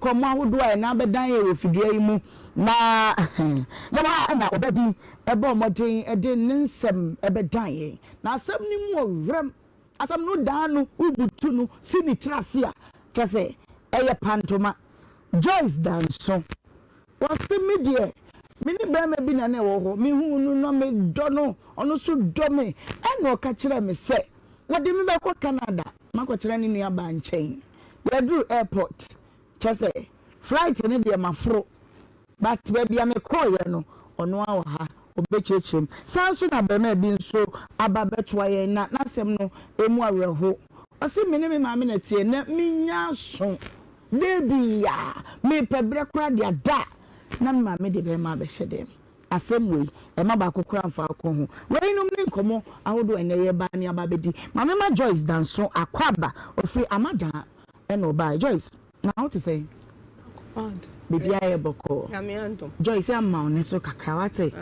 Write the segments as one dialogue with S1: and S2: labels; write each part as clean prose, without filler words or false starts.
S1: nkɔmmɔ ahodoɔ a ɛna abɛdan yɛ wɔ fidua yi mu. Na yɛwɔ ha na ɔbaa bi bɔɔ mmɔden de ne nsɛm bɛdan yɛn. Na asɛm no mu ɔwerɛm. Asɛm no daa no, wobutu no si ne tiri ase a, kyerɛ sɛ ɛyɛ pantoma. Joyce Danso, ɔse me deɛ, me ne barima bi na na ɛwɔ hɔ, mehuu no na medɔ no, ɔno nso dɔ me. Ɛna ɔka kyerɛɛ me sɛ ɔde me bɛkɔ Canada makɔtena ne nuabaa nkyɛn. Yɛduru airport, kyerɛ sɛ flight no deɛ maforo, But baabi a mekɔeɛ no, ɔno ara wɔ ha, ɔbɛkyerɛkyerɛ mu. Saa ara nso na abarimaa bi nso aba abɛtoa yɛn, na n'asɛm no, ɛmu awerɛho. Ɔse, Me ne me maame na ɛteɛ, na menya aso da biara. Mepɛ berɛ koraa de ada a, na me maame de bɛrima abɛhyɛ dɛm. Asɛm wei, ɛmma baako koraa mfa wo kɔn ho. Weinom ne nkɔmmɔ ahodoɔ a ɛnnɛ yɛreba ne aba abɛdi. Maame ma Joyce Danso Akwaaba, ɔfiri Amadaa ɛna ɔbaeɛ. Joyce. Na wo te sɛn? Biribiara yɛ bɔkɔɔ.
S2: Nyame adom.
S1: Joyce ama wo ne so kakra wate?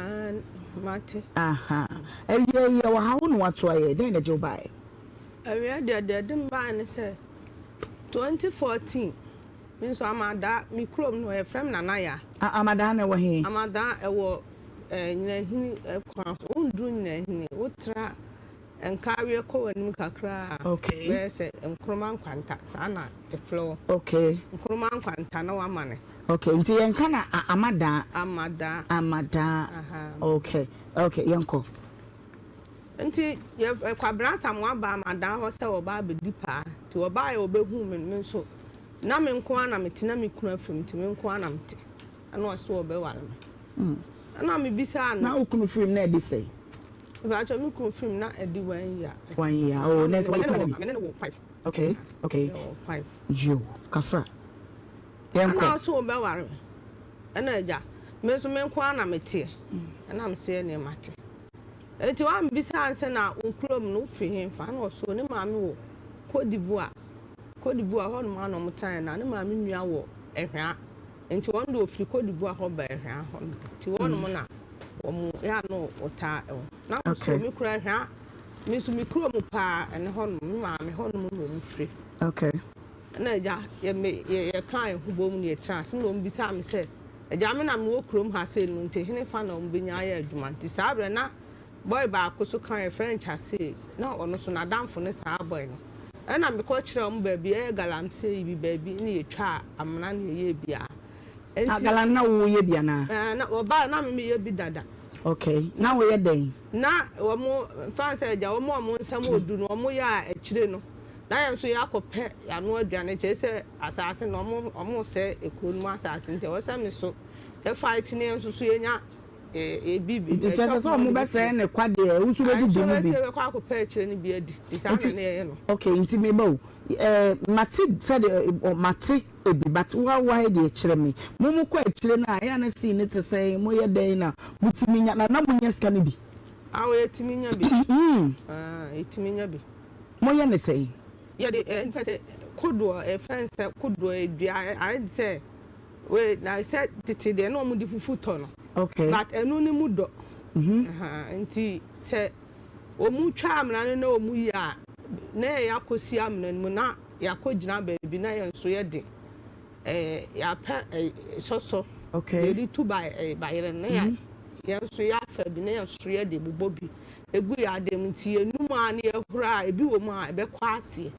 S2: Mate.
S1: Aha. Awia yi yɛwɔ ha wo na wato ayɛ dɛn na ɛde wo baeɛ?
S2: Awia deɛ deɛ ɛde me baeɛ ne sɛ 2014 me nso Amadaa me kurom no yɛfrɛ me Nana Yaa.
S1: Amadaa no ɛwɔ he?
S2: Amadaa ɛwɔ eh, Nyinahini kwan so. Wonduru Nyinahini wotra Nkareɛ kɔ w'anim kakra a, bɛyɛ sɛ Nkrumah Nkwanta, saa na ɛfrɛ hɔ.
S1: Okay.
S2: Nkrumah Nkwanta na wama no.
S1: Okay, nti yɛnka na Amadaa.
S2: Amadaa.
S1: Amadaa.
S2: Aha.
S1: Okay, okay, yɛnkɔ.
S2: Nti yɛ Kwabena Asamoah baa Amadaa hɔ sɛ ɔba abɛdi paa. Nti ɔbaeɛ ɔbɛhuu me no, me nso na me nko ara na mete, na me kunu afiri mu nti me nko ara na mete. Ɛna ɔse ɔbɛware me. Ɛna mebisaa no.
S1: Na wo kunu firi mu na ɛde sɛn?
S2: Mpatsɔ me kunu firi mu na ɛdi one year.
S1: One year oh na ɛsɛ wɔyɛ kunu
S2: bi. Mene ne wɔ five.
S1: Okay.
S2: Mene wɔ five.
S1: Yo kafra. Yɛn kɔ.
S2: Ɛna ɔso ɔbɛware me. Ɛna agya me nso me nko ara na me teɛ. Ɛna me sɛ ɛneɛ mate. Eti wɔn bisa ansa na wo kurom no wofiri he fa ɛna ɔso ne maame wɔ Cote d'Ivoire. Cote d'Ivoire hɔ nom ana wɔn tenaeɛ na ne maame nua wɔ Ɛhwea. Nti wɔn de wɔfiri Cote d'Ivoire hɔ ba Ɛhwea hɔ nom. Nti hɔ nom na wɔn yɛ a na wɔtaa wɔ. Na me nso me kura Ɛhwea, me nso me kuro mu paa ɛne hɔ nom, me maame hɔ nom na wɔn firi.
S1: Okay.
S2: Ɛna agya yɛ me yɛ yɛkaa yɛn ho bom na yɛtena ase na wɔn bisaa me sɛ agya me na mewɔ kurom ha sei no nti hene fa na wɔn bɛnya ayɛ adwuma nti saa berɛ na Boy baako so ka yɛfrɛ no Chasey na ɔno nso n'adamfo ne saa boy no. Ɛna mekɔ kyerɛɛ wɔn baabi ɛyɛ galamsey bi baabi ne yɛtwaa amena ne yɛyɛɛ biaa.
S1: Ah galam na wo yɛ bi anaa?
S2: Ɛɛ na wɔbaa na me meyɛ bi dada.
S1: Okay na wo yɛ dɛn?
S2: Na wɔn mfa sɛ agya wɔn a wɔn nsam odu no wɔn yɛ a akyire no na yɛn nso yɛakɔ pɛ yɛano aduane kyerɛ sɛ asaase no wɔn wɔn sɛ ekuro no mu asaase nti ɛwɔ sɛ me so yɛ fight ne yɛn nso so yɛnya
S1: Nti kyerɛ sɛ sɛ ɔmo bɛsɛe ne kwa deɛ wo nso wobɛdidi mu bi. Nti okay nti meba o ɛɛ mate sɛdeɛ mate ebi but wo wo ha deɛ kyerɛ me mo mo kɔ akyire no a ɛyɛ a na scene no te sɛn mo yɛ dɛn na mo tumi nya na na mo nya sika no bi.
S2: Awo yɛtumi nya bi yɛtumi nya bi.
S1: Mo yɛ ne sɛn?
S2: Yɛde ɛɛ sɛ kodoɔ ɛfɛn sɛ kodoɔ dua ayɛ sɛ. Wei na sɛ tete deɛ na wɔn de fufu tɔ no.
S1: Okay.
S2: But ɛno ne mu dɔ.
S1: Mm
S2: -hmm. Nti sɛ wɔn twa amena no na wɔn yi a na yɛ akɔsi amena no mu na yɛakɔ gyina baabi na yɛn nso yɛ de ɛɛ yɛapɛ ɛɛ sɔsɔ.
S1: Okay.
S2: Yɛde tu ba ɛɛ bayerɛ no na yɛ yɛn nso yɛafa bi na yɛn nso yɛ de bobɔ bi egu yɛ adeɛ mu nti yɛnum a na yɛhoro a ebi wɔ mu a ɛbɛkɔ aseɛ.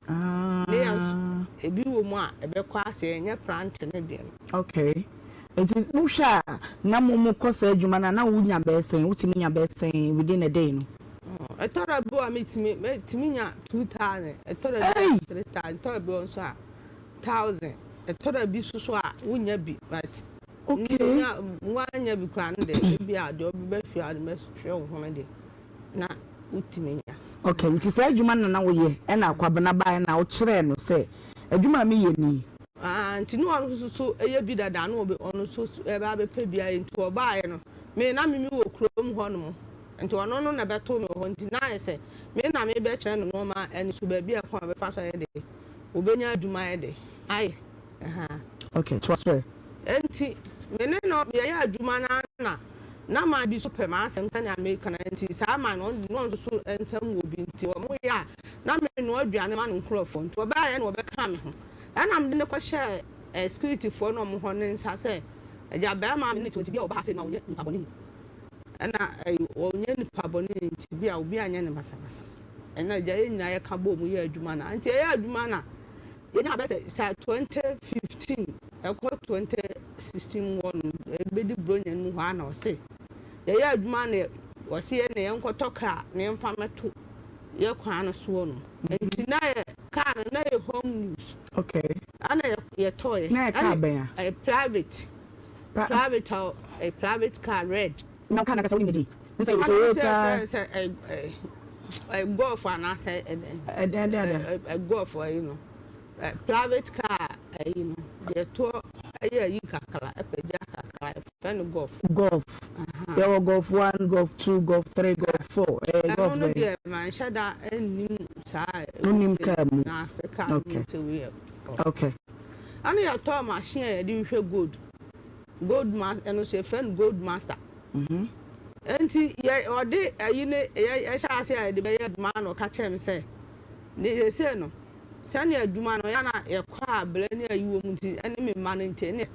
S1: Ah.
S2: Ne yɛn nso, ebi wɔ mu a, ɛbɛkɔ ase, ɛnyɛ prante no deɛ
S1: no. Okay. Nti wohwɛ a, na mo mo kɔ saa adwuma no a, na wonya bɛyɛ sɛn? Wotumi nya bɛyɛ sɛn within a day no?
S2: Ɛtɔ da bi a metumi, metumi nya 2,000, ɛtɔ da bi a 3,000, ɛtɔ da bi nso a 1,000, ɛtɔ da bi nso so a wonya bi, but
S1: Okay.
S2: Nya, woanya bi koraa no deɛ, ebi a deɛ ɔbɛba fie a ɔde bɛhwɛ wo ho no deɛ. na wotumi nya.
S1: Okay, nti saa adwuma no na na woyɛ ɛna Kwabena baeɛ na wokyerɛɛ no sɛ adwuma a meyɛ ni?
S2: Ah, nti na ɔno nso so yɛ bi dada na ɔbɛ ɔno nso ɛbɛ abɛpɛ bi ayɛ nti ɔbaeɛ no me na me wɔ kurom hɔ nom nti ɔno no na ɛbɛto me wɔ hɔ nti na ayɛ sɛ me na mebɛkyerɛ no nneɛma ɛne so baabi a ɛkwan a ɔbɛfa so ayɛ de ɔbɛnya adwuma ayɛ de ayɛ ɛhaa.
S1: Okay, toa so ɛ.
S2: Enti me ne no yɛyɛ adwuma no ara na na man bi nso pɛ m'asɛm sɛnea meka no nti saa man no ɔno nso so ntam wɔ bi nti wɔyɛ a na menoa aduane ma ne nkurɔfoɔ nti wɔbaeɛ na wɔbɛkaa me ho ɛna mede no kɔhyɛɛ Securityfoɔ no a wɔn hɔ no nsa sɛ, Agya, barima a me ne no te hɔ nti, bi a ɔba ha sei no a ɔnyɛ nipa bɔne ni. Ɛna ɔnyɛ nipa bɔne ni nti, bi a obi anyɛ no basabasa. Ɛna agya yɛn nyinaa yɛka bɔɔ mu yɛɛ adwuma no. Nti yɛyɛ adwuma no a, yɛnya bɛyɛ sɛ saa 2015 ɛkɔ 2016 mu hɔ no, ɛbɛdi Buronya no mu hɔ a na ɔse yɛyɛ adwuma no ɔse yɛ na yɛnkɔtɔ kaa na yɛmfa mɛto yɛ kwan no soɔ no. Nti na yɛ kaa no na yɛ home use.
S1: Okay.
S2: Ɛna yɛtɔɔyɛ.
S1: Na yɛ kaa bɛn
S2: a? Private. Private a private car red.
S1: Na car no ankasa wonim ne din? Wohu sɛ ɛyɛ Toyota.
S2: Sɛ sɛ golf anaasɛ ɛdɛn.
S1: Ɛdɛn dɛn
S2: dɛn. Golf ɛyi no private car ɛyi no deɛ toɔ ɛyɛ ayi kakra ɛpɛgya kakra ɛfɛ no golf.
S1: Golf yɛwɔ golf one golf two golf three golf four ɛyɛ golf
S2: bɛn. Ɛno no deɛ manhyɛ da nnim saa.
S1: Wonim car mu.
S2: Na sɛ car mu sɛ wei yɛ.
S1: Okay.
S2: Ɛna yɛtɔɔ machine a yɛde hwehwɛ gold. Gold mas ɛno nso yɛfrɛ no gold master. Nti yɛ ɔde ayi ne yɛ yɛhyɛ ase a yɛde bɛyɛ adwuma na ɔka kyerɛ me sɛ ne yɛsei no sɛnea adwuma no yɛ na yɛkɔ a brɛ ne ayi wɔ mu nti ɛne me mma no nti ɛne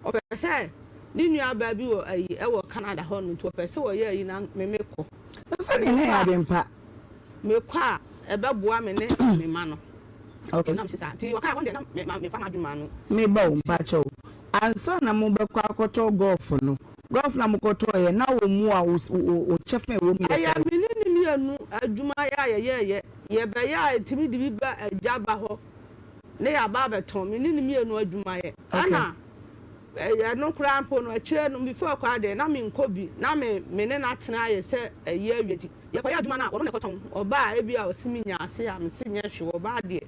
S2: ɔpɛ sɛ ne nua baa bi wɔ ayi ɛwɔ Canada hɔ no nti ɔpɛ sɛ ɔyɛ ayi na me mekɔ.
S1: Sɛdeɛ na ɛyɛ adwempa.
S2: Mekɔ a ɛbɛboa me ne me mma no.
S1: Okay.
S2: Na mese saa. Nti ɔkaa hɔ no deɛ na me ma mefa m'adwene maa no.
S1: Me ba o, mpakyɛw, ansa na mobɛkɔ akɔtɔ golf no, golf no a mokɔtɔeɛ na wo mmoa wo wo kyɛfa a ɛwɔ mu yɛ
S2: Ɛyɛ
S1: sɛn?
S2: me ne ne mmienu adwuma yɛ a yɛyɛeɛ. Yɛbɛyɛ a yɛtumi de bi ba agya ba hɔ ne yɛaba abɛtɔn. Me ne ne mmienu adwuma yɛ.
S1: Okay.
S2: Ɛna ɛno koraa mpo no, akyire no before koraa deɛ na menkɔ bi. Na me me ne no atena ayɛ sɛ ayi awie nti. Yɛkɔyɛ adwuma no a, ɔno na ɛkɔtɔn. Ɔbaa a ebia ɔse menya ase a, mese nyɛ hwee. Ɔbaa deɛ,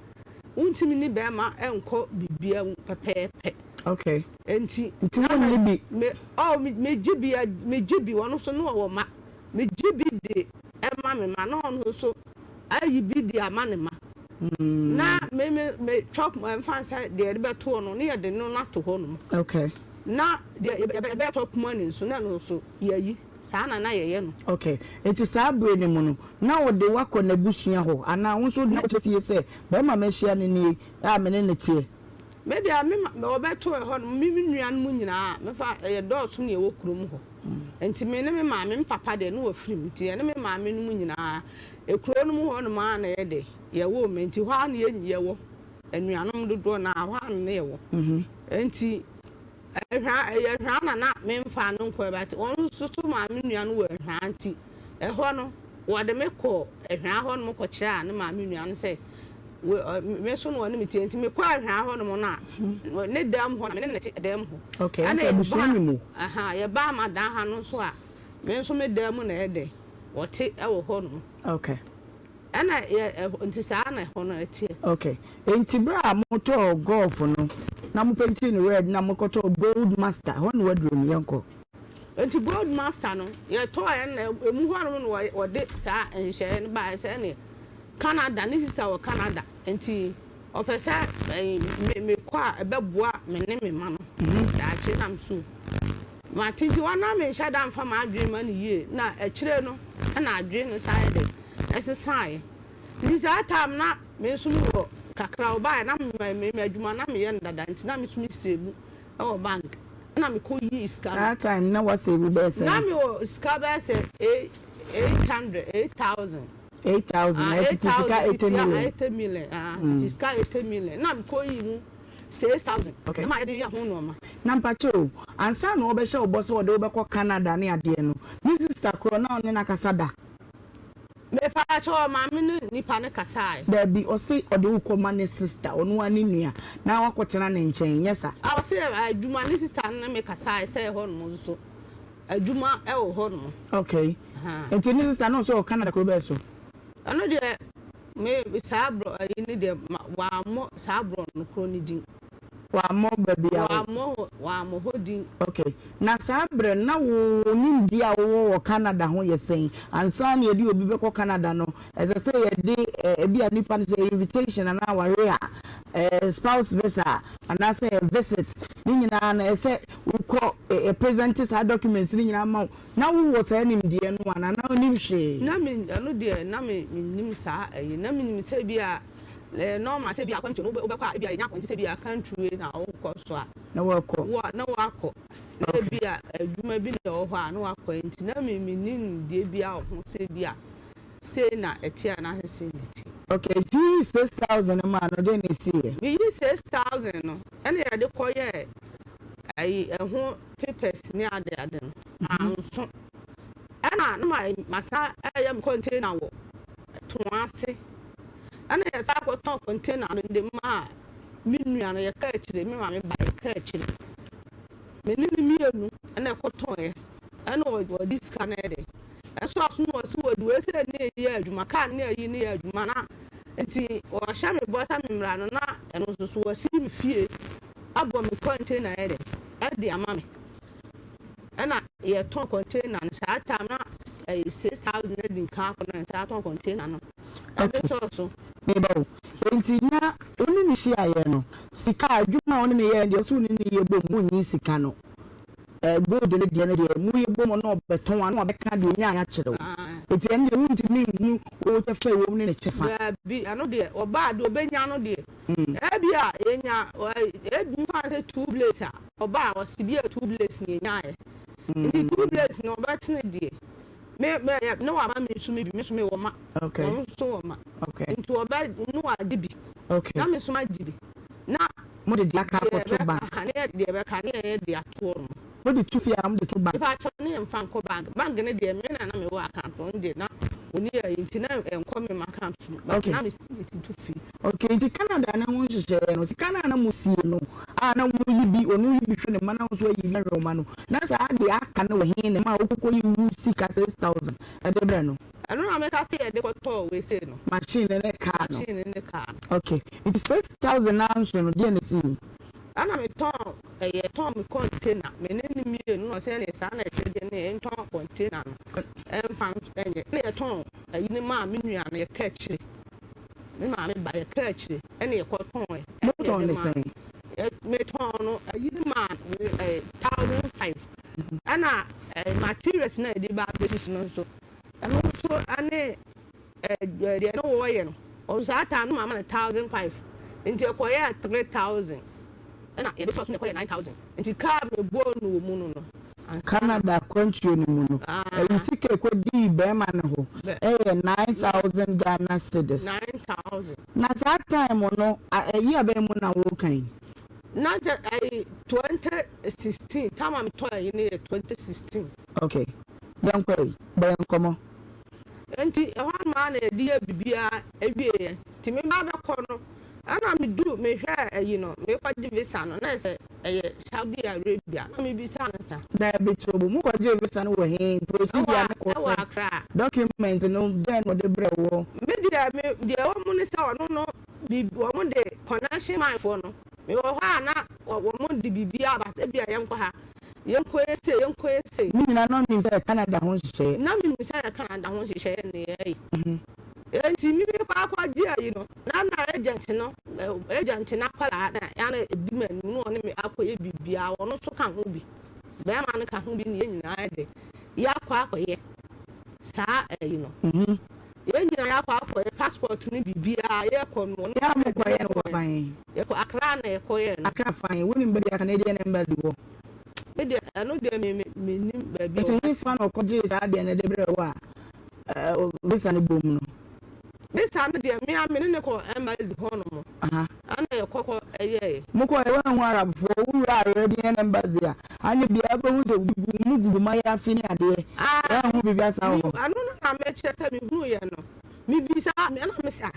S2: wontumi ne bɛrima nkɔ biribiara mu pɛpɛɛpɛ.
S1: Okay.
S2: Enti,
S1: Nti
S2: na
S1: wonnye
S2: me,
S1: bi?
S2: me, oh, me, megye bi, megye bi, ɔno nso na ɔwɔ mma. Megye bi de ma me mma, na ɔno nso ayi bi de ama ne mma. Na me, me, me chop, ɛmfa nsɛ deɛ yɛde bɛtoɔ no, ne yɛde no no ato hɔ nom.
S1: Okay.
S2: Na deɛ yɛbɛyɛ chop money nso, na ɛno nso yɛayi. Saa na na yɛyɛ no.
S1: Ok. Enti saa bere no mu no, na ɔde wo akɔ n'abusua hɔ anaa wo nso wode no akɔkyerɛ fie sɛ, Barima a mahyia no nie a me ne no teɛ?
S2: Me deɛ, me ma wɔbɛtoo ɛhɔ no, me me nuanom nyinaa, mefa yɛdɔɔso na yɛwɔ kurom hɔ. Enti me ne me maame, me papa deɛ na wafiri mu, nti yɛne me maame nom nyinaa, kuro no mu hɔnom ara na yɛde yɛwoo me, nti hɔ ara na yɛn yɛwɔ, anuanom dodoɔ no ara, hɔ ara na na yɛwɔ. Enti Ɛhwa, ɛyɛ Ɛhwa na na memfaa no nkɔɛ but wɔn nso so maame nua no wɔ Ɛhwa nti ɛhɔ no wɔde me kɔɔ Ɛhwa hɔ nom kɔkyerɛɛ ne maame nua no sɛ we ɔ me so na ɔne me tie nti mekɔɔ Ɛhwa hɔ nom no a ne dam hɔ na me ne no te dam hɔ.
S1: Okay,
S2: Ɛna
S1: ɛsɛ abusua
S2: yɛbaa
S1: ni mu.
S2: aha yɛbaa Madan ha no nso a me nso me dan mu na ɛyɛ dɛ wɔte ɛwɔ hɔ nom.
S1: Okay.
S2: Ɛna yɛ ɛhɔ nti saa na ɛhɔ no ɛteɛ.
S1: Ok nti berɛ a motɔɔ golf no na mo paintii no red na mokɔtɔɔ gold master ɛhɔ na waduro no yɛnkɔ.
S2: Nti gold master no yɛtɔɔɛ no na ɛmu hɔ nom na wɔde saa nhyehyɛeɛ no baeɛ sɛ ɛneɛ Canada ne sister wɔ Canada nti ɔpɛ sɛ me mekɔ a ɛbɛboa me ne me mma no daakye na me so mate nti hɔ na menhyɛ da mfa m'adwene ma no yie na akyire no ɛna adwene no san yɛ dɛ ɛsesaeɛ nti saa time na me nso me wɔ kakra ɔbaeɛ na me me adwuma na meyɛ no dada nti na me nso me save wɔ bank ɛna me kɔ yii sika no.
S1: Saa time na wa save bɛyɛ sɛn?
S2: Na me wɔ sika bɛyɛ sɛ 800 8000.
S1: 8000 na ɛtete sika 80 million.
S2: 80 million ah tete sika 80 million na me kɔ yii mu 6000 na ma yɛ de yɛ ho nnoɔma.
S1: Na mpakyɛ o, ansa na ɔbɛhyɛ wo bɔ sɛ ɔde wo bɛkɔ Canada ne adeɛ no, ne sister korɔ na ɔne no akasa da?
S2: Mepaakyɛw ɔmaame ne nipa no kasae.
S1: Dabi, ɔse ɔde wo kɔ ma ne sister, ɔno ara ne nua, na wakɔ tena ne nkyɛn, nyɛ sa?
S2: Ah ɔse adwuma, ne sister no ne me kasae sɛ ɛhɔ nom nso adwuma wɔ hɔ nom.
S1: Okay, nti ne sister no nso wɔ Canada kuro bɛn so?
S2: Ɛno deɛ me saa brɔ ayi no deɛ wammɔ saa brɔ no korɔ no din.
S1: Wammɔ baabi a.
S2: Wammɔ hɔ, wammɔ hɔ din.
S1: Okay. Na saa berɛ no, na wo nimdeɛ a wowɔ wɔ Canada ho yɛ sɛn? Ansa na yɛde obi bɛkɔ Canada no, ɛsɛ sɛ yɛde ebia nipa no sɛ ɛyɛ invitation anaa aware a, spouse visa anaasɛ ɛyɛ visit, ne nyinaa no ɛsɛ sɛ wokɔ yɛ present saa documents no nyinaa ma wo. Na wowɔ saa nimdeɛ no anaa na wonnim hwee?
S2: Na me, ɛno deɛ na me, mennim saa ɛyi. Na menim sɛ ebia. Ɛyɛ normal sɛ ebia akwantuo no wobɛkɔ a ebia yɛnya akwantu sɛ ebia country wei na wokɔ so a.
S1: Na wakɔ.
S2: Wa na wakɔ. Na ebia adwuma bi na ɛwɔ hɔ a na wakɔ nti na me menni nimdeɛ biara wɔ ho sɛ ebia sei na ɛteɛ anaasɛ sei na ɛteɛ.
S1: Okay, nti woyii 6,000 no maa no, dɛn na ɛsiiɛ?
S2: Meyii 6,000 no ɛna yɛde kɔyɛɛ ayi ɛho papers ne ade ade no, anso. Ɛna na masan ɛyɛ me container wɔ Toa ase. Ɛna yɛsan kɔtɔn container no de maa me nua no, yɛkaa akyire, me maame ba yɛkaa akyire. Me ne no mmienu ɛna ɛkɔtɔn ɛna ɔde sika no ɛde. Ɛso aso na ɔsi wɔde wei sɛ ne yɛ adwuma, kaa ne ayi ne yɛ adwuma na nti ɔhyɛ me bɔ sɛ me mmra no na ɛno nso so wɔasi me fie abɔ me container ɛde ɛde ama me. Ɛna yɛtɔn container no saa time na ɛyɛ 6,000 na di nkan akɔ na yɛsan atɔn container no ɛde sɔɔ so.
S1: Meba o, enti na wo ne no hyiaeɛ no, sika a adwuma a wo ne no yɛɛ no deɛ ɔse wo ne no yɛ bom monnyi sika no, eh, gold no deɛ no deɛ moyɛ bom na ɔbɛtɔn a na wabɛka deɛ ɔnyaeɛ akyerɛ wo, enti ɛno deɛ wontumi nhu wo kyɛfa a ɛwɔ mu ne ne kyɛfa.
S2: Daabi, ɛno deɛ ɔbaa deɛ ɔbɛnya no deɛ, ebia yɛnya, ebi mfa no sɛ two blades a, Ɔbaa a ɔse bi a two blades na enyaeɛ nti two blades no ɔbɛtene deɛ me me ne wama me nso me bi me nso me wɔ ma ɔno nso wɔ ma nti ɔbɛ ne wagye bi na me nso magye bi na
S1: mo de deɛ aka akɔto bank
S2: ne yɛ deɛ bɛka ne yɛ de atoɔ no
S1: mo de to fie a mo de to bank
S2: nipa atwa ne yɛ nfa nkɔ bank bank ne deɛ me na na me wɔ account ɔno deɛ na oni yɛ nti na nkɔ me ma account mu but na me to fie.
S1: Okay, nti Canada ne ho nhyehyɛeɛ no, sika no a na mosie no, a na woyi bi, ɔno yi bi hwɛ ne mma na wo nso ayi bi ahwɛ wo mma no, na saa deɛ aka no wɔ he na ɛmaa wokɔkɔyi wo sika 6,000 de brɛ no?
S2: Ɛno na meka sɛ yɛde kɔtɔɔ wei sei no.
S1: Machine no ne car no.
S2: Machine no ne car no.
S1: Okay, nti 6,000 no ara nso no, deɛn na ɛsiiɛ?
S2: Ɛna metɔn, ɛyɛ tɔn me container, me ne no mmienu na ɔsɛ ɛneɛ saa na ɛkyɛ deɛ ne yɛntɔn container no ɛmfa nyɛ, ɛna yɛtɔn ayi no maa me nua no, yɛka akyire. Me maame ba yɛ kaa akyire ɛna yɛ kɔ tɔn ɛ.
S1: Mo tɔn ne sɛn?
S2: Me tɔn no ayi ne maa 1,500 ɛna materials na yɛde ba abɛsisi no nso ɛno nso ɛne deɛ ne wɔyɛ no ɔno saa time no maama no 1,500 nti ɛkɔyɛ 3,000 ɛna yɛde sɔ so na ɛkɔyɛ 9,000 nti kaa me bɔɔ no wɔ mu no no.
S1: Canada akwantuo no mu no, ɛyi sika ɛkɔdii barima no hɔ yɛ 9,000 Ghana cedis.
S2: 9,000.
S1: Na saa time no, year bɛn mu na woreka yi?
S2: Na kyɛ ɛyi 2016, time a metɔɔ ɛyi no yɛ 2016.
S1: Okay, yɛnkɔ yi, bɔ yɛn nkɔmmɔ.
S2: Nti ɛhɔ nom ara na yɛde yɛɛ biribiara wieeɛ. Nti me ba bɛkɔ no, ɛna meduu, mehwɛɛ ɛyi no, mekɔgye visa no, na ayɛ sɛ ɛyɛ Saudi Arabia, na mebisaa no sa.
S1: Daabi Tobo, mokɔgyee visa no wɔ he? Procedure no kɔ
S2: Ɛwɔ
S1: sɛn?
S2: Accra.
S1: Document no, dɛn na ɔde brɛɛ woɔ?
S2: Me deɛ, me, deɛ ɛwɔ mu ne sɛ ɔno no, biribi, wɔn de connection man foɔ no, mewɔ hɔ a na wɔn de biribiara aba sɛ ebia yɛnkɔ ha, yɛnkɔ yɛ sei, yɛnkɔ yɛ sei.
S1: Ne nyinaa na ɔnim sɛ ɛyɛ Canada ho nhyehyɛeɛ.
S2: Na menim sɛ ɛyɛ Canada ho nhyehyɛeɛ na yɛreyɛ. Enti me mekɔ akɔgye ayi no, na na agent no, agent no akwadaa na ya na ɛdi m'anim na ɔne me akɔyɛ biribiara, ɔno nso ka ho bi, bɛrima no ka ho bi na yɛn nyinaa de yɛakɔ akɔyɛ saa ayi no. Yɛn nyinaa yɛakɔ akɔyɛ passport no biribiara, yɛkɔ no ɔno
S1: Yɛ a mokɔyɛ no wɔ fan?
S2: Yɛkɔ Accra na yɛkɔyɛɛ no.
S1: Accra fan? Wonim baabi a Canadian Embassy wɔ?
S2: Me deɛ, ɛno deɛ me me mennim baabi a
S1: Nti
S2: ɔka.
S1: hefa na ɔkɔgyee saa adeɛ no de brɛɛ wo a visa no bom no?
S2: Visa no deɛ, me ara me ne no kɔɔ embassy hɔnom ɛna yɛkɔ kɔ yɛeɛ.
S1: Mokɔeɛ woanhu Arabfoɔ? Wo wuraa Arabian embassy a, anyɛ biara wobɛhu sɛ obi gu, wɔn gugu mayaafi ne adeɛ. Woanhu biribiara saa wɔ hɔ?
S2: Ɛno no na mekyerɛ sɛ mehunuiɛ no. Mebisaa, ɛna mese ah,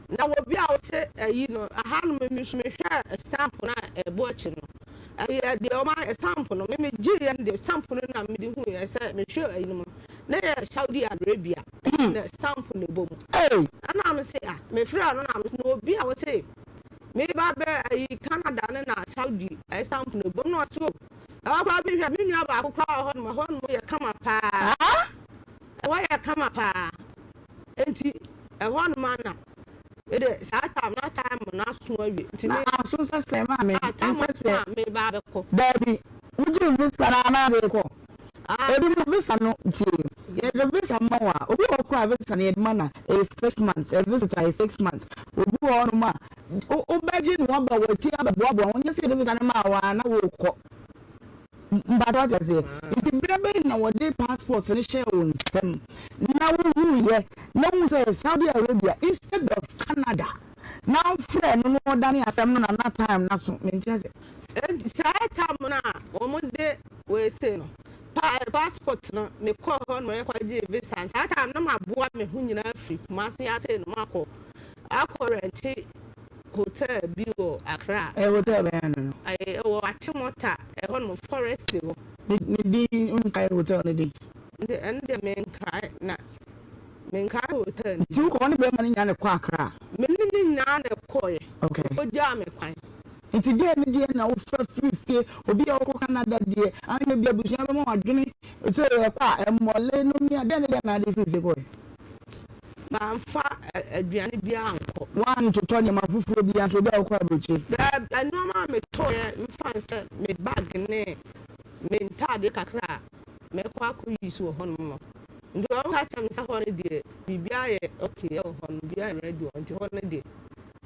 S2: na obi a ɔte ayi no, aha no me nso mehwɛɛ stamp no a ɛbɔ akyi no, ɛyɛ deɛ wɔn ayɛ stamp no, me megyeeɛ no deɛ stamp no na mede huiɛ sɛ mehwɛ ayi no mu no, na ɛyɛ Saudi Arabia na stamp no ɛbɔ mu. Ɛna mese ah, mefrɛɛ no na mese na obi a ɔte meba bɛ ayi Canada ne na Saudi stamp no ɛbɔ mu na ɔse o, ɛhɔ koraa mehwɛ me nua baako koraa wɔ hɔnom, ɛhɔnom yɛ kama paa. Ɛhɔ yɛ kama paa. Enti ɛhɔ nom a na mede saa time na time no aso awie. Nti
S1: Na
S2: me.
S1: aso sɛ sɛn maame?
S2: Ah, time
S1: Nkyɛ
S2: aso
S1: sɛ.
S2: a meba abɛkɔ.
S1: Daabi, wogyee visa no a na wode rekɔ? Ebinom visa no tie, yɛde visa ma wo a, obi wɔ hɔ koraa a visa no yɛde ma no a, ɛyɛ 6 months, ɛ visit a ɛyɛ 6 months. Obi wɔ hɔnom a, wobɛgye no aba w'akyi abɛboaboa ho, nyɛ sɛ yɛde visa no maa wo a na worekɔ. Mpakyɛ wate aseɛ? Nti berɛ bɛn na wɔde passport no hyɛɛ wo nsam na wohuiɛ na wohu sɛ Saudi Arabia instead of Canada na wofrɛɛ no na ɔdane asɛm no na na time no aso? Mente aseɛ.
S2: Enti saa tam no a wɔde wei sei no, pa passport no, mekɔɔ hɔ na yɛkɔgyee visa no. Saa tam no maboa me ho nyinaa firi Kumasi ha sei no makɔ akɔ rɛnte hotel bi wɔ Accra.
S1: Ɛyɛ hotel bɛn ano no?
S2: Ɛyɛ wɔ Achimota ɛhɔ nom forest hɔ.
S1: Ne din wonkae hotel no din?
S2: Ɛno deɛ menkae na menkae hotel no
S1: Nti
S2: din.
S1: wokɔ wo ne bɛrima no nyinaa na ɛkɔɔ Accra?
S2: Me ne no nyinaa na ɛkɔeɛ.
S1: Okay.
S2: Ɔkɔgyaa me kwan.
S1: Nti deɛn ne deɛn na wofa firi fie? Obi a ɔkɔ Canada deɛ, anyɛ bi abusua bɛma wadwene sɛ yɛkɔ a, mmɔle nom ne deɛn ne deɛn na ade firi fie kɔɛ?
S2: Mamfa aduane biara ankɔ.
S1: Woantotɔ nneɛma foforɔ biara nso obi a ɔkɔ aburokyire?
S2: Daabi, nneɛma a metɔeɛ mfa no sɛ me bag ne me ntaadeɛ kakra a mɛkɔ akɔ use wɔ hɔnom no. Nti wɔka kyerɛɛ me sɛ hɔ no deɛ biribiara yɛ okay wɔ hɔ no, biribiara yɛ ready wɔ hɔ nti hɔ no deɛ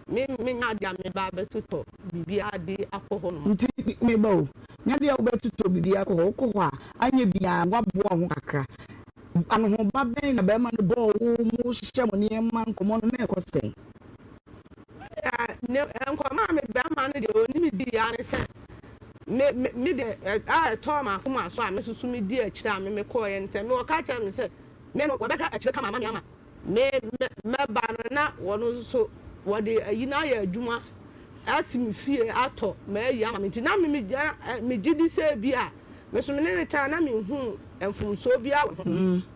S2: Me menya adeɛ a meba abɛtotɔ biribiara de akɔ hɔ nom.
S1: Nti me ba o, nya adeɛ a wobɛtotɔ biribi akɔ hɔ, wokɔ hɔ a, anyɛ biara woaboa wo ho kakra. Anohoba bɛn na barima no bɔɔ wo, mo hyehyɛ mo nneɛma, nkɔmmɔ no na ɛkɔ sɛn?
S2: Ne nkɔmmɔ a me barima no deɛ ɔne me diiɛ ara ne sɛ, me me me deɛ a ɛtɔɔ m'akoma so a me nso so medi akyire a me mekɔeɛ ne sɛ, me ɔka kyerɛɛ me sɛ me no wɔbɛhwɛ akyire kama ama me ama Me mɛba no na wɔn nso wɔde ayi no ayɛ adwuma asi me fie atɔ m'ayi ama me nti na me megye di sɛ bi a me nso me ne no tena na menhu mfomsoɔ biara wɔ ho.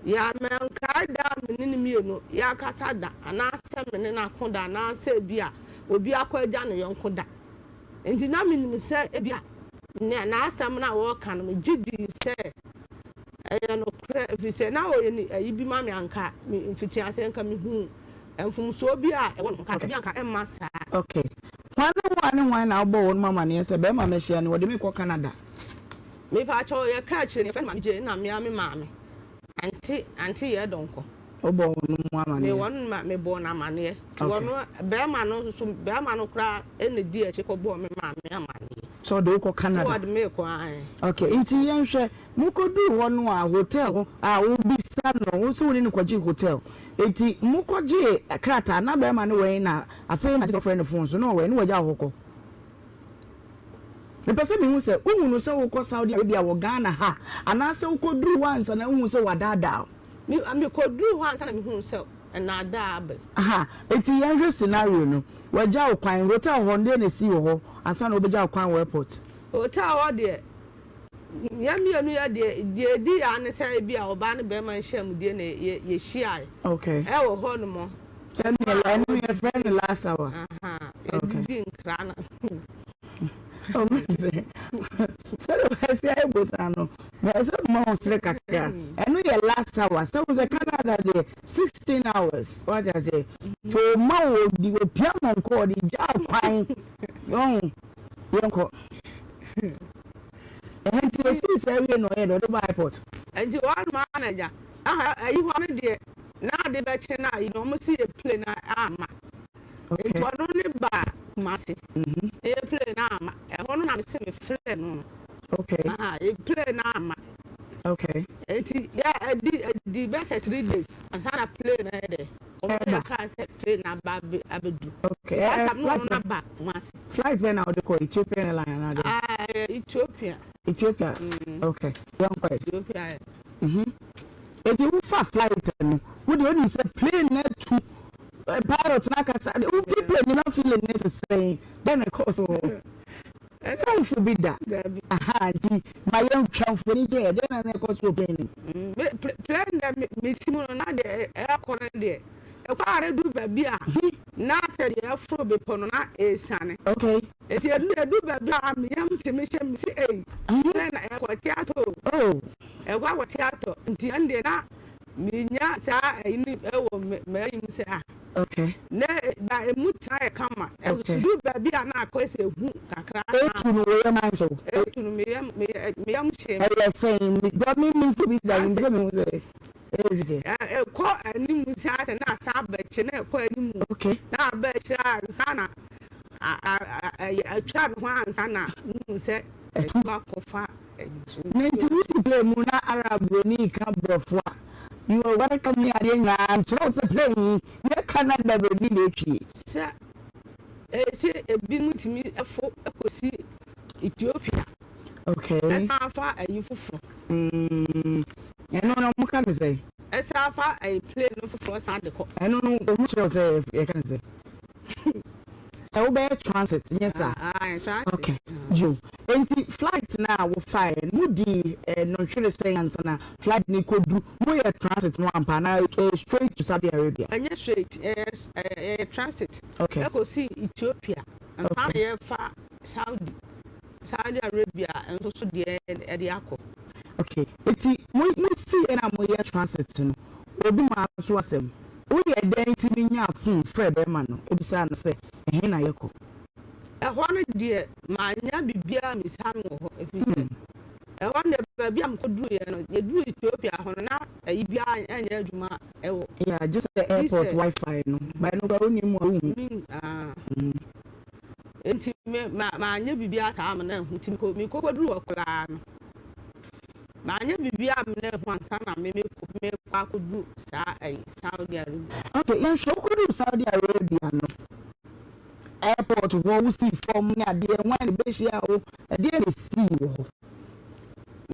S2: Yɛ a mankae da a me ne no mmienu yɛakasa da anaasɛ me ne no ako da anaasɛ bi a obi akɔ agya ne yɔnko da. Nti na menim sɛ ebia nea n'asɛm no a wɔreka no megye dii sɛ ɛyɛ nokorɛ, ɛfiri sɛ na ɔyɛ ne ayi bi ma me anka me mfitiaseɛ nka mehuu mfomsoɔ bi a ɛwɔ ne ho kakra bi anka ɛmma saa.
S1: Ok. Hwan ne hwan ne hwan na wobɔɔ wɔnom amaneɛ sɛ bɛrima mɛhyia no wɔde me rekɔ Canada?
S2: Mepakyɛw yɛka akyire no yɛfrɛ no Maame Jane na me ara me maame Ante Ante Yɛɛdɔnkɔ.
S1: Wobɔɔ wɔnom amaneɛ?
S2: Me wɔn ma mebɔɔ no amaneɛ. Nti
S1: Ok.
S2: wɔno bɛrima no nso so bɛrima no koraa na ɛdii akyire kɔbɔɔ me maame amaneɛ.
S1: Sɛ ɔde wo kɔ Canada?
S2: Sɛ ɔde me rekɔ ae.
S1: Ok, nti yɛnhwɛ, mokɔduu hɔ no a hotel hɔ a wobisa no, wo se wo ne no kɔgyee hotel, nti mokɔgyee krataa na bɛrima no wɛn na afei na gyesɛ wofrɛ no phone so na ɔwɛn na wagya wo hɔ kɔ? Mepɛ sɛ mehu sɛ wohu no sɛ wokɔ Saudi Arabia wɔ Ghana ha anaasɛ wokɔduruu hɔ ansa na wohu sɛ wadaadaa wo?
S2: Me, mekɔduruu hɔ ansa na mehuu sɛ nnaadaa aba mu.
S1: Aha, enti yɛnhwɛ scenario no, wagya wo kwan, hotel hɔ no deɛn na esii wɔ hɔ ansa na wobɛgya wo kwan wɔ airport?
S2: Hotel hɔ deɛ, yɛn mmienu yɛ deɛ, deɛ ɛdii ara ne sɛ ebia ɔbaa ne barima nhyiamudie na yɛ, yɛhyiaeɛ
S1: Okay.
S2: ɛwɔ hɔnom.
S1: Sɛ ɛno yɛ, ɛno yɛfrɛ no last hour.
S2: Aha,
S1: Okay.
S2: yɛdidi nkra no.
S1: Ɔmo se, sɛdeɛ wɔasi ayɛ bosaa no, na ɛsɛ mma wo sere kakra. Ɛno yɛ last hour. Sɛ wo sɛ Canada deɛ 16 hours. Wate aseɛ? Nti ɔma wo ɔdi ɔpia mɔnkɔ ɔde gya kwan. Ɔho yɛnkɔ. Ɛhɛ nti esii saa wie na ɔyɛ dɛ ɔde ba airport.
S2: Nti wɔn maa na agya. Aha ayi hɔ no deɛ na ade bɛkye no ayi no wɔn si yɛ plane ama.
S1: Okay.
S2: Nti ɔno ne baa Kumasi. Yɛ plane no ama. Ɛhɔ no na mese me frɛ no no.
S1: Okay.
S2: Aha, yɛ plane no ama.
S1: Okay.
S2: Nti yɛ ɛdi ɛdi bɛ sɛ 3 days ansa na plane no yɛ dɛ. Wɔn yɛ kaa sɛ plane no aba abɛ abɛdu.
S1: Okay.
S2: Saa
S1: Eh,
S2: time no
S1: flight
S2: ɔno aba Kumasi.
S1: Flight bɛn na wɔde kɔ Ethiopian airline anaa dɛ?
S2: Ah, ɛyɛ Ethiopia.
S1: Ethiopia. Okay. Yɛn kɔ.
S2: Ethiopia yɛ.
S1: Eti wofa flight no, wo deɛ wonim sɛ plane no atu, pilot no akasa, wote plane no na feeling no te sɛn? Dɛn na ɛkɔɔ so wɔ hɔ? Sɛ wofo bi da.
S2: Dabi.
S1: Aha, nti ma yɛntwa mfoni kyerɛ yɛ, dɛn na na ɛkɔ so wɔ plane no mu?
S2: Me plane na me ti mu no na deɛ ɛkɔ no deɛ ɛkɔ ara du baabi a na sɛ deɛ ɛforo bepɔ no na ɛresiane.
S1: Okay.
S2: Nti ɛdu baabi a me yam te me hyɛ me si ei plane na ɛkɔ te atɔ o.
S1: Oh.
S2: Ɛkɔ akɔte atɔ nti ɛno deɛ na menya saa ayi no ɛwɔ m'ayi mu sɛ ah.
S1: Okay.
S2: Na na emu tena yɛ kama.
S1: Okay.
S2: Ɛduru baabi a na akɔyɛ sɛ ehu kakra.
S1: Etu no wo yam anhye wo?
S2: Etu no me yam me yam hyee me.
S1: Ɛyɛ sɛn? Me dɔ me me nfo bi da me mpɛ me hu sɛ ɛyɛ si teɛ.
S2: Ɛkɔ anim saa sɛ na asan aba akyire na ɛkɔ anim.
S1: Okay.
S2: Na aba akyire ansa na atwa ne ho ansa na muhu sɛ
S1: Ɛtu.
S2: akɔfa.
S1: Na nti wo si plane mu na Arab ni reka brɔfo a you are welcome ne adeɛ nyinaa nkyerɛ wo sɛ plane yi yɛ Canada broni na ɛtwie.
S2: Sɛ ɛsɛ ebinom tumi fo kɔsi Ethiopia.
S1: Okay.
S2: Ɛsan fa ayi foforɔ.
S1: Ɛno no wɔn ka no sɛ.
S2: Ɛsan fa ayi plane no foforɔ san de kɔ.
S1: Ɛno no wɔn kyerɛ wo sɛ yɛka no sɛ. Sɛ wobɛyɛ transit nyɛ saa?
S2: Ae, transit.
S1: Okay, yo. Enti flight no a wofaeɛ no, modii nnɔnhwere sɛn ansa na flight no rekɔduru? Moyɛ transit no ampa anaa ɛyɛ straight to Saudi Arabia?
S2: Ɛnyɛ straight, ɛyɛ transit.
S1: Okay.
S2: Ɛkɔsi Ethiopia ansa na yɛfa Saudi, Saudi Arabia nso so deɛ ɛde akɔ.
S1: Okay, enti mo mosiiɛ no a moyɛ transit no, obi maa so asɛm? Woyɛɛ dɛn tumi nyaa fon frɛɛ barima no bisaa no sɛ ɛhe na yɛkɔ?
S2: Ɛhɔ no deɛ, mannya biribiara ammisa no wɔ hɔ, ɛfiri sɛ ɛhɔ no deɛ, baabi a mekɔduruiɛ no, yɛduruu Ethiopia hɔ no, na ayi biara nyɛ adwuma wɔ.
S1: Yeah, gye sɛ airport wifi no, but ɛno koraa wonni mu a wonhu.
S2: Me, ah. Enti me, ma, manyɛ biribiara saa amma no anhu, nti mekɔ, mekɔkɔduruu hɔ koraa no, Manyɛ biribiara ammena ahu ansa na me mekɔ mekɔ akɔduru saa ɛyi Saudi Arabia.
S1: Ok yɛnhwɛ wokɔduru Saudi Arabia no airport hɔ wosii fam ne adeɛ hwan na ɛbɛhyiaa wo ɛdeɛn na ɛsii wɔ hɔ?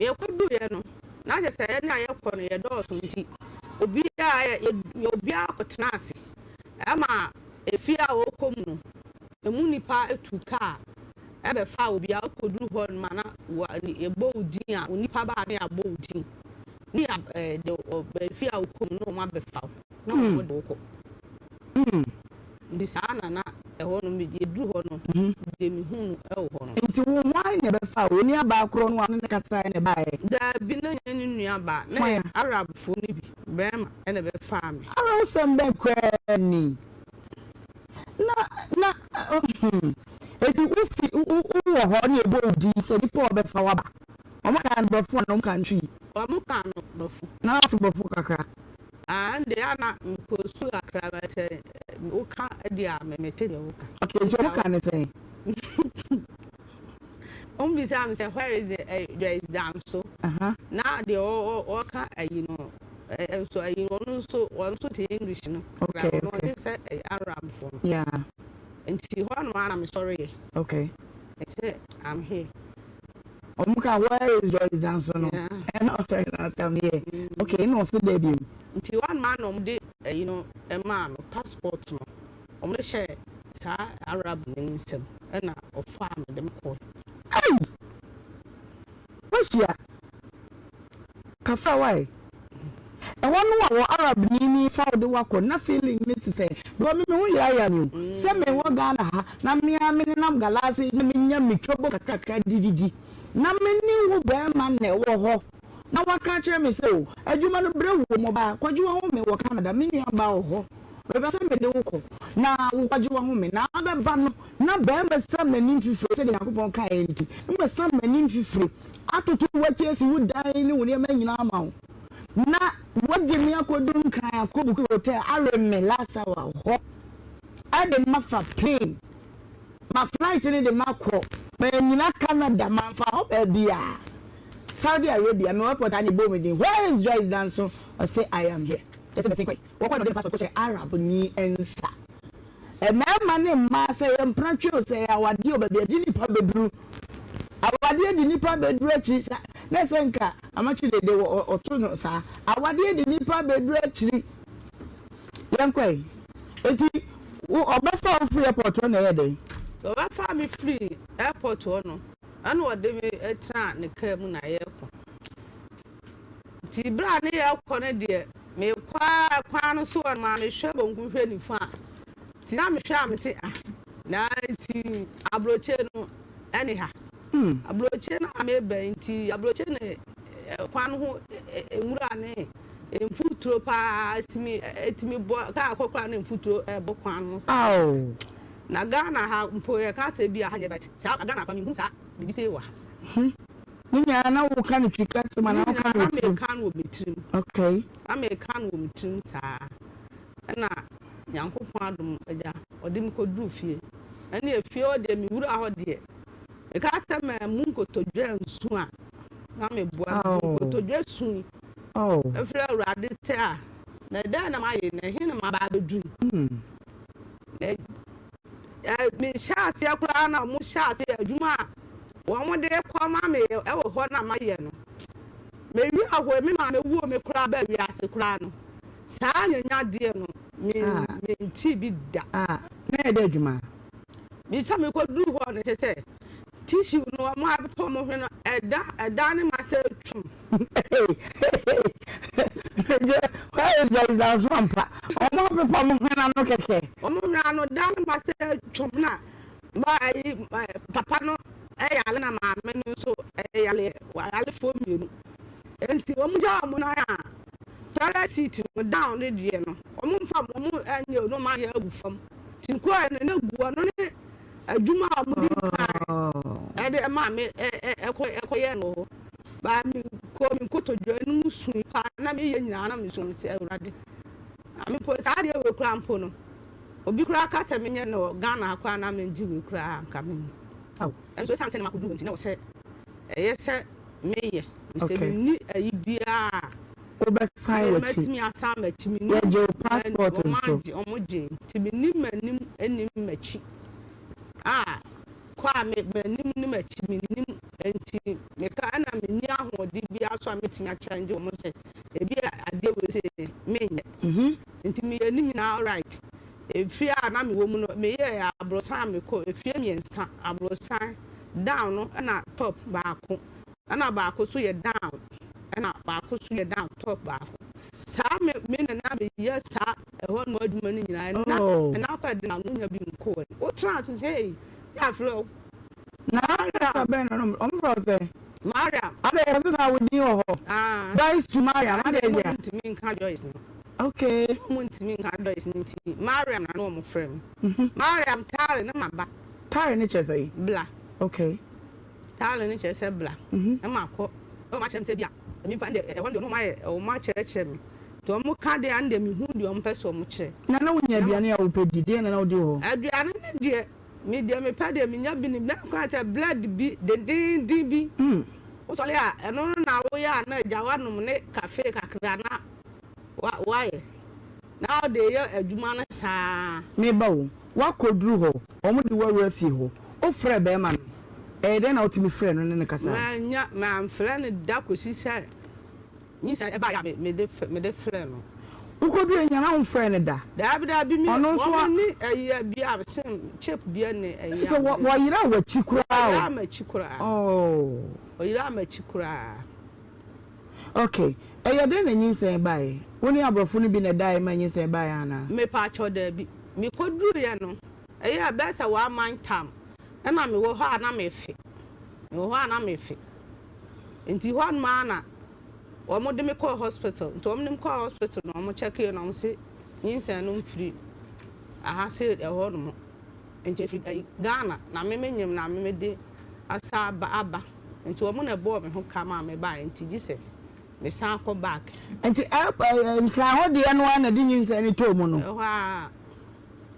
S2: Yɛkɔduruiɛ no na kyerɛ sɛ yɛn a yɛkɔ no yɛdɔɔso nti obiara yɛ yɛ obiara kɔtena ase ɛma efie a wɔkɔ mu no emu nnipa tu kaa bɛfa obi a wokɔduru hɔ nom a na yɛbɔ wo din a onipa ba a na yɛabɔ wo din ne yɛ de fie a wokɔ mu na wɔn abɛfa wo na wɔn de wo kɔ. Nti saa na na ɛhɔ no yɛduru hɔ no deɛ mehu no ɛwɔ hɔ no.
S1: Nti wo hwan na ɛbɛfa wo? Onua baa korɔ no a wo ne no kasaeɛ na ɛbaeɛ?
S2: Daabi na ɛnyɛ ne nua baa na ɛyɛ Arabfoɔ no bi barima na ɛbɛfaa me.
S1: Awerɛhosɛm bɛn koraa ni! Na na hmm eti wo fi wo wɔ hɔ ne ɛbɔ wo din sɛ nipa a ɔbɛfa wo aba. Wɔn kaa no brɔfo anaa wɔn kaa no twi?
S2: Wɔn kaa no brɔfo.
S1: Na wate brɔfo kakra?
S2: Ah ɛnde a na me kɔ sukuu kakra but sɛ wo ka deɛ a me mete deɛ wo ka.
S1: Okay nti wɔn kaa no sɛn?
S2: Wɔn bisaa me sɛ where is the eh, there is Danso. Na deɛ ɔka ayi no nso ayi ɔno nso ɔno nso te English no.
S1: Okay
S2: okay.
S1: Ɔno
S2: sɛ ɛyɛ Arab fo no.
S1: Yeah.
S2: Nti hɔ no ara na mesɔre yɛ.
S1: Okay.
S2: Sɛ I'm here.
S1: Wɔn ka where is Joyce Danso no. Ɛna ɔsɔre na ɔsɛ I'm here. Okay ɛna ɔsɛ dɛ bio.
S2: Nti hɔ no ara na wɔn de ayi no ɛmaa no passport no. Wɔn de hyɛɛ saa Arab ni no nsam ɛna ɔfaa me de me kɔe.
S1: Ei! Woahyia? Kafra why? Ɛhɔ no a wɔ Arab ni ni fa wo de wo akɔ na feeling no te sɛn? Because me me ho yerayera me o. Sɛ me wɔ Ghana ha na me ara me nenam Galase na me nya me twɔbɔ kakrakra de didi na me ne wo barima na ɛwɔ hɔ na waka akyerɛ me sɛ o adwuma no brɛ wom ɔbaa kɔgye w'ahome wɔ Canada me nua baa wɔ hɔ Mepɛ sɛ mede wo kɔ, na wokɔgye w'ahome, na wobɛba no, na barima siam m'anim fifire, sɛdeɛ Nyankopɔn kaeɛ nti, na masiam m'anim fifire, atoto w'akyi asi wo dan ne wo nneɛma nyinaa ama wo, na woagye me akɔdu Nkran akɔbuki hotel awe me last hour hɔ, de mafa plane, ma flight no de makɔ, mannyina Canada, mamfa hɔ baabiara, Saudi Arabia, mewɔ airport a na ɛbɔɔ me din, where is Joyce Danso? Ɔse I am here, kyerɛ sɛ mɛsen kɔe. Wɔkɔe na ɔde ne passport kɔhyɛɛ Arabni nsa. Mmarima ne mmaa, sɛ ɛyɛ mpratwe o, sɛ ɛyɛ awadeɛ o, baabi a ɛde nipa bɛduru, awadeɛ de nipa bɛduru akyiri sa, na ɛsɛ nka Amakye Dede ɔto no saa, awadeɛ de nipa bɛduru akyiri. Yɛnkɔe. Enti ɔbɛfaa wo firi airport hɔ na ɛyɛɛ dɛn?
S2: Ɔbɛfaa me firii airport hɔ no, ɛna ɔde me tenaa ne kaa mu na yɛrekɔ. Nti berɛ a ne yɛrekɔ no deɛ, mekɔ ara kwan no so hɔ no maa mehwɛ bonkum hwɛ nifa a, nti na mehwɛ a mese ah, na nti aburokyire no ɛne ha. Aburokyire no a meba yi nti aburokyire ne kwan no ho nwura ne Mfuturo paa tumi tumi bɔ kaa kɔ koraa na mfuturo ɛbɔ kwan no saa. Na Ghana ha mpo yɛka sɛ bi a ha nyɛ but saa Ghana kwa menhu saa biribi sei wɔ ha.
S1: Ne nyinaa na woka no twi kasa mu anaa woka no wɔ tirim?
S2: Na meka no wɔ me tirim.
S1: Okay.
S2: Na meka no wɔ me tirim saa. Ɛna Nyankopɔn adom agya ɔde me kɔduru fie. Ɛne efie hɔ deɛ me wura hɔ deɛ meka sɛ mammu nkotodwe ansu a na meboa me nkotodwe sui. Ɛfiri Awurade sɛ a na ɛdɛn na mayɛ na ɛhe na maba abɛduru yi? Mehyɛ aseɛ koraa na wɔhyɛ aseɛ adwuma a wɔde kɔ ma me wɔ hɔ na mayɛ no. Mewie hɔ me maame wuo me koraa baa wiase koraa no saa nyanyadeɛ no mentee bi da.
S1: Na ɛyɛ dɛ adwuma?
S2: Sɛ mekɔduru hɔ no kyerɛ sɛ tissue no wɔn abepɔ mo hwene no ɛda ɛda ne ma sɛ twam.
S1: Where is Joyce Danso ampa? Wɔn apepa mo hwene ano kɛkɛ.
S2: Wɔn hwene ano da ne ma sɛ twam na ma ayi papa no ɛyale na maame no nso ɛyale ayalefoɔ mmienu nti wɔn gya wɔn nan a toilet seat no down ne deɛ no wɔn mfa wɔn ɛnyɛ no wɔn ayɛ agu fam nti nkɔɛ no ne gu ɔno ne adwuma a wɔn di kan ɛde maa me ɛkɔ ɛkɔyɛ no hɔ baa me kɔ me nkotodwe no mu sui paa na meyɛ nyinaa na mesu sɛ Awurade na mpo saa adeɛ wei koraa mpo no obi koraa ka sɛ menyɛ no wɔ Ghana ha koraa na mengye wei koraa nka menyɛ nso ɛsiane sɛ na makɔduru hɔ nti na wɔ sɛ ɛyɛ sɛ meyɛ sɛ menni ayi biara
S1: Wobɛsan w'akyi.
S2: Mɛtumi asan m'akyi. Menni
S1: Yɛgye wo passport nso.
S2: Wɔn gye nti menni m'anim nnim m'akyi. A kɔ a me m'anim ne m'akyi mennim nti meka ɛna menni ahoɔden biara so a mɛtumi akyɛngye wɔn sɛ ebi a adeɛ wei sɛ menyɛ. Nti meyɛ ne nyinaa alright. Efie a na mewɔ mu no meyɛɛ aborosan a mekɔ efie mmiɛnsa aborosan down no ɛna top baako. Ɛna baako so yɛ down ɛna baako so yɛ down top baako saa me me na na meyɛ saa ɛhɔ nom adwuma no nyinaa ɛna
S1: Oh.
S2: ɛna akɔ ɛde na wonya bi nkɔ wɔ wotena ase sɛ hey yɛ afrɛ wo
S1: Na kasa bɛn na ɔmo frɛ wo sɛ?
S2: Mariam.
S1: Adɛ yɛsɛ saa wo din wɔ hɔ.
S2: Ah.
S1: Joyce to Mariam adɛ
S2: Ɛna
S1: deɛ.
S2: ɔmo ntumi nka Joyce no.
S1: Okay.
S2: Ɔmo ntumi nka Joyce no nti Mariam na na ɔmo frɛ me. Mariam Tare ne ma ba.
S1: Tare ne kyerɛ sɛn?
S2: Bla.
S1: Okay.
S2: Towel no kyerɛ sɛ bra na makɔ. Na wɔakyerɛ me sɛ ebia nyimpa no deɛ, ɛhɔ no deɛ wɔayɛ, wɔakyerɛkyerɛ me. Nti wɔka deɛ a, ɛno deɛ mehu deɛ wɔpɛ sɛ wɔkyerɛ.
S1: Na na wonya aduane a wopɛ di? Deɛn na na wodi wɔ hɔ?
S2: Aduane no deɛ, me deɛ mepɛ deɛ menya bi no, na ɛkwan sɛ bread bi dendeenden bi. Wosɔre a, ɛno no na woyɛ a na agya woanom ne cafe kakra na woayɛ. Na wode reyɛ adwuma no saa.
S1: Me ba o, woakɔduru hɔ, wɔde wo awura fie hɔ, wofrɛɛ barima no, ɛyɛ dɛn na wotumi frɛɛ no ne no kasae?
S2: Mannya, mamfrɛ no da kɔsi sɛ nyinsɛn baeɛ a mede, mede frɛɛ no.
S1: Wokɔduruiɛ nyinaa na womfrɛɛ no da?
S2: Daabi, daabi, me,
S1: Ɔno nso a.
S2: wɔn ne ayi bi a, sim, chip bi ne ayi a.
S1: Sɛ wɔ, wɔyeraa w'akyi koraa o.
S2: Wɔyeraa m'akyi koraa.
S1: Oh.
S2: Wɔyeraa m'akyi koraa.
S1: Ok, ɛyɛ dɛn na nyinsɛn baeɛ? Wo ne aborɔfo no bi na ɛdaeɛ ma nyinsɛn baeɛ anaa?
S2: Mepaakyɛw daabi. Mekɔduruiɛ no, ɛyɛɛ bɛyɛ sɛ one month time ɛna mewɔ hɔ a na mefe. Mewɔ hɔ a na mefe. Nti hɔ nom ara na wɔn de me kɔɔ hospital. Nti wɔn de me kɔɔ hospital na wɔn kyɛkeeɛ na wɔn se nyinsɛn no mfiri aha se ɛhɔ nom. Nti ɛfiri ɛyi Ghana na me menyem na me mede asa aba aba. Nti wɔn na ɛbɔɔ me ho ka maa me baeɛ nti gye sɛ me san kɔ back.
S1: Nti ɛ Nkran hɔ deɛ no ara na ɛde nyinsɛn no tɔɔ mu no?
S2: Ɛhɔ ara,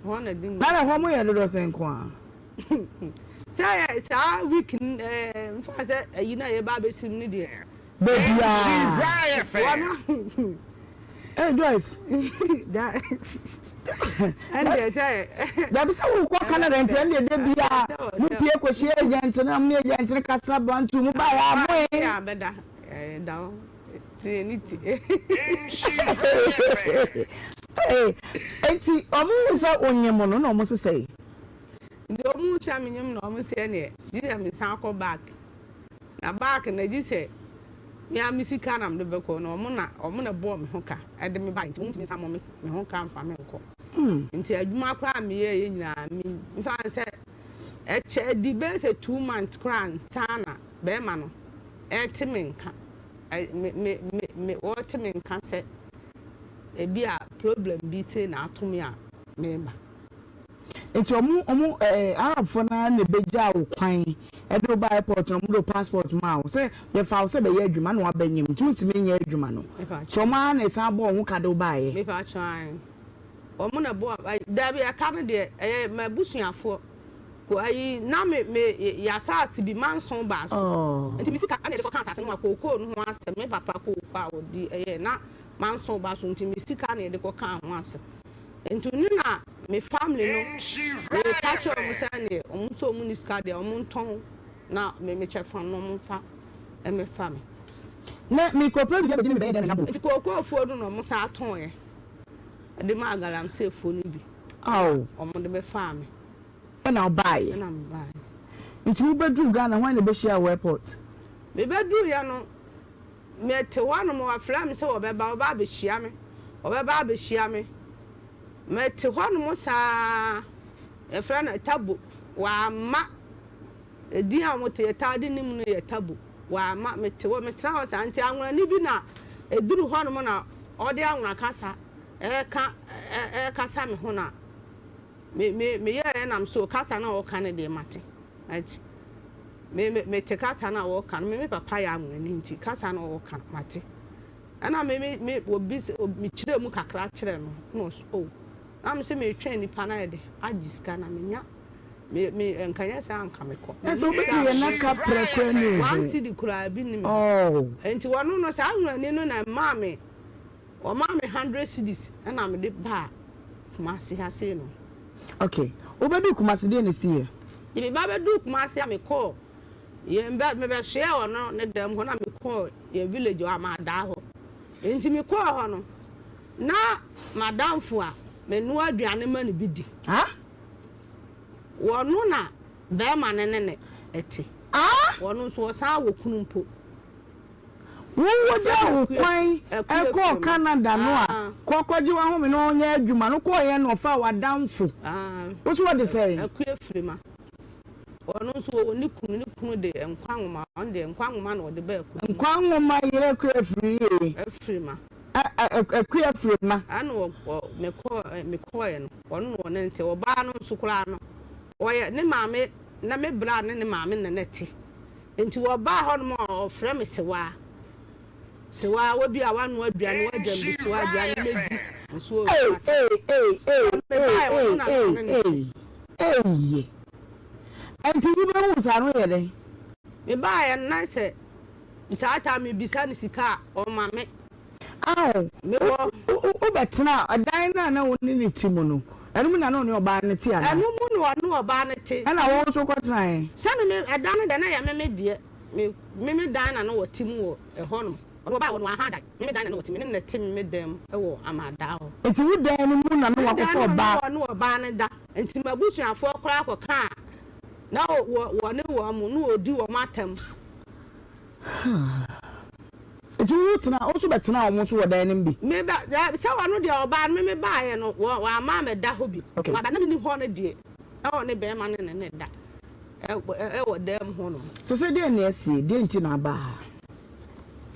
S2: ɛhɔ na ɛde nyinsɛn.
S1: Na na ɛhɔ mo yɛ dodoɔ sɛn nko ara?
S2: Sɛ yɛ saa week no ɛɛ nfa sɛ ayi na yɛba abɛsi mu no deɛ.
S1: Baabiara.
S2: Wɔn
S1: Hey Joyce.
S2: Ɛndeɛ sɛ.
S1: Dabi sɛ wokɔ Canada nti ɛndeɛ da biara mo pie kɔhyia agent no mo ne agent no kasa bantu mo baeɛ a moe.
S2: Yɛ abɛda ɛda hɔ tie ne tie.
S1: Enti ɔmo hu sɛ wonyem no na ɔmo sesɛe.
S2: Nti ɔmo hu sɛ menyem na ɔmo sɛ ɛneɛ gye sɛ mesan kɔ back. Na back no gye sɛ me ara me sika na mede bɛkɔ na wɔn na wɔn na ɛbɔɔ me ho ka de me bae nti wɔntumi nsan mmɔ me ho ka mfa me nkɔ. Nti adwuma koraa a meyɛeɛ nyinaa me mfa no sɛ ɛkyɛ ɛdi bɛyɛ sɛ 2 months koraa ansa na bɛrima no ɛrete me nka me me me me wɔrete me nka sɛ. ebi a problem bi sei na ato me a mereba.
S1: Nti ɔmo ɔmo ɛɛ Arabfoɔ no ara na ebegyaa wo kwan ɛde wo baa airport na ɔmo de wo passport maa wo sɛ yɛfaa wo sɛ bɛyɛ adwuma na waba nyim nti wontumi nyɛ adwuma no nti ɔmo ara na esan bɔɔ ho ka de wo baeɛ.
S2: Mepakyɛw ae ɔmo na ɛbɔɔ ayi dabi ɛka no deɛ ɛyɛ m'abusuafoɔ ko ayi na me me yɛ asaase bi manson baa so nti me sika ɛna yɛde kɔka asaase no ho a kookoo no ho asɛm me papa kookoo a ɔdi ɛyɛ na manson baa so nti me sika na yɛde kɔkaa ho asɛm. Nti no na me family no me ka kyerɛ wɔn sɛ ɛneɛ wɔn nso wɔn nni sika deɛ wɔn ntɔn na me me kyɛfa no wɔn nfa mmɛfa me.
S1: Na me kɔ pɛ biribi abɛdi ne me bɛyɛ dɛn na mo.
S2: Nti kookoofoɔ no na wɔn san tɔn yɛ de maa galamseyfoɔ no bi
S1: Aw.
S2: wɔn de bɛfaa me.
S1: Ɛna wo baeɛ.
S2: Ɛna me baeɛ.
S1: Nti wo bɛduru Ghana hwan na ɛbɛhyiaa wo airport?
S2: Me bɛduruiɛ no Mete hɔnom, wɔfrɛ me sɛ wɔbɛba, wɔbɛba abɛhyia me, wɔbɛba abɛhyia me. Mete hɔnom saa, yɛfrɛ no Tabo, wɔamma. Edin a wɔte yɛtaa de nim no yɛ Tabo, wɔamma. Mete hɔ, metena hɔ saa. Nti anwonani bi na ɛduru hɔnom na ɔde anwona kasa ɛreka ɛrekasa me ho na me me meyɛɛ nam so kasa na ɔreka no deɛ mate. Mate. Me me mete kasa no a wɔka no, me me papa yɛ Anwonani nti kasa no a wɔka no mate. Ɛna me me me obi mekyerɛɛ mu kakra kyerɛɛ no na ɔso oh na me sɛ metwɛn nipa no ayɛ de agye sika na menya me me nka nyɛ saa nka mekɔ.
S1: Na sɛ wobɛdu yɛn na ka prɛ koraa ni wo ho.
S2: One cedi koraa bi ni me ho. Nti wɔno no saa Anwonani no na ɛmaa me Wɔmaa me hundred cedis ɛna mede baa Kumasi ha sei no.
S1: Ok, wobɛduu Kumasi deɛn na ɛsiiɛ?
S2: Nti me ba bɛduu Kumasi a mekɔɔ yɛn bɛ mebɛsoɛɛ ɔno ne dɛm hɔ na mekɔɔ yɛn village hɔ Amadaa hɔ. Nti mekɔɔ hɔ no na m'adamfo a menoa aduane ma no bi di.
S1: Ah?
S2: Wɔno na bɛɛma no ne no te.
S1: Ah?
S2: Wɔno nso ɔsan wɔ kunu mpo.
S1: Wogyaa wo kwan kɔɔ Canada no a, kɔ kɔgye w'ahome na ɔnyɛ adwuma no kɔeɛ na ɔfaa w'adamfo. Wo so wɔde sɛn?
S2: Akua Firima. Ɔno nso ɔwɔ ne kunu, ne kunu de nkwa nwoma, ɔno deɛ nkwa nwoma na ɔde baa kurom.
S1: Nkwa nwoma yere Akua Firie.
S2: Firima.
S1: Akua Firima.
S2: Ɛna ɔ mekɔɔ mekɔeɛ no, ɔno na ɔne no te. Ɔbaa no nso koraa no, ɔyɛ ne maame, na me bra ne ne maame na na ɛte. Nti wɔbaa hɔ nom a ɔfrɛ me sewaa sewaa wo bi a wanoa aduane wagya me bi sewaa aduane mɛdi nso
S1: Ei
S2: ɔmate.
S1: ei ei ei
S2: Me
S1: ei
S2: baeɛ ɔno
S1: ei
S2: na
S1: ei
S2: ɔne ne te.
S1: ei ei Ɛnti wo bɛ hu saa no yɛ dɛn?
S2: Me baeɛ no na sɛ saa time me bisa no sika a ɔma me.
S1: Ao,
S2: Me wɔ.
S1: wo wo wo bɛ tena ɛdan no a na wo ne no te mu no ɛno mu na na ɔne ɔbaa no te anaa?
S2: Ɛno mu na ɔne ɔbaa no te.
S1: Ɛna wo nso kɔ tenaeɛ?
S2: Sɛ me me ɛdan no deɛ na ɛyɛ me me deɛ me me me dan na na wɔte mu wɔ ɛhɔ nom ɔno ɔbaa hɔ no waha dan me me dan na na wɔte me ne no na ɛte me me dan mu wɔ Amadaa hɔ.
S1: Nti wo dan no mu na na
S2: Me dan
S1: wakɔfa
S2: no mu na
S1: ɔbaa?
S2: ɔne ɔbaa no da nti m'abusuafoɔ koraa kɔ kaa na wɔ wɔ wɔne wɔn mo na wɔdi wɔn atɛm.
S1: Nti wo tena wo nso bɛtenaa wɔn so wɔ dan no mu bi?
S2: Me ba daabi sɛ ɔno deɛ ɔbaa no me me baeɛ no wɔ wamma ammɛda hɔ bi.
S1: Okay.
S2: Waba na menni hɔ no deɛ na ɔne bɛrima no ne ne da ɛwɔ dan mu hɔ nom.
S1: Sese deɛn na asie? Deɛn nti na abaa ha?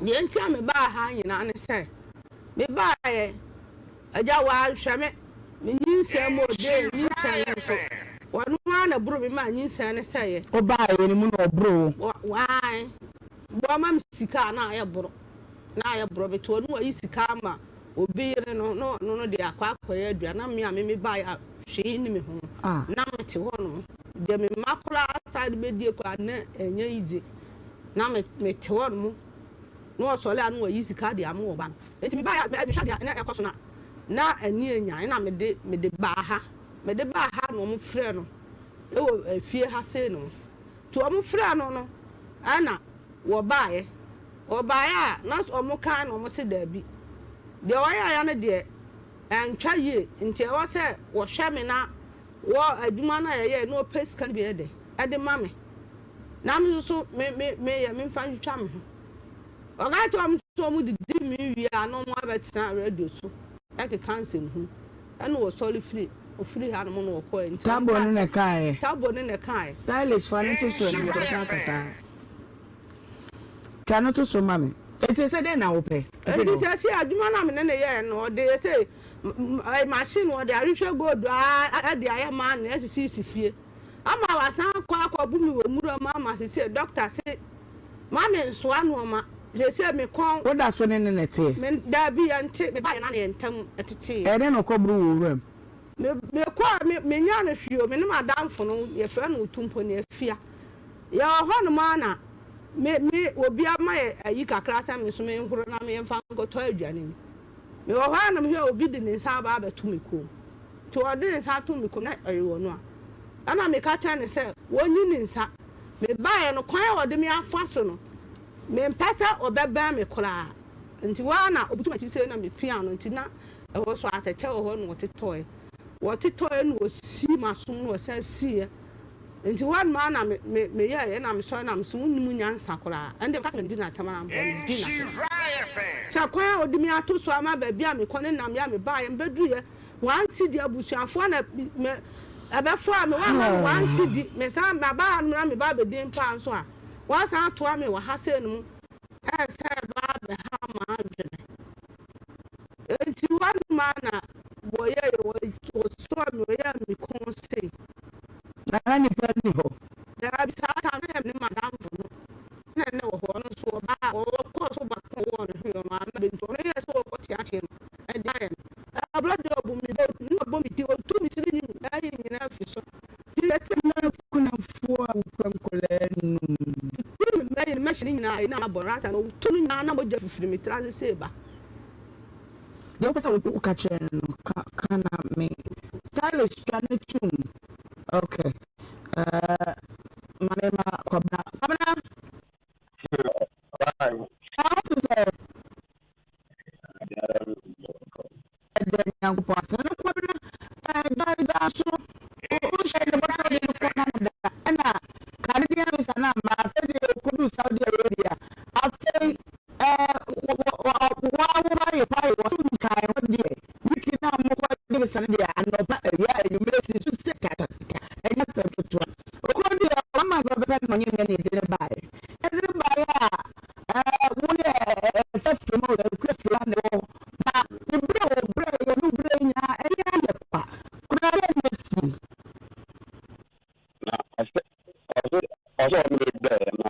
S2: Deɛ nti a mebaa ha nyinaa ne sɛ mebaeɛ agya wanhwɛ me me nyinsɛn mu ɔdee nyinsɛn no nso ɔno ara na ɛboro me maa nyinsɛn no sɛeɛ.
S1: Wobaeɛ no mu na ɔboro wo?
S2: Wɔ ae wɔma me sika a na ayɛ boro na ayɛ boro me to ɔno wayi sika ama obi yere no na ɔno no deɛ akɔ akɔyɛ aduane na me a me me baeɛ a hwee nni me ho no
S1: Ah.
S2: na mete hɔ nom deɛ me mma koraa san de bɛdie koraa na ɛnyɛ easy na me mete hɔ nom na ɔsɔre a na wayi sika de ama ɔba no nti me baeɛ a mehwɛ adeɛ a na ɛkɔ so na na ani anya ɛna mede mede baa ha mede baa ha na wɔn frɛ no ɛwɔ efie ha sei nom nti wɔn frɛ no no ɛna wɔbaeɛ wɔbaeɛ a na wɔn kan na wɔn se daabi deɛ wɔyɛeɛ no deɛ ɛntwa yie nti ɛwɔ sɛ wɔhwɛ me na wɔ adwuma no a yɛyɛ na wɔpɛ sika no bi yɛ dɛ ɛde ma me na me nso so me me meyɛ memfa ntwitwa me ho ɔka kyerɛ wɔn sɛ wɔn didi me wie a na wɔn abɛtena radio so ɛkeka nsɛm hunu ɛna wɔsɔre firi ofiri ha nom na wɔkɔɛ nti
S1: Tabo ne na ɛkaeɛ.
S2: Tabo ne na ɛkaeɛ.
S1: Stylish fa no to so ɛno nso ɔsan kasa. Twa no to so ma me. Enti sɛ dɛn na wopɛ?
S2: Enti seesei adwuma no a me ne no yɛe no, ɔde sei machine ɔde ahwehwɛ gold ara de ayɛ maa no asisisi fie ama wasan akɔ akɔbu me wɔ nwura mu ama seesei dɔkta se ma me nsoa nnoɔma seesei me kɔn.
S1: Woda so ne no na ɛteɛ?
S2: Me daabi yɛnte, mebaeɛ na yɛn ntam teteeɛ.
S1: Ɛyɛ dɛn na ɔkɔboro wɔ wuram?
S2: Me mekɔɔ me menyaa no hwee o, me ne m'adamfo no yɛfrɛ no Otumpɔni Afia. Yɛwɔ hɔnom ara na me me obi ama yɛ ayi kakra sɛ me nso menhoro na memfa nkɔtɔ aduane ni. Mewɔ hɔ ara na mehwɛ obi de ne nsa aba abɛto me kɔn mu. Nti ɔde ne nsa ato me kɔn mu na ɛyɛ ɔno a. Ɛna meka kyerɛ no sɛ wɔnyi ne nsa. Mebaeɛ no kwan a ɔde me afa so no, mempɛ sɛ ɔbɛbɛn me koraa. Nti hɔ ara na ɔbutu m'akyi sei na mepia no nti na ɛhɔ nso atɛkyɛ wɔ hɔ na ɔtetɔeɛ. Ɔtetɔeɛ na ɔsii m'asom na ɔsan siiɛ. Enti hɔ nom ara na me, me, meyɛeɛ, ɛna mesɔre na mese, Wonnim nyansa koraa. Ɛnde meka sɛ medi no atɛm anaa meboa no, medi no atɛm. Kyɛ kwan a ɔde me ato so ama baabi a mekɔ ne nam yɛ a mebaeɛ, mebɛduruiɛ, one cedi, abusuafoɔ na me, ɛbɛfoaa me, wɔamma me one cedi, mesan, maba ha nom na meba abɛdi mpaa nso a, wɔasan atoa me wɔ ha sei nom, ɛresan ɛba abɛha m'adwene. Enti hɔ nom ara na wɔyɛeɛ, wɔsɔɔ me, wɔyɛɛ me kɔn sei.
S1: Na na nnipa nni hɔ.
S2: Daabi, saa time no na ɛyɛ me ne m'adamfo no na na ɛwɔ hɔ, ɔno nso ɔbaa, ɔkɔɔ so baako a ɔwɔɔ no hwee, ɔno amma bi nti ɔno yɛɛ sɛ ɔkɔteateam de ayɛ no. Ɛberɛ deɛ ɔbu me bɛ, na ɔbɔ me ti, ɔtu me tiri nwi ayi nyinaa firi so. Nti yɛsɛ.
S1: Na akunafoɔ a wokura nkwadaa num.
S2: Ɔtu me mɛyi no mɛhyɛ ne nyinaa ayi na mabɔ no ansa na ɔtu no nyinaa na mogya fifiri me tiri ase sei ba.
S1: Deɛ wopɛ sɛ woka kyerɛ no no, ka ka na me. Stylish twa ne tum. Okay. Uh, ma me ma Kwabena. Kwabena!
S3: Bye.
S1: Ah, wote sɛ? Ɛdɛ Nyankopɔn ase. Na Kwabena, eh, guys aso. Wohyɛ ne bɔ sɛ wode no kɔ Canada. Ɛna Canadian visa no amma. Afei deɛ ɔkɔduu Saudi Arabia. Afei
S3: Na ɔsɛ ɔsɛ ɔsɛ ɔno bɛ brɛ na.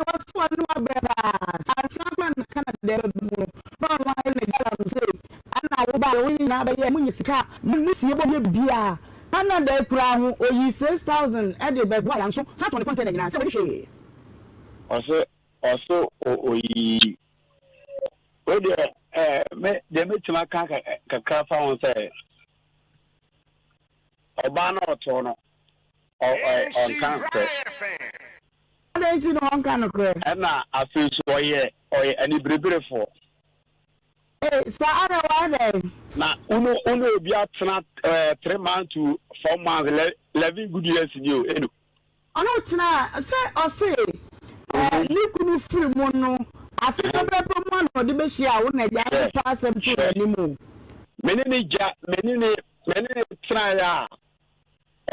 S1: Wɔse wɔne wo abrɛ paa. Ansa koraa na Canada bɛba mu no, na ɔno ara ne galamsey ana wo baeɛ, wo nyinaa bɛyɛɛ, mo nya sika a, mo sie bɔ yɛ biaa. Canada yi koraa ho, ɔyii 6000 de bɛboa yɛn nso, san tɔn ne container nyinaa sɛ wɔde hwee.
S3: Ɔse ɔse ɔyii. Wei deɛ ɛɛ me deɛ mɛtumi aka kakra fa ho sɛ ɔbaa no ɔtoo no ɔnka nokorɛ.
S1: Adɛn nti na ɔnka nokorɛ?
S3: Ɛna afei nso ɔyɛ ɔyɛ anibereberefoɔ.
S1: Ee, saa ara wayɛ dɛn?
S3: Na wo ne wo ne obi atena ɛɛ 3 months to 4 months, 11 good years ni o, eno.
S1: Ɔne wo tenaa sɛ ɔse ɛɛ ne kunu firi mu no afe pɛpɛɛpɛ mu a na ɔde bɛhyiaa wo na agya
S3: Hwɛ,
S1: no pa asɛm too
S3: hwɛ,
S1: n'anim o.
S3: me ne ne gya me ne ne me ne ne tenaeɛ a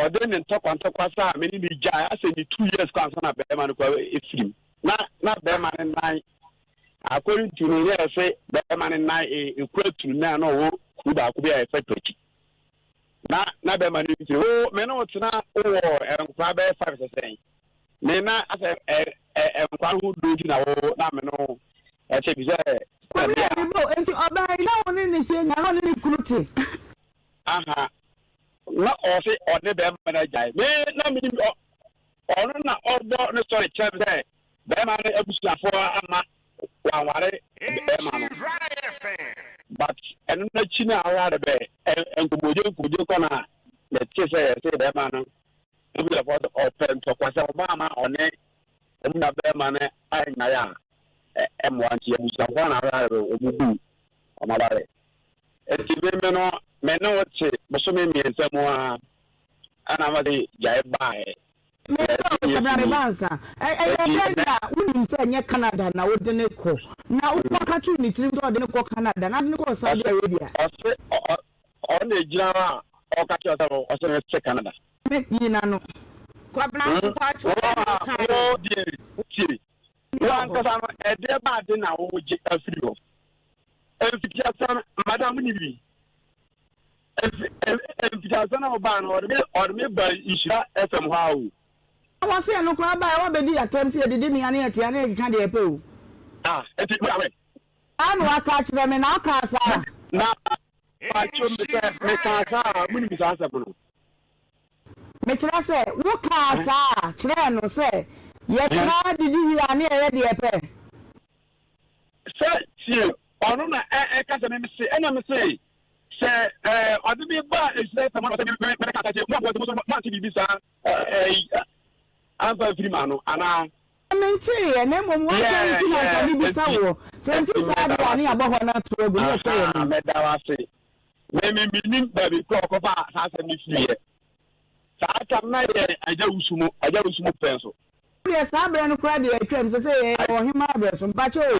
S3: ɔde ne ntɔkwa ntɔkwa saa me ne ne gyae asɛ ne 2 years kɔ ansa na bɛrima no kɔ efiri mu na na bɛrima no nan according to no yɛ sɛ bɛrima no nan ekura tunu nan na ɔwɔ kuru baako bi a yɛfɛ twakyi na na bɛrima no mfiri wo me ne wo tena wowɔ nkora bɛyɛ five sɛ sɛn me na asɛ ɛ ɛ nkora no ho duro nti na wo na me no ɛkyɛ bi sɛ
S1: Kwame Abibo, nti ɔbaa yi na wo ne ne te nya na ɔne ne kunu te?
S3: Aha, na ɔse ɔne bɛrima no agyae. Me na menim ɔno na ɔbɔ ne sɔre kyerɛ me sɛ bɛrima no abusuafoɔ ama wanware bɛrima no. But ɛno n'akyi no a ɔware bɛ nkɔmmɔdie nkɔmmɔdie kɔ na yɛte sɛ yɛse bɛrima no abusuafoɔ sɛ ɔpɛ ntɔkwa sɛ ɔma ama ɔne ɔmo na bɛrima no anyae a ɛmmoa nti abusuafoɔ na aware bɛ ɔmo gu ɔmo aware. Enti me me no, me ne wo te bosome 3 mu ara, ɛna mede gyae baeɛ.
S1: Me ba o, Kwabena me ba ansa. Ɛyɛ dɛn na wonim sɛ ɛnyɛ Canada na wode no kɔ? Na wokɔ ka too ne tirim sɛ ɔde no kɔ Canada na ɔde no kɔɔ Saudi Arabia?
S3: Ɔse ɔno na ɛgyina hɔ a ɔka kyerɛ sɛ ɔse mese Canada.
S1: Me yi n'ano.
S2: Kwabena mpakyɛw
S3: Wo
S2: ɛna ɔkaeɛ.
S3: Wo deɛ tie.
S2: Wo.
S3: Wankasa no, ɛdeɛ ba ade na wogye afiri hɔ? Mfitiaseɛ no, madam, wonim bi? Mfitiaseɛ no a wobaa no, ɔde me ɔde me ba Nhyira FM hɔ a o.
S1: Na wɔse ɛno koraa baeɛ wabɛdi atɛm sɛ yɛdidi mea ne yɛtea ne yɛkeka deɛ yɛpɛ o.
S3: Ah, enti wo awɛ?
S1: Saa na waka akyerɛ me, na wokaa saa?
S3: Na paatwo mesɛ mekaa saa a, monim saa asɛm no?
S1: Mekyerɛ sɛ, wokaa saa kyerɛɛ no sɛ yɛtra didi wie a ne yɛyɛ deɛ yɛpɛ?
S3: Sɛ tie, ɔno na ɛka sɛ me se, ɛna me se, sɛ ɔde me ba nhyira fam na ɔsɛ me me bɛka sɛ mo aboa mo so mo ante biribi saa ɛɛ amfa mfiri ma no anaa.
S1: Menteeɛ, na mmom w'asɛm nti na anka mebisa woɔ. Sɛ ɛnte saa deɛ a, ne yɛabɔ hɔ no ato agu, ne yɛhwɛ yɛn anim.
S3: Meda wo ase. Me me mennim baabi korɔ ɔkɔfaa saa asɛm no firiiɛ. Saa tam na yɛ agya wusu mo agya wusu mo pɛn so.
S1: Deɛ saa berɛ no koraa deɛ atwam sɛ sɛ yɛyɛ ɔhemaa berɛ so mpakyɛ o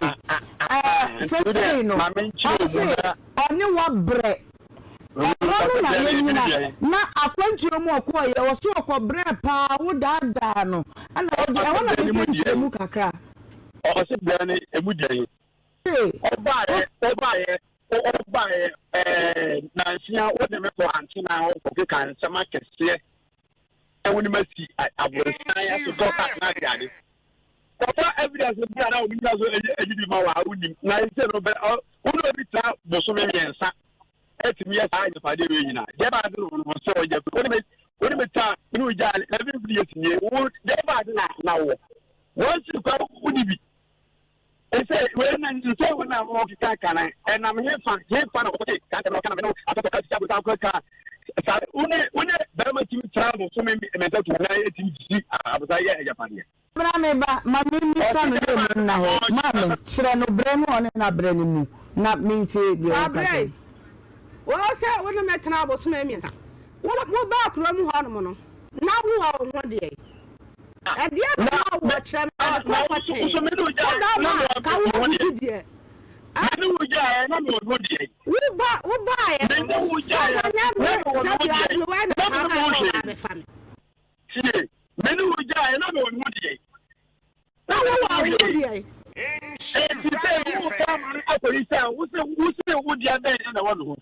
S1: ɛɛ sesei no ɔse ɔne wabrɛ ɛhɔ no na yɛnyina na akwantuo mu ɔkɔɔyɛ ɔse ɔkɔ brɛ paa wo daadaa no ɛna ɔde ɛhɔ na mepɛ nkyerɛmu kakra.
S3: Ɔse brɛ no emu deɛn? Ɔbaeɛ ɔbaeɛ ɔbaeɛ ɛɛ nansia wode me kɔ antena hɔ kɔkeka nsɛm akɛseɛ na wo ne ma si aborosan atotɔ ka na ade ade kɔfa evidence bi a na obi nyina so eyi bi ma wa wonim na ese no bɛ wo ne obi tena bosome mmiɛnsa ɛtumi yɛ saa agyapadeɛ wei nyinaa deɛ baade no no sɛ ɔyɛ wo ne me wo ne me ta ne wo gya 11 years nie wo deɛ baade na na wɔ wɔn si kwa wo ni bi Ese wei na nsɛ wɔn a wɔkeka ka no ɛnam hefa hefa na wɔkɔte saa asɛm na wɔka na mene asɔfo ka sisi abosan kɔ ka saa wo ne wo ne bɛrima tumi tra bosome mmiɛnsa tu na etumi sisi abosan yɛ agyapadeɛ.
S1: Bra me ba, ma memmisa no na emu nna hɔ. Maame, kyerɛ no berɛ ne ɔne no abrɛ no mu, na mentie deɛ woka
S2: Wabrɛ
S1: kyerɛ
S2: yi,
S1: no.
S2: wo sɛ wo ne me tena abosome mmiɛnsa. Wo wobaa kurom hɔnom no, na wowɔ wo ho deɛn? Ɛdeɛn na na wowɔ kyerɛ me ade korɔ pɔtee? Wo da ma ka wo didi deɛ. Woba wobaeɛ no, sɛ wanyɛ me sɛ deɛ aberewa na kaa sɛ ɔba abɛfa me. Na wowɔ wo ho deɛ.
S3: Enti sɛ wofa ama no akɔyi sɛ wo se wo deɛ bɛn na ɛwɔ ne ho.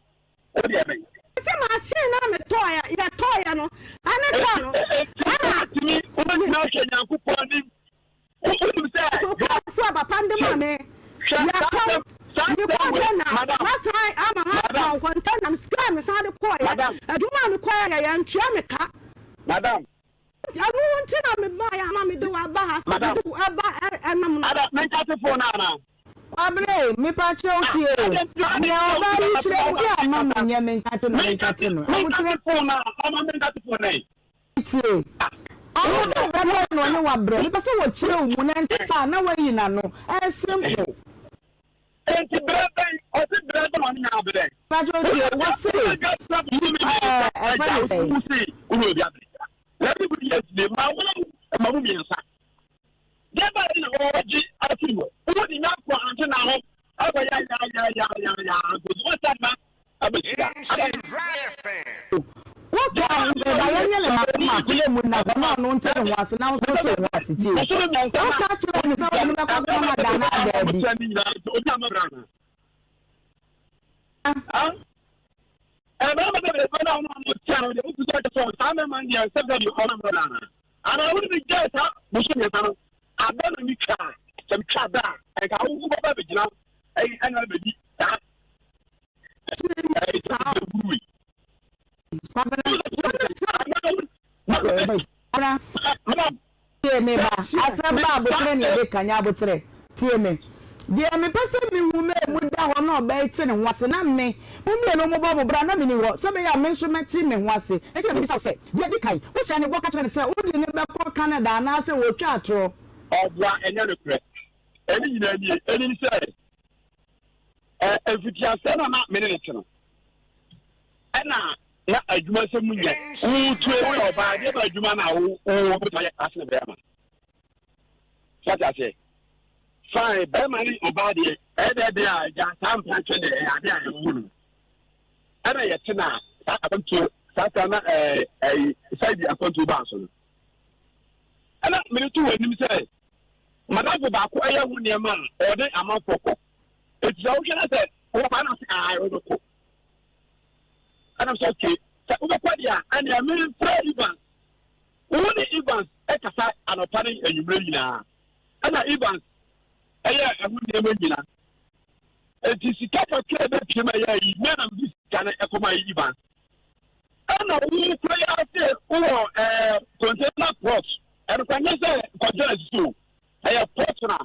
S3: Wo deɛ bɛn?
S2: Sɛ machine no a metɔeɛ, yɛtɔeɛ no, ɛne car no,
S3: Enti
S2: ɛna.
S3: wobɛtumi, wobɛtumi ahwɛ Nyankopɔn anim. Wo, wonim sɛ, hwɛ,
S2: Kokoafoɔ a papa no de maa me,
S3: hwɛ, saa
S2: yɛtɔn,
S3: asɛm, saa asɛm
S2: mekɔɔ
S3: wei,
S2: Ghana,
S3: madam,
S2: masan ama
S3: madam,
S2: matɔn container, me sika a mesan de kɔeɛ,
S3: madam,
S2: adwuma a mekɔeɛ, yɛantua me ka.
S3: madam.
S2: Ɛno nti na mebaeɛ a na mede wo aba ha sɛ
S3: Madam.
S2: mede wo ɛba ɛnam no.
S3: Ada, menkate phone no anaa?
S1: Kwabena ei, mepa kyɛw tie o. Nea ɔbaa yi kyerɛ wo a ma me nyɛ menkate no menkate no.
S3: Aboterɛ. Menkate phone no a, ɔma menkate phone no ei.
S1: Tie. Ɔno sɛ ɔbɛbrɛ na ɔne wo abrɛ. Mepɛ sɛ wɔkyerɛ wo mu na ɛnte saa na wayi n'ano. Ɛyɛ simple.
S3: Enti berɛ bɛn, ɔse berɛ bɛn ɔne nyaa berɛ?
S1: Mpakyɛw tie, wɔse ɛɛ ɛfɛ ne sɛn? Woka ɔba yɛnyɛ no mako mako na emu nna hɔ na ɔno nte ne ho ase na wo nso wote wo ho ase tie. Woka kyerɛ no sɛ wode no bɛkɔ Canada anaa daabi? Kwabena, tie me ba, asɛm ba aboterɛ na yɛde ka, nyɛ aboterɛ. Tie me. Deɛ mepɛ sɛ mehu ma emu da hɔ na ɔbaa yi te ne ho ase na me, mo mmienu mobɔ mo bra na menni hɔ, sɛ ɛbɛyɛ a me nso mɛte me ho ase. Enti na mebisa wo sɛ, deɛ ɛdi kan, wohyɛɛ no bɔ ka kyerɛɛ no sɛ wode no bɛkɔ Canada anaasɛ wɔtwa atorɔ?
S3: Ɔboa, ɛnyɛ nokorɛ. Ɛne nyinaa nie, ɛne ne sɛ, mfitiaseɛ no a na me ne no te no, ɛna na adwuma sɛ mu nyɛ wotue woyɛ ɔbaa deɛ ba adwuma no a wobɛtumi ayɛ asene bɛrima sɛte aseɛ fine bɛrima ne ɔbaa deɛ ɛyɛ deɛ a agya saa mpa kyɛ deɛ ɛyɛ adeɛ a ɛwɔ no ɛna yɛte na saa akwantuo saa saa na ɛɛ ɛyi sɛbi akwantuo baa so no ɛna mene to wɔ anim sɛ. Madamfo baako yɛ ho nneɛma a ɔde amanfoɔ kɔ. Eti sɛ wohwɛ na sɛ wobɛkɔ a na ɔse ae wobɛkɔ. Ɛna sɛ okay sɛ wobɛkɔ deɛ a ɛnea memfrɛ Evans. Wo ne Evans kasa anɔpa ne anwummerɛ nyinaa. Ɛna Evans ɛyɛ ɛho nneɛma nyina. Eti sika kakra ɛbɛpie ma ɛyɛ ayi me na mede sika no ɛkɔma Evans. Ɛna wo kura yi ara sɛ wowɔ ɛɛ container plot ɛno kora nyɛ sɛ container sisi o ɛyɛ plot na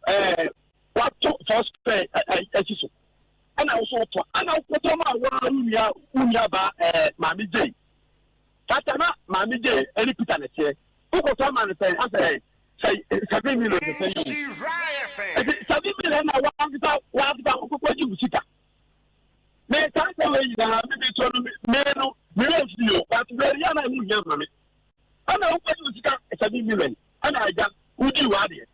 S3: ɛɛ wato four square ɛsi so ɛna woso wotɔ ɛna wokɔtɔ ma waa wo nua wo nua ba ɛɛ maame gye tata na maame gye ɛne Peter na ɛteɛ wokɔtɔ ama no sɛ asɛ sɛ 7 million sɛ yi o ɛti 7 million na wankasa wankasa wokɔkɔ gye wo sika. Me saa nsɛm wei nyinaa me bi so no me no me werɛ mfiri o but wei yɛ na ɛho hia ma me ɛna wokɔgye wo sika 7 million ɛna agya wodii w'adeɛ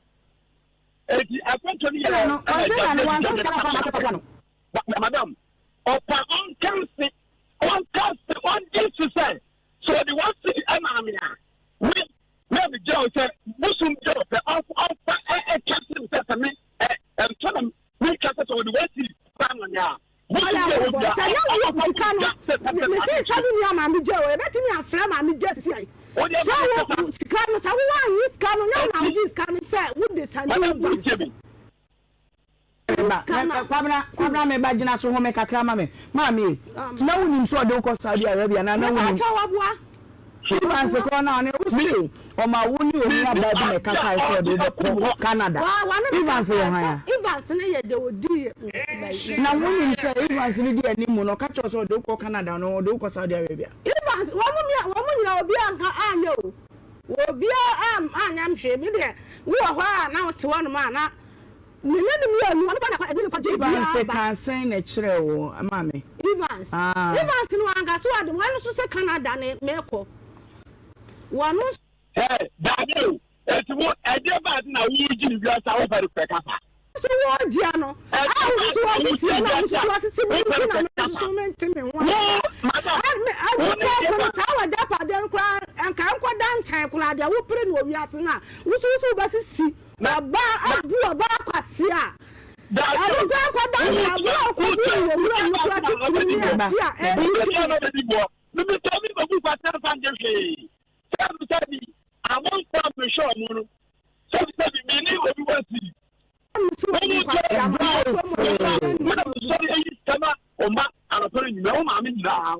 S3: eti akwantuo no yɛ ɛna agya madam ɔpa ɔnka nse ɔnka nse ɔngye nse sɛ sɛ ɔde wɔn si ɛma me a me na me gyina sɛ bosom bi ɔpɛ ɔmfa ɛka se sɛ sɛ me ɛntɔ na Menka sɛ sɛ wɔde w'asiri ba ama me a, bosom bi a ɛwɔ bia
S4: Sɛ na wowɔ sika no, mese sɛ me nua maame gye o, yɛbɛtumi afrɛ maame gye sisi. Sɛ wo sika no, sɛ wowɔ anyi sika no, nyɛ wo na wogye sika no sɛ wode sane wo ba.
S1: Kwabena, Kwabena me ba gyina so home kakra ma me. Maame, na wonim sɛ ɔde wokɔ Saudi Arabia na na wonim.
S4: Mepa kyɛw waboa.
S1: Evans korɔ no a ɔne wo se ɔma wo ne onua baa bi na ɛkasae sɛ ɔde wo bɛkɔ Canada. Evans yɛ hwan a?
S4: Evans no yɛ deɛ ɔdii bɛyi.
S1: Na wonim sɛ Evans no di anim no ɔka kyerɛ wo sɛ ɔde wo kɔ Canada no ɔde wo kɔ Saudi Arabia?
S4: Evans wɔn mia wɔn nyinaa obiara nka anyɛ o obiara anyɛ me hwee me deɛ wowɔ hɔ a na wote hɔ nom a na Me ne no mmienu, ɔno ba na ɛde no kɔgye
S1: Evans
S4: biara ba.
S1: kaa sɛn na ɛkyerɛɛ wo maame?
S4: Evans,
S1: Ah.
S4: Evans no wanka so ɔde wɔn nso sɛ Canada ne mekɔ. Wɔn nso.
S3: Ɛ daabi o, eti wo ɛdeɛ ba ade na wogye ne wiase a wopɛ no pɛ kasa.
S4: Nso wɔgyea no a wo nso wɔsisi na wo nso wɔsisi me nti na me nso so mente me ho ase. Ɛne kɔkɔ no saa w'agyapadeɛ no koraa nka nkɔda nkyɛn koraa deɛ wopere no wɔ wiase no a wo nso wo so wobɛsisi. Ɔbaa abu ɔbaa kwasea. Ɛno koraa nkɔda nka aboa a ɔkɔbu no wɔ wuram no koraa titiri ne ade a ɛdi.
S3: Mebisa mi bɛbu kwasea mfa ngye hwee. Sɛbisɛbi amanfoɔ a mehwɛ ɔmo no sɛbisɛbi mene obi wɔ siri. Wɔn kyɛ mo na mesɔre ayi sika ma ɔma anɔpa no nyinaa wo maame nyinaa.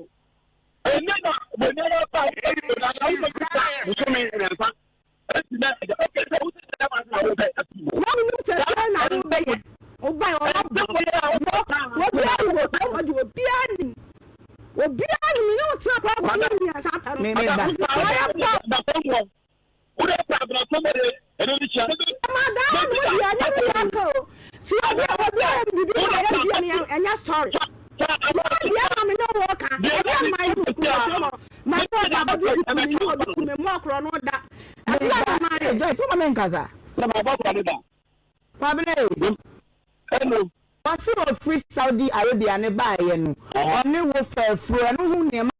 S3: Ɛnɛ na wɔn nyinaa ba ɛyi wɔn na wɔn bɛ bisa bosome mmiɛnsa.
S4: Wɔnnim sɛ sɛn na wobɛyɛ. Wobae ɔba obiara nim obiara ɔde obiara nim obiara nim ne wo tena kora bɔ ne mmiɛnsa pɛ no. Wɔyɛ ba. Madaa no deɛ ɛnyɛ ne deɛ aka o. Si obi a obi a bibi ma yɛ bia ne ɛnyɛ story. Wɔn deɛ ma me ne wo ka. Ebi a ma yɛ kuro so. Ma ne ɔda ɔde obi kumi ne obi kumi mu ɔkorɔ no da. Ebi a ma yɛ.
S1: Joyce, wo ma me nkasa.
S3: Na ma bɔ kura ne da.
S1: Kwabena e.
S3: Hello.
S1: Wɔse ɔfiri Saudi Arabia ne baeɛ no, ɔne wo faa afuro, ɛno ho nneɛma.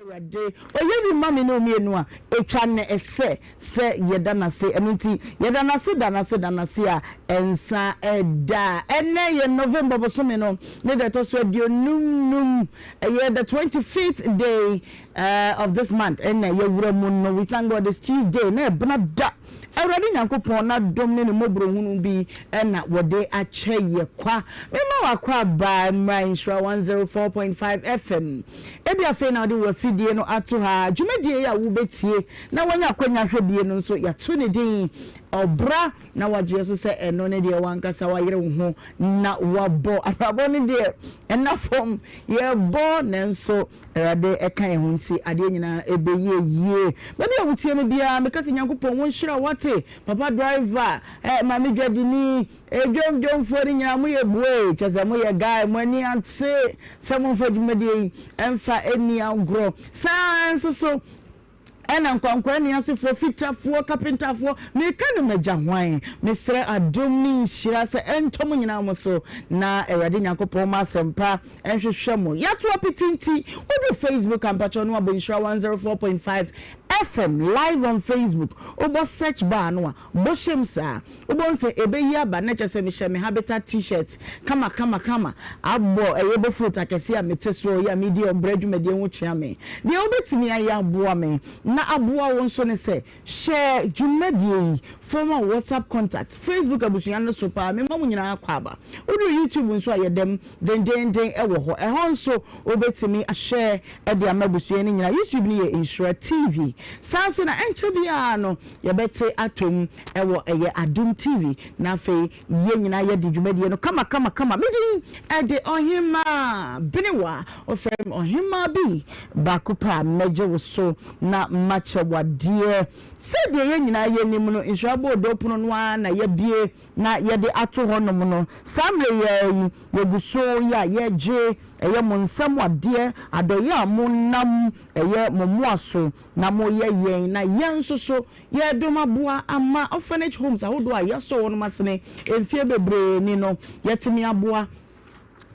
S1: Awurade, ɔyɛ bi ma me ne wo mmienu a, ɛtwa no sɛ sɛ yɛda no ase. Ɛno nti, yɛda no ase, da no ase, da no ase a ɛnsa da. Ɛnnɛ yɛ November bosome no ne da ɛtɔ so 55, ɛyɛ the 25th day of this month ɛna yɛwura mu no. We thank God it's Tuesday na ɛbena da. Awurade Nyankopɔn n'adom ne ne mmɔborɔhunu bi na wɔde akyɛ yɛ kwa. Mema w'akwaaba mmra Nhyira 104.5 FM. Ebia afei na wode w'afidie no ato ha. Dwumadie yi a wobɛtie na woanya akwanya ahwɛ bie no nso, yɛato ne din Ɔbra, na woagye so sɛ ɛno ne deɛ w'ankasa woayere wo ho na woabɔ. Abrabɔ no deɛ, ɛnna fam, yɛbɔ nanso Awurade ka yɛn ho nti adeɛ nyinaa ɛbɛyɛ yie. Baabi a wotie me biara meka sɛ Nyankopɔn wo nhyira wo wate. Papa driver, eh, maame dwadini, eh, dwom dwomfoɔ no nyinaa moyɛ buee, kyɛ sɛ moyɛ guy, mo ani ate sɛ momfa dwumadie yi ɛmfa ɛnni agorɔ. Saa nso so. Ɛna nkwankwa aniasefoɔ, fitafoɔ, kapentafoɔ, meka no magya hwan? Mesrɛ adom ne nhyira sɛ ɛntɔ mo nyinaa mo so, na Awurade Nyankopɔn mma asɛmpa nhwehwɛ mo. Yɛato apete nti, woduru Facebook a mpakyɛw na wabɔ Nhyira 104.5 FM live on Facebook. Wobɔ search bar no a, bɔ hyɛm saa. Wobɛhu sɛ ɛbɛyi aba na kyerɛ sɛ mehyɛ me Habitat T-shirt kama kama kama abɔ ɛyɛ bofrot akɛseɛ a mete soɔ yi a medi ɔbrɛ dwumadie ho kyea me. Deɛ wobɛtumi ayɛ aboa me na aboa wo nso ne sɛ hyɛ dwumadie yi fam a WhatsApp contacts, Facebook abusua no so paa mema mo nyinaa akwaaba. Woduru YouTube nso a yɛdam dendeenden wɔ hɔ. Ɛhɔ nso wobɛtumi ahyɛ de ama abusua no nyinaa. YouTube no yɛ Nhyira TV. Saa nso na ɛnkyɛ biara no yɛbɛte atom wɔ ɛyɛ Adom TV. Na afei yɛn nyinaa yɛadi dwumadie no kama kama kama. Me din de Ɔhemmaa Benewa. Wɔfrɛ me Ɔhemmaa Bi. Baako pɛ a mɛgye wo so na makyɛ wo adeɛ. Sɛdeɛ yɛn nyinaa yɛnim no, Nhyira Boodoo pono no ara na yɛabue na yɛde ato hɔnom no, saa mmerɛ yi ara yi, yɛgu so yi a yɛregye ɛyɛ mo nsam adeɛ, adɔeɛ a monam ɛyɛ mo mmoa so na moyɛ yɛn, na yɛn nso so yɛredom aboa ama orphanage homes ahodoɔ a yɛasɔ wɔn asene mfeɛ bebree ni no, yɛatumi aboa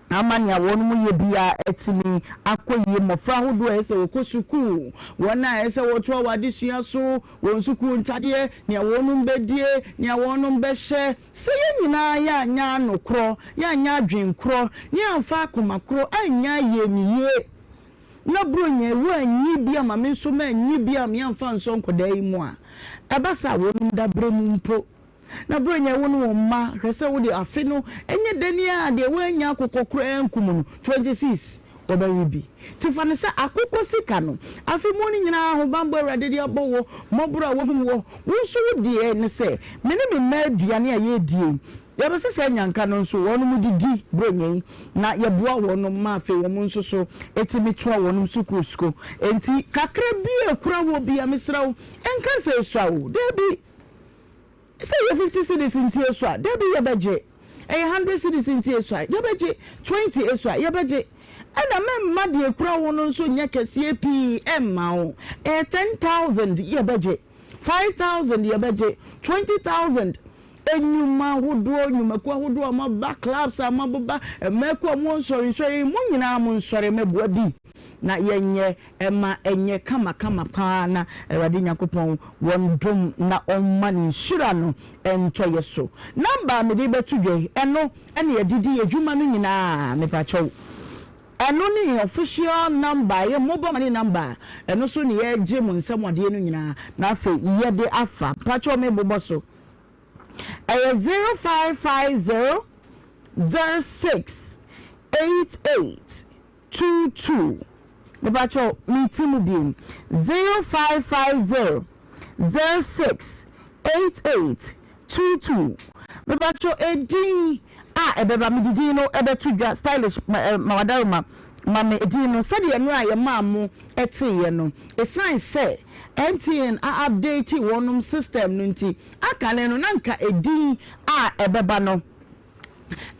S1: ama nea wɔn yɛ biara atumi akɔ yie. Mmɔfra ahodoɔ a ɛsɛ sɛ wɔkɔ sukuu, wɔn a ɛsɛ sɛ wɔtoa wɔn adesua so, wɔn sukuu ntadeɛ, nea wɔn bɛdie, nea wɔn bɛhyɛ. Sɛ yɛn nyinaa yɛanyɛ ano korɔ, yɛanyɛ adwene korɔ, na yɛamfa akoma korɔ anyɛ ayamyie, na Buronya yi woanyi bi ama me nso mannyi bi a meamfa ansɔ nkwadaa yi mu a, ɛba saa a wɔn daberɛ mu mpo Na Buronya wo ne wo mma, hwɛ sɛ wode afe no nyɛ dɛn a deɛ woannya akokɔ koraa ankum no, 26 wɔbɛwe bi. Nti fa no sɛ akokɔ sika no, afe mu no nyinaa ahobammɔ Awurade de abɔ wo, mmɔborɔ a wahu woɔ. Wo nso wo deɛ ne sɛ, me ne me mma aduane a yɛredie yi, yɛbɛsɛ saa nnyanka no nso wɔnom de di Buronya yi, na yɛboa wɔnom ma afei wɔn nso so tumi toa wɔnom sukuu so. Enti kakra bi a ɛkura woɔ biara, mesrɛ wo, nka sɛ ɛsua o, dabi. Sɛ ɛyɛ 50 cedis nti esua a, dabi yɛbɛgye. Ɛyɛ 100 cedis nti esua a, yɛbɛgye. 20 esua a, yɛbɛgye. Ɛna mɛmma deɛ ekura wo no nso nyɛ kɛseɛ pii mma wo. Ɛyɛ 10,000 yɛbɛgye. 5,000 yɛbɛgye. 20,000. Nnwuma ahodoɔ, nnwumakuo ahodoɔ a moaba, clubs a moaboba, mmakuo a mowɔ nsɔrensɔre yi, mo nyinaa monsɔre mmɛboa bi na yɛnyɛ Ɛma ɛnyɛ kama kama paa na Awurade Nyankopɔn wɔ ndom na ɔmma ne nhyira no ntɔ yɛ so. Number a mede bɛto dwa yi ɛno na yɛde di yɛ dwuma no nyinaa mepakyɛw. Ɛno ne yɛn official number ɛyɛ mobile money number a ɛno so na yɛgye mo nsam adeɛ no nyinaa na afei yɛde afa. Mpakyɛw mebobɔ so. Ɛyɛ 0550 06 88 22 mepakyɛw meti mu bio 0550 06 88 22 mepakyɛw edin a ɛbɛba mede din no ɛbɛto dwa stylish mawadaroma ma me edin no sɛdeɛ mmerɛ a yɛmaa mo ɛteeɛ no ɛsiane sɛ MTN a update wɔnom system no nti akane no na nka edin a ɛbɛba no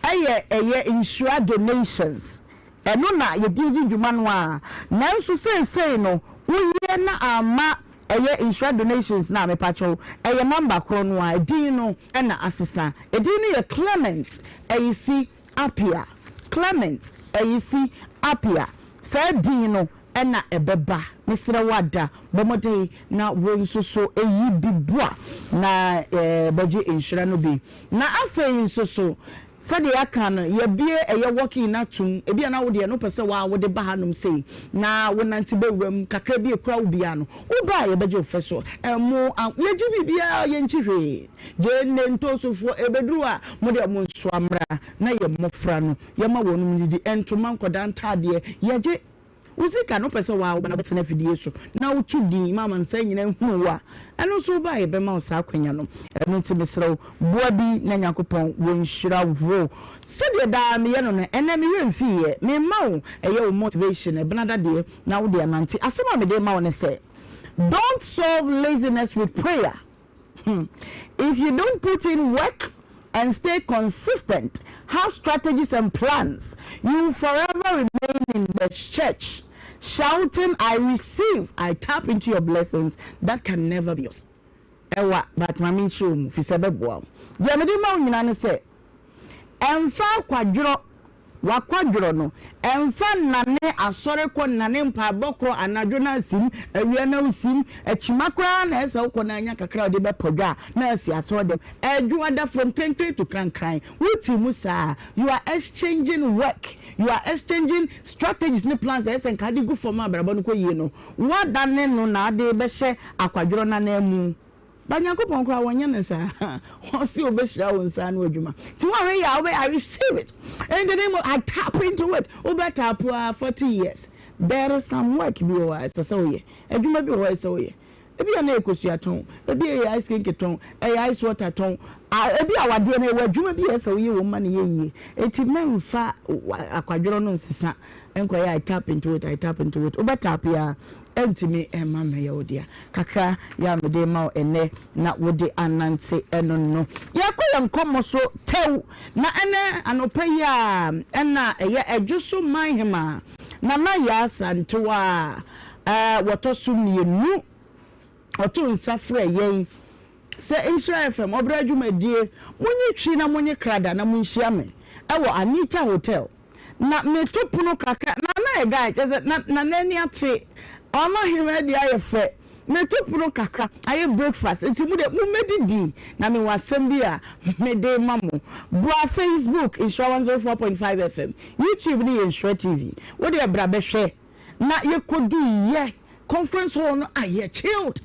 S1: Ɛyɛ ɛyɛ nhyira donations ɛno na yɛde di dwuma no ara nanso seesei no woyɛ na amma ɛyɛ nhyira donations no a mepakyɛw ɛyɛ number korɔ no ara edin no na asesa edin no yɛ Clement Ayisi Appiah Clement Ayisi Appiah saa din no na ɛbɛba mesrɛ wo ada bɔ mmɔden na wo nso so yi bi boa na bɛgye nhyira no bi. Na afei nso so, sɛdeɛ yɛaka no, yɛabue ɛyɛ walk-in no atom. Ebia na wo deɛ no wopɛ sɛ wo ara wode ba hanom sei na wonante bɛwura mu kakra bi ɛkura wo biara no, woba a yɛbɛgye wo fɛ so. Ɛmo, yɛgye biribiara, yɛnkyi hwee. Gyeene, ntoosofoɔ, ɛbɛduru a, mo deɛ monsoa mmra na yɛn mmɔfra no, yɛma wɔnom nnidi. Ntoma, nkwadaa ntaadeɛ, yɛgye. Wo sika no, wopɛ sɛ wo ara woba na wobɛtena afidie so na woto din ma amansan nyinaa hunu wo a, ɛno nso woba a yɛbɛma wo saa akwanya no. Ɛno nti mesrɛ wo, boa bi na Nyankopɔn wɔnhyira wo. Sɛdeɛ daa meyɛ no no, ɛnnɛ me werɛ mfiiɛ. Merema wo, ɛyɛ wo motivation, ɛbenada deɛ na wode anante. Asɛm a mede rema wo ne sɛ, Don't solve laziness with prayer. Hmm. If you don't put in work and stay consistent, have strategies and plans, you will forever remain in the church. shouting I receive, I tap into your blessings that can never be yours. Ɛwa, but ma menkyerɛ wo mu, firi sɛ ɛbɛboa wo. Deɛ mede ma wo nyinaa ne sɛ, ɛmfa akwadworɔ, w'akwadworɔ no, ɛmfa nnane asɔre kɔ, nnane mpaebɔ korɔ, anadwo na asim, awia na wosim, akyima koraa na ɛsɛ sɛ wokɔ na anya kakra a wode bɛpɔ dwa a, na asi asɔre dɛm. Ɛdwoada from krenkren to krankran, wote mu saa a, you are exchanging work, you are exchanging strategies ne plans a ɛsɛ sɛ nka wode gu fam ma abrabɔ no kɔ yie no, woadane no na ade rebɛhyɛ akwadworɔ no ananmu. But Nyankopɔn koraa wɔnyɛ no saa. Ɔse ɔbɛhyira wo nsa ano adwuma. Nti woanhwɛ yie a wobɛ I receive it in the name of I tap into it. Wobɛ tap a 40 years. There is some work bi wɔ hɔ a ɛsɛ sɛ woyɛ. Adwuma bi wɔ hɔ a ɛsɛ sɛ woyɛ. Ebi a na ɛyɛ kosua tɔn, ebi a ɛyɛ ice kenkey tɔn, ɛyɛ ice water tɔn. Ebi a wadeɛ no ɛwɔ adwuma bi a ɛsɛ sɛ woyɛ wɔ mu ma no yɛ yie. Enti mɛmfa akwadworɔ no nsesa nkɔyɛ I tap into it, I tap into it. Wobɛ tap a, ɛntumi mma mmɛyɛ wo dea. Kakra yi a mede rema wo ɛnnɛ na wode anante ɛno no. Yɛrekɔ yɛn nkɔmmɔ so tɛw. Na ɛnnɛ anɔpa yi a ɛna ɛyɛ Ɛdwo so man hemaa Nana Yaa Asantewaa a wɔtɔ so mmienu. Ɔtoo nsa frɛɛ yɛn sɛ Nhyira FM ɔbrɛ dwumadie, monye twi na monye krada na monhyia me wɔ Anita Hotel. Na meto pono kakra, na na yɛ guy, kyerɛ sɛ na na n'ani ate, ɔama ahemmaa adi ayɛ fɛ. Meto pono kakra, ayɛ breakfast, nti mo deɛ mommɛdidi na mewɔ asɛm bi a mede rema mo. Bra Facebook, Nhyira 104.5 FM, YouTube no yɛ Nhyira TV. Wo deɛ bra bɛhwɛ. Na yɛkɔduiɛ conference hall no ayɛ chilled.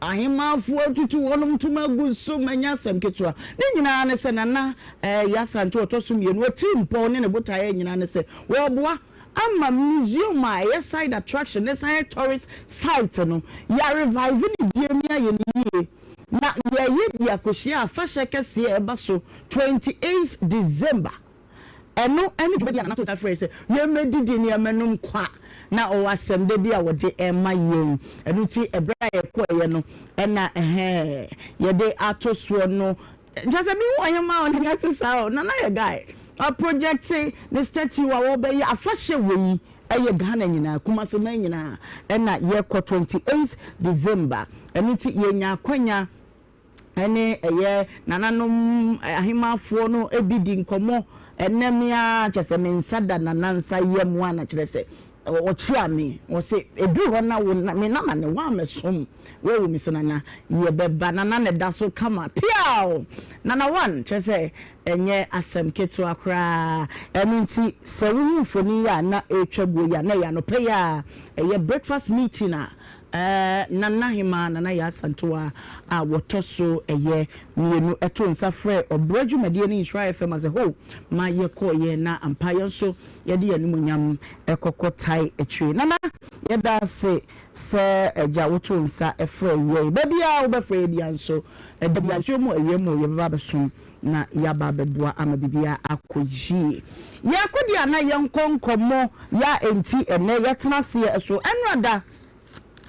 S1: Ahemmanfoɔ atutu wɔnom ntoma agu so, manya asɛm ketewa. Ne nyinaa ne sɛ Nana eh, Yaa Asante ɔtɔ so mmienu atirimpɔw ne ne botaeɛ nyinaa ne sɛ wɔreboa ama museum a ɛyɛ side attraction ne san yɛ tourist site no, yɛarevive no biom ne ayɛ no yie. Na yɛreyɛ bi akɔhyia afahyɛ kɛseɛ a ɛba so 28th December. Ɛno ne dwumadi a Nana too nsa frɛe sɛ yɛmmɛdidi na yɛmmɛnom kwa. Na ɔwɔ asɛm da bi a wɔde rema yɛn. Ɛno nti, ɛberɛ a yɛkɔeɛ no, ɛna ɛhɛɛ, yɛde ato soɔ no. Kyerɛ sɛ, mehu ɔhemaa a ɔne me te saa o. Nana yɛ guy. Waprojɛkte ne statue a wɔrebɛyɛ afahyɛ wei ɛyɛ Ghana nyinaa, Kumasi man nyinaa, ɛna yɛkɔ 28th December. Ɛno nti, yɛnya akwanya ne ɛyɛ nananom ahemmafoɔ no bi di nkɔmmɔ. Ɛnnɛ me ara kyerɛ sɛ me nsa da nana nsa yam a na kyerɛ sɛ ɔkyea me. Ɔse ɛduru hɔ na wo me nana ne woammɛsom woawu me sɛ nana yɛbɛba. Nana na ɛda so kama piaw! Nana one kyerɛ sɛ ɛnyɛ asɛm ketewa koraa. Ɛno nti sɛ wohu mfoni yi a na ɛretwa guo yi a na ɛyɛ anɔpa yi a ɛyɛ breakfast meeting a Nana Hemaa Nana Yaa Asantewaa a wɔtɔ so ɛyɛ mmienu too nsa frɛɛ ɔbrɛ dwumadie no Nhyira FM as a whole ma yɛkɔeɛ na ampa yɛn nso yɛde yɛn animuonyam kɔkɔ tae akyire. Nana yɛda ase sɛ agya wotoo nsa frɛɛ yɛn. Baabiara a wobɛfrɛ yɛn biara nso, ɛda biara nsuo mu awia mu yɛbɛba abɛsom na yɛaba abɛboa ama biribiara akɔ yie. Yɛkɔ deɛ a na yɛnkɔ nkɔmmɔ yɛ a enti ɛnnɛ yɛtena aseɛ so. Ɛnora da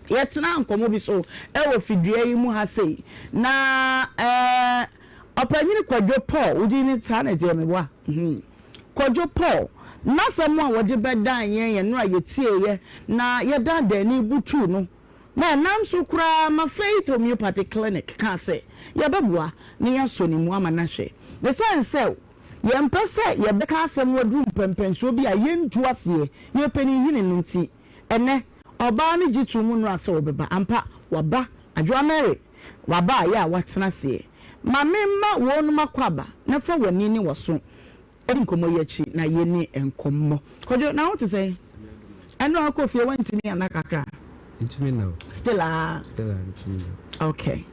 S1: yɛtenaa nkɔmmɔ bi so wɔ fidua yi mu ha sei, na ɛɛ Ɔpanyini Kwadwo Paul, wo din ne saa na ɛteɛ meboa? Hmm. Kwadwo Paul, n'asɛm a wɔde bɛdan yɛn ɛnora yɛtieeɛ na yɛdan dan ani butuu no na ɛnam so koraa ma Faith Homeopathy Clinic kaa sɛ yɛbɛboa na yɛasɔ ne mu ama no ahwɛ. Esiane sɛ yɛmpɛ sɛ yɛbɛka asɛm aduru mpɛnpɛnsoɔ bi a yɛntu aseɛ, yɛpɛ ne nhini no nti, ɛnnɛ, ɔbaa no gye too mu nnora sɛ ɔbɛba. Ampa, waba. Adwoa Mary, waba a yɛ a woatena aseɛ. Ma memma wɔnom akwaaba na fa w'ani ne w'aso Di nkɔmmɔ yi akyi na yɛnni nkɔmmɔ. Kwadwo, na wo te sɛn? Ɛno a wokɔ fie woantumi anna kakra?
S5: Ntumi nna o.
S1: Still a?
S5: Still a ntumi nna.
S1: Okay.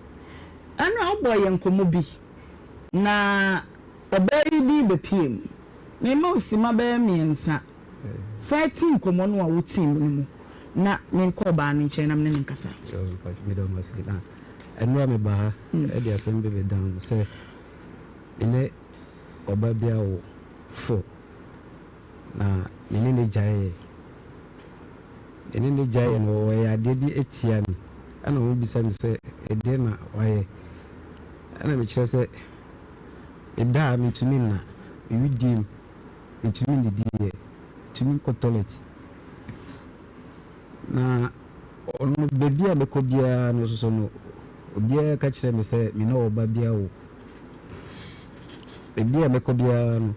S1: Ɛno a wobɔɔ yɛn nkɔmmɔ bi na ɔbaa yi din bɛpue mu. Mema wo simma bɛyɛ mmiɛnsa. San ti nkɔmmɔ no a wotii mu no mu na menkɔ ɔbaa no nkyɛn na me ne no nkasa.
S5: Meda wo ase. Na ɛno a meba ha de asɛm bi bɛdan wo sɛ me ne ɔba bi awo fo na me ne no gyaeɛ. Me ne no gyaeɛ no ɔyɛ adeɛ bi tia me ɛna ɔbisa me sɛ ɛdeɛn na wayɛ ɛna mekyerɛ sɛ meda a mentumi nna, me wedeɛ mu mentumi nnidi yɛ, mentumi nkɔ toilet. Na ɔno baabi a mɛkɔ biara no nso no, obiara ka kyerɛ me sɛ me ne ɔba bi awo. Baabi a mɛkɔ biara no,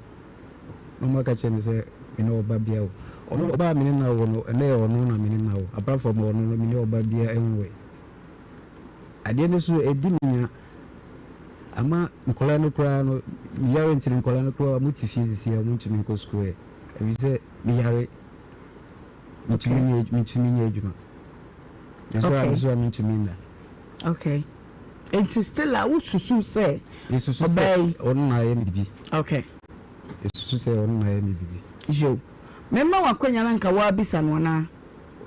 S5: na wɔaka kyerɛ me sɛ me ne ɔba bi awo. Ɔno ɔba a me ne no awo no, ɛnɛ yɛ ɔno na me ne no awo. Apart from ɔno no, me ne ɔba biara nwoe. Adeɛ no so ɛdi me nya. Ama nkwadaa no koraa no, meyare nti no nkwadaa no koraa wɔte fie sisi a wɔntumi nkɔ sukuu ɛ. Ɛfiri sɛ meyare. Mentumi nyɛ mentumi nyɛ adwuma. Mesɔre a mesɔre a mentumi nna.
S1: Okay. Nti still a wosusu sɛ
S5: Mesusu sɛ ɔno na ayɛ me biribi.
S1: Okay.
S5: Mesusu sɛ ɔno na ayɛ me biribi.
S1: Yo. Mema wo akwanya na nka woabisa no anaa?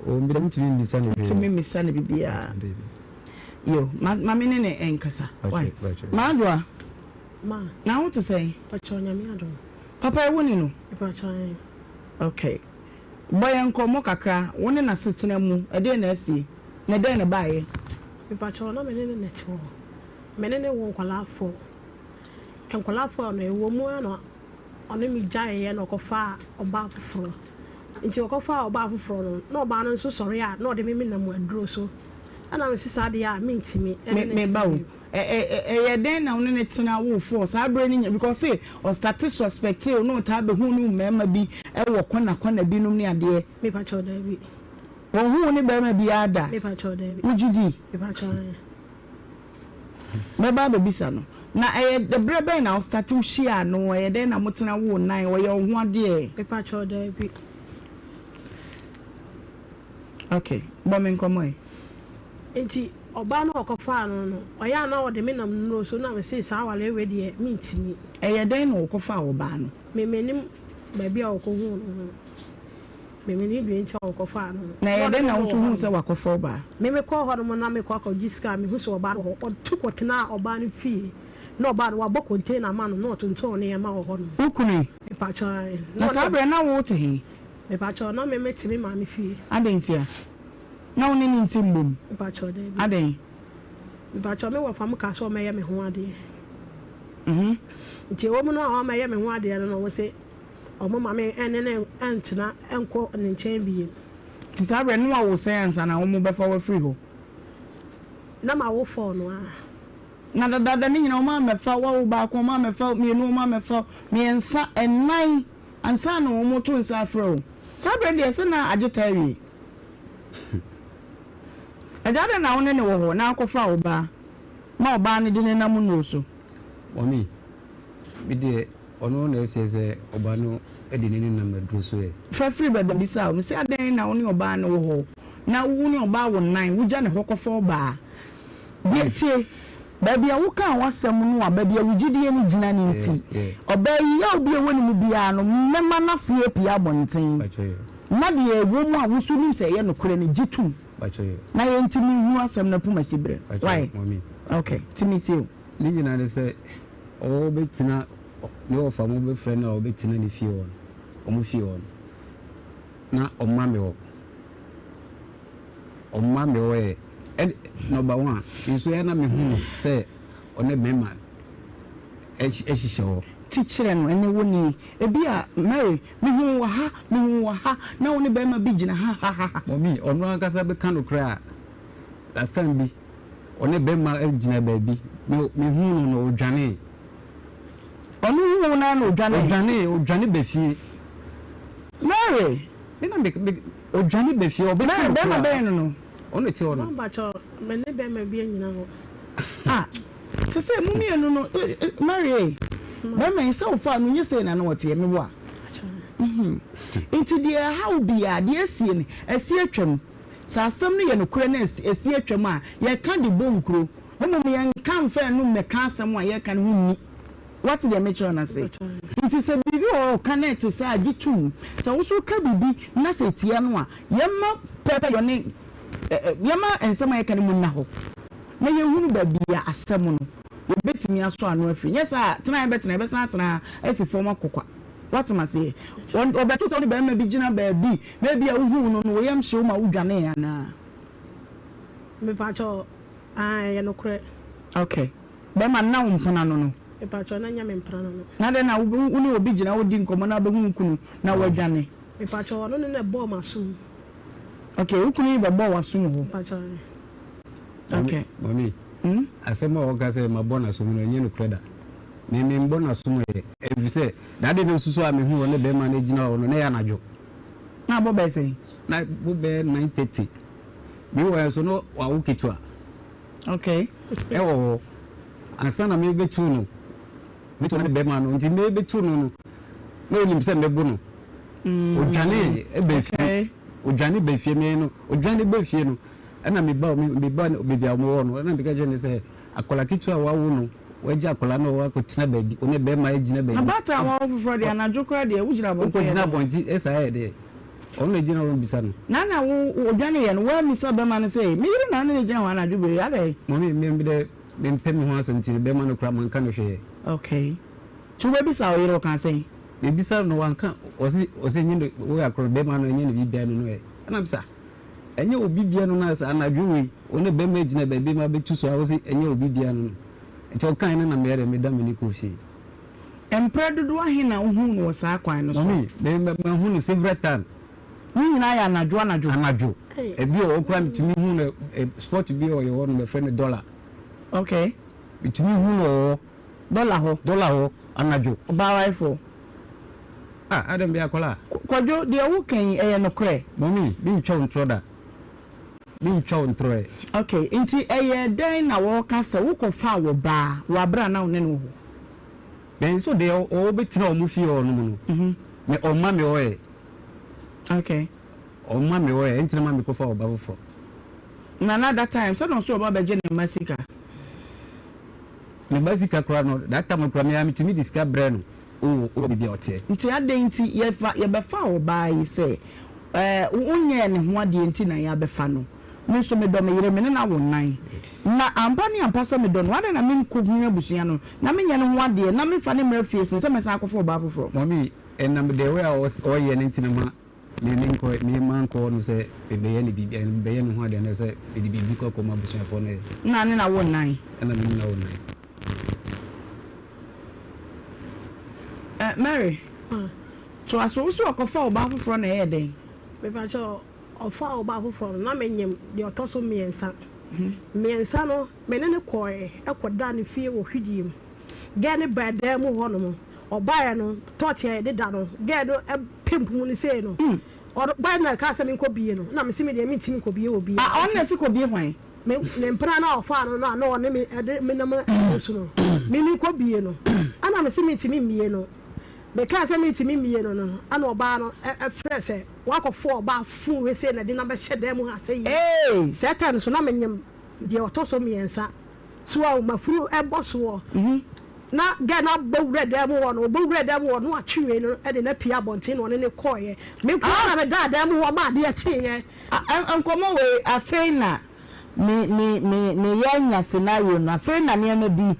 S5: Oh, me deɛ mentumi mmisa no hwee.
S1: Ntumi mmisa no biribiara. Yo, ma ma me ne no nkasa. Why? Maadwoa.
S4: Ma.
S1: Na wo te sɛn?
S4: Pakyɛ Nyame adom.
S1: Papa yi wo ne no?
S4: Pakyɛ ae.
S1: Okay. Bɔ yɛn nkɔmmɔ kakra, wo ne n'asetena mu, ɛdeɛn na asie, na ɛdɛn na ɛbaeɛ?
S4: Mepakyɛw, na me ne no na ɛte hɔ. Me ne no woo nkwadaa four. Nkwadaa four no, ɛwɔ mu ara na ɔne me gyaeɛ na ɔkɔfaa ɔbaa foforɔ. Nti ɔkɔfaa ɔbaa foforɔ no, na ɔbaa no nso sɔre a, na ɔde me menam aduro so. Ɛna mese saa deɛ a, mentumi ne no
S1: Me ba
S4: ntena
S1: o,
S4: bio.
S1: Ɛyɛ dɛn na wo ne no tena wo foɔ saa berɛ no nyina because ɔse ɔstate suspecte wo na ɔtaa bɛhu ne mmarima bi wɔ kɔna kɔna binom ne adeɛ.
S4: Mepa kyɛw daabi.
S1: Ɔnhu wo ne barima biara da?
S4: Mepa kyɛw daabi.
S1: Wogye di?
S4: Mepa kyɛw aane.
S1: Mɛba abɛbisa no. Na ɛyɛ berɛ bɛn na wo starte wo hyiaa no ɛyɛ dɛn na motena woo nan ɔyɛ wo ho adeɛ?
S4: Mepa kyɛw daabi.
S1: Ok, bɔ me nkɔmmɔ ɛ.
S4: Nti ɔbaa no a ɔkɔfaa no no, ɔyɛ a na ɔde me nam nnuro so, na mese saa awareɛ wei deɛ mentumi.
S1: Ɛyɛ dɛn na ɔkɔfaa ɔbaa no?
S4: Me mennim baabi a ɔkɔhuu no no. Me mennim deɛ nti a ɔkɔfaa no.
S1: Na ɛyɛ dɛn na wo nso huu sɛ wakɔfa ɔbaa?
S4: Me mekɔɔ hɔnom na mekɔ akɔgye sika a, mehu sɛ ɔbaa no wɔ hɔ. Ɔtu kɔtenaa ɔbaa no fie, na ɔbaa no wabɔ container ama no na ɔtontɔn nneɛma wɔ hɔnom.
S1: Wo kunu yi?
S4: Mepakyɛw, ae.
S1: Na saa berɛ no na wote he?
S4: Mepakyɛw, na me mete me maame fie.
S1: Adɛn ntia? Na wo ne no nte mmom?
S4: Mepakyɛw, dabi.
S1: Adɛn?
S4: Mepakyɛw, me wɔfa mo kaa sɛ ɔmmɛyɛ me ho adeɛ. Mhm. Nti ɛwɔ mu no a wammɛyɛ me ho adeɛ no na ɔmo se ɔmo ma me ɛne no ɛntena ɛnkɔ ne nkyɛn biem.
S1: Nti saa berɛ no na wawo sɛn ansa na wɔn bɛfa wo afiri hɔ?
S4: Na mawo four no ara.
S1: Na dadaada no nyinaa wɔn ammɛfa wo, wawo baako wɔn ammɛfa wo, mmienu wɔn ammɛfa wo, mmiɛnsa, nnan. Ansa na wɔreto nsa afrɛ wo. Saa berɛ deɛ sɛ na agye taa awie. Agya adɛn na wo ne no wɔ hɔ na akɔfa wo ba ma ɔbaa no de no nam nnuro so?
S5: Mummy, me deɛ ɔno na ɛsɛ sɛ ɔba no de ne nenam aduro so ɛ.
S1: Fa firi baabi a mebisaa wo. Mese adɛn na wo ne ɔbaa no wɔ hɔ na wo ne ɔbaa wo nan wogya ne hɔ kɔfa ɔbaa? Deɛ tie, baabi a wokaa w'asɛm no a baabi a wo gyidie no gyina no nti, ɔbaa yi, yaw bi a ɛwɔ ne mu biara no, mɛma no afe apue abɔnten. Na deɛ ɛwɔ mu a wo nso wonim sɛ ɛyɛ nokorɛ no, gye tom na yɛntumi nhunu asɛm no apomasi berɛ. Wai? Ok, nti metie wo.
S5: Ne nyinaa ne sɛ, ɔbɛtena, ne wɔfa mo bɛfrɛ no a ɔbɛtena ne fie hɔ no, wɔn fie hɔ no, na ɔma me hɔ. Ɔma me hɔ ɛ. Ɛn number one, me nso ɛyɛ na me hu no sɛ ɔne bɛrima ɛhyehyɛ hɔ.
S1: Ti kyerɛ no, ɛnɛ wo nie. Ebia, Mary, me hu wo wɔ ha, me hu wo wɔ ha, na wo ne bɛrima bi gyina ha ha ha ha.
S5: Mummy, ɔno ankasa bɛka nokorɛ a, last time bi, ɔne bɛrima gyina baabi, me me hu no no ɔdwanee.
S1: Ɔno hu wo no ara na ɔdwanee?
S5: Ɔdwanee, ɔdwane ba fie.
S1: Mary!
S5: Me na me me Odwane ba fie ɔbɛka
S1: no koraa. Bɛrima bɛn no no?
S5: Ɔno na ɛte hɔ no.
S4: Mo mpakyɛw me ne bɛrima bi anyina hɔ.
S1: Ah te sɛ mo mmienu no Mary ei bɛrima yi sɛ wofaa no nyɛ sei na na ɔteɛ meboa nti deɛ ɛha wo biara deɛ asie no asi atwam sɛ asɛm no yɛ nokorɛ na asi atwam a yɛka de bɔ nkuro mmom yɛnka mfa ɛno mmɛka asɛm a yɛka no ho nni. Woate deɛ mekyerɛ no ase? Nti sɛ biribi wɔ hɔ a ɔka na ɛte saa a, gye tom. Sɛ wo nso woka biribi na sɛ ɛtia no a, yɛmma pɛpɛyɔ ne yɛmma nsɛm a yɛka no mu nna hɔ na yɛnhunu baabi a asɛm no yɛbɛtumi asɔ ano afiri. Nyɛ saa a, tena a yɛbɛtena, yɛbɛsan atena ha asi fam akɔ kwa. Woate me aseɛ? Ɔbɛto sɛ wo ne barima bi gyina baabi na ebia wohuu no no, wo yam hye wo ma wodwanee anaa?
S4: Mepakyɛw, aane, ɛyɛ nokorɛ.
S1: Okay. Bɛma no na wo mpena no no.
S4: Mepakyɛw na nyɛ me mpena no no.
S1: Na dɛn na wo ne obi gyina hɔ di nkɔmmɔ na wobɛhu wo kunu na wadwane.
S4: Mepakyɛw ɔno ne na ɛbɔɔ m'asom.
S1: Okay, wo kunu yi bɛbɔɔ w'asom wɔ hɔ?
S4: Mpakyɛw.
S1: Okay.
S5: Mami,
S1: hmm?
S5: asɛm a ɔka sɛ mabɔ n'asom no ɛnyɛ nokorɛ da. Me membɔ n'asom ɛ, ɛfiri sɛ dade no nso so a mehu ɔne bɛrima no gyina hɔ no na ɛyɛ anadwo.
S1: Na abɔ bɛyɛ sɛn?
S5: Na bo bɛyɛ 9:30. Me wɔ nso no wawo ketewa.
S1: Okay.
S5: Ɛwɔ hɔ. Ansa na mebɛtu no, metu no ne bɛrima no, nti mebɛtu no no, na onim sɛ mɛbo no.
S1: Mm.
S5: Odwane bɛ fie. Odwane bɛ fie me no, odwane bɛ fie no. Ɛna meba meba baabi a wɔwɔ no, ɛna meka kyerɛ no sɛ akwadaa ketewa a wawo no, wagya akwadaa no wakɔtena baabi, ɔne bɛrima agyina baabi.
S1: Abaatan a wawo foforɔ deɛ anadwo koraa deɛ wogyina abɔnten yɛ dɛn?
S5: Wokɔgyina abɔnten ɛsaa yɛ deɛ, ɔno na ɛgyina hɔ bisa no.
S1: Na na wo odwane yɛ no, woammisa bɛrima no sɛ, me yere na ɔne no gyina hɔ anadwo berɛ yi, adɛn?
S5: Mummy, me deɛ mempɛ me ho asɛm nti bɛrima no koraa manka no hwee.
S1: Okay. Nti wobɛbisa wo yere, ɔkaa sɛn?
S5: Mebisa no no wanka, ɔse ɔse ɛnyɛ ne, woyɛ akɔrɔ bɛrima no ɛnyɛ ne biribiara no no ɛ. Ɛna mesa. Ɛnyɛ obi bia no na sɛ anadwo wei wo ne bɛma gyina baabi ma bɛtu so a wo se ɛnyɛ obi bia no no nti ɔkae no na meyɛ dɛ meda m'ani kɔɔ fie.
S1: Mprɛ dodoɔ ahe na wohuu no wɔ saa kwan no so?
S5: Mummy, me mahu no several time.
S1: Ne nyinaa yɛ anadwo anadwo?
S5: Anadwo. Ebi wɔ hɔ koraa metumi hu no spot bi a ɔyɛ hɔ no bɛfrɛ no dollar.
S1: Okay.
S5: Metumi hu no wɔ hɔ.
S1: Dɔla hɔ.
S5: Dɔla hɔ anadwo.
S1: Ɔbaa warefoɔ.
S5: Ah adɛn bɛyɛ akwadaa.
S1: Kwadwo deɛ wo ka yi ɛyɛ nokorɛ?
S5: Mummy me ntwa wo ntorɔ da. Me ntwa wo ntorɔ ɛ.
S1: Ok nti ɛyɛɛ dɛn na wɔka sɛ wo kɔ faa wɔ baa wɔ aberɛ a na wo ne no wɔ hɔ?
S5: Bɛn nso deɛ ɔwɔ bɛ tena ɔmo fie hɔ nom no me ɔmma me hɔ ɛ.
S1: Ok.
S5: Ɔmma me hɔ ɛ ɛnti na ma me kɔ fa ɔba foforɔ.
S1: Na na that time sɛ na ɔso ɔba bɛgye ne mma sika.
S5: Me ba sika koraa no that time koraa me ara metumi de sika brɛ no wɔ wɔ baabi a ɔteɛ.
S1: Nti adɛn nti yɛfa yɛbɛfaa ɔbaa yi sɛ ɛɛ wonyɛɛ ne ho adeɛ nti na yɛabɛfa no? Me nso medɔ me yere, me ne no awo nnan. Na ampa ne ampa sɛ medɔ no, adɛn na menkɔhunu abusua no na menyɛ ne ho adeɛ na memfa no mmra fie sen sɛ mɛsan akɔfa ɔbaa foforɔ?
S5: Mummy, ɛnam the way a ɔyɛ no nti na ma Me menkɔ me mankɔ no sɛ mebɛyɛ no biribi mebɛyɛ ne ho adeɛ anaasɛ mede biribi kɔ akɔma abusuafoɔ no ɛ.
S1: Nna ne na wo nnan.
S5: Ɛna me ne na wo nnan.
S1: Ɛ Mary, toa so, wo se ɔkɔfaa ɔbaa foforɔ na ɛyɛɛ dɛn?
S4: Mepakyɛw, ɔfaa ɔbaa foforɔ no, na menyem deɛ ɔtɔ so mmiɛnsa. Mmiɛnsa no, me ne no kɔɔɛ kɔdaa ne fie wɔ Hwidie mu. Girl no baa dan mu hɔ nom, ɔbaeɛ no, torch a yɛde da no, girl no pimp mu no sei no, ɔno boy no na ɛkaa sɛ menkɔ bie no, na mese me deɛ mentumi nkɔ bie wɔ bie.
S1: Ah, ɔno na ɛse kɔ bie hwan?
S4: Me, ne mpena no a ɔfaa no no a na ɔne me ɛde me nam ɛno so no, me menkɔ bie no, ɛna mese mentumi mmie no, mekaa sɛ mentumi mmie no no, ɛna ɔbaa no ɛfrɛ sɛ wakɔfo ɔbaa fuu wei sei na ɛde no abɛhyɛ dan mu ha sɛ yie. Saa time no so na menyem deɛ ɔtɔ so mmiɛnsa. So a mafuru bɔ soɔ na girl no abɔ wura dan mu hɔ no ɔbɔ wura dan mu hɔ no watwe wei no de no apue abɔnten na ɔne no kɔeɛ. Me nko ara na medaa dan mu hɔ ma adeɛ kyeeɛ.
S1: Nkɔmmɔ wei afei na me me me meyɛ anya scenario no afei na nneɛma bi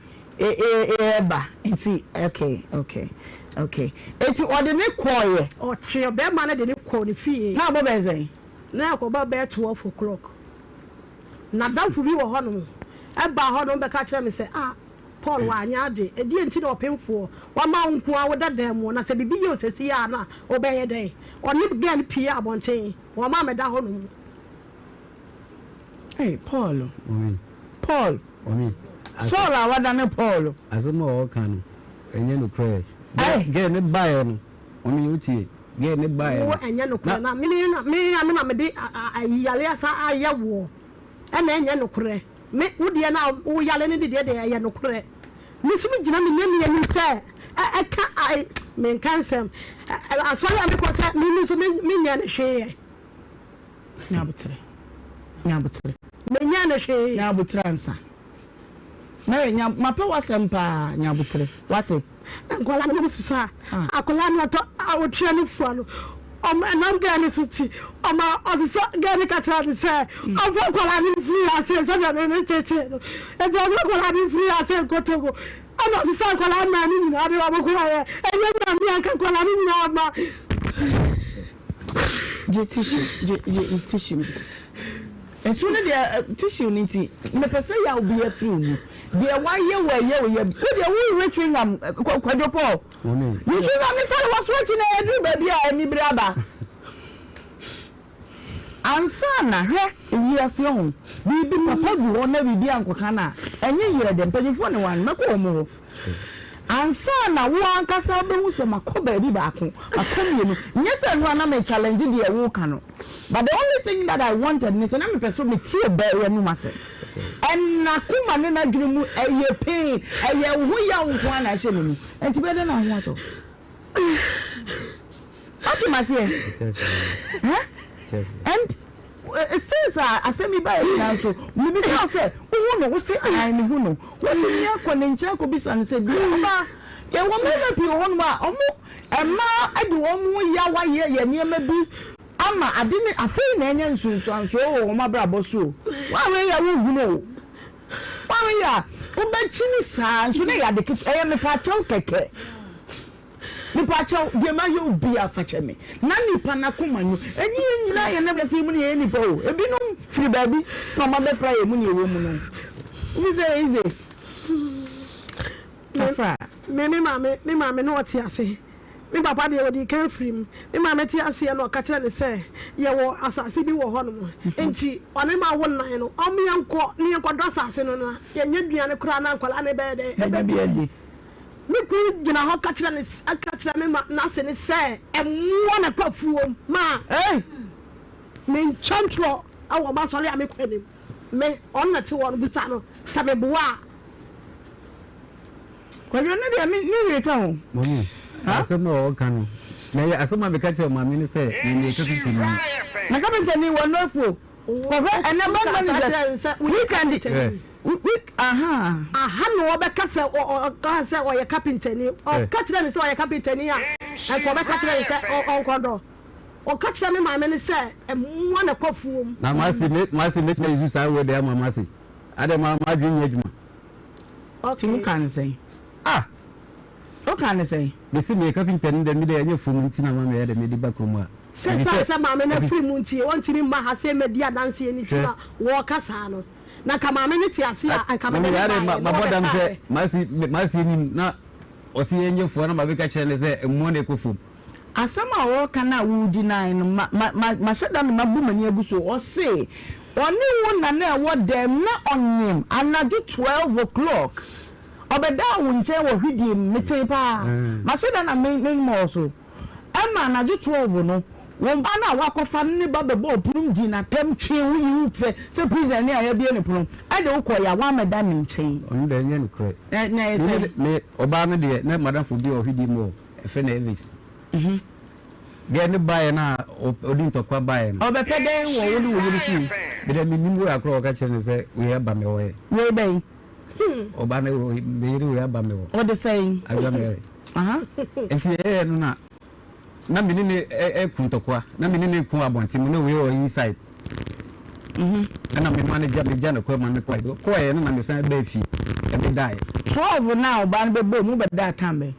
S1: reba nti okay okay okay eti ɔde ne kɔeɛ.
S4: Ɔkyee ɔbarima no de no kɔɔ ne fie.
S1: Na abɔ bɛyɛ sɛn?
S4: Na ɛkɔba bɛyɛ 12 o'clock. N'adamfo bi wɔ hɔnom baa hɔnom bɛka kyerɛɛ me sɛ, Ah, Paul, wanyɛ ade. Ɛdeɛn nti na ɔpemfoɔ wama wo nko ara woda dan mu? Na sɛ biribi yɛ wo seesei ara no a, wobɛyɛ dɛn? Ɔne girl no pue abɔnten, wɔmaa meda hɔnom.
S1: Hey, Paul. Paul. Saul a wadane Paul.
S5: Asɛm a ɔka no, ɛnyɛ nokorɛ. Girl no baeɛ no, ɔno yɛ wotie. Girl no baeɛ no.
S4: Wo ɛnyɛ nokorɛ na me na me na me na mede yare asa ayɛ woɔ ɛna ɛnyɛ nokorɛ me wo deɛ na wo yare no de deɛ deɛ ɛyɛ nokorɛ me nso me gyina me nyame anim sɛ ɛka ai menka nsɛm asɔre a mekɔ sɛ me nso me menyɛ no hwee yɛ.
S1: Nya aboterɛ nya aboterɛ.
S4: Menyɛ no hwee.
S1: Nya aboterɛ ansa. Mary nya mapɛ w'asɛm paa nya aboterɛ wate.
S4: Nkwadaa no susu a akwadaa no ɔtɔ a otua no fua no ɔmo ɛnam gɛɛ no so ti ɔma ɔsesa gɛɛ no ka kyerɛ no sɛ ɔmfa nkwadaa no mfiri ase sɛdeɛ me me tetee no nti ɔmfa nkwadaa no mfiri ase nkɔ Togo ɛna ɔsesa nkwadaa mmaa no nyinaa de ɔmo kɔeɛ ɛnyɛ nyame anka nkwadaa no nyinaa ma.
S1: Gye tissue gye gye tissue bi. Nsuo no deɛ tissue no nti mepɛ sɛ yaw bi afiri wo mu. Deɛ wayɛ wo ɛyɛ wo yam. Wo deɛ wo we chewing gum Kwadwo Paul. Ne chewing gum ne tare wɔ so akyi na ɛduru baabi a anibere aba. Ansa na, hwɛ, wiase ho, biribi papa gu hɔ na biribi ankɔka no a, ɛnyɛ yerɛ dɛ, mpanyimfoɔ ne wɔn, mɛkɔ wɔn hɔ. Ansa na wo ankasa wobɛhu sɛ makɔ baabi baako, makɔ mmienu, nyɛ sɛ ɛno a na me challenge deɛ woka no, but the only thing that I wanted ne sɛ na mepɛ sɛ metie ɔbaa yi anum asɛm. And n'akoma ne n'adwene mu ɛyɛ pain, ɛyɛ wo ho yaw nko ara na ahyɛ ne mu, ɛnti bɛyɛ dɛn na wo ho atɔ? Wate maseɛ? Huh? And eh, since a asɛm yi baeɛ nyinaa nso, mebisa wo sɛ, wohu no? Wo se, ae, mehu no. Woatumi akɔ ne nkyɛn akɔbisa no sɛ, bia ɔbaa, yɛwɔ mmarima pii wɔ hɔnom a ɔmo mmaa de wɔn ho yaw ayɛ yɛ nneɛma bi ama ade ne afei na ɛnyɛ nsunsuansoɔ wɔ wɔn abrabɔ so o. Woanhwɛ yie a wonhunu o. Woanhwɛ yie a wobɛkyini saa nso na ɛyɛ ade ketewa, ɛyɛ mepaakyɛw kɛkɛ. Mepaakyɛw, deɛ mayɛ wo biara fa kyɛ me. Na nipa no akoma nyo. Ɛnyɛ yɛn nyinaa yɛn nam ase yi mu na yɛyɛ nipa o. Ebinom firi baabi na wɔn abɛpra yɛn mu na yɛwɔ mu no. Wofi sɛ ɛyɛ easy? Kafra.
S4: Me me maame me maame na ɔte ase. Me papa deɛ ɔdii kan firi mu. Me maame te aseɛ na ɔka kyerɛ no sɛ yɛwɔ asase bi wɔ hɔnom nti ɔne m'awo nnan no ɔmo yɛnkɔ na yɛnkɔdɔ asase no na yɛnyɛ aduane koraa na nkwadaa no bɛyɛ dɛn ɛbɛdi. Me kunu gyina hɔ ka kyerɛ ne ka kyerɛ me ma n'ase ne sɛ mmoa na ɛkɔ afuom ma mentwa ntorɔ wɔ m'asɔre a mekɔ anim. Me ɔno na ɛte hɔ no bisa no sɛ meboa a.
S1: Kwadwo no deɛ me ne were ka o.
S5: Mami, asɛm a ɔka no, na yɛ asɛm a meka kyerɛ maame ne sɛ me meyɛ kapentani.
S1: Na kapentani wɔ no afuo. Kɔhwɛ ɛnɛ bank managers weekend week aha.
S4: Aha na ɔbɛka sɛ ɔka sɛ ɔyɛ kapentani. Ɔka kyerɛ no sɛ ɔyɛ kapentani a, nka ɔbɛka kyerɛ no sɛ ɔnkɔdɔ. Ɔka kyerɛ me maame no sɛ mmoa na ɛkɔ afuom.
S5: Na mase mase mɛtumi ayi su saa wei de ama mase. Adɛ ma m'adwene nyɛ adwuma.
S1: Nti wo ka no sɛn?
S5: Ah!
S1: Wo ka no sɛn?
S5: Me se meyɛ kapinta ni dɛ me dɛ ɛnyɛ fom nti na ma meyɛ dɛ mede ba kurom ha.
S4: Sɛ ɛsiane sɛ maame no afiri mu nti ɔntumi mma ha sɛ mmɛdi adanseɛ no nti na wɔreka saa no. Na anka maame no te ase a, anka mede no baeɛ na
S5: Mabɔ dam sɛ
S4: ɔbɛkaeɛ.
S5: m'ase anim na ɔse yɛnyɛ fua na mabɛka kyerɛ no sɛ mmoa na ɛkɔ fam.
S1: Asɛm a ɔreka no a woregyinae no, ma, ma, ma, mahyɛ da na mabu m'ani agu so. Ɔse ɔne wo na na ɛwɔ dɛm, na ɔnyem anadwo 12 o'clock. Ɔbɛdaa wo nkyɛn wɔ hwidie mu, metee paa. Mahyɛ da na me, memmɔɔ so. Ɛma anadwo 12 no, wo ba no a woakɔfa no ne ba bɛbɔɔ pono mu dii no atɛm, twee wo, yii wo fɛ sɛ prisoner a yɛabue ne pono, ɛde wo kɔeɛ a woammɛda ne nkyɛn.
S5: Ɔno deɛ ɛnyɛ nokorɛ.
S1: Na, na ɛyɛ sɛn?
S5: Me, me, ɔbaa no deɛ, na madamfo bi wɔ hwidie mu hɔ. Yɛfrɛ no Elvis. Deɛ ne baeɛ no a ɔdi ntɔkwa baeɛ no.
S1: Ɔbɛpɛ dɛn wɔ wo ne wo yere fie?
S5: Me deɛ mennim wei akora ɔka kyerɛ no sɛ wei aba me hɔ ɛ.
S1: Wei bɛn?
S5: Ɔba no me yere wei aba me hɔ.
S1: Ɔde sɛn?
S5: Adwa Mary. Nti yɛyɛɛ no na na me ne ne ɛko ntɔkwa na me ne ne ko abɔnten mu na wei wɔ inside. Ɛna me ma no gya me gya no kɔ ma me kɔɛ kɔɛ no na me san bɛɛ fie ɛbɛdaeɛ.
S1: 12 no a ɔbaa no bɛbɔ mu bɛdaa time bɛn?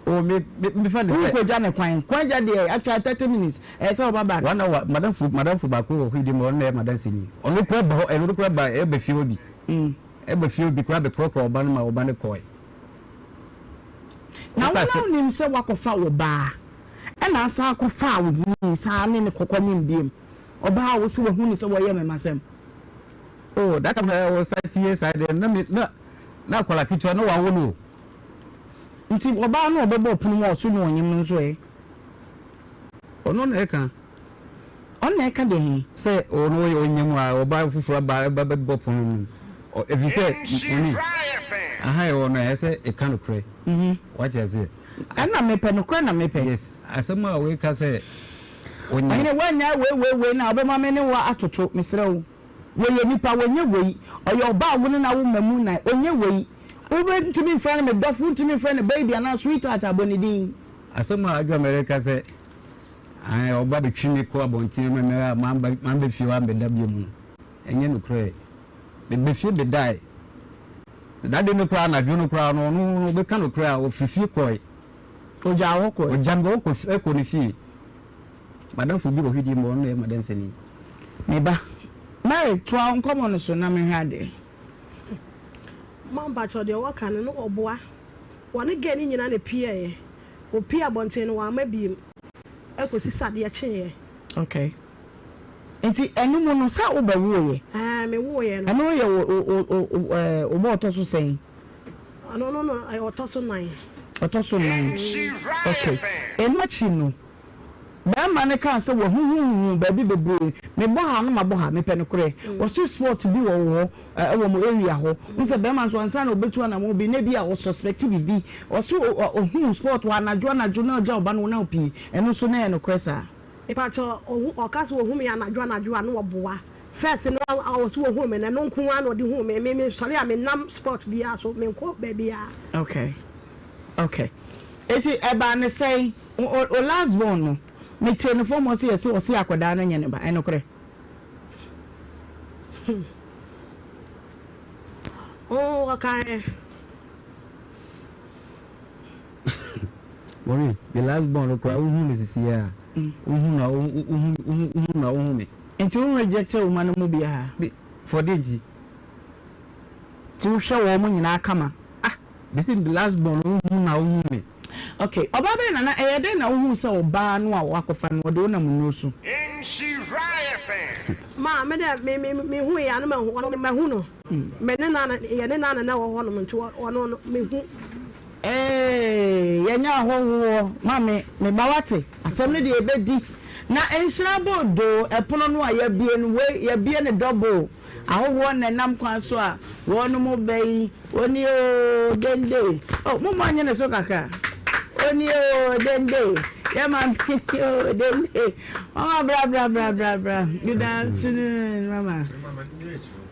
S5: Oh me me me fa ne sɛ.
S1: Wokɔ ne kwan. Kwan gya deɛ akyɛ 30 minutes ɛyɛ sɛ ɔba back.
S5: One hour madamfo madamfo baako wɔ hɔ yi mu ɔno na ɛyɛ madanseni ɔno kura ba hɔ ɛno kura ba ɛba fie hɔ bi ɛba fie hɔ bi kura bɛ korɔkorɔ ɔba no ma ɔba no kɔɛ.
S1: Na wo na wonim sɛ wakɔfa wo baa ɛna asan akɔfa wo honi saa ne ne kɔkɔ nyem biem ɔbaa a wo se wahu ne sɛ wɔyɛ me masɛm.
S5: Oh that time na ɛwɔ saa tie saa deɛ na me na na akwadaa ketewa na wawo no o.
S1: Nti ɔbaa no a ɔbɛbɔɔ pono mu a ɔso no ɔnyem no nso ɛ?
S5: Ɔno na ɛka.
S1: Ɔno na ɛka deɛ he?
S5: Sɛ ɔno ɔyɛ ɔnyem a ɔbaa foforɔ aba ɛba bɛbɔ pono no mu. Ɛfiri sɛ ɔne aha yɛ hɔ no ɛyɛ sɛ ɛka nokorɛ. Wate aseɛ?
S1: Ɛna mepɛ, nokorɛ na mepɛ.
S5: Yes, asɛm a wei ka sɛ ɔnyem.
S1: Ɔhene, woannyae wei wei wei no a, wobɛma me ne wo atoto, mesrɛ wo. Wɔyɛ nipa, wɔnyɛ wei. Ɔyɛ ɔbaa a wo ne no awo mma mu nnan, ɔnyɛ wei. Wobɛntumi mfrɛ no me dɔfo, wontumi mfrɛ no baby anaa sweetheart a, bɔ ne din.
S5: Asɛm a Adwoa reka sɛ, Ae, ɔba bɛtwe me kɔ abɔnten ma me a mamba mamba fie hɔ ammɛda bio mu no, ɛnyɛ nokorɛ. Meba fie bɛdae. That day no koraa, anadwo no koraa no, ɔno no ɔbɛka nokorɛ a, ɔfiri fie kɔe.
S1: Ɔgyaa hɔ kɔe?
S5: Ɔgya me hɔ kɔ kɔ ne fie. M'adamfo bi wɔ hwidie mu, ɔno na ɛyɛ m'adanseni.
S1: Me ba, Mary, toa wo nkɔmmɔ no so na menhwɛ adeɛ.
S4: Ma mpakyɛw deɛ wɔka no no ɔboa. Wɔne girl no nyinaa na epiɛɛ. Wɔpie abɔnten no wamma biem ɛkɔsi sɛ adeɛ kyeeɛ.
S1: Okay. Nti ɛno mu no sɛ wobɛwoeɛ?
S4: Ɛɛ, mewoeɛ no.
S1: Ɛno yɛ wo wo wo wo ɛɛ wo ba ɔtɔ so sɛn?
S4: Ɔno no no ɛyɛ ɔtɔ so nan.
S1: Ɔtɔ so nan. Okay. Ɛno akyi no, barima no kaa sɛ wahuhuhuhu baabi bebree. Mebɔ ha na mabɔ ha, mepɛ nokorɛ. Ɔse spot bi wɔ wo hɔ, ɛwɔ mo area hɔ. Wohu sɛ barima nso ansa na ɔbɛtu anamɔn bi na ebia ɔsuspect biribi. Ɔse ɔhuu spot hɔ anadwo anadwo na ɔgya ɔba no na ɔpii. Ɛno nso na ɛyɛ nokorɛ saa?
S4: Mepakyɛw ohu ɔka sɛ ohu me anadwo anadwo a na ɔboa first no ɔse ohuu me no ɛno nko ara na ɔde huu me me me sɔre a me nam spot biara so me nkɔ baabiara.
S1: Okay okay eti ɛbaa ne sɛn o o last born no me tee no fam hɔ sɛ yɛse ɔse akwadaa no nyɛ ne ba ɛnokorɛ?
S4: Hmm oh ɔkaeɛ.
S5: Maureen, me last born no koraa wohu no sisi a, wohu no a wohu wohu no a wohu me.
S1: Nti wo reject wo ma no mu biara?
S5: Me, for deɛ nti?
S1: Nti wohwɛ wɔn nyinaa kama?
S5: Ah, me se me last born no wohu no a wohu me.
S1: Okay, ɔbaa bɛn na na ɛyɛ dɛn na wohuu sɛ ɔbaa no a woakɔfa no ɔde wo nam nnuro so?
S4: Ma, me dɛ me me me hu yɛ a na mahu ɔno mahu no. Me ne no na yɛne no na na ɛwɔ hɔnom nti ɔno no mehu.
S1: Eeii yɛnyɛ ahɔhoɔ mame me ba wate asɛm no deɛ yɛbɛdi na nhyira bodoo ɛpono no a yɛabue no wei yɛabue no double ahɔhoɔ na ɛnam kwan so a wɔnom ba yi onie oo dende oh mo mo nye ne so kakra onie oo dende yɛ maame oo dende mama bra bra bra bra bra good afternoon mama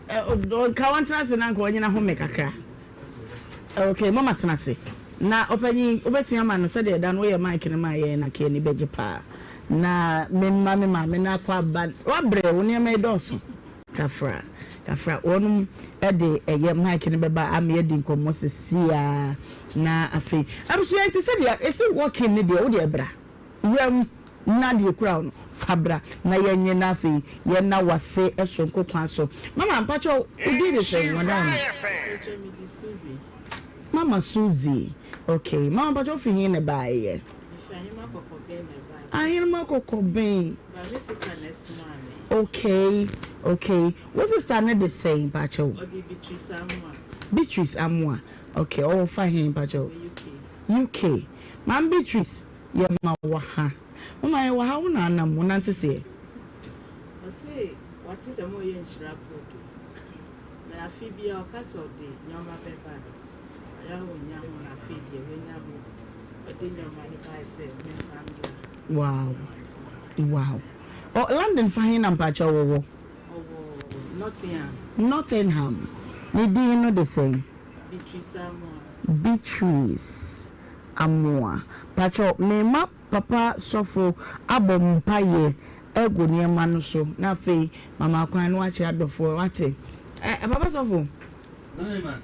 S1: nka wɔntena ase na nka wɔnyina home kakra. Ok mama tena ase. Na ɔpanyin wobɛtumi ama no sɛdeɛ ɛda no woyɛ mic no maa yɛn na nka yɛn ani bɛgye paa. Na memma me maame no akɔ aba wabrɛ wo nneɛma yi dɔɔso. Kafra kafra wɔnom de ɛyɛ mic no bɛba ama yɛadi nkɔmmɔ sesiaa na afei abusua nti sɛdeɛ ɛsi walking no deɛ wodeɛ bra. Wuram na deɛ ekura wo no fa bra na yɛnye na afei yɛnna wase soronko kwan so. Mama mpakyɛw wo din de sɛn madam?
S2: Mpakyɛw me di Suzy.
S1: Mama Suzy ok mama mpakyɛw wo fi he na ɛbaeɛ?
S2: Me fi Ahenema Kɔkɔbɛn na ɛbaeɛ.
S1: Ahenema Kɔkɔbɛn.
S2: Ba me sister na ɛsomaa me.
S1: Ok ok wo sister no de sɛn mpakyɛw?
S2: Ɔde Beatrice Amoah.
S1: Beatrice Amoah ok ɔwɔ fa he mpakyɛw?
S2: Ɔwɔ UK.
S1: UK Maame Beatrice Yɛ ma wɔ ha. Mama yɛ wɔ ha wo na anam wo nante seɛ.
S2: Ɔse wate sɛ moyɛ nhyira brodo na afe biara ɔka sɛ ɔde nneɛma bɛba a ɔyɛ a ɔnnya ho na afei deɛ wanya ho ɔde nneɛma no bae sɛ memfa mbra.
S1: Wow wow ɔ London fa he na mpakyɛw ɔwɔ?
S2: Ɔwɔ Nottingham.
S1: Nottingham ne din no de sɛn?
S2: Beatrice Amoah.
S1: Beatrice Amoah. Pakyɛw mema papa sɔfo abɔ mpaeɛ agu nneɛma no so na afei mama kwan na wakyerɛ adɔfoɔ wate eh papa sɔfo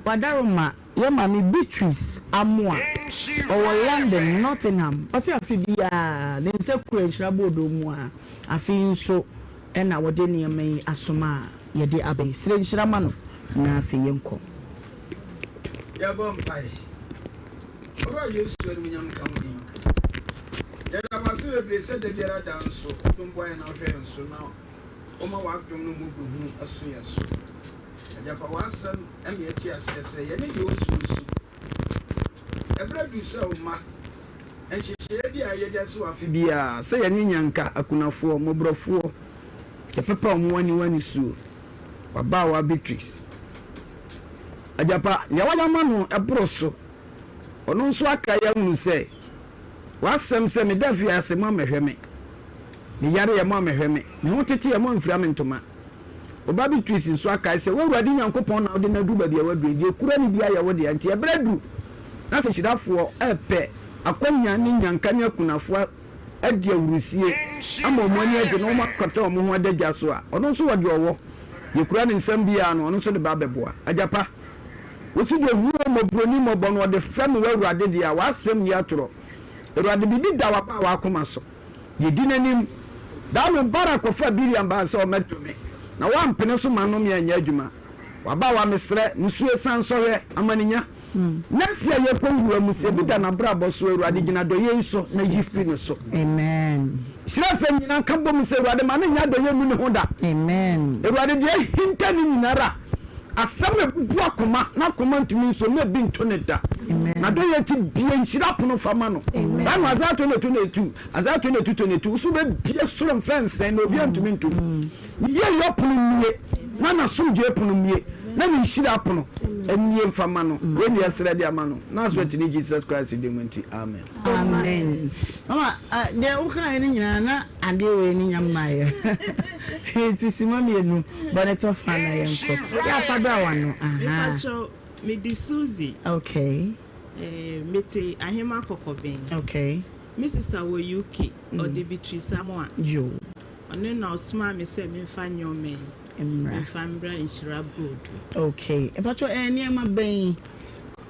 S1: wadaroma yɛ maame Beatrice Amoah ɔwɔ London Nottingham ɔse afe biara ne nsa kura nhyira boodoo mu a afe yi nso ɛna wɔde nneɛma yi asoma a yɛde aba yi srɛ nhyira ma no na afei yɛnkɔ.
S6: Yɛbɔ mpae. Owura Yesu animuonyam nka wo din. Yɛda wo ase bebree sɛ da biara da nso wodom boa yɛn na wohwɛ yɛn so na woma w'adom no mmɔborɔhunu so yɛn so. Agya fa w'asɛm ma yɛte aseɛ sɛ yɛne deɛ ɔsuro nsu. Ɛberɛ aduru sɛ wo mma nhyehyɛeɛ bi a yɛde asi hɔ afe biara sɛ yɛne nyanka, akunafoɔ, mmɔborɔfoɔ, yɛpepa wɔn aniwa nisuo. W'abaawa Beatrice. Agyapa, nea woayɛ ama no boro so. Ɔno nso akae ahunu sɛ, w'asɛm sɛ, Meda afiase, moammɛhwɛ me. Meyareɛ, moammɛhwɛ me. Me ho teteɛ, moamfira me ntoma. Wo ba Beatrice nso akae sɛ, Wo Awurade Nyankopɔn na wode no aduru baabi a waduru yi, deɛ ɛkura no biara yɛ wo dea. Enti ɛberɛ aduru na sɛ hyirafoɔ repɛ akwanya ne nnyanka ne akunafoɔ adi ahurusie ama wɔn ani agye na wɔakata wɔn ho adagya so a, ɔno nso wɔ deɛ ɔwɔ. Deɛ ɛkura ne nsam biara no, ɔno nso de ba abɛboa. Agya pa, wosi deɛ ɔhu wo mmɔborɔni mmɔbɔ no, ɔde fɛm wo Awurade deɛ a, w'asɛm nni atorɔ. Awurade, biribi da w'abaawa akoma so. Deɛ ɛdi n'anim. Da no, Barak kɔfaa Bileam baa sɛ ɔmmɛdome, na wampene so ma nnome anyɛ adwuma. W'abaawa, mesrɛ, musuo, san sɔhwɛ, amanenya. Next year yɛkɔ wura mu sɛ ebi da n'abrabɔ so Awurade gyina adɔeɛ yi so na yi firi ne so.
S1: Amen.
S6: Hyira fam nyinaa nka bom sɛ Awurade ma no nyɛ adɔeɛ nnu ne ho da.
S1: Amen.
S6: Awurade deɛ ahinta ne nyinara asɛm a ebubu akoma na akoma ntumi nso na ebi nto ne da. N'adɔeɛ ti bie nhyira pono fa ma no. Bible Isaiah 22 22 Isaiah 22 22 so bɛbie soro mfɛnsɛn na obiara ntumi ntom. Ne yieyɔ pono mmue, na n'asomdwoeɛ pono mmue, na ne nhyira pono mmue mfa mma no. Wei ne yɛsrɛ de ama no, Nasaretni Jesus Christ din mu nti, amen.
S1: Amen. Mama, deɛ wokaeɛ no nyinaa na adeɛ wei ne nya mmaeɛ. Nti sima mmienu bɔ ne tɔ fa na yɛnkɔ. Yɛ afa bra wano. Aha.
S7: Mepakyɛw, mede Suzy.
S1: Okay.
S7: Eh, mete Ahema Kɔkɔbɛn.
S1: Okay.
S7: Me sister wɔ UK, ɔde Beatrice Amoah.
S1: Yo.
S7: Ɔno na ɔsomaa me sɛ memfa nneɛma yi mfa mbra Nhyira Broadway.
S1: Okay, mpakyɛw ɛyɛ nneɛma bɛn?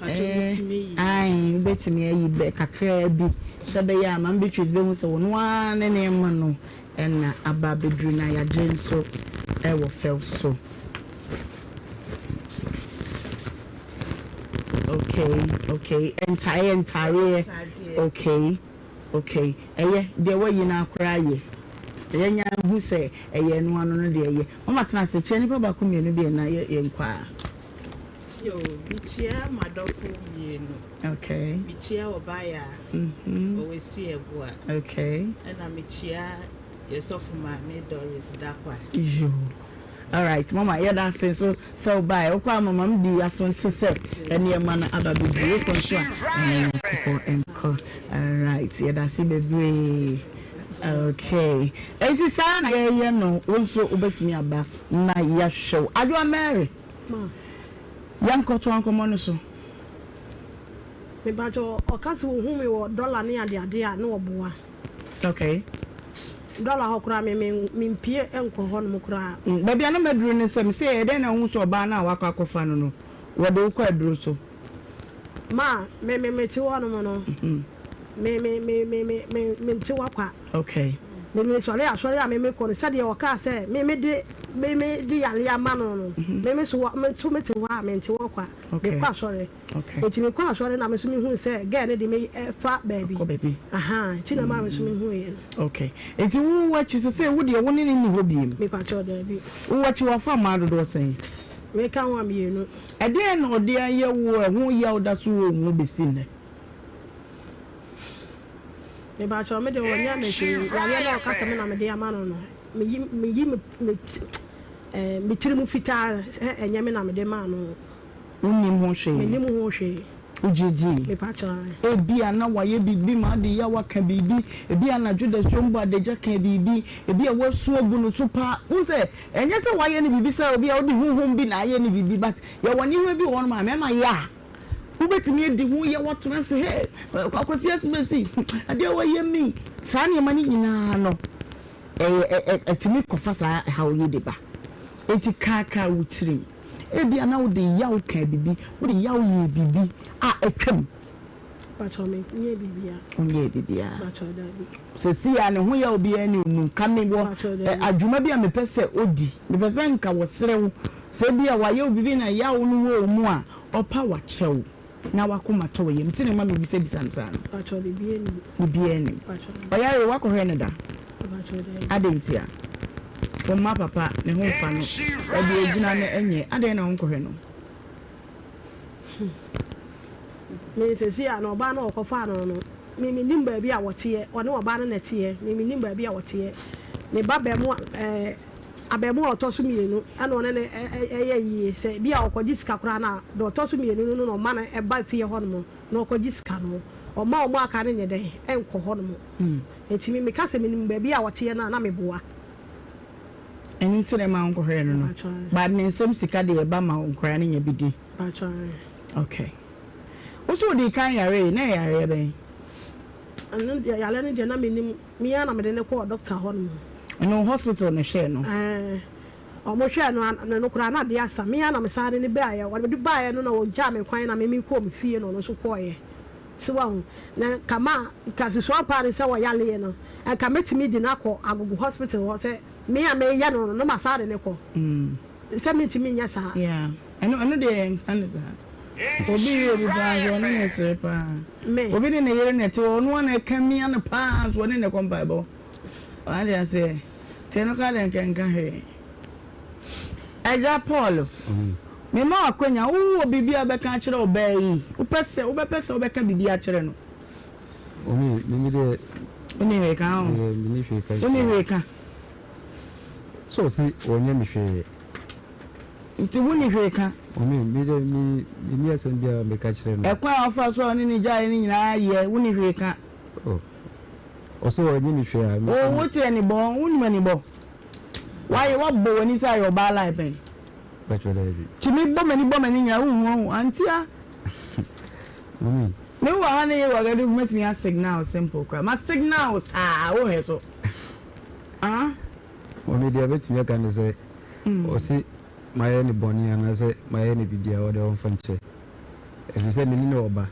S7: Mpakyɛw metumi ayi?
S1: Ae, wobɛtumi ayi bɛ kakraa bi sɛ ɛbɛyɛ a Maame Beatrice bɛhu sɛ ɔno ara ne nneɛma no na aba abɛduru na yɛagye nso wɔ fɛw so. Okay, okay, ɛnta ɛyɛ ntaareɛ. Okay. Ok ɛyɛ, deɛ wayi no ara koraa yɛ. Yɛ nya hu sɛ ɛyɛ ɛno ano no deɛ ɛyɛ. Mama tena ase, kyerɛ nipa baako mmienu bi ɛna yɛ yɛn kɔ a.
S7: Yoo, mekyia m'adɔfo mmienu.
S1: Ok.
S7: Mekyia Ɔbaayaa, ɔwɔ Asuaɛboa.
S1: Ok.
S7: Ɛna mekyia yɛ sɔfo maame Doris Dakwah.
S1: Yoo. Alright mama yɛda ase nso sɛ wobaeɛ. Wokɔ a mama me di aso nte sɛ nneɛma no aba bebree. Wokɔ nso a ɛma Nyankopɔn nkɔ. Alright yɛda ase bebree. Okay. Enti saa na yɛyɛ no wo nso wobɛtumi aba na yɛahwɛ wo. Adwoa Mary. Yɛnkɔtoa nkɔmmɔ no so.
S4: Mepakyɛw ɔka sɛ ohu me wɔ dɔla ne adeade a na ɔboa.
S1: Okay.
S4: Dɔla hɔ koraa me me mempue nkɔ hɔ nom koraa.
S1: Baabi a na maduru ne sɛ, mese ɛyɛ dɛn na wohu sɛ ɔbaa no a wakɔ akɔfa no no, wɔde wo kɔ aduro so?
S4: Ma, me me mete hɔ nom no, me me me me me me mente hɔ kwa.
S1: Okay.
S4: Me me sɔre asɔre a me me kɔ no, sɛdeɛ ɔkaa sɛ me me de me me de yareɛ ama no no, me me so me nso mete hɔ a mente hɔ kwa.
S1: Okay.
S4: Mekɔ asɔre.
S1: Okay.
S4: Nti mekɔ asɔre na me nso mehuu sɛ girl no de me fa baabi.
S1: Kɔ baabi.
S4: Ahaa, nti na maa me nso mehuiɛ no.
S1: Okay. Nti wo akyi sesei wo deɛ wo ne no nni hɔ biem?
S4: Mepakyɛw, daabi.
S1: Wo akyi wafa mmaa dodoɔ sɛn?
S4: Meka ho a mmienu.
S1: Ɛdeɛn na ɔde ayɛ wo a ɛho yaw da so wɔ wo mu bɛsi nnɛ?
S4: Mepakyɛw, me deɛ ɔnyɛɛ me hwee. Yareɛ no a ɔka sɛ me na mede ama no no, meyi meyi me me eh, me tiri mu fitaa sɛ ɛnyɛ me na mede maa no.
S1: Wonnim ho hwee?
S4: Mennim ho hwee.
S1: Wogye di?
S4: Mepakyɛw, ae.
S1: Ebia na wayɛ biribi ma ade yaw aka biribi, ebia anadwo dasuo mbɔ adagya kaa biribi, ebia wasu agu no so paa. Wohu sɛ, ɛnyɛ sɛ wayɛ no biribi sɛ ebia wode honhom bi na ayɛ no biribi, but yɛwɔ nneɛma bi wɔ hɔnom a mmarima yɛ a, wobɛtumi adi ho yaw atena ase, hey, Kwasi Asimasi, adeɛ a wayɛ me yi. Saa nneɛma no nyinaa no, ɛyɛ, ɛtumi kɔfa saa haw yi de ba. Enti kaakaa wo tirim. Ebia na wode yaw kaa biribi, wode yaw yɛɛ biribi a atwam.
S4: Mpakyɛw me nyɛɛ biribiara.
S1: Wonyɛɛ biribiara.
S4: Mpakyɛw dabi.
S1: Sɛsei a ne ho yaw biara nni wo mu. Nka me wɔ
S4: Mpakyɛw dabi.
S1: adwuma bi a mepɛ sɛ odi. Mepɛ sɛ nka wɔsrɛ wo sɛ ebia wayɛ wo biribi na yaw no wɔ wo mu a, ɔpa wakyɛ wo na w'akoma tɔ wo yam. Nti na ɛma mebisabisa no saa no.
S4: Mpakyɛw biribiara nni mu.
S1: Biribiara nni mu.
S4: Mpakyɛw.
S1: Ɔyare, woakɔhwɛ no da?
S4: Mpakyɛw dabi.
S1: Adɛn ntia? Wo mma papa ne ho mfa no, baabi a ogyina no nyɛ, adɛn na wonkɔhwɛ no?
S4: Me seesei a na ɔbaa no a ɔkɔfaa no no, me mennim baabi a wɔteɛ, ɔne ɔbaa no na ɛteɛ, me mennim baabi a wɔteɛ. Ne ba bɛɛmoa ɛɛ abɛɛmoa a ɔtɔ so mmienu ɛna ɔne no ɛyɛ yie, sɛ bi a ɔkɔgye sika koraa no a, deɛ ɔtɔ so mmienu no na ɔma no ɛba fie hɔnom na ɔkɔgye sika no, ɔmma wɔn a aka no nyɛ dɛn ɛnkɔ hɔnom. Enti me meka sɛ menim baabi a ɔteɛ no a na meboa.
S1: Ɛno nti na ɛma wonkɔhwɛɛ no no? But ne nsam sika deɛ ɛba ma wo nkwadaa no nya bi di? Okay. Wo so wodii kan yaree, na ɛyɛ yareɛ bɛn?
S4: Ɛno deɛ yareɛ no deɛ na mennim. Me ara na mede no kɔɔ doctor hɔ nom.
S1: Ɛno hospital na ɛhwɛɛ no?
S4: Ɛɛ. Wɔn hwɛɛ no ano no koraa na adeɛ asa. Me ara na mesan de no baeɛ. Wɔde baeɛ no na wɔgyaa me kwan na me mekɔɔ me fie na ɔno nso kɔeɛ. So wahu? Na nka ma nka susuan paa ne sɛ ɔyareɛ no, nka mɛtumi de no akɔ Agogo hospital hɔ sɛ me a meyɛ no no na masan de no kɔ. Sɛ mentumi nyɛ saa.
S1: Yeah, ɛno ɛno deɛ yɛnka no saa. Obi yɛ obi paa nso ɔne ne sere paa. Obi ne ne yere na ɛte hɔ, ɔno ara na ɛka mia no paa nso ɔne ne kɔ mpaebɔ. Wate aseɛ? Nti ɛno koraa deɛ nka ɛnka hwee. Agya Paul, mema wo akwanya, wowɔ biribi a wobɛka akyerɛ ɔbaa yi? Wopɛ sɛ, wobɛpɛ sɛ wobɛka biribi akyerɛ no?
S5: Omi, mimi deɛ.
S1: Wonni hwee ka ho?
S5: Menni hwee ka.
S1: Wonni hwee ka?
S5: Sɛ ɔse ɔnyɛ me hwee.
S1: Nti wonni hwee ka?
S5: Omi, me deɛ me, menni asɛm biara a meka kyerɛ no.
S1: Ɛkwan a ɔfaa so a ɔne no gyaeɛ no nyinaa yɛ, wonni hwee ka?
S5: Oh, ɔse ɔnyɛ me hwee a.
S1: Oh, wote anibɔ, wonim anibɔ? Wayɛ, woabɔ w'ani sɛ ayɛ ɔbaa line pɛn?
S5: Bɛkyerɛ daabi.
S1: Tumi bɔ m'ani bɔ m'ani nyinaa, wonhu ɔho, antia?
S5: Mami.
S1: Me wɔ ha ne yɛ wɔ gadu mɛtumi a signal simple koraa, ma signal saa, wonhwɛ so. Ah?
S5: Mami deɛ mɛtumi aka ne sɛ, ɔse mayɛ no bɔne anaasɛ mayɛ no biribi a ɔde ɔmfa nkyɛ, ɛfiri sɛ me ne no wɔ ba.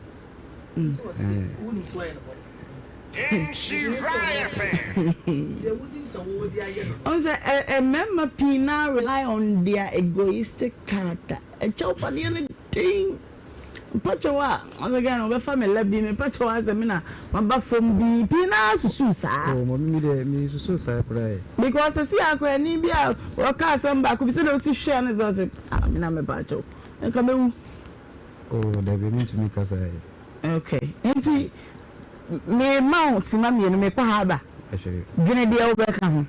S1: Ɔn sɛ mmarima pii naa rely on their egoistic character. Ɛkyɛw padeɛ no den. Mpakyɛw a, ɔsɛ Ghana wɔbɛfa me la bi, mepakyɛw a sɛ me na maba fam bi, pii naa susuw saa.
S5: Oh, mami mi deɛ mi susuw saa koraa ɛ.
S1: Because sɛsi akora ni bi a ɔka asɛm baako bi sɛdeɛ osi hwɛ no sɛ ɔsɛ ah me na mepakyɛw, nka mewu.
S5: Oh, dabi mi ntumi nka saa ɛ.
S1: Okay, nti me ma wo sima mienu, mekɔ ha aba. Dwene deɛ wobɛka ho,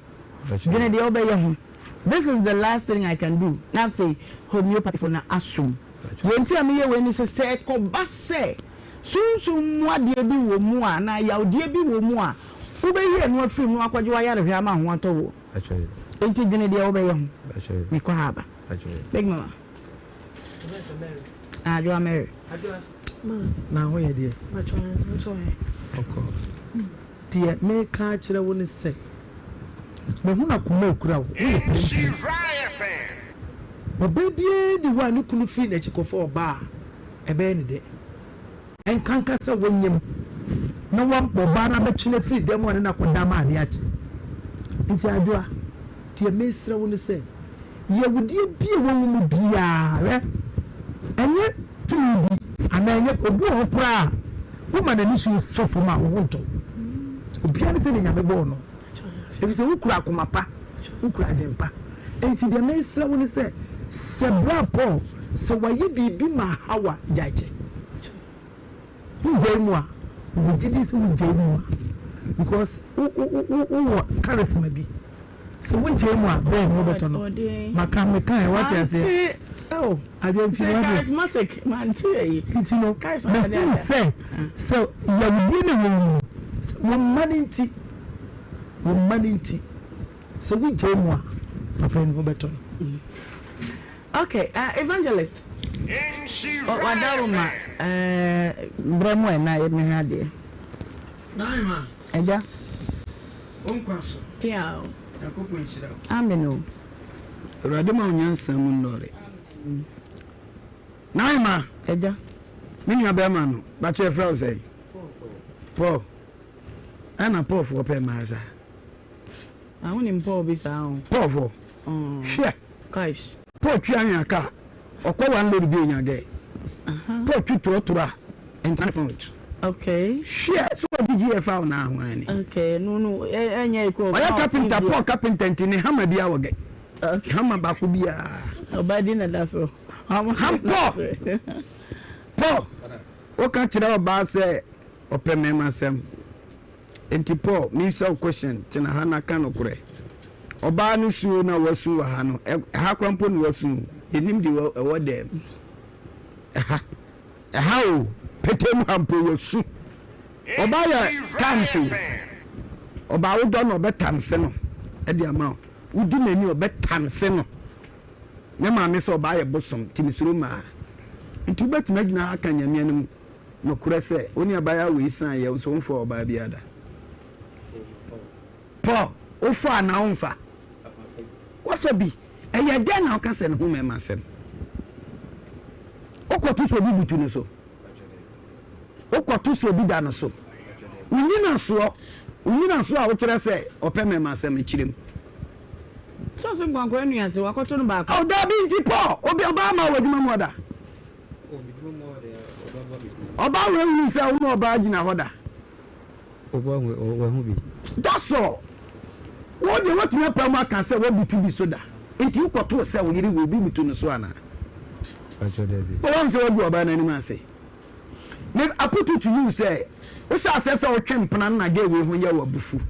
S1: dwene deɛ wobɛyɛ ho. This is the last thing I can do. Na afei homeopathy fo no asom. Deɛ nti a meyɛ wei ne sɛ, sɛ ɛkɔba sɛ sunsum mu adeɛ bi wɔ mu a, anaa yawdeɛ bi wɔ mu a, wobɛyi ɛno afiri mu na woakɔgye w'ayarehwɛ ama ho atɔ woɔ. Enti dwene deɛ wobɛyɛ ho. Mekɔ ha aba. Big Mama. Adwoa Mary.
S8: Na ho yɛ deɛ? Ɔkɔ. Deɛ meka akyerɛ wo ne sɛ, mahunu akoma a ɛkura wo, woyɛ pɛmpɛn. Ɔbaa biara nni hɔ a ne kunu firi n'akyi kɔfa ɔbaa a, ɛbɛyɛ no dɛ. Ɛnkanka sɛ wonyem na woabɔ ɔbaa no abɛtwe no afiri dan mu a ɔne no akɔda ama adeɛ akye. Nti Adwoa, deɛ mesrɛ wo ne sɛ, yawudie bi a ɛwɔ wo mu biara, hwɛ, ɛnyɛ tumi bi anaa ɛnyɛ, obi wɔ hɔ koraa a, woma n'ani so sɔ fam a, wo ho ntɔ wo. Obiara ne sɛdeɛ Nyame bɔɔ no. Ɛfiri sɛ wokura akoma pa, wokura adwene pa. Enti deɛ mesrɛ wo ne sɛ, sɛ bra Paul, sɛ wayɛ biribi ma ahaw a, gyae kyɛ. Wogyae mu a, mewɔ gyedie sɛ wogyae mu a, because wo wo wo wowɔ charisma bi. Sɛ wogyae mu a, bɛn na wobɛtɔ no. Maka mekae, wate aseɛ? Adwamfi, wate? Nti no, mehuu sɛ, sɛ yawdie na ɛwɔ wo mu no, sɛ wo mma no nti, wo mma no nti, sɛ wogyae mu a, papa yi ne ho bɛtɔ no.
S1: Ok, uh, evangelist, wada wo ma uh, brɛ mu ɛ na mehwɛ adeɛ.
S6: Naima.
S1: Agya.
S6: Wo nkwa so.
S1: Pia o.
S6: Nyankopɔn nhyira wo.
S1: Amen o.
S6: Awurade ma wo nyansa mu nnɔre. Naima.
S1: Agya.
S6: Me nua bɛrima no, bakyɛ yɛfrɛ wo sɛn? Paul. Ɛna Paul foɔ pɛ mmaa saa.
S1: Na wonim Paul bi saa o.
S6: Paul foɔ. Hwɛ.
S1: Kaish.
S6: Paul twi anwea kaa. Ɔkɔ one load bi onya gɛ. Paul twi trɔtrɔ a ɛntena ne front.
S1: Okay.
S6: Hwɛ sɛ ɔgye GF a ɔna ahoan ni.
S1: Okay, no no ɛnyɛ ekɔ.
S6: Ɔyɛ carpenter Paul carpenter nti ne hammer bi awɔ gɛ. Okay. Hammer baako biara.
S1: Ɔba di na da so.
S6: Ham Paul. Paul, woka kyerɛ ɔbaa sɛ ɔpɛ mmarima asɛm. Enti Paul, mebisa wo question, tena ha na ka nokorɛ. Ɔbaa no suo na wasu wɔ ha no, ɛha koraa mpo na wasu o, yɛnnim deɛ ɛwɔ dɛm. Ɛha, ɛha o, petee mu ha mpo wasu. Ɔbaa yɛ times o, ɔbaa wodɔ no ɔbɛ times no de ama wo, wodi n'ani ɔbɛ times no. Me maame sɛ ɔbaa yɛ bosom, nti mesuro mmaa. Nti wobɛtumi agyina ha aka Nyame anim Nokorɛ sɛ, wo ne abaayewa wei san yɛ, wo nso womfaa ɔbaa biara da. Paul, wofa anaa womfa? Woafa bi. Ɛyɛ dɛn na woka sɛ ne ho mmarima asɛm? Wokɔto sɛ obi butu ne so? Wokɔto sɛ obi da no so? Wo nyinasoɔ, wo nyinasoɔ a wokyerɛ sɛ ɔpɛ mmarima asɛm no, kyerɛ mu.
S1: Sɛ ɔse nkwankora nua se wakɔto no baako.
S6: Oh, dabi nti Paul, obi ɔbaa ma wɔ adwuma mu ɔda? Ɔbaa wei hunu sɛ wo ne ɔbaa gyina hɔ da.
S5: Wahu bi.
S6: That's all. Wo deɛ woatumi apa mu aka sɛ woabutu bi so da. Nti wokɔtoo sɛ wo yere wɔ obi butu no so anaa?
S5: Pakyɛ dabi.
S6: Woahu sɛ woagu ɔbaa no anim ase. Me aputu to you sɛ wohyɛ aseɛ sɛ wotwe mpena no na girl wei ho yɛ wo abufu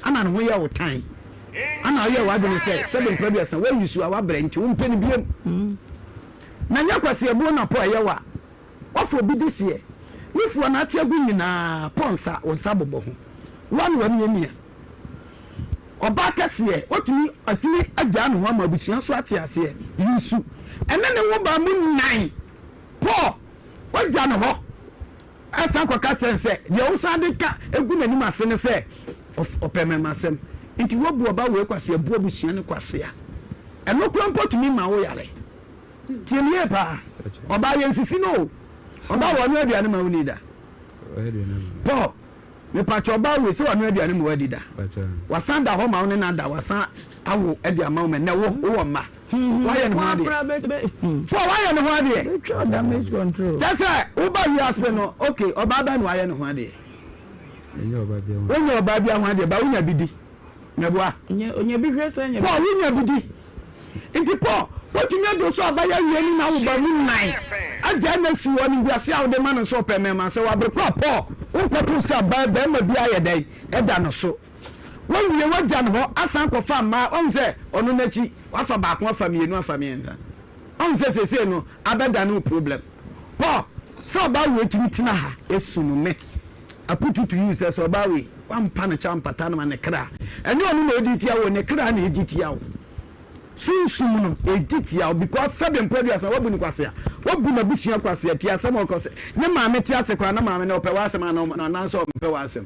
S6: ana ne ho yɛ wo tan ana woyɛ w'adwene sɛ sɛbe mpɛ aduasa woayi su a woabrɛ nti wompɛ no biom na nyɛ kwasiabuo na po ɛyɛ wo a woafa obi de seɛ ne fua na ate agu nyinaa po nsa wo nsa bobɔ ho woa na wamiamia ɔbaa kɛseɛ wotumi atumi agyaa ne ho ama abusua so ate aseɛ yi su ɛne ne wo baa mu nan Paul, wagya no hɔ san kɔka kyerɛ no sɛ, deɛ wosan de ka gu n'anim ase ne sɛ ɔpɛ mmarimasɛm. Nti woabu ɔba wei kwasea, bu abusua no kwasea. Ɛno koraa mpo tumi ma wo yare. Tie me yie paa. Ɔbaa yɛnsisi no o. Ɔbaa wɔ ɔnoa aduane ma wo ni da. Paul, Mepakyɛ ɔbaa wei sɛ wanoa aduane ma wadi da? Wasan da hɔ ma wo ne no ada, wasan awo de ama wo ma nnɛ wo wowɔ mma. Wayɛ ne ho adeɛ. So wayɛ ne ho adeɛ? Kyɛ sɛ woba wiase no, okay, ɔbaa bɛn na wayɛ ne ho adeɛ? Wonyɛ ɔbaa bi ho adeɛ, ba wonya bi di. Mɛboa. Paul, wonya bi di. Nti Paul, wotumi adu so aba yɛ awie ne n'awoba mu nnan agyae no asi hɔ animguase a wode ma no sɛ ɔpɛ mmarima sɛ wabere kɔ a Paul, wonkɔto sɛ abaa barima bi ayɛ dɛn ɛda no so. Woawie woagya no hɔ asan kɔfa mmaa, wahu sɛ ɔno n'akyi wafa baako afa mmienu afa mmiɛnsa. Wahu sɛ seesei no abɛdane wo problem. Paul, sɛ ɔbaa wei tumi tena ha esu no me aputu to you sɛ sɛ ɔbaa wei wampa no kyɛ ampata no ma ne kra ɛnyɛ ɔno na ɔdi tia wo ne kra na ɛdi tia wo sunsum no ɛdi tia wo because sɛbe mpo aduasa wabu no kwasea wabu n'abusua kwasea ti asɛm ɔkɔ sɛ ne maame te ase koraa na maame no ɔpɛ w'asɛm anaasɛ ɔmpɛ w'asɛm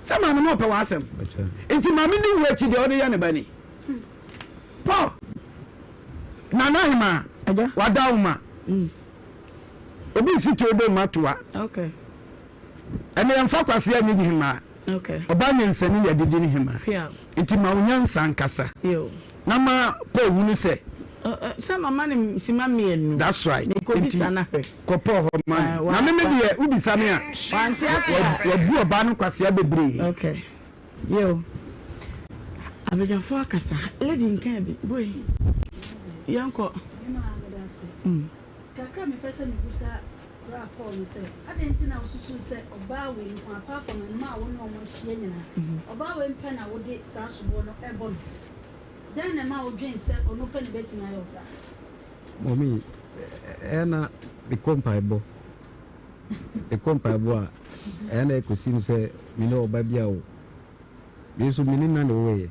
S6: sɛ maame no ɔpɛ w'asɛm nti maame ne wu akyi deɛ ɔde yɛ ne ba ni Paul Nana Ahemaa wada wo ma obi nsi tuo ma toa ɛnna yɛmfa kwasea nni hemaa ɔbaa nyansani na yɛde di ne hemaa nti ma wo nyansa nkasa na ma Paul hunu sɛ
S1: sɛ mama ne sima mmienu
S6: that's right nti kɔ Paul hɔ ma no na meme deɛ wobisa me a wabu ɔbaa no kwasea bebree.
S1: Okay. Yo, abadwafoɔ akasa. Lady nkaa bi, boy, yɛnkɔ.
S9: Me maa meda ase. Kakra a mepɛ sɛ mebisa Bra Paul ne sɛ, adɛn nti na wosusuw sɛ ɔbaa wei nko, apart from mmaa a wo ne wɔn ahyia nyinaa, ɔbaa wei mpɛ na wode saa soboɔ no rebɔ no? Dɛn na ɛma wodwen sɛ ɔno pɛ na ebetumi ayɛ wo saa?
S5: Mummy, ɛyɛ na mekɔ mpaebɔ. Mekɔ mpaebɔ a, ɛyɛ na ɛkɔsi me sɛ me ne ɔba bi awo. Me nso me ne na na ɛwoeɛ.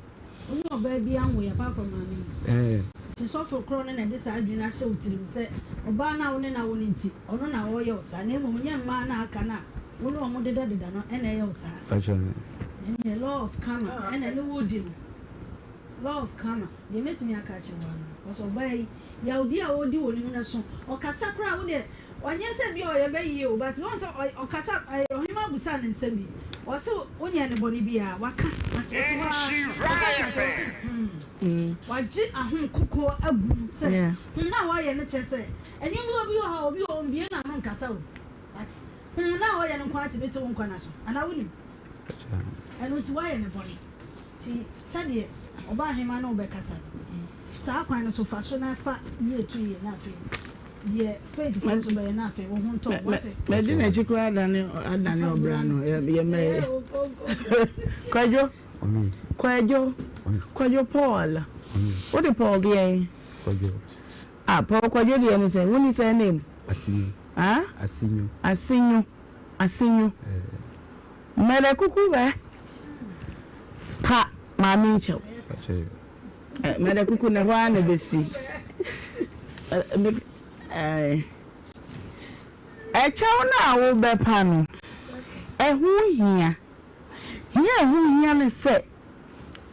S9: Wo ne ɔbaa bi anwoeɛ apart from maame yi?
S5: Ɛɛ.
S9: Nti sɔfo korɔ no na ɛde saa adwene no ahyɛ wo tirim sɛ ɔbaa no a wo ne no awo no nti, ɔno na ɔreyɛ wo saa, na mmom nyɛ mmaa no a aka no a wo ne wɔn dedadeda no na ɛyɛ wo saa?
S5: Pakyɛ.
S9: Ɛnneɛ law of karma ɛna ɛne wo redi no. Law of karma, deɛ mɛtumi aka akyerɛ wo ara no, because ɔbaa yi, yawdie a ɔredi wɔ ne mu no ɛso. Ɔkasa koraa a, wo deɛ Ɔnyɛ sɛ bia ɔyɛ bɛ yie o but wohu sɛ ɔkasa ɔhemaa busaa no nsɛm bi ɔse wonyɛɛ no bɔne biaa waka but ɔte hɔ aa ɔsan ka sɛ ɔse hmm wagye ahom kokoɔ agu mu sɛ hmm na ɔyɛ no kyerɛ sɛ ɛnwom bi wɔ hɔ a obi wɔ hɔ ɔmbie n'ano nkasa o but hmm na ɔyɛ no nkoaa tumi te wo nkwa no so anaa wonim ɛno nti wayɛ no bɔne. Nti sɛdeɛ ɔbaahemaa ne wo bɛkasa no, saa kwan no so fa so na fa yie to yie na afei deɛ Faith foɔ nso bɛyɛ na afei wo ho ntɔ wo, wate?
S1: Madi n'akyi koraa adane adane ɔbra no yɛ mmerɛ yɛ. Kwadwo Kwadwo Kwadwo Paul wode Paul deɛn?
S5: Kwadwo.
S1: Ah Paul Kwadwo deɛ ne sɛn? Wonni surname?
S5: Asinyo.
S1: Ah?
S5: Asinyo.
S1: Asinyo Asinyo. Mɛrɛ kuku bɛ pa maame nkyɛw. Mɛrɛ kuku na ɛhɔ ara na ɛbɛsi. Ɛkyɛw no a wobɛpa no, ɛho hia. Hia a ɛho hia ne sɛ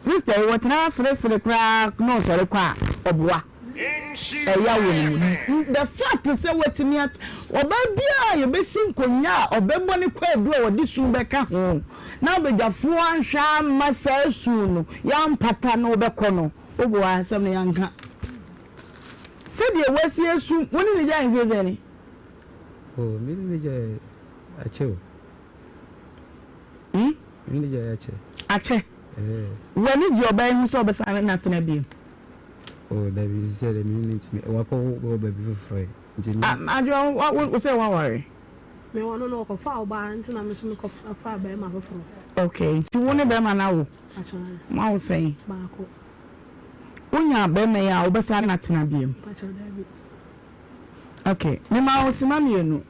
S1: Sister yi wɔtena ha seresere koraa na ɔsɔre kɔ a ɔboa. Ɛya wɔ ne mu. The fact sɛ watumi at ɔbaa biara a yɛbɛsi nkonnwa a ɔbɛbɔ ne kwaadu a ɔde su bɛka ho na abadwafoɔ anhwɛ amma saa su no yɛampata na ɔbɛkɔ no woboa asɛm no yɛanka. Sɛdeɛ wasi asu wo ne ne gyae mfeɛ sɛn ni?
S5: Oh, me ne no gyae akyɛ o.
S1: Hmm?
S5: Me ne no gyae akyɛ.
S1: Akyɛ?
S5: Ɛɛ.
S1: W'ani gye ɔbaa yi ho sɛ ɔbɛsan ne no atena bio?
S5: Oh, dabi, sɛ dɛ me ne no ntumi, wakɔ wɔ baabi foforɔ yi. Nti me.
S1: Ah, Adwoa, wo, wo, wo sɛ woaware?
S4: Me wɔ no no ɔkɔfaa ɔbaa nti na me nso mekɔfaa barima foforɔ.
S1: Okay, nti wo ne barima no awo?
S4: Pakyɛ.
S1: Moawo sɛn?
S4: Baako.
S1: Wonya barima yi a, wobɛsan ne no atena biom?
S4: Pakyɛ, dabi.
S1: Ok, mema wo sima mienu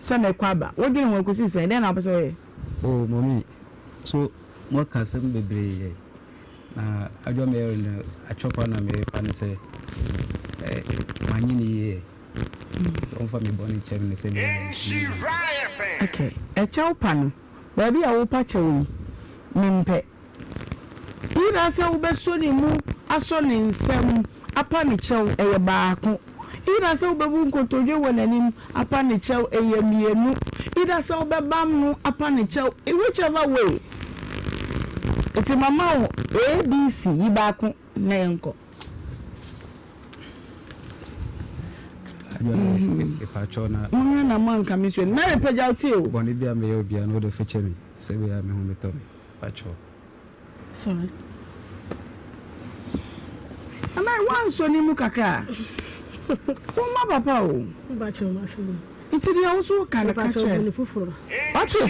S1: sɛ mɛkɔ aba. Wodwene ho ɛkɔsi sɛn? Dɛn na wopɛ sɛ woyɛ?
S5: Oh mommy, so moaka asɛm bebree yɛ na adwa meyɛ no atwɔpa na mefa no sɛ eh, manyɛ ne yie sɛ ɔmfa me bɔne kyɛ me sɛ meyɛ.
S1: Ok, ɛkyɛw pa no, baabi a wopa kyɛw yi, mempɛ. Either sɛ wobɛsɔ ne mu asɔ ne nsam apa no kyɛw, ɛyɛ baako. Either sɛ wobɛbu nkotodwe wɔ n'anim apa no kyɛw, ɛyɛ mmienu. Either sɛ wobɛbam no apa no kyɛw, whichever way. Nti mama wo A, B, C, yi baako na yɛnkɔ. Monhwɛ na moanka me nsuo no. Mary pagya wo ti o.
S5: Bɔne bi a meyɛ obiara no wode fakyɛ me sɛ ɛbɛyɛ a me ho bɛtɔ me. Patrɔ.
S1: Sorry. Mama wansɔ ne mu kakra. Woma papa o. Nti deɛ wo so ka no ka kyerɛ. Wate?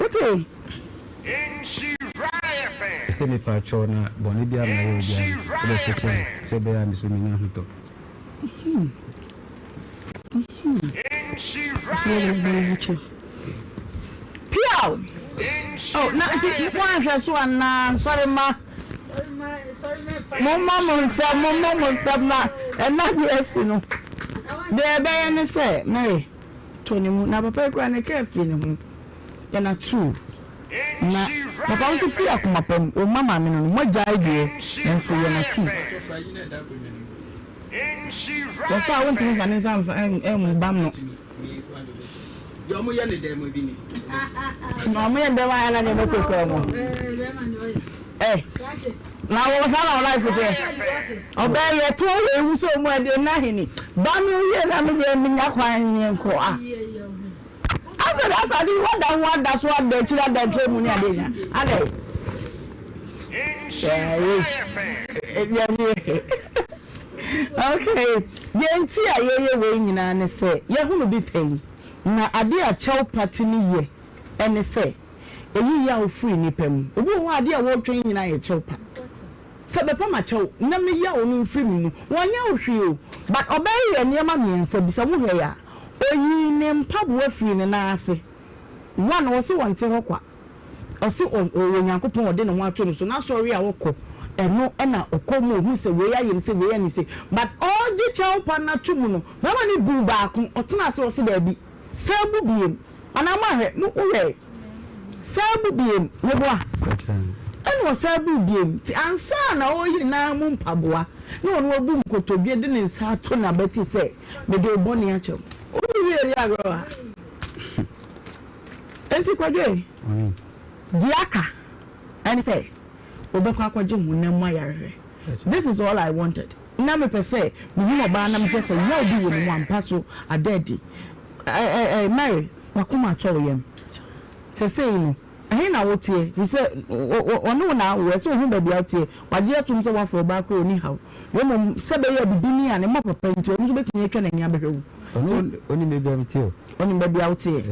S1: Wote?
S5: Sɛ me patrɔ na bɔne bi a mayɛ obiara no, wode fakyɛ me sɛ ɛbɛyɛ a me so menya ahotɔ.
S1: Piaw! Oh, na nti moanhwɛ so anaa nsɔremma? Mommɔ mo nsam, mommɔ mo nsam na ɛna deɛ asi no. Deɛ ɛbɛyɛ ne sɛ, Mary, tɔ ne mu. Na papa yi koraa ne kra firi ne ho. Yɛ na tuu. Na papa nso firi akoma pa mu, ɔmma maame no no, moagyae deɛ, nanso yɛ na tuu. Wɔfa a wontumi mfa ne nsa mfa mbam no. Na wɔn yɛ dɛm ayɛ na deɛ bɛkɔkura wɔn. Ɛ na wɔn saa na wɔn life teɛ. Ɔbɛn yɛ to yɛ ewu sɛ wɔn ɛdeɛ na hene ba mi yie na mi deɛ mi nya kwan yɛ nkɔ a. Asɛ de asɛ ade wada ho ada so ada akyiri ada nkyɛn mu ne ade nya adɛ. Okay, deɛ nti a yɛyɛ wei nyinaa ne sɛ yɛhunu bi pɛn na ade a kyɛw pa tumi yɛ ɛne sɛ ɛyi yaw firi nnipa mu. Obi wɔ hɔ a adeɛ a wɔretwɛn nyinaa yɛ kyɛw pa. Sɛ bɛpa makyɛw na me yaw no mfiri me mu. Wɔnyɛ wo hwee o but ɔbɛyɛ nneɛma mmiɛnsa bi sɛ wohwɛ yɛ a oyii ne mpaboa firii ne nan ase. One, ɔse ɔnte hɔ kwa. Ɔse ɔwɔ Nyankopɔn a ɔde ne ho ato no so, n'asɔre a ɔkɔ ɛno na ɔkɔ mu ohu sɛ wei ayɛ no sei wei ayɛ no sei but ɔregye kyɛw pa no ato mu no bɛrima no buu baako ɔtena ase ɔse daabi san bu biem anaa moahwɛ mo wohwɛɛ san bu biem meboa ɛna ɔsan buu biem nti ansa na ɔreyi ne nan mu mpaboa na ɔno abu nkotodwe de ne nsa ato n'abati sɛ mede wo bɔne akyɛ wo wode wie di agorɔ wa. Enti Kwadwo ei, deɛ aka ɛne sɛ wobɛkɔ akɔgye honam mu ayarehwɛ. This is all I wanted. Na mepɛ sɛ mehu ɔbaa na mehwɛ sɛ yaw bi wɔ ne mu ampa so ada adi. Ɛ-ɛ-ɛ Mary, w'akoma atɔ wo yam. Sɛsɛi no, ɛhe na woteɛ? Firi sɛ ɔne wo na awo, ɛsɛ sɛ ɔhu baabi a woteɛ. Wagye atom sɛ woafa ɔbaa koraa a ɔnni haw. Na mmom sɛ ɛbɛyɛ a bibini a ne mma papa nti, ɔno nso bɛtumi atwa n'ani abɛhwɛ wo.
S5: Ɔno ɔnim baabi a mete o.
S1: Ɔnim baabi a woteɛ.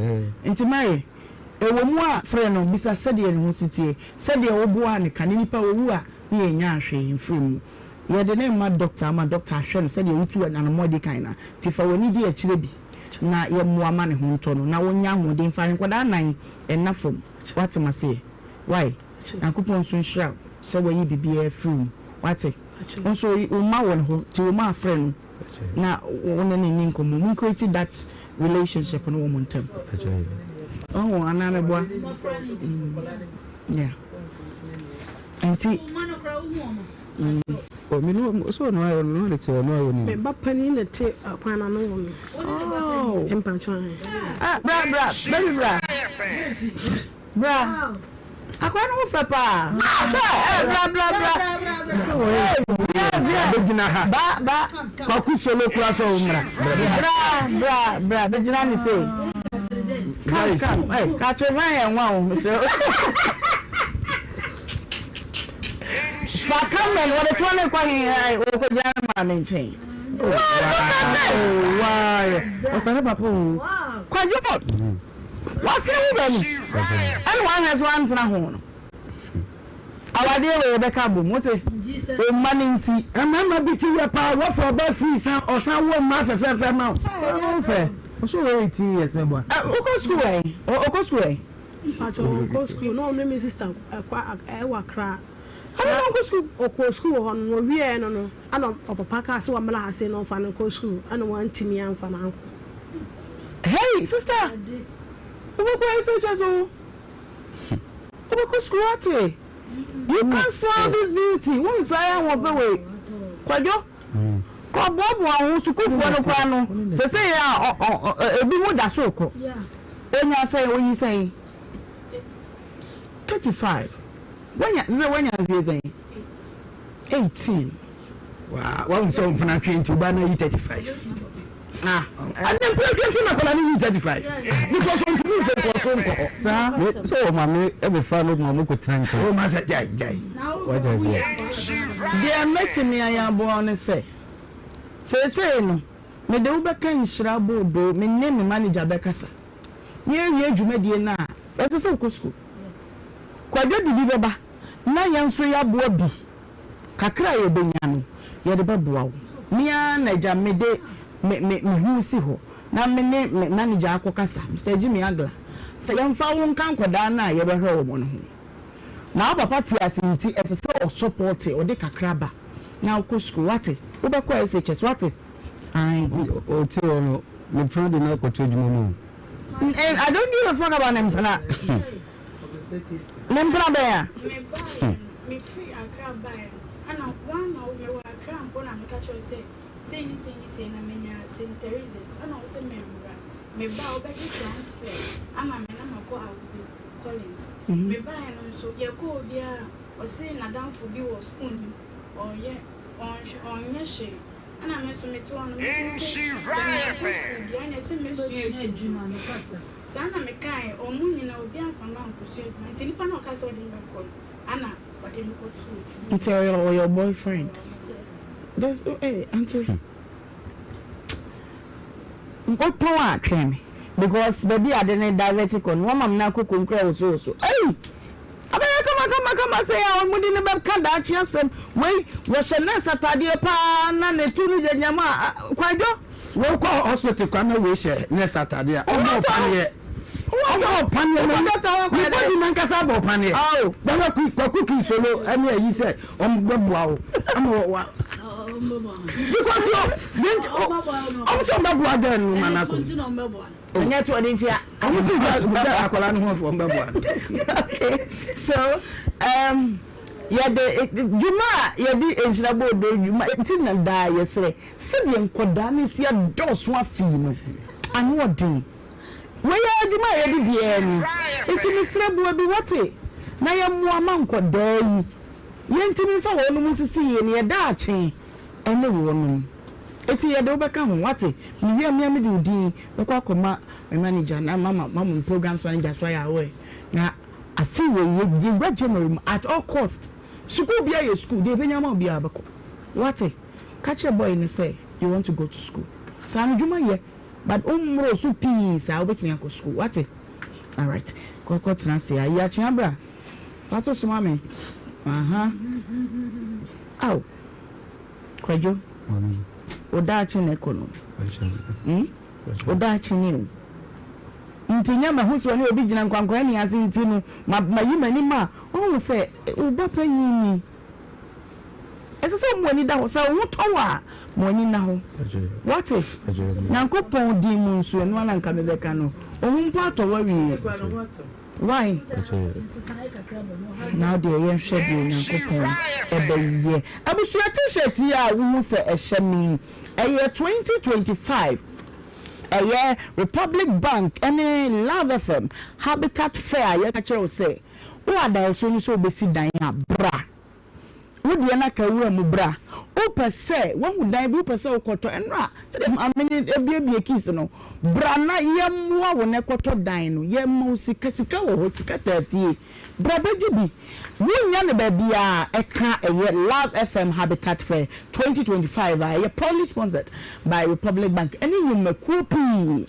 S1: Nti Mary, ɛwɔ mu a, frɛ no, bisa sɛdeɛ ne ho si teɛ, sɛdeɛ woboaa no kane. Nipa ɔwu a, ne yɛnyaa hwee mfiri mu. Yɛde no rema dɔkta ama dɔkta ahwɛ no sɛdeɛ wotuu anammɔn a ɛdi kan no a. Nti fa w'ani di akyire bi na yɛmmoa ma ne ho ntɔ no na ɔnya ahoɔden mfa nkwadaa nnan nna fam. Woate m'aseɛ? Wai? Nyankopɔn nso nhyira wo sɛ wayi biribiara afiri wo mu. Woate? Wo nso wo mma wɔ ne hɔ, nti wo mma afrɛ no. na wo ne no nni nkɔmmɔ mo create that relationship no wɔ mo ntam ɔho anaa meboa yeah nti
S4: Me ba panin na te kwan ano wɔ no.
S1: Oh.
S4: Mpatsɔ.
S1: Ah, bra bra, baby bra. Bra. Akwadaa no ho fɛ paa. Hwɛ ɛ bra bra bra. Ee bia bia.
S6: Bɛgyina ha.
S1: Ba ba.
S6: Kwaku solo kura sɛ ɔmmra.
S1: Bra bra bra bɛgyina ne sei. Come come. Hey, kakye hwan yɛ nwa o mesrɛ. Fa camera no wɔde toɔ ne kɔ he wɔkɔgyina ne maame nkyɛn.
S8: Wow, ɔsɛ ne papa o.
S1: Kwadwo, wafiri wo ba mu ɛna wahwɛ so antena ho no. Awadeɛ wei yɛbɛka abom wote? Wo mma no nti.
S6: Mmarima bi ti yɛ paa wɔfa ɔba firi san ɔsan wo mma fɛfɛɛfɛ ma wo.
S8: Ɔno fɛ ɔsɛ ɔwɔ 18 years mɛboa.
S1: Wokɔ sukuu ɛ? Ɔkɔ sukuu ɛ?
S10: Mpakyɛ ɔnkɔ sukuu na ɔne me sister ɛkɔ ɛwɔ Accra.
S1: Ɔne no nkɔ sukuu?
S10: Ɔkɔɔ sukuu wɔ hɔ no na ɔwieɛ no no ɛna ɔpapa kaa sɛ ɔmmra ha sei na ɔmfa no nkɔ sukuu ɛna wantumi amfa no ankɔ.
S1: Hey sister wobɛkɔ SHS o wobɛkɔ sukuu wate you can't spoil this beauty wonsae ahoɔfɛ wei Kwadwo kɔ boaboa wo ho sukuufoɔ no koraa no sesei a ebi mo da so rekɔ onya sɛn oyi sɛn 35 wanya sesei wanya mfie sɛn 18.
S6: Waa wahu sɛ ɔmpena twe nti ɔbaa no ayi 35.
S1: Ah,
S6: ɛnna mpena twe nti na akwadaa no yi 35 because ɔntumi mfɛ nkɔso nkɔ hɔ.
S5: Saa. Me sɛ wɔ maame ɛbɛfa no ma ɔmo kɔ tena nka.
S6: O ma sɛ gyae gyae.
S5: Wagya seɛ.
S1: Deɛ mɛtumi ayɛ aboa wo ne sɛ, seesei no, mede wo bɛka nhyira boodoo, me ne me manager bɛkasa, na yɛawie dwumadie no a, ɛsɛ sɛ wokɔ sukuu. Kwadwo de bi bɛba na yɛn nso yɛaboa bi. Kakra a yɛbɛnya no, yɛde bɛboa wo. Me ara na agya mede me me me ho resi hɔ na me ne me manager akɔkasa, Mister Jimmy Agla, sɛ yɛmfa wo nka nkwadaa no a yɛbɛhwɛ wɔn no ho. Na wo papa te ase nti, ɛsɛ sɛ ɔsɔpɔɔte, ɔde kakra ba na wokɔ sukuu. Woate? Wobɛkɔ SHS, woate? Ae.
S5: Ɔte hɔ no, ne mpena de no akɔto adwuma mu o.
S1: I don't give a fuck about ne mpena. Ne mpena bɛn a?
S11: Mebaeɛ no, mefiri Accra baeɛ no, ɛna one na mewɔ Accra mpo na meka kyerɛ wo sɛ sei ne sei ne sei na menya St. Theresa's ɛna wo se memmra. Meba a wobɛgye transfer ama me na makɔ Awudu Collins. Mebaeɛ no nso yɛkɔɔ obiara a ɔse n'adamfo bi wɔ school no mu ɔyɛ ɔnhwɛ ɔnyɛ hwee. Ɛna me nso mete hɔ no me nso sɛ sɛ menkɔ school deɛ ɛna ɛsɛ mɛsua adwuma. Saa na mekaeɛ, wɔn nyinaa, obiara amfa me ankɔsua adwuma, nti nipa no a ɔkaa sɛ ɔde me bɛkɔ no, ana ɔde me kɔtoo adwuma.
S1: Nti ɔyɛ ɔyɛ wo boyfriend? There's oh eh aunty wotɔn a twɛn me because baabi a ade no divert kɔ no wama me nan kɔ konkura wosowoso ei abɛyɛ kama kama kama sɛ a wɔn de no bɛka daakye asɛm wei wɔhyɛ nurse ataadeɛ paa na ne to no gyinagyina mu a kwadwo.
S6: Wokɔ hospital kwa na wei hyɛ nurse atade a, ɔmmɔ wo paneɛ. Ɔmmɔ wo paneɛ na ne body nankasa abɔ wo paneɛ. Bɛhwɛ Kwaku Kinsolo ɛne ayi sɛ ɔmbɛboa wo ama wɔ wa. Because yo, didn't ɔmo sɛ ɔmbɛboa dɛn no ma no akɔ.
S1: Ɛnyɛ to ɔde ntia.
S6: Ɔmo si gya akwadaa no ho afɔ ɔmbɛboa no.
S1: Okay, so um, yɛde dwuma a yɛde nhyira bɔ odo dwuma nti na daa yɛsrɛ Sɛdeɛ nkwadaa no resi adɔɔso afei no, ano ɔden. Wei ara adwuma a yɛde di ara ni. Nti mesrɛ boa bi, woate, na yɛmmoa ma nkwadaa yi, yɛntumi mfa wɔnom nsisi yie na yɛn daakye ne wɔnom. Enti yɛde wo bɛka ho, woate. Mewie a, me ara mede wo din bɛkɔ akɔma me manager na mama mama me programs manager nso ayɛ aware. Na afei wei, yɛwura January mu, at all cost, sukuu biara yɛ sukuu, deɛ yɛbɛnya ama wo biara wobɛkɔ. Woate. Ka kyerɛ boy no sɛ you want to go to school. Saa no dwuma yɛ but wo mmoro so pii saa wobɛtumi akɔ school wate? Alright kɔ kɔ tena ase ayi akyea bra pato soma me aha aw Kwadwo wo daakye na ɛkɔ no hmm wo daakye ni o nti nyɛ mahu sɛ ɔne obi gyina nkwankwan ni ase nti no ma mayi m'ani ma ɔhu sɛ wo ba panyin ni. Ɛsɛ sɛ wɔn ani da hɔ. Sɛ wo ho tɔ wo a, ma w'ani nna hɔ. Woate? Nyankopɔn din mu nso, ɛno ara na nka mebɛka no. Wo ho mpo atɔ wo awie. Why? Now deɛ yɛnhwɛ deɛ Onyankopɔn ɛbɛyɛ. Abusua T-shirt yi a wohu sɛ ɛhyɛ me yi, ɛyɛ 2025 ɛyɛ Republic Bank ɛne Love FM Habitat Fair a yɛka kyerɛ wo sɛ wowɔ adaeɛso no sɛ wobɛsi dan a, bra. Wo deɛ na ka wura mu bra. Wopɛ sɛ woahu dan bi wopɛ sɛ wokɔtɔ ɛno a sɛdeɛ maame no abuebue keys no bra na yɛmmoa wo na kɔtɔ dan no yɛma wo sika sika wɔ hɔ sika taa fie bra bɛgye bi wonnya no baabiara ɛka ɛyɛ Love FM Habitat Fair 2025 a ɛyɛ proudly sponsored by Republic Bank ɛne nnwumakuo pii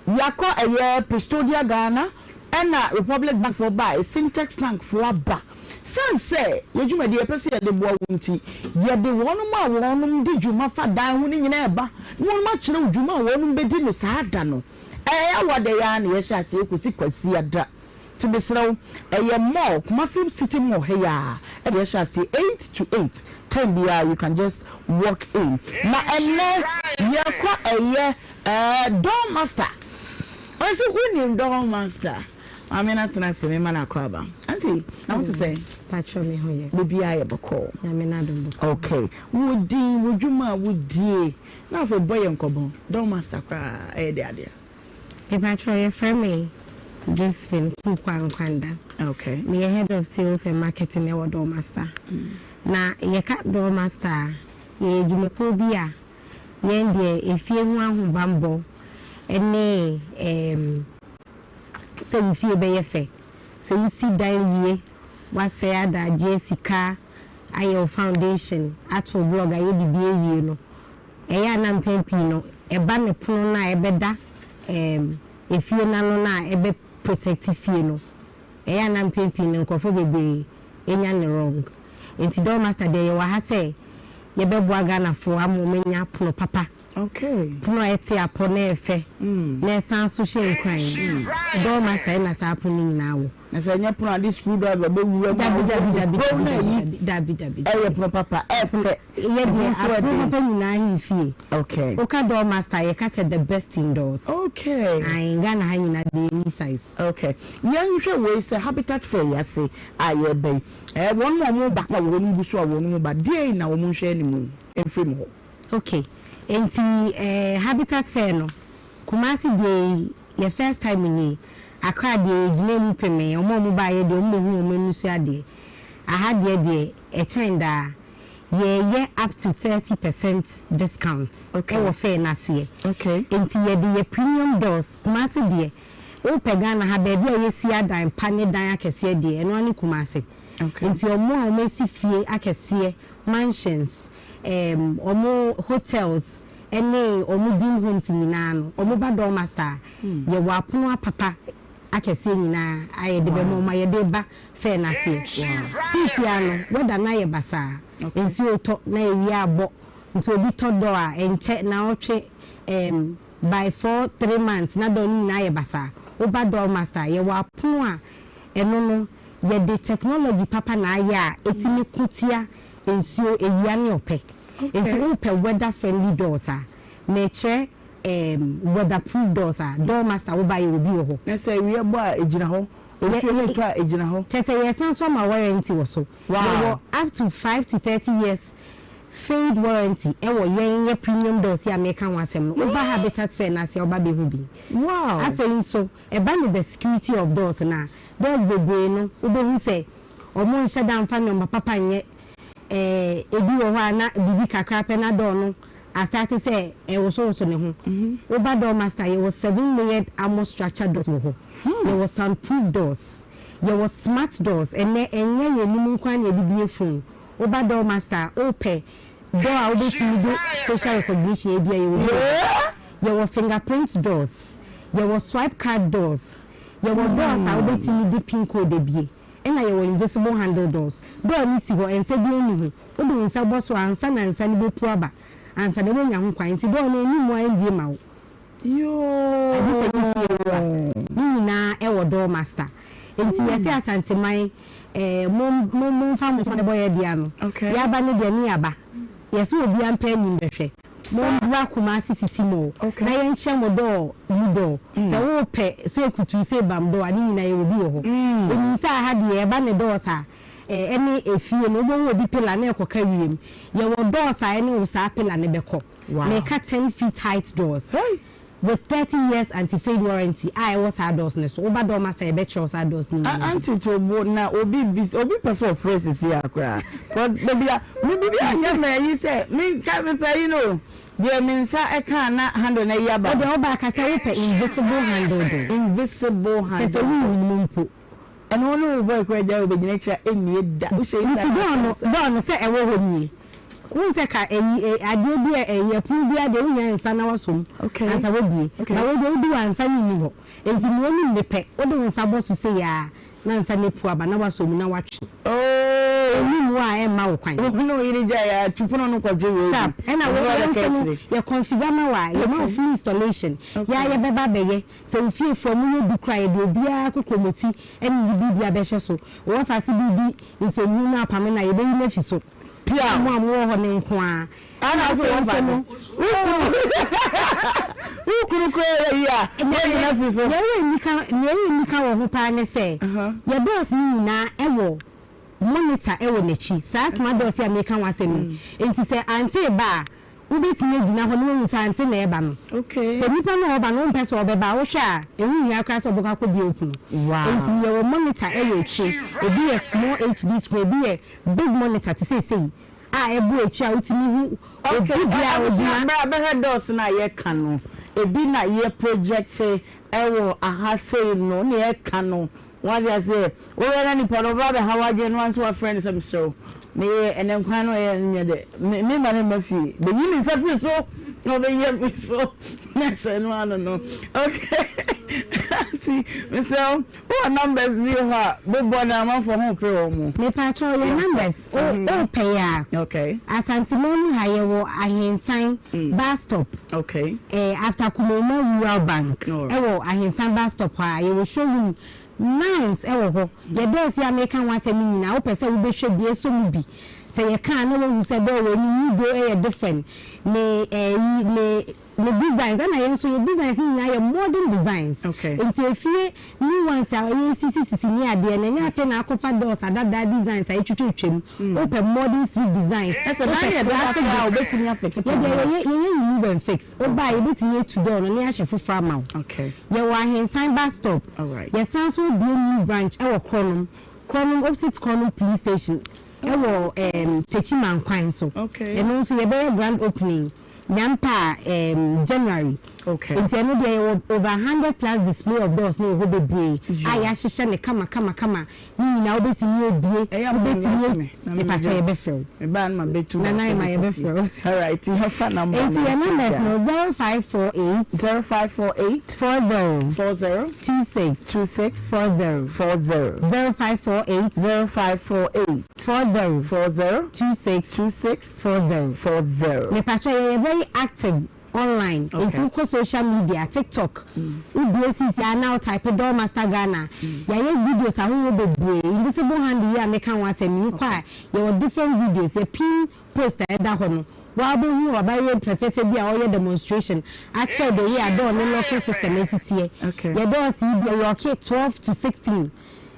S1: Yɛakɔ ɛyɛ Prestodia Ghana ɛna Republic Bank foɔ bae, Sintex Tank foɔ aba. Sane sɛ yɛ dwumadie yɛpɛ sɛ yɛde boa wo nti, yɛde wɔnom a wɔnom di dwuma fa dan ho no nyinaa ɛba na wɔnom akyerɛ wo dwuma a wɔnom bɛdi no saa da no. Ɛyɛ Awada yi ara na yɛhyɛ aseɛ kɔsi Kwasiada. Nti mesrɛ wo, ɛyɛ mall, Kumasi City Mall ha yi ara ɛna yɛhyɛ aseɛ eight to eight, time biara you can just walk in. Na ɛnnɛ yɛkɔ ɛyɛ ɛɛ Door Master, ɔse wonim Door Master? Maame no atena ase mema no akwaaba. Auntie, na wo te sɛn?
S12: Patrɔ me ho yɛ.
S1: Biribiara yɛ bɔkɔɔ.
S12: Nyame n'adom bɔkɔɔ.
S1: Okay, wo din, wo dwuma a wodie, na afei bɔ yɛn nkɔmmɔ, Door Master koraa ɛyɛ de adeɛ.
S12: Mepakyɛw yɛfrɛ me Josephine Kuukwa Nkwanda.
S1: Okay.
S12: Meyɛ head of sales and marketing ɛwɔ Doormaster. Na yɛka Doormaster a, yɛyɛ dwumakuo bi a yɛn deɛ efie ho ahobanbɔ ne ɛɛm sɛ wo fie bɛyɛ fɛ. Sɛ wosi dan wie, woasɛe adagyeɛ sika ayɛ wo foundation, ato wo blog ayɛ biribi awie no, Ɛyɛ a na mpɛn pii no ɛba ne pono no a ɛbɛda ɛɛm efie no ano no a ɛbɛ protect fie no. Ɛyɛ a na mpɛn pii no nkorɔfoɔ bebree nya no wrong. Nti Door Master deɛ yɛwɔ ha sɛ yɛbɛboa Ghanafoɔ ama wɔn anya pono papa. Pono a ɛte apɔ na ɛfɛ na ɛsan so hyɛ nkuran. Door Master ɛna saa pono no nyinaa wɔ.
S1: Na sɛ ɛnyɛ pono a de screw driver bɛwura mu a
S12: Dabi dabi dabi
S1: wobɛkuro
S12: dabi
S1: no ayi.
S12: dabi dabi dabi.
S1: Ɛyɛ pono papa, ɛfɛ.
S12: Yɛ deɛ apono papa nyinaa he fie.
S1: Okay.
S12: Woka door master a yɛka sɛ the best in doors.
S1: Okay.
S12: Ae Ghana ha nyinaa deɛ yɛnni size.
S1: Okay. Yɛnhwɛ wei sɛ habitat fair yi ase a yɛreba yi, ɛɛ wɔn a wɔba na wɔn gu so a wɔn ba, deɛn na wɔn nhwɛ anim mfiri mo hɔ?
S12: Okay. Enti ɛɛ habitat fair no, Kumasi deɛ yi yɛ first time nie. Accra deɛ yɛgyinaa mu pemee, wɔn a wɔbaeɛ deɛ wɔbɛhuu wɔn ani so adeɛ. Aha deɛ deɛ ɛkyɛn daa. Yɛreyɛ up to 30 percent discount wɔ fair no aseɛ. Enti yɛde yɛ premium doors. Kumasi deɛ, wopɛ Ghana ha baabi a yɛsi adan pa ne dan akɛseɛ deɛ, ɛno ara ne Kumasi. Enti wɔn a wɔasi fie akɛseɛ, mansions, ɛɛm, wɔn hotels ne wɔn dim homes nyinaa no, wɔba Doormaster a, yɛwɔ apono apapa akɛseɛ nyinaa a yɛde bɛma wɔn a yɛde reba fair no aseɛ. Seesei ara no, weather no ayɛ basaa. Nsuo retɔ na awia abɔ, nti obi tɔ door a, ɛnkyɛ naawɔtwe ɛɛm, by four, three months na door no nyinaa ayɛ basaa. Woba Doormaster a, yɛwɔ apono a ɛno no, yɛde technology papa na ayɛ a ɛtumi ko tia nsuo, awia ne ɔpɛ. Nti wopɛ weather friendly doors a, merekyerɛ ɛɛm, weather proof doors a, Doormaster woba a yɛwɔ bi wɔ hɔ.
S1: Na sɛ awia bɔ a, ɛgyina hɔ? Nsuo no retɔ a, ɛgyina hɔ?
S12: Kyerɛ sɛ yɛsan nso ama warranty wɔ so. Yɛwɔ up to 5 to 30 years fade warranty ɛwɔ yɛn yɛ premium doors yi a meka ho asɛm no. Woba Habitat Fair no ase a, woba bɛhu bi. Afei nso, ɛba no the security of doors no a, doors bebree no, wobɛhu sɛ wɔn nhyɛ da mfa nneɛma papa nyɛ. Ɛɛ, ebi wɔ hɔ a na biribi kakra pɛ na door no asate sɛ ɛwosowoso ne ho. Woba Door Master, yɛwɔ seven layered armor structure doors wɔ hɔ. Yɛwɔ sound proof doors. Yɛwɔ smart doors. Ɛnnɛ, ɛnyɛ yɛn anim nko ara na yɛde bue phone. Woba Door Master a, wopɛ door a wobɛtumi de facial recognition abue a, yɛwɔ bi wɔ hɔ. Yɛwɔ fingerprint doors. Yɛwɔ swipe card doors. Yɛwɔ doors a wobɛtumi de pin code abue. Ɛna yɛwɔ invisible handle doors. Door no si hɔ, nsa biara nni ho. Wode wo nsa bɔ so a, ansa na nsa no bɛpu aba, ansa na woanya ho kwan. Nti door no, ɛnni mmoa ɛmbue ma wo. Agye sɛ ne fie wura. Ne nyinaa ɛwɔ door master. Nti yɛse Asanteman, eh, mo, mo, momfa mo ntoma bɔ yɛ dea no. Yɛaba no deɛ, ne yɛaba. Yɛse obiara mpɛ anim bɛhwɛ. Mombra Kumasi city mall na yɛnkyerɛ mo door mu door. Sɛ wopɛ sɛ kutu sɛ bam door a, ne nyinaa yɛwɔ bi wɔ hɔ. Yɛnim sɛ aha deɛ ɛba ne doors a, ɛne efie no, wobɛhu obi pillar na ɛkɔka wiem. Yɛwɔ doors a ɛne wo saa pillar no bɛkɔ. Meka 10 feet height doors. With 30 years anti-fade warranty a ɛwɔ saa doors no so. Woba Dorma a yɛbɛkyerɛ wo saa doors no nyinaa bi.
S1: Aunty Tobo na obi bis obi pɛ sɛ ɔfrɛ sisi a koraa cause baby a me bibi anyɛ mɛ yi sɛ me ka me pɛ yi no deɛ me nsa ɛka na handle na yi aba.
S12: Wode woba aka sɛ wopɛ invisible handle door.
S1: Invisible handle
S12: door. Kyerɛ sɛ wonhu mu mpo.
S1: Ɛno wo ne wo boy koraa gyae obegyina akyiri a ɛmmie da wohyɛ
S12: inside
S1: na
S12: Nti door no door no sɛ ɛwɔ hɔ nie. Wohu sɛ ka ɛyi ɛ adeɛ bi a ɛyi ɛpono biara deɛ wohia nsa na wasɔ mu ansa wabue. But wei deɛ wodu hɔ a nsa no nni hɔ. Nti nea onim no pɛ wode wo nsa bɔ so sei ara na nsa no apu aba na wasɔ mu na watwe. Ɛnnim wo a ɛmma wo kwan.
S1: Wo ne wo yere gyae a tu pono no kɔgye wei bi.
S12: Sharp. Ɛna wei yɛn nso no yɛ configure ma wo a yɛma wo full installation. Yɛ ara yɛbɛba abɛyɛ. Sɛ wo fiefoɔ moyɛ du koraa a yɛde obiara kokromoti ne ne biribia bɛhyɛ so. Wo wɔfaase bi redi nsɛmhunu no apame no a yɛbɛyi no afi so.
S1: Piaw.
S12: Mo a mowɔ hɔ no nko ara.
S1: Ɛna
S12: Ɛna
S1: so
S12: afei
S1: wɔfa
S12: nso
S1: no.
S12: no.
S1: Wo kunu koraa yɛ yi a, yɛyi no afi so.
S12: Nea ɛyɛ anika nea ɛyɛ anika wɔ ho paa ne sɛ, yɛn doors no nyinaa wɔ monitor wɔ n'akyi. Saa smart doors yi a mereka ho asɛm yi. Enti sɛ ante reba a, wobɛtumi agyina hɔ na woahu sɛ ante na ɛreba no. Sɛ nipa no a ɔreba no wompɛ sɛ ɔbɛba a, wohwɛ a, ɛho nhia koraa sɛ ɔbɛkɔ akɔbue wo pono. Enti yɛwɔ monitor wɔ akyire. Ebi yɛ small HD screen, ebi yɛ big monitor te sɛ sei a ɛbɔ akyire a wotumi hu
S1: Okay,
S12: obi biara
S1: abusua
S12: ogyina.
S1: bra bɛhwɛ doors no a yɛka no, ebi na yɛ project wɔ aha sei no na yɛka no, wate aseɛ, woyɛ na nipa no ɔba abɛha w'adwene no ara nso wafrɛ no sɛ mesrɛ wo meyɛ ɛnɛ nkwan no ɛyɛ nyɛ dɛ, me mma no mma fie, bɛyi me nsa firi so na ɔbɛyi afiri so na sɛ ɛno ano no, okay, nti mesrɛ wo. Wowɔ numbers bi wɔ hɔ a bobɔ na amanfoɔ ho pere wɔn mo.
S12: Mepakyɛw yɛ numbers wo wopɛ yɛ a.
S1: Okay.
S12: Asanteman mu ha yɛwɔ Ahensan bus stop.
S1: Okay.
S12: Eh, after Kumauma rural bank. Ɛwɔ Ahensan bus stop hɔ a yɛwɔ showroom nines ɛwɔ hɔ. Yɛ doors yi a meka ho asɛm yi nyinaa wopɛ sɛ wobɛhwɛ bi ɛsɔ mu bi. Sɛ yɛka a na wahu sɛ door wei ne mu do ɛyɛ different ne ɛyi ne. Ne designs ɛna yɛn nso yɛ designs no nyinaa yɛ modern designs nti efie new ones a yɛsisi sisi ne adeɛ no ɛnyɛ afei na akɔfa doors adadaa designs a yɛtwitwatwa mu wopɛ modern sleek designs
S1: Ɛsɛ dan yɛ dada
S12: wopɛ
S1: koraa a
S12: classic
S1: wobɛtumi afixe
S12: yɛ deɛ
S1: paa.
S12: yɛyɛ yɛyɛ remove and fix woba a yɛbɛtumi atu door no na yɛahyɛ foforɔ ama wo yɛwɔ Ahensan bus stop yɛsan nso abue new branch ɛwɔ Korɔnom Korɔnom opposite Korɔnom police station ɛwɔ ɛɛm Techiman kwan so ɛno nso yɛbɛyɛ grand opening. Nyampa a ɛɛm January.
S1: Okay.
S12: Nti ɛno deɛ yɛwɔ over hundred plus display of doors no wɔ hɔ bebree a yɛahyehyɛ no kama kama kama ne nyinaa wobɛtumi abue
S1: Ɛyɛ a mo
S12: wobɛtumi
S1: invite
S12: at
S1: me na me
S12: mepakyɛ
S1: brɛ.
S12: yɛbɛfrɛ wo.
S1: Me ba no ma bɛtu
S12: Nana
S1: baako
S12: Emma
S1: de kɔ fie.
S12: yɛbɛfrɛ wo.
S1: Alright yɛmfa number
S12: Nti
S1: no
S12: yɛn
S1: nto
S12: numbers
S1: dwa.
S12: no 0548.
S1: 0548.
S12: 40.
S1: 40.
S12: 26.
S1: 26.
S12: 40.
S1: 40.
S12: 0548.
S1: 0548.
S12: 40.
S1: 40.
S12: 26.
S1: 26.
S12: 40.
S1: 40.
S12: Mepakyɛw yɛyɛ very active online nti wokɔ social media tiktok wo bue sisi a na wo type door master Ghana yɛayɛ videos ahorow bebree invisible hand yi a meka ho asɛm yi wokɔ a yɛwɔ different videos yɛ pin post a ɛda hɔ no waa wobɛhu abayewa fɛfɛɛfɛ bi a ɔyɛ demonstration akyerɛw the way a door ne locking system esi teɛ yɛ doors yi bi ɛlocke 12 to 16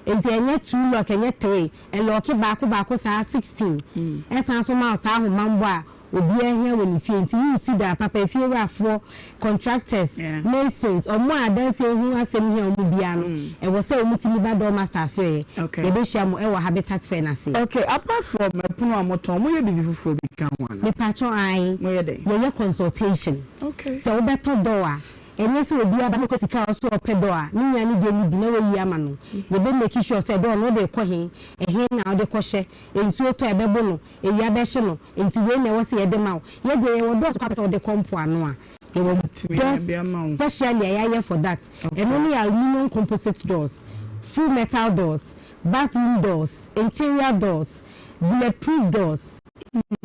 S12: nti ɛnyɛ two lock ɛnyɛ three Ɛlɔɔke baako baako saa 16 ɛsan nso ma wo saa ahobanbɔ a obiara hia wɔ ne fie nti woresi dan papa efiewurafoɔ, contractors, masons, wɔn a adansie ho asɛm hia wɔn biara no ɛwɔ sɛ wɔn tumi ba Doormaster asoɛeɛ. Yɛbɛhyia mo ɛwɔ Habitat Fair no ase.
S1: Okay, apart from ɛpono a motɔn, moyɛ biribi foforɔ bi ka ho anaa?
S12: Mepakyɛw ae,
S1: Moyɛ dɛn?
S12: yɛyɛ consultation.
S1: Okay.
S12: Sɛ wobɛtɔ door a, Ɛnyɛ sɛ obi aba bɛkɔ sika a ɔso ɔpɛ dɔ a ne nua no deɛ no bi na wayi ama no. Yɛbɛ make sure sɛ dɔ no wode rekɔ he, ɛhe na wode kɔhyɛ, nsuo tɔ a ɛbɛbo no, awia bɛhye no, nti wei na ɛwɔ sɛ yɛde ma wo. Yɛ deɛ yɛwɔ dɔs koraa pɛ sɛ wode kɔ mpoano a, yɛwɔ dɔs specially a yɛayɛ for that. Ɛno ne aluminium composite doors, full metal doors, bathroom doors, interior doors, bullet proof doors,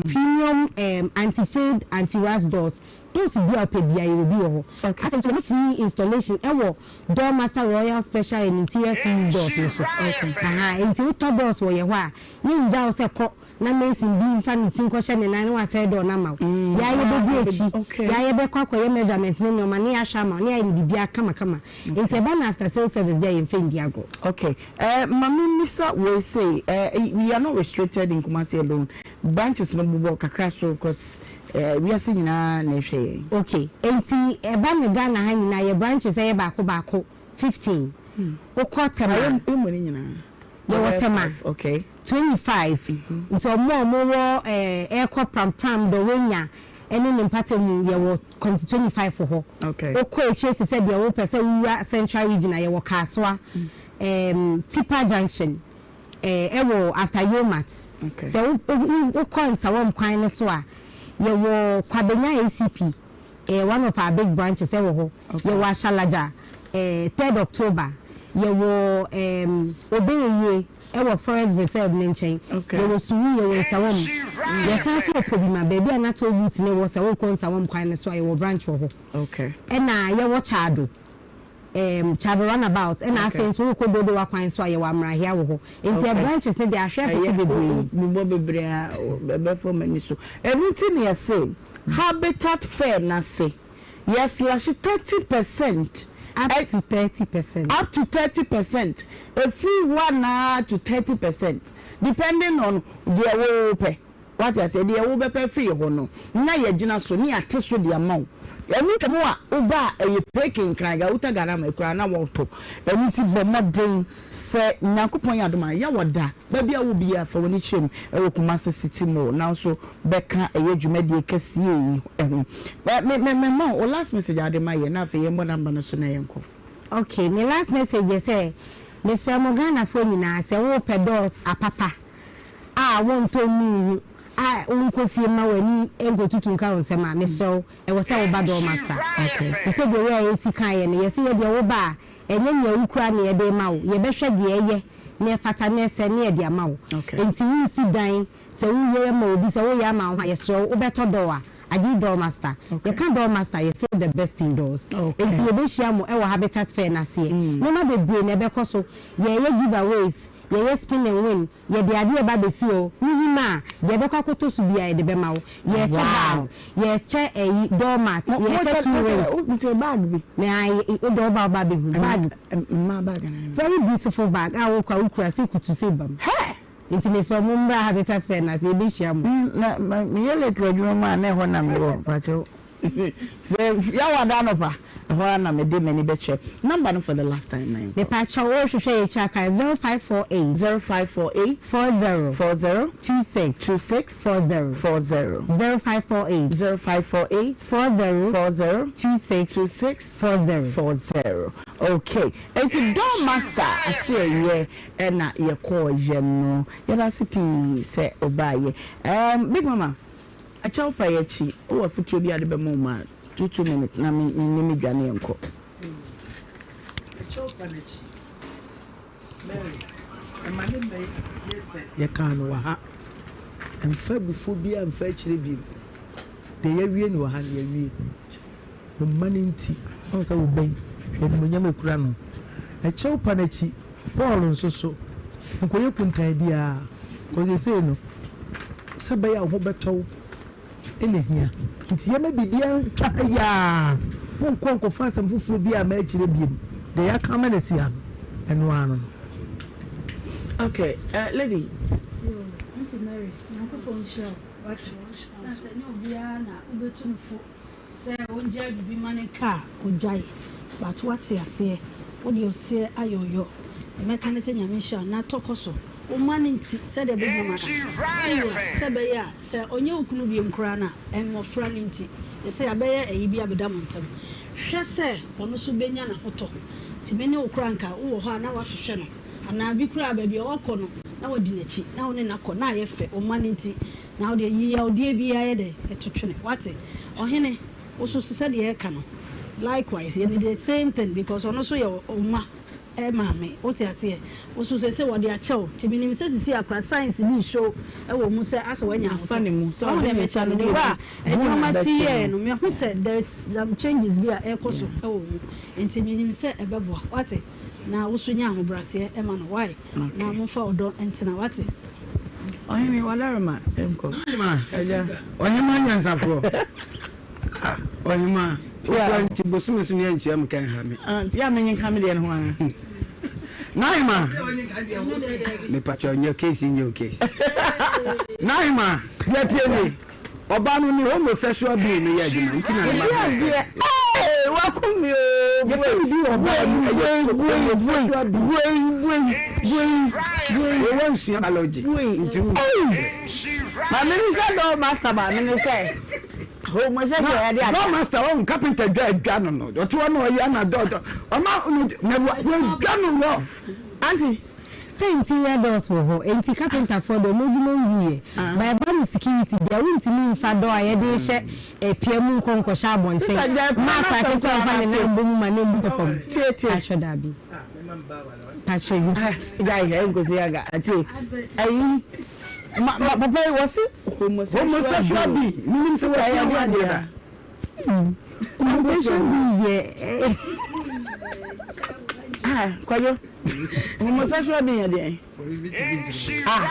S12: premium um anti-fade, anti-rust doors. Doors bi a wopɛ biara yɛwɔ bi wɔ hɔ. Afei nso yɛma free installation ɛwɔ Door Master Royal Special and Interior Series doors no so. Ahaa, enti wotɔ doors wɔ yɛn hɔ a, yɛngya wo sɛ kɔ na mason bi mfa ne ti nkɔhyɛ ne nan na wasɛe door no ama wo. Yɛn ara yɛbɛdi akyi, yɛn ara yɛbɛkɔ akɔyɛ measurement ne nneɛma na yɛahwɛ ama wo na yɛayɛ no biribiara kamakama. Enti ɛba no after sales service deɛ a yɛmfa nni agorɔ.
S1: Okay, eh, ma me mmisa wei sei, eh, we are not restricted in Kumasi alone, branches no bobɔ kakra so cause. Wiase nyinaa na ɛhwɛ yɛn.
S12: Ok, enti ɛba no Ghana ha nyinaa yɛ branches ɛyɛ baako baako 15. Wokɔ Tema a.
S1: Yɛmmɔ ne nyinaa.
S12: Yɛwɔ Tema 25, nti ɔmo a ɔmo wɔ ɛɛkɔ Prampram, Dɔwenya ɛne ne mpatamu yɛwɔ Committee 25 wɔ hɔ. Wokɔ akyire te sɛ deɛ wopɛ sɛ wowura Central Region a yɛwɔ Kasoa, Tipa Junction. Ɛwɔ after Yomat. Sɛ wokɔ Nsawam kwan no so a, yɛwɔ Kwabenya ACP, ɛyɛ one of our big branches ɛwɔ hɔ. Yɛwɔ Ashalaja, Third October. Yɛwɔ Obeyeyie ɛwɔ Forest Reserve no nkyɛn. Yɛwɔ Suwi, yɛwɔ Nsawam. Yɛsan nso wɔ Kobima, baabi a na toll booth no wɔ sɛ wokɔ Nsawam kwan no so a, yɛwɔ branch wɔ hɔ. Ɛna yɛwɔ Kyado. Erm Kyado run about ɛna afei nso wokɔ Dodowa kwan so a yɛwɔ Amrahia wɔ hɔ nti ɛ branches no deɛ ahwɛ apete bebree.
S1: Bobɔ bebree a ɛbɛfa m'ani so. Ɛno nti na yɛse Habitat Fair no ase yɛ slash 30%.
S12: Up to 30%.
S1: Up to 30%, ɛfiri one ara to 30% depending on deɛ wopɛ. Wate aseɛ? Deɛ wobɛpɛ afiri yɛ hɔ no, na yɛagyina so, ne yɛate so de ama wo. Ɛno twa mu a, woba a, ɛyɛ peke, Nkran, Gauta, Garama, akuraa na wɔtɔ. Ɛno nti bɔ mmɔden sɛ Nyankopɔn yɛ adom a, yɛ wɔ da. Baabi a wowɔ biara, fa w'ani kyerɛ mu wɔ Kumasi City Mall, na wo nso bɛka ɛyɛ dwumadie kɛseɛ yi ho. Me, me, mema wo, wo last message a wode ma yɛn, na afei yɛmmɔ number no so na yɛnkɔ.
S12: Okay, me last message yɛ sɛ, mesrɛ mo Ghanafoɔ nyinaa, sɛ wopɛ doors apapa, a wontɔ nnuu ho a wonkɔ fie mma w'ani nkɔtutu nka wo nsam a, mesrɛ wo, ɛwɔ sɛ woba Dormaster. Te sɛ deɛ wei a yɛsi kaeɛ no, yɛse yɛdeɛ woba a, ɛnyɛ nea wokura na yɛde rema wo, yɛbɛhwɛ deɛ ɛyɛ na ɛfata na ɛsɛ na yɛde ama wo. Enti woresi dan, sɛ woreyɛ ama obi, sɛ woreyɛ ama wo ho a, yɛsrɛ wo, wobɛtɔ door a, agye Dormaster. Yɛka Dormaster a, yɛse the best in doors. Enti yɛbɛhyia mo wɔ Habitat Fair no aseɛ. Nneɛma bebree na ɛbɛkɔ so, yɛreyɛ giveaways, Yɛyɛ spin and win, yɛde adeɛ reba abɛsi hɔ, wohim a, deɛ ɛbɛkɔ akɔtɔ so biara yɛde bɛma wo. Yɛrekyɛ bag, yɛrekyɛ ɛyi door mat, yɛrekyɛ key rings.
S1: Metee bag bi.
S12: Me ae, wo deɛ woba woba abɛhu bag.
S1: Mmaa bag anaa?
S12: Very beautiful bag a wokɔ a wokura sɛ kutu sɛ bam.
S1: Hɛ!
S12: Nti mesrɛ mo mommra Habitat Fair no ase, yɛbɛhyia mo.
S1: Na meyɛ late wɔ adwuma mu a na ɛhɔ na mewɔ, mpakyɛw. Sɛ yawa da anɔpa, ɛhɔ ara na mede m'ani bɛkyerɛ. Number no for the last time na yɛnkɔ.
S12: Mepakyɛw wo hwehwɛ yɛ akyiri aka 0548.
S1: 0548.
S12: 40.
S1: 40.
S12: 26.
S1: 26.
S12: 40.
S1: 40.
S12: 0548.
S1: 0548.
S12: 40.
S1: 40.
S12: 26.
S1: 26.
S12: 40.
S1: 40. Okay. Enti Door Master asoɛyɛ ɛna yɛkɔɔ yɛ no. Yɛda ase pii sɛ wobaayɛ. Um, Big Mama. Akyɛw pa yi akyi, wowɔ afotuo bi a wode bɛma wɔn a, two two minutes na me me ne me dwane yɛnkɔ.
S8: Akyɛw pa no akyi, Mary, ɛma ne mma yɛ sɛ yɛkaa no wɔ ha. Mfa abufuo biara mfa akyire bio. Deɛ yɛawie no wɔ ha no, yɛawie. Wo mma no nti, woahu sɛ wo ba yi, hwɛ animuonyam a ɛkura no. Ɛkyɛw pa no akyi, Paul nso so, nkɔyɛ kuntann biara, kɔ seesei no, sɛ ɛbɛyɛ a wo ho bɛtɔ wo na ehia. Nti yɛmma biribiara ntwa ha yi ara, monkɔ nkɔfa asɛm foforɔ biara mma akyire bio. Deɛ yɛaka ama no asi ha no, ɛno ara no no.
S1: Okay, lady.
S9: Yoo, Auntie Mary, Nyankopɔn nhyira wo, wate, sane sɛ ɛnyɛ obiara na wobɛtu no fo. Sɛ ongyae bibi ma no nka a ogyae but wate aseɛ wode ɔseɛ ayɛ ɔyɔ deɛ mɛka ne sɛ Nyame nhyira wo na tɔ kɔ so wo mma no nti sɛdeɛ big mama ka no wo wura sɛ ɛbɛyɛ a sɛ ɔnyɛ wo kunu biom koraa no a mmɔfra no nti ɛsɛ yɛabɛyɛ ayi bi abɛda mo ntam hwɛ sɛ ɔno nso bɛnya n'ahotɔ nti me ne wo koraa nka wowɔ hɔ a na woahwehwɛ no anaa bi koraa baabi a ɔkɔ no na wadi n'akyi na wo ne no akɔ na ayɛ fɛ wo mma no nti Na wo deɛ, yi yawdeɛ biara yɛ dɛn? To twene. Woate? Ɔhene, wo nso so sɛdeɛ yɛreka no, likewise, yɛ no the same thing because ɔno nso yɛ wo mma maame. Wote aseɛ? Wo nso seesei wɔde akyɛ wo. Nti menim sɛ seesei akora signs bi reshow wɔ mu sɛ asɛ woanya
S1: Afa
S9: ahotɔ.
S1: ne mu. Sɛ
S9: Wahu
S1: ɔde
S9: deɛ
S1: ne
S9: mekyerɛ
S1: nsa
S9: no?
S1: no
S9: The way
S1: mmienu
S9: a
S1: bu
S9: nneɛma si
S1: n'abati
S9: yɛɛ
S1: no.
S9: no, mehu sɛ there is some changes bi a ɛrekɔ so wɔ wo mu. Nti menim sɛ ɛbɛboa. Woate? Na wo nso nya ahobrɛaseɛ ma no. Why? Na momfa ɔdɔ ntena, woate?
S1: Ɔhene, w'adaroma nkɔ. Agya.
S6: Ɔhemmaa nyansafoɔ. Ah, ɔhemmaa. Wokura nti bosome so ne antua me ka nha me.
S1: Ah, nti a menye nka me deɛ no ho ara.
S6: Nahema. Mepakyɛ nyɛ case nyɛ o case. Nahema.
S1: Deɛ tie nie.
S6: Ɔbaa no ne homosexual being no yɛ adwuma nti na ne ma no yɛ.
S1: Ee wakum mi oo.
S6: Yɛfɛ mi bi wɔ ɔbaa mu ɛyɛ homosexual being. Wowɔ nsua biology nti wo.
S1: Maame ni sɛ dɔɔ master maame ni sɛ homosexual yɛ de ata.
S6: Dɔɔ master wɔn carpenter dwa adwa no no ɔte hɔ na ɔyɛ na dɔɔ dɔɔ ɔma no na wɔdwa no rough.
S1: Aunty
S12: Sɛ interior doors wɔ hɔ, enti carpenterfoɔ deɛ wɔn adwuma nwuiɛ. But ɛba no security deɛ, wontumi mfa door a yɛde rehyɛ pia mu nkɔ nkɔhyɛ abɔnten
S1: Sister gyae
S12: ma
S1: paa
S12: akwadaa
S1: n'asɛm
S12: ketewa
S1: koraa
S12: mfa ne
S1: n'ate.
S12: nan mbɔ mu ma no mbu tɔ fam.
S1: Tie tie.
S12: Patrɔ daabi. Patrɔ yi.
S1: Gyae ɛyɛ nkosi aga tie. Ayi ma ma papa yi wɔsi homosexual
S6: Homosexual
S1: being.
S6: being. Menim sɛ
S1: Sister
S6: wɔsua
S1: ɛyɛ
S6: ho
S1: ho
S6: adeɛ
S1: adeɛ
S6: da.
S1: a.
S12: Homosexual being yɛ.
S1: Ah Kwadwo. Homosexual being yɛ deɛn?
S6: Ah,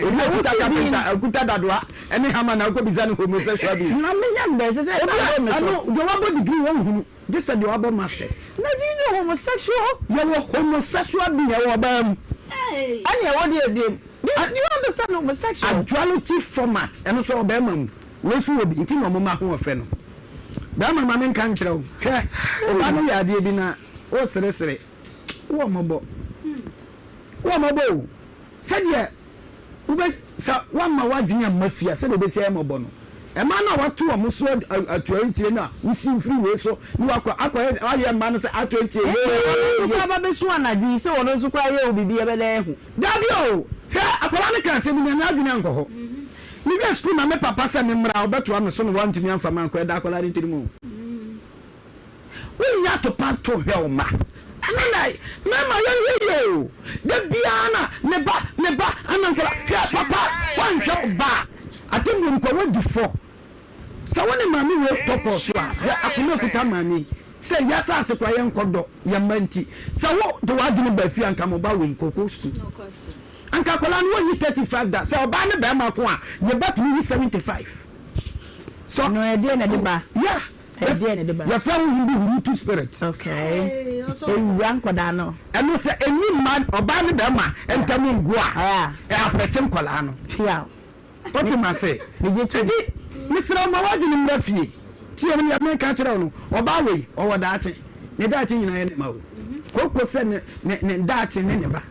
S6: obi a okuta kapenta, okuta dadoa, ɛne hama na okobisa no homosexual being.
S1: Na me nya mbɛ sɛ sɛ
S6: Obi a
S1: ɛsɛ me
S6: ɛno
S1: so.
S6: deɛ wabɔ degree wɔn hunu, gye sɛ deɛ wabɔ masters.
S1: Na do you know homosexual?
S6: Yɛwɔ homosexual being ɛwɔ ɔbaa mu.
S1: Ɛne ɛwɔ deɛ deɛ. Do you understand homosexual?
S6: Duality format ɛno nso ɔbɛrima mu. Wei nso wɔ bi nti na wɔn mma ho ɔfɛ no. Bɛrima ma me nka nkyerɛ wo, hwɛ ɔbaa no yɛ adeɛ bi na woseresere. Wowɔ mmɔbɔ. Wowɔ mmɔbɔ o. Sɛdeɛ wobɛ sɛ woamma w'adwene amma fie a, sɛdeɛ wobɛsi ayɛ mmɔbɔ no. Mmaa no a wɔato wɔn so atuayikyire no a wosi mfiri wei so na wakɔ akɔyɛ ayɛ mmaa no sɛ atuayikyire
S1: Ɔno nso
S6: yee.
S1: koraa ba bɛsu anadwo yi sɛ ɔno nso koraa yɛ wo biribi yɛbɛdɛ ahu.
S6: Dabi o! Hwɛ, akwadaa no kaa asɛm bi na n'adwene ankɔ hɔ. Mewie sukuu na me papa sɛ memmra a, ɔbɛtoa me so na wantumi amfa me ankɔ. Ɛda akwadaa no tirim o. Wonnya atopa nto hwɛ wo mma. Ɛno na mmarima yɛnhwɛ yie o. Da biara na me ba, me ba, ana nkwadaa. Hwɛ papa, woanhwɛ wo ba a, atemmuo no kɔ, woadi fɔ. Sɛ wo ne maame wei tɔ kɔɔ so a, hwɛ akoma ekuta maame yi. Sɛ yɛ asase koraa yɛnkɔ dɔ yɛn mma nti. Sɛ wo de w'adwene ba fie a, anka mo ba wei kɔkɔ sukuu. Anka akwadaa no wɔnyi 35 da. Sɛ ɔbaa ne barima ko a, ne ba tumi yi 75.
S1: So, no, ɛdeɛ na ɛde ba.
S6: Yeah.
S1: Ɛdeɛn na ɛde ba?
S6: Yɛfrɛ honhom bi Hurutu spirit.
S1: Okay. Ewura nkwadaa no.
S6: Ɛno sɛ ɛnni mma ɔbaa ne bɛrima ntam ngo a, ɛ affect nkwadaa no.
S1: Piaw.
S6: Wote m'ase?
S1: Megye tom.
S6: Enti mesrɛ wo ma w'adwene mmra fie. Tie me nea mereka akyerɛ wo no. Ɔbaa wei, ɔwɔ daakye. Ne daakye nyinaa yɛ ne mma o. Koko sɛ ne ne ne daakye ne ne ba.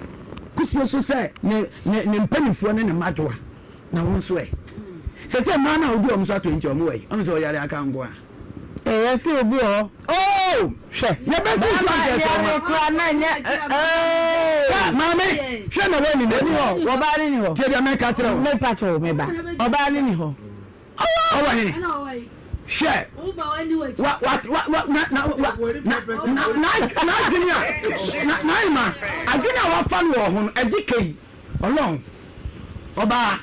S6: Kusie nso sɛ ne ne ne mpanimfoɔ ne ne mmadwoa. Na wo nso ɛ? Sɛsɛ mmaa no a wodi wɔn so ato nti wɔn wɔ yi? Ɔn sɛ ɔyare aka nko a.
S1: Ɛyɛ sɛ obi wɔ hɔ.
S6: Oh!
S1: Hwɛ.
S6: Yɛbɛsi nso ankyɛ sɛ ɔma.
S1: Yare koraa na nyɛ ee.
S6: Hwɛ maame, hwɛ na wɔnni n'akyi.
S1: Oni hɔ, wɔbaa ne ni hɔ.
S6: Tie deɛ mɛka kyerɛ wo.
S1: Mepa kyɛw, meba. Ɔbaa ne ni hɔ.
S6: Ɔwɔ he? Hwɛ. Wa wa wa wa na na wa na na na n'adwene a na n'ayema adwene a wafa no wɔ ho no ɛgye kei. Ɔlɔn ɔbaa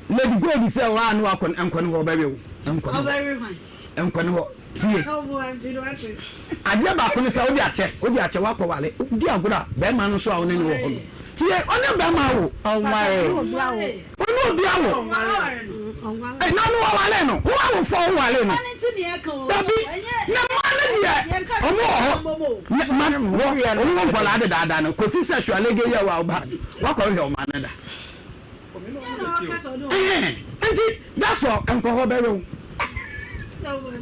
S6: Lady Gold sɛ ɔa ne wakɔ nkɔ ne hɔ ɔbɛwe wo nkɔ ne hɔ nkɔ ne hɔ tie adeɛ baako ne sɛ wode akyɛ wode akyɛ wakɔ wale di agorɔ a bɛrima no nso a wone ne wɔ hɔ no tie ɔne bɛrima wo
S1: ɔnware
S6: ɔne obi awo ɛna no wɔwale no wo awofo wowale no dabi ne mma no deɛ ɔmo wɔ hɔ ne mma no wɔ ɔmo wɔ nkɔlaa dedaada no kɔsi sɛ sualege yɛ wa ɔba wakɔ hwɛ ɔma no da ɛhɛn nti that's all nkɔ hɔ bɛwe wo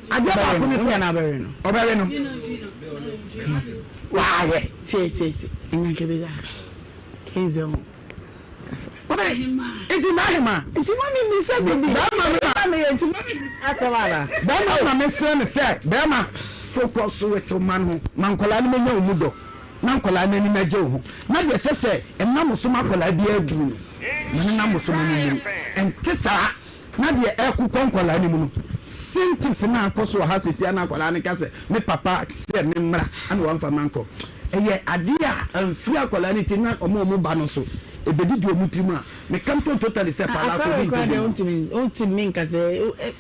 S6: adeɛ baako ne sɛ ɔbɛwe no waayɛ
S1: tie tie tie nyankebeza kenze ho
S6: Nti n'ahema.
S1: Nti ma mi bisa bibi.
S6: Bɛrima no na.
S1: Mi yɛ nti ma mi bisa asɛm ana.
S6: Bɛrima no na mi srɛ no sɛ bɛrima focus with wo ma no ho ma nkwadaa no menya wo mu dɔ na nkwadaa no ani mɛgye wo ho na deɛ ɛsɛ sɛ ɛnam so ma akwadaa biara duru no ma no nam so ma no nnuru ɛnte saa. Na deɛ ɛrekokɔ nkwadaa no mu no, symptoms no a akɔ so wɔ ha seesei a na akwadaa no ka sɛ, me papa sɛ memmra ɛna wamfa mankɔ. Ɛyɛ adeɛ a amfiri akwadaa no ti na wɔn a wɔba no nso, ɛbɛdidi wɔn tirim a, meka mpo totally sɛ paala akɔ
S1: Akwadaa
S6: obi
S1: wei koraa
S6: ntɔ
S1: deɛ
S6: bi mma.
S1: wontumi wontumi nka sɛ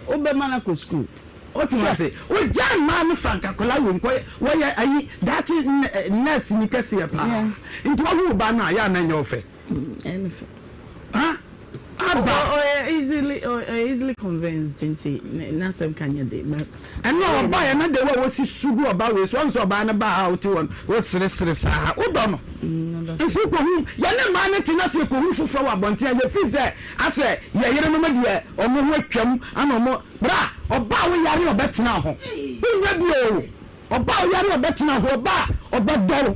S1: wobɛma no akɔ sukuu.
S6: Wote me ase? Wogyae mmaa no fa nka akwadaa wei nkɔ wɔyɛ ayi daakye nurse ni kɛseɛ paa. Nti wahu wo ba no a, yɛ a na ɛnyɛ wo fɛ.
S1: Ɛne so.
S6: Ha? Aba.
S1: Ɔyɛ easily ɔyɛ easily convinced nti n'asɛm ka nyɛ den but.
S6: Ɛno a ɔbaeɛ na the way a wɔsi su gu ɔbaa wei so, ɔhu sɛ ɔbaa no baa ha a wote hɔ no woseresere saa, wodɔ no nso wokɔhu yɛne mmaa no te na afei kɔhu foforɔ wɔ abɔnten a yɛfii sɛ asɛ yɛ yerenom deɛ ɔmo ho atwam ana ɔmo bra ɔbaa wo yare ɔbɛtena ho wonya bi o. Ɔba a ɔyare a ɔbɛtena hɔ, ɔba a ɔbɛdɔ wo.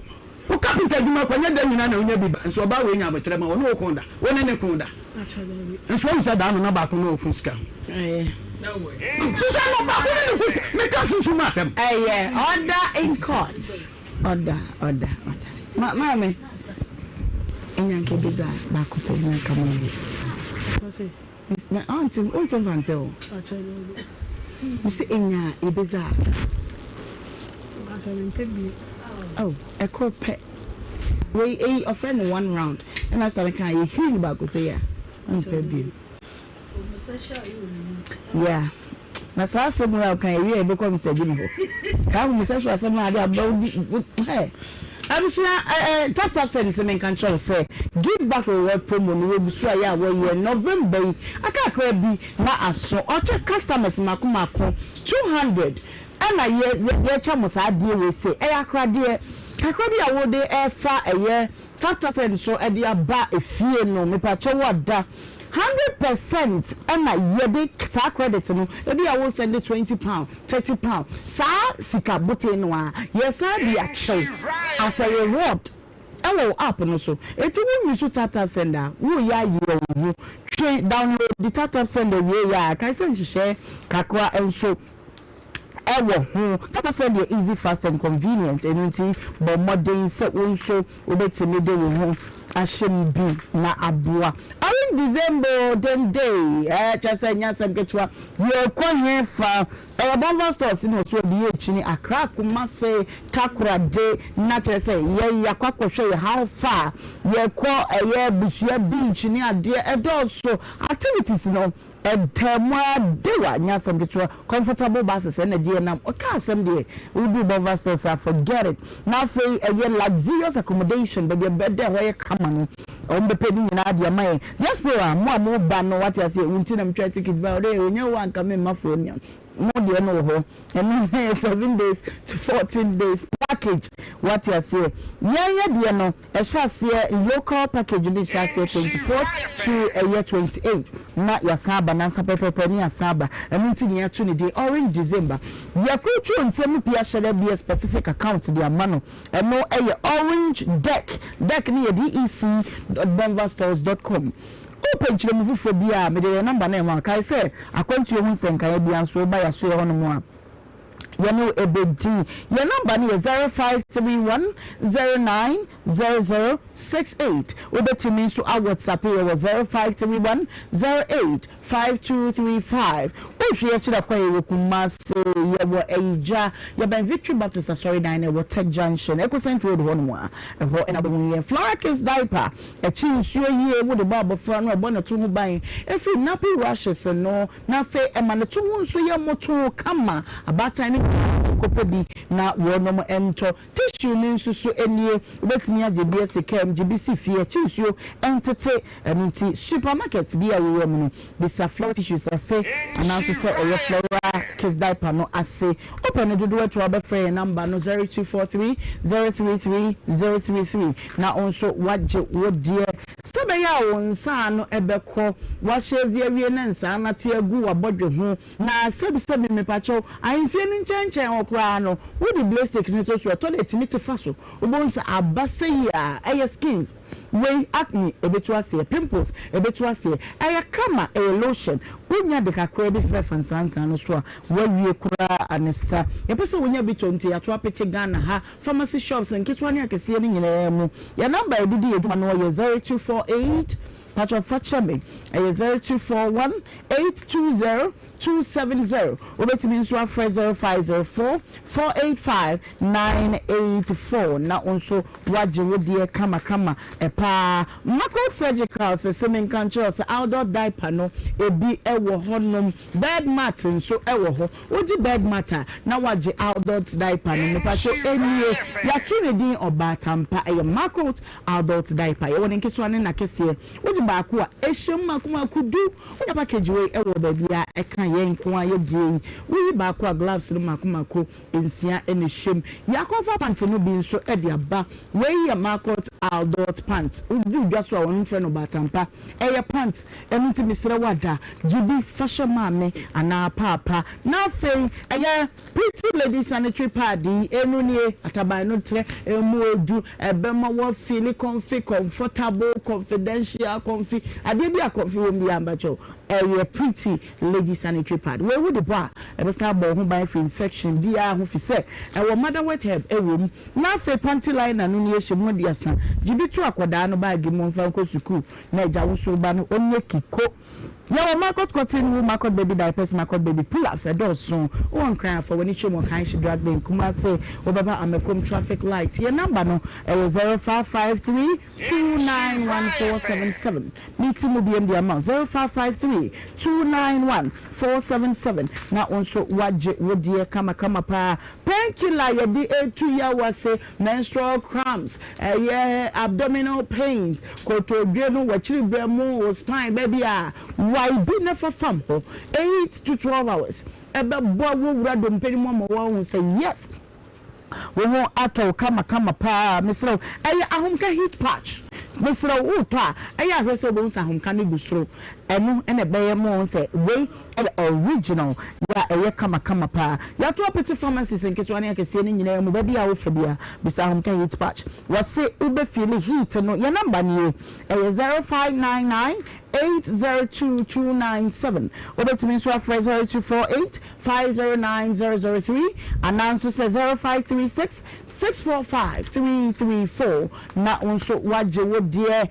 S6: Wo kapenta adwuma kɔ, ɛnyɛ da nyinaa na wonya bi ba. Nso ɔbaa wei nya aboterɛ ma wo, ɔne wo ko da, wo ne no ko da. Nso woahu sɛ daa no na baako ne wo ko sika ho. Te sɛ no baako ne ne ko sika, meka sunsum mu asɛm.
S1: Ɛyɛ order in court. Order, order, order. Ma, maame, enya nka ebi dza baako pɛ na nka mo wie. Na ɔnntse wonntse mfa nntse o. Mese enya a yebedzi a. Oh ɛkor pɛ. Wei eyi ɔfrɛ no one round ɛna sista no kaa yehwir no baako sei a ɔmmpɛ bio. Yeah na saa asɛm wei a woka yi ewie a yɛbɛkɔ Mister Jimmy hɔ. Saa homosexual asɛm no ade aba wo bi hey. Abusua eh eh tap tap send sɛ menka nkyerɛ wo sɛ give back reward promo no wɔgu so a yɛ a wɔyɛ November yi aka kakra bi na aso ɔkyɛ customers mako mako 200 ɛna yɛ yɛkyɛ mo saa adeɛ wei sei ɛyɛ akoradeɛ kakra bi a wode ɛfa ɛyɛ tap tap send so ɛde aba efie no mepakyɛ wo ada 100% ɛna yɛde saa credit no ebi a wo send £20 £30 saa sika botee no ara yɛsan de akyɛ wo as a reward ɛwɔ wo app no so enti wo use tap tap send a woreyɛ ayɛ wo ho twe download tap tap send awie yɛ a kae sɛ nhyehyɛɛ kakra nso ɛwɔ ho tap tap send yɛ easy fast and convenient ɛno nti bɔ mmɔden sɛ wo nso wobɛtumi de wo ho ahyɛ mu bi na aboa. Orange December o, den day, ɛɛ kyerɛ sɛ ɛnyɛ asɛm ketewa. Yɛrekɔ he fa? Ɛyɛ Bonva Stores na ɔso ɔde yɛ akyini, Accra, Kumasi, Takoradi, na kyerɛ sɛ yɛn yɛakɔ akɔhwɛ yɛ how far yɛkɔ ɛyɛ Busua Beach ne adeɛ, ɛdɔɔso. Activities no Ɛtaa mu ara dewa nyɛ asɛm ketewa comfortable buses ɛna ɛde yɛn nam ɔka asɛm deɛ woduru Bonva stores a forget it na afei ɛyɛ luxurious accommodation baabi a bɛda ɛhɔ yɛ kama no wɔn bɛpɛ ne nyinaa de ama yɛn diaspora mo a mo ba no wate aseɛ wo nti na metwa ticket ba ɔde ɔnyɛ wo anka me mma foɔ nua mo deɛ no wɔ hɔ ɛno yɛ 7 days to 14 days package wate aseɛ yɛn yɛ deɛ no. Ɛhyɛ aseɛ local package no hyɛ aseɛ 24 to ɛyɛ 28 na yɛasan aba nansa pɛpɛpɛ ne yɛasan aba ɛno nti na yɛato ne din Orange December. Yɛkotwo nsɛm mu pii ahyɛ da bi a specific account de ama no ɛno ɛyɛ Orange Dec Dec no yɛ dec.bonvastores.com Wopɛ nkyerɛmu foforɔ biara a mede yɛn number no rema wo kae sɛ akwantuo ho nsɛnkaeɛ biara nso woba yɛasoɛ hɔnom a yɛne wo ɛbɛdi. Yɛn nɔmba no yɛ 0531 09 00 68. Wobɛtumi nso a WhatsApp yɛ wɔ 0531 08 5235. Wohwɛ yɛn akyiri akwan yɛwɔ Kumasi, yɛwɔ Ayigya, yɛbɛn Victory Baptist Asɔredan no ɛwɔ Tech Junction, Ecocent Road hɔnom a, ɛhɔ na wobɛhu yɛn. Flora Kids Diaper, ɛkye nsuo yie, wode bɔ abɔfra no a ɛbɔ ne to ho ban firi nappy rashes no. Na afei ɛma ne to ho nso yɛ mmotoo kama. Abaatan no nyinaa nkɔpɛ bi na wɔnom ntɔ. Tissue no nso so nie, wobɛtumi agye bi asi kaa mu, gye bi si fie, akyi nsuo ntete. Ɛno nti supermarket bi a wowɔ mu no, bisa Flora tissues ase anaa nso sɛ ɛyɛ Flora kids diaper no ase. Wopɛ no dodoɔ atu a wobɛfrɛ yɛn number no 0243 033 033 na wo nso woagye wo deɛ. Sɛ ɛbɛyɛ a wo nsa ano bɛkɔ, woahyɛɛvi awie na nsa ano ate agu w'abɔdwe ho, na sɛbisɛbi mepakyɛw, ahemfie no nkyɛnkyɛn hɔ koraa no, wode blastake no to so a, ɛtɔ da a ɛtumi te fa so. Wobɛhu sɛ aba sɛyi a, ɛyɛ skins, wei, acne, ɛbɛtu aseɛ, pimples, ɛbɛtu aseɛ. Ɛyɛ kama, ɛyɛ lotion. Wonya de kakraa bi frɛfrɛ nsansan no so a, woawie koraa ne sa. Yɛpɛ sɛ wonya bi tɔ nti, yɛato apete Ghana ha. Pharmacy shops nketewa ne akɛseɛ no nyinaa mu. Yɛn number a yɛde di yɛn dwuma no yɛ 0248, patrɔ fa kyɛ me, ɛyɛ 0241 820 270. Wobɛtumi nso afrɛ 0504 485 984 na wo nso woagye wo deɛ kamakama paa. Macro Surgical sese menka nkyerɛ wo sɛ adult diaper no ebi wɔ hɔnom. Bed mat nso wɔ hɔ. Wogye bed mat a, na woagye adult diaper no. Mepakyɛw, ɛnie, yɛato ne din Ɔbaatampa. Ɛyɛ Macrot adult diaper. Yɛwɔ ne nketewa ne n'akɛseɛ. Wogye. baako a, ɛhyɛ mu mako mako du. Wonya package wei wɔ baabi a ɛka yɛn nko ara yɛ deɛ yi. Woyi baako a, gloves no mako mako nsia na ɛhyɛ mu. Yɛakɔfa pant no bi nso de aba. Wei yɛ Marcot Aldot pant. Wodu dwa so a, wɔn frɛ no Batampa. Ɛyɛ pant, ɛno nti mesrɛ wo ada, gye bi fa hyɛ maame anaa paapa. Na afei ɛyɛ Pretty Lady sanitary pad yi, ɛno nie, ataban no trɛ, ɛmu odu, ɛbɛma woafeeli comfy, comfortable, confidential, comfy, adeɛ bi a comfy wɔ mu biara mpakyɛw, ɛyɛ Pretty Lady sanitary pad. Wei wode bɔ a, ɛbɛsan abɔ wo ho ban afiri infection biara ho fisɛ ɛwɔ motherwort herb ɛwɔ mu. Na afei panty liner no nie hyɛ mu aduasa. Gye bi to akɔdaa no baage mu ɔmfa nkɔ sukuu na agya wo so wo ba no ɔnyɛ kiko. Yɛwɔ Margot cotton wool, Margot baby diapers, Margot baby pull ups ɛdɔɔso. Wowɔ Nkran a fa w'ani kyerɛ mu wɔ Kanshi drug lane Kumasi wobɛba Amakom traffic light. Yɛn number no ɛyɛ 0553 291477. Me ti mu biam de ama wo 0553 291 477 na wo nso woagye wo deɛ kamakama paa. Painkiller a yɛde retu yaw ase, menstrual cramps, ɛyɛ abdominal pains, kotodwe no, w'akyiri berɛ mu, wo spine, baabi a wae bi na fa fam hɔ 8 to 12 hours ɛbɛboa wo wura dompe no mu ama woahu sɛ yes, wo ho atɔ wo kamakama paa. Mesrɛ wo, ɛyɛ ahomka heat patch. Mesrɛ wo, wotɔ a, ɛyɛ a hwɛ sɛ wobɛhu sɛ ahomka no gu soro. Ɛno na ɛbɛyɛ ma woahu sɛ wei yɛ original, yɛ a ɛyɛ kamakama paa. Yɛato apete pharmacies nketewa ne akɛseɛ no nyinaa mu. Baabi a wofa biara, bisa ahomka heat patch. Wɔse wobɛfiili heat no. Yɛn number nie, ɛyɛ 0599 802297. Wobɛtumi nso afrɛ 0248 509003 anaa nso sɛ 0536 645 334 na wo nso woagye wo deɛ.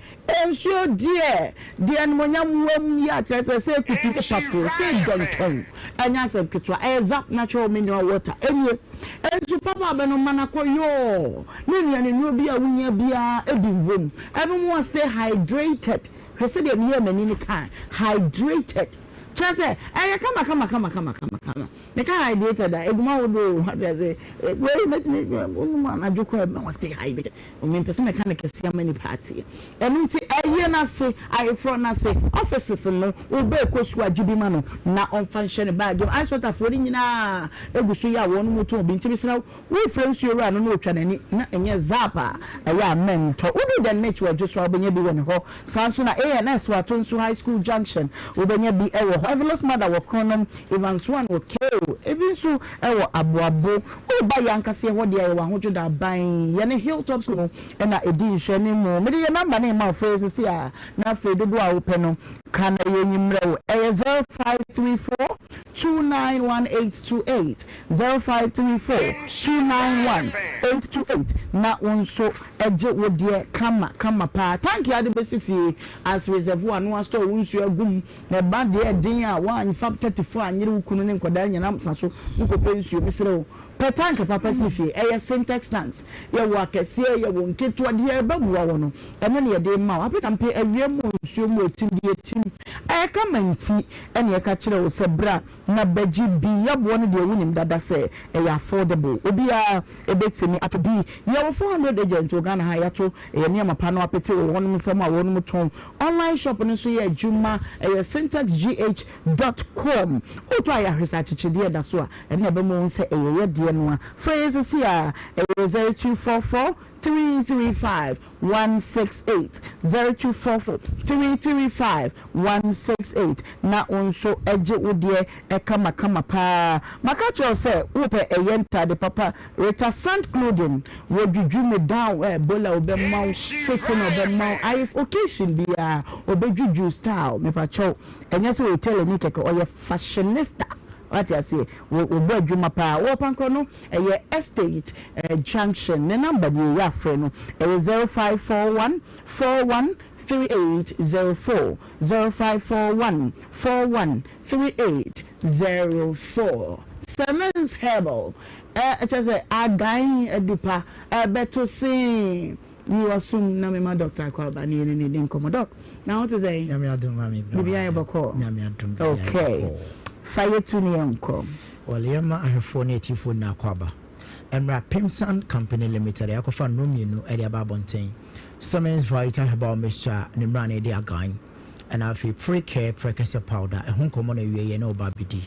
S1: Nsuo deɛ, deɛ animuonyam wom yi akyerɛ sɛ sɛ kutu, sɛ papo, sɛ dɔntɔn, ɛnyɛ asɛm ketewa. Ɛyɛ Zap Natural Mineral Water. Ɛnie, nsu papa a bɛnom ma no akɔ yɔɔ, ne nnuane nnuro bi a wohia biara bi wom. Ɛbɛma wo stay hydrated. Hwɛ sɛdeɛ meyɛɛ m'ani no kaa, hydrated. Kyerɛ sɛ, ɛyɛ kama kama kama kama kama kama. Meka hydrated a, egu mu ahodoɔ o, wate ase. Wei mɛtumi, wonom anadwo koraa ɛbɛma wo stay hydrated. Mempɛ sɛ mɛka no kɛseɛ ama nnipa ateɛ. Ɛno nti, ayie no ase, ayeforɔ no ase, offices no, wo ba ɛkɔ sukuu a, gye bi ma no na ɔmfa nhyɛ ne baage mu. Ice water foɔ no nyinaa gu so yɛ a wɔnom tɔn bi. Nti mesrɛ wo, Wofrɛ nsuo wura no na ɔtwa n'ani na ɛnyɛ zap a, ɛyɛ a mɛntɔ. Wodu The Niche wɔ Dwoso a, wobɛnya bi wɔ ne hɔ. Saa nso na ANS wɔ Atonsu High School Junction, wobɛnya bi wɔ hɔ. Evelous Mother wɔ Kronom, Evans One wɔ Keo, ebi nso wɔ Aboabo. Woba yɛn ankasa yɛ hɔ deɛ a, yɛwɔ Ahodwoda aban. Yɛne Hilltop School no na ɛdi nhwɛanimu. Mede yɛn number no rema wo, frɛ yɛn seesei ara na afei dodoɔ a wopɛ no, ka na yɛnyi mmrɛ wo. Ɛyɛ 0534 291828. 0534 291 828 na wo nso gye wo deɛ kama kama paa. Tank a wode bɛsi fie as reservoir na woastore wo nsuo agu mu na ɛba deɛ ɛden a woamfa 34 anyere wo kunu ne nkwadaa nyinaa sa so wokɔpɛ nsuo. Mesrɛ wo pɛ tank papa si fie. Ɛyɛ Sintex tanks. Yɛwɔ akɛseɛ, yɛwɔ nketewa, deɛ ɛbɛboa wo no ɛno na yɛde rema wo. Apetampe awia mu nsuo mu ɛtim deɛ ɛtim. Ɛyɛ kama nti ɛna yɛka kyerɛ wo sɛ bra Na bɛgye bi yaboɔ no deɛ wonim dada sɛ ɛyɛ affordable obiara bɛtumi atɔ bi. Yɛwɔ 400 agents wɔ Ghana ha a yɛato yɛn nneɛma pa no apete wɔ wɔnom nsam a wɔnom tɔn. Online shop no nso yɛ adwuma ɛyɛ syntexgh dot com. Wotɔ a yɛahwɛ sɛ akyekyedeɛ da so a ɛno na ɛbɛma woahu sɛ ɛyɛ yɛ deɛ no a. Frɛ yɛn seesei ara ɛyɛ 0244 335 168 0244 335 168 na wo nso gye wo deɛ kamakama paa. Maka akyerɛ wo sɛ wopɛ ɛyɛ ntaade papa Rita Sant Clothing wɔ dwidwi me down eh Bola ɔbɛma wo fitting ɔbɛma wo ayef occasion biara ɔbɛdwidwi wo style mepakyɛw ɛnyɛ sɛ ɔyɛ tailor ni kɛkɛ ɔyɛ fashionista wate aseɛ wɔbɔ adwuma paa wɔ Pankɔ no ɛyɛ Estate Junction ne number nie yɛ afrɛ no ɛyɛ 0541 41 3804 0541 41 3804 Semens Herbal ɛ kyerɛ sɛ adan adupa ɛbɛto see yi wasum na mema Doctor Akwaaba ne yɛne no di nkɔmmɔ Doc na ho te sɛn?
S13: Nyame adom maame Bra.
S1: Biribiara yɛ bɔkɔɔ?
S13: Nyame adom biribiara yɛ
S1: Okay
S13: bɔkɔɔ.
S1: fa yɛtu ne yɛnkɔ.
S13: Well yɛma ahwɛfoɔ ne atiefoɔ nyinaa akwaaba. Ɛmmra Pimsan Company Limited a yɛakɔfa nnuro mmienu de aba abɔnten. Simmons Vital Herbal Mixture ne mmra na ɛde agan ɛna afei Precare Prɛkɛsɛ Powder ɛho nkɔmmɔ na awie yɛne ɔba bɛdi.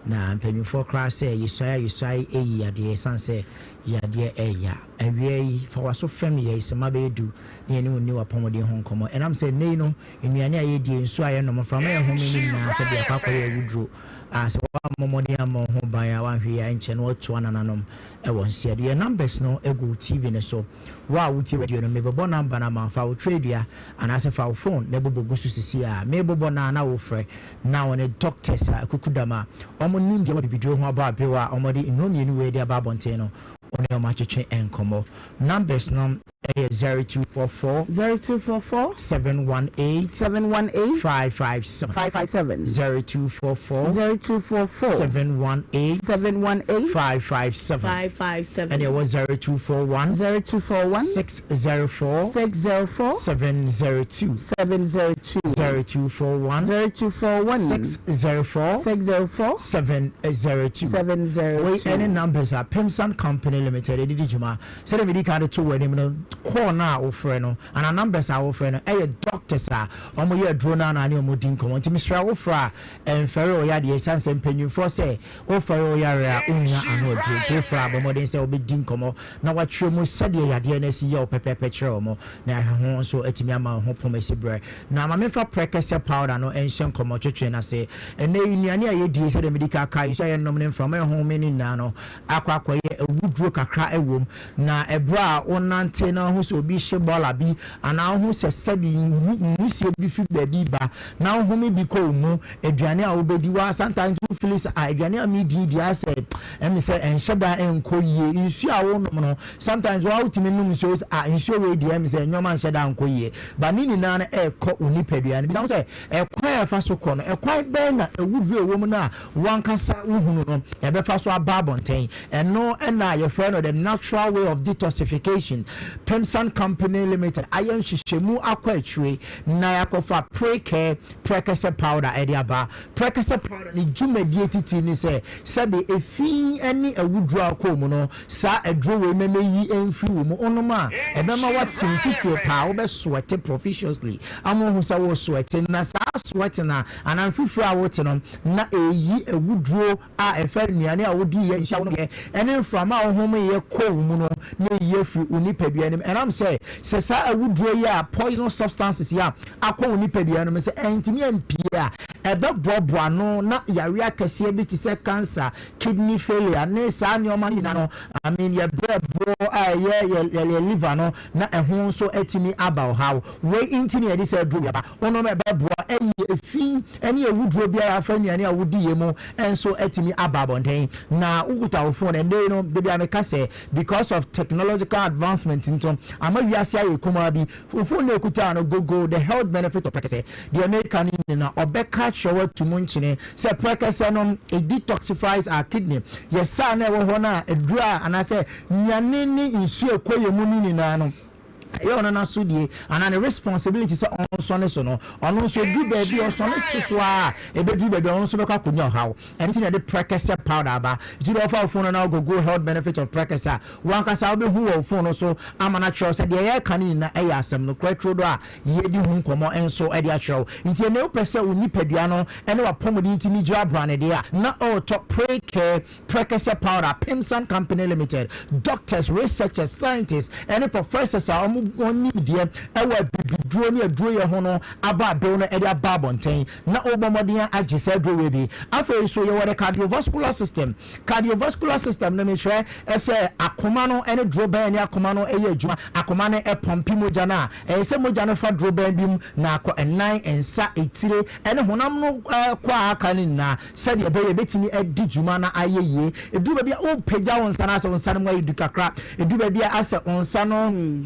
S13: Na mpanyinfoɔ koraa sɛ yɛsuae a yɛsuae ɛyi yadeɛ ɛsiane sɛ yadeɛ ɛya. Awia yi fa w'aso fɛm yɛn sima bɛyɛ du na yɛne wo nni w'apɔmuden ho nkɔmmɔ. Ɛnam sɛ nnɛ yi no nnuane a yɛdie, nsuo a yɛnom, mframa a yɛhome no nyinaa sɛ biako akɔyɛ awuduro a sɛ woammɔ mmɔden ammɔ wo ho ban a woanhwɛ yie a ɛnkyɛ na woatu anananom wɔ nseɛ do. Yɛn numbers no gu wo TV no so. Wo a wotie radio no, mebɛbɔ number no ama wo. Fa wo twerɛdua anaasɛ fa wo phone na bobɔ gu so seesei ara. Merebobɔ no a na worefrɛ na wɔne doctors a akukudam a wɔnim deɛ ɛwɔ abibiduro ho abɔ aberewa a wɔde nnuro mmienu wei de aba abɔnten no, wɔne wɔn atwetwe nkɔmmɔ. Numbers no yɛ 0244.
S1: 0244.
S13: 718.
S1: 718.
S13: 557.
S1: 557.
S13: 0244.
S1: 0244.
S13: 718.
S1: 718.
S13: 557.
S1: 557.
S13: Ɛna ɛwɔ 0241.
S1: 0241.
S13: 604.
S1: 604.
S13: 702.
S1: 702.
S13: 0241.
S1: 0241.
S13: 604.
S1: 604.
S13: 702.
S1: 702.
S13: Wei ɛne numbers a Pimsan Company Limited ɛde di dwuma. Sɛdeɛ medi kan de to w'anim no, call no a wofrɛ no anaa numbers a wofrɛ no ɛyɛ doctors a wɔyɛ aduro no anaa ne wɔn di nkɔmmɔ. Nti mesrɛ wo frɛ a ɛmfɛre wo yadeɛ ɛsiane sɛ mpanyinfoɔ sɛ wofɛre wo yareɛ a wonnya ano aduro. Nti wofrɛ a bɔ mmɔden sɛ wobɛdi nkɔmmɔ na woakyerɛ mu sɛdeɛ yadeɛ no asi yɛ wo pɛpɛɛpɛ kyerɛ wɔn na yɛahwɛ ho nso atumi ama wo ho pom asi berɛ. Na ma memfa prɛkɛsɛ powder no nhyɛ nkɔmmɔtwetwe no ase. Ɛnnɛ yi nnuane a yɛdie sɛdeɛ medi kan kaeɛ, nsuo a yɛnom ne mframa a yɛhome no nyinaa no akɔ akɔyɛ awuduro kakra wom. Na ɛberɛ a wonante na wohu sɛ obi hye bɔɔla bi anaa wohu sɛ sɛbi nwusie bi firi baabi ba na wohome bi kɔ wo mu, aduane a wobɛdi, waa sometimes wo fili sɛ ah aduane a medi yi deɛ asɛ ɛme sɛ ɛnhyɛ da nkɔ yie. Nsuo a wonom no sometimes waa wotumi nom nsuo sɛ ah nsuo wei deɛ ɛme sɛ nneɛma nhyɛ da nkɔ yie. But ne nyinaa no ɛrekɔ wo nipadua no. Bisa ho sɛ ɛkwan a ɛfa so kɔ no, ɛkwan bɛn na awuduro a ɛwɔ mu no a w'ankasa wohunu no, ɛbɛfa so aba abɔnten. Ɛno na yɛfrɛ no the natural way of detoxification. Pemsan Company Limited ayɛ nhwehwɛmu akɔ akyire na yɛakɔfa Precare prɛkɛsɛ powder de aba. Prɛkɛsɛ powder ne dwumadie titiri ne sɛ, sɛbe efi ne awuduro a akɔ wo mu no, saa aduro wei mɛmɛyi mfiri wo mu. Wonom a, ɛbɛma woate mfifire paa, wobɛsoɛte profusely ama woahu sɛ woresoɛte. Na saa sweating a anaa mfifire a wote no, na ɛreyi awuduro a ɛfa nnuane a wodiiɛ, nsuo a wonomeɛ, ne mframa a wohomeeɛ kɔ wo mu no, na ɛyi afiri wo nipadua no mu. Ɛnam sɛ, sɛ saa awuduro yi a poisonous substances yi a akɔ wo nipadua no mu, sɛ ɛntumi ampue a, ɛbɛboaboa ano na yareɛ akɛseɛ bi te sɛ cancer, kidney failure, ne saa nneɛma no nyinaa no, I mean yɛ berɛboɔ a ɛyɛ yɛ liver no, na ɛho nso atumi aba ɔhaw. Wei nti na yɛde saa aduro yi aba. Wonom a ɛbɛboa ayi efi ne awuduro biara afa nnuane a wodiiɛ mu nso atumi aba abɔnten. Na wokuta wo phone ɛnnɛ yi no, da biara meka sɛ because of technological advancement nti ama wiase ayɛ kumaa bi. Wo phone no a ɛkuta no, google the health benefit of prɛkɛsɛ. Deɛ meka no nyinaa ɔbɛka akyerɛ wo ato mu nkyene sɛ prɛkɛsɛ no it detoxifies our kidney. Yɛ saa na ɛwɔ hɔ no a aduro a anaasɛ nnuane ne nsuo a ɛkɔ yɛn mu no nyinaa no, ɛyɛ ɔno n'asodie anaa ne responsibility sɛ ɔnsɔne so no, ɔno nso ɛduru baabi a ɔsɔne so so ara a, ɛbɛduru baabi a ɔno nso bɛkɔ akɔnya ɔhaw. Ɛno nti na yɛde prɛkɛsɛ powder aba. Nti deɛ ɔfa wo phone no na wokɔ Google health benefit of prɛkɛsɛ a, wo ankasa wobɛhu wɔ wo phone no so ama no akyerɛ wo sɛ deɛ yɛreka no nyinaa ɛyɛ asɛm nokorɛ turodoo a yɛredi ho nkɔmmɔ nso de akyerɛ wo. Nti ɛnnɛ wopɛ sɛ wo nipadua no ne w'apɔmuden tumi gyina brane deɛ a, na ɔretɔ Precare Prɛkɛsɛ Powder, Pimsan Company Limited, doctors, researchers, scientists, ne professors a wɔn nimdeɛ wɔ abibiduro ne aduroyɛ ho no abɔ abew no de aba abɔnten na wɔrebɔ mmɔden agye saa aduro wei bi. Afei nso yɛwɔ the cardiovascular system. Cardiovascular system no mekyerɛ sɛ akoma no ne dorobɛn ne akoma no yɛ adwuma. Akoma no pɔmpe mogya no a, ɛyɛ sɛ mogya no fa dorobɛn bi mu na akɔ nnan, nsa, etire ne honam no kɔ a aka no nyinaa. Sɛdeɛ ɛbɛyɛ ɛbɛtumi adi dwuma na ayɛ yie. Ɛduru baabi a wopagya wo nsa no asɛ wo nsa no mu ayɛ du kakra. Ɛduru baabi a asɛ wo nsa no.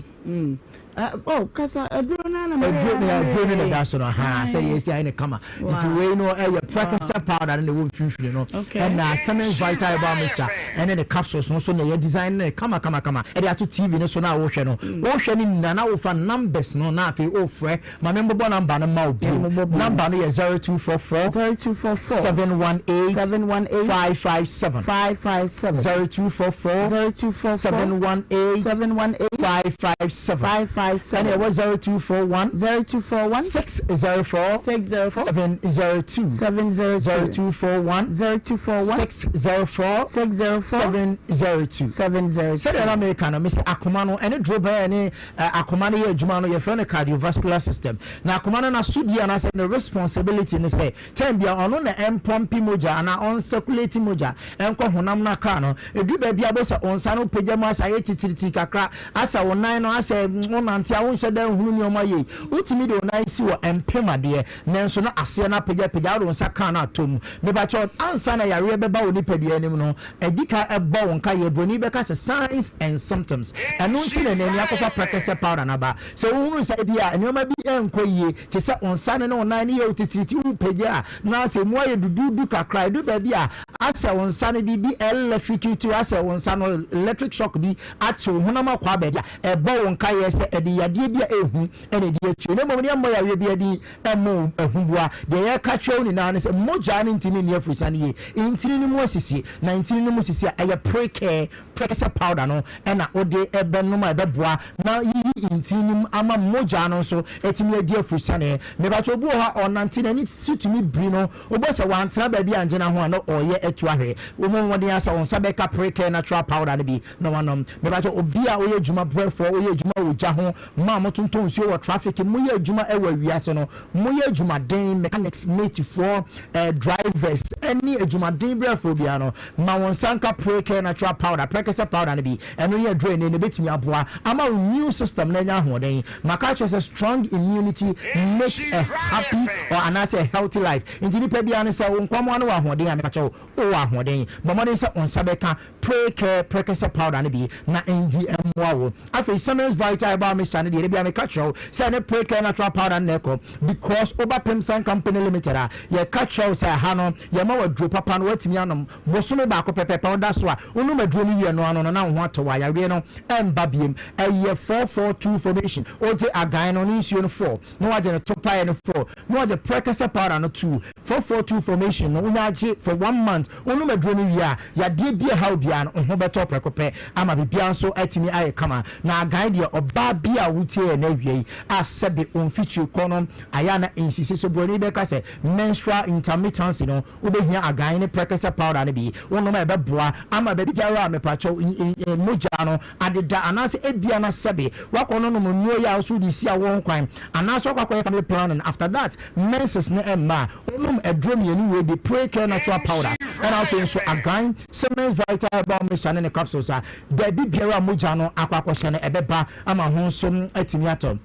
S1: Oh, kasa aduro no ara na.
S13: Aduro no aduro no na ɛda so no ha sɛdeɛ ɛsi ayɛ no kama. Nti wei no ɛyɛ prekese powder no na ɛwɔ mfimfini no ɛna Siemens Vital Herbal Mixture ɛne ne capsules no so na ɛyɛ design no kama kama kama ɛde ato TV no so na wohwɛ no. Wohwɛ no nyinaa na wofa numbers no na afei wofrɛ. Ma me mbobɔ number no mma wo bio. Number no yɛ 0244
S1: 0244
S13: 718
S1: 718
S13: 557.
S1: 557
S13: 0244
S1: 0244
S13: 718
S1: 718
S13: 557.
S1: 557
S13: Ɛna ɛwɔ 0241
S1: 0241
S13: 604
S1: 604
S13: 702.
S1: 702
S13: 0241
S1: 0241
S13: 604
S1: 604
S13: 702.
S1: 702.
S13: Sɛdeɛ na meka no, mese akoma no ɛne duro bɛn ɛne Akoma no yɛ adwuma no, yɛfrɛ no cardiovascular system. Na akoma no n'asodie anaasɛ ne responsibility ne sɛ, time biara ɔno na ɛmpɔmpe mogya anaa ɔncirculate mogya nkɔ honam no akra no. Ɛduru baabi a wobɛhu sɛ wo nsa no pagya mu asɛ ayɛ titiritii kakra, asɛ wo nan no asɛ wonante a wonhyɛ da nhunu nneɛma yie. Wotumi de wo nan si hɔ mpem adeɛ nanso na aseɛ no apagyapagya, wode wo nsa ka no atɔ mu. Mepakyɛw, ansa na yareɛ bɛba wo nipadua no mu no, Ɛdi kan bɔ wo nkaeɛ, broni bɛka sɛ signs and symptoms. Ɛno nti na nani akɔfa prɛkɛsɛ powder no aba. Sɛ wohunu sɛ ebia nneɛma bi nkɔ yie, te sɛ wo nsa no ne wo nan no yɛ wo titiritii, wopagya a na asɛ emu ayɛ duduudu kakra, ɛdu baabi a asɛ wo nsa no biribi electrocute wo, asɛ wo nsa no electric shock bi akye wo honam akwaa baabi a, ɛbɔ wo nkaeɛ sɛ ɛde yadeɛ bi a ɛhu na ɛdi akyire. Na mmom no yɛmmɔ yareɛ biara din Ɛmmɔ wo ahuboa. Deɛ yɛreka kyerɛ wo nyinaa ne sɛ mogya no ntumi nni afurusiane yie. Ntini no mu asisi, na ntini no mu sisi a, ɛyɛ prekɛɛ, prɛkɛsɛ powder no na wode bɛnom a ɛbɛboa na yiyi ntini no mu ama mogya no nso atumi adi afurusiane. Mepakyɛ obi wɔ hɔ a ɔnante n'ani so tumi biri no, wobɛhu sɛ wantena baabi angyina ho a na ɔreyɛ atu ahwe. Wo mmɔ mmɔden ara sɛ wo nsa bɛka prekɛɛ natural powder no bi na wanom. Mepakyɛ obi a woyɛ adwuma brɛfoɔ, woyɛ adwuma wɔ gya ho, Mo a motontɔn nsuo wɔ traffic mu, moyɛ adwuma wɔ awia ase no, moyɛ adwumaden, mechanics, matefoɔ, eh, drivers, ne adwumaden brɛfoɔ biara no, ma wo nsa nka Precare Natural Powder, prɛkɛsɛ powder no bi. Ɛno ne aduro ɛnnɛ na ɛbɛtumi aboa ama wo immune system no anya ahoɔden. Maka akyerɛ sɛ strong immunity makes a happy or anaasɛ a healthy life. Nti nipa biara no sɛ wo nkwamoa no wɔ ahoɔden a, mepakyɛ wo, wowɔ ahoɔden. Bɔ mmɔden sɛ wo nsa bɛka Precare prɛkɛsɛ powder no bi na ɛndi mmoa wo. Afei Siemens Vital Herbal Mixture no deɛ da biara meka kyerɛ wo sɛ ɛne Precare Natural Powder no na ɛkɔ because woba Pemsan Company Limited a yɛka kyerɛ wo sɛ ɛha no yɛma wo aduro papa no woatumi anom bosome baako pɛpɛpɛ woda so a wonom aduro no wie no ano no na wo ho atɔ wo a yareɛ no ɛmba biem. Ɛyɛ 442 formation wogye agan no ne nsuo no 4 na wagye no to paeɛ no 4 na wagye prɛkɛsɛ powder no 2 442 formation no wonya agye for one month wonom aduro no wie a yadeɛ bi a ɛha wo biara no wo ho bɛtɔ prɛko pɛ ama biribiara nso atumi ayɛ kama. Na agan deɛ ɔbaa bi a wotie yɛn awia yi a sɛbe wo mfikyire kɔ no ayɛ a na nsisi so buroni bɛka sɛ menstrual intermittency no wobɛhia agan ne prɛkɛsɛ powder no bi wonom a ɛbɛboa ama baabi biara a mepakyɛw mogya no adeda anaasɛ ebia na sɛbe wakɔ no nom nnuro yi a wo so wode si awoɔ ho kwan anaasɛ wakɔ akɔyɛ family planning after that menses no ɛmma a wonom aduro mmienu wei bi Precare natural powder ɛna afei nso Agan Siemens Vital Herbal Mixture ne ne capsules a baabi biara a mogya no akɔ akɔhyɛ no ɛbɛba ama ho nso atumi atɔ.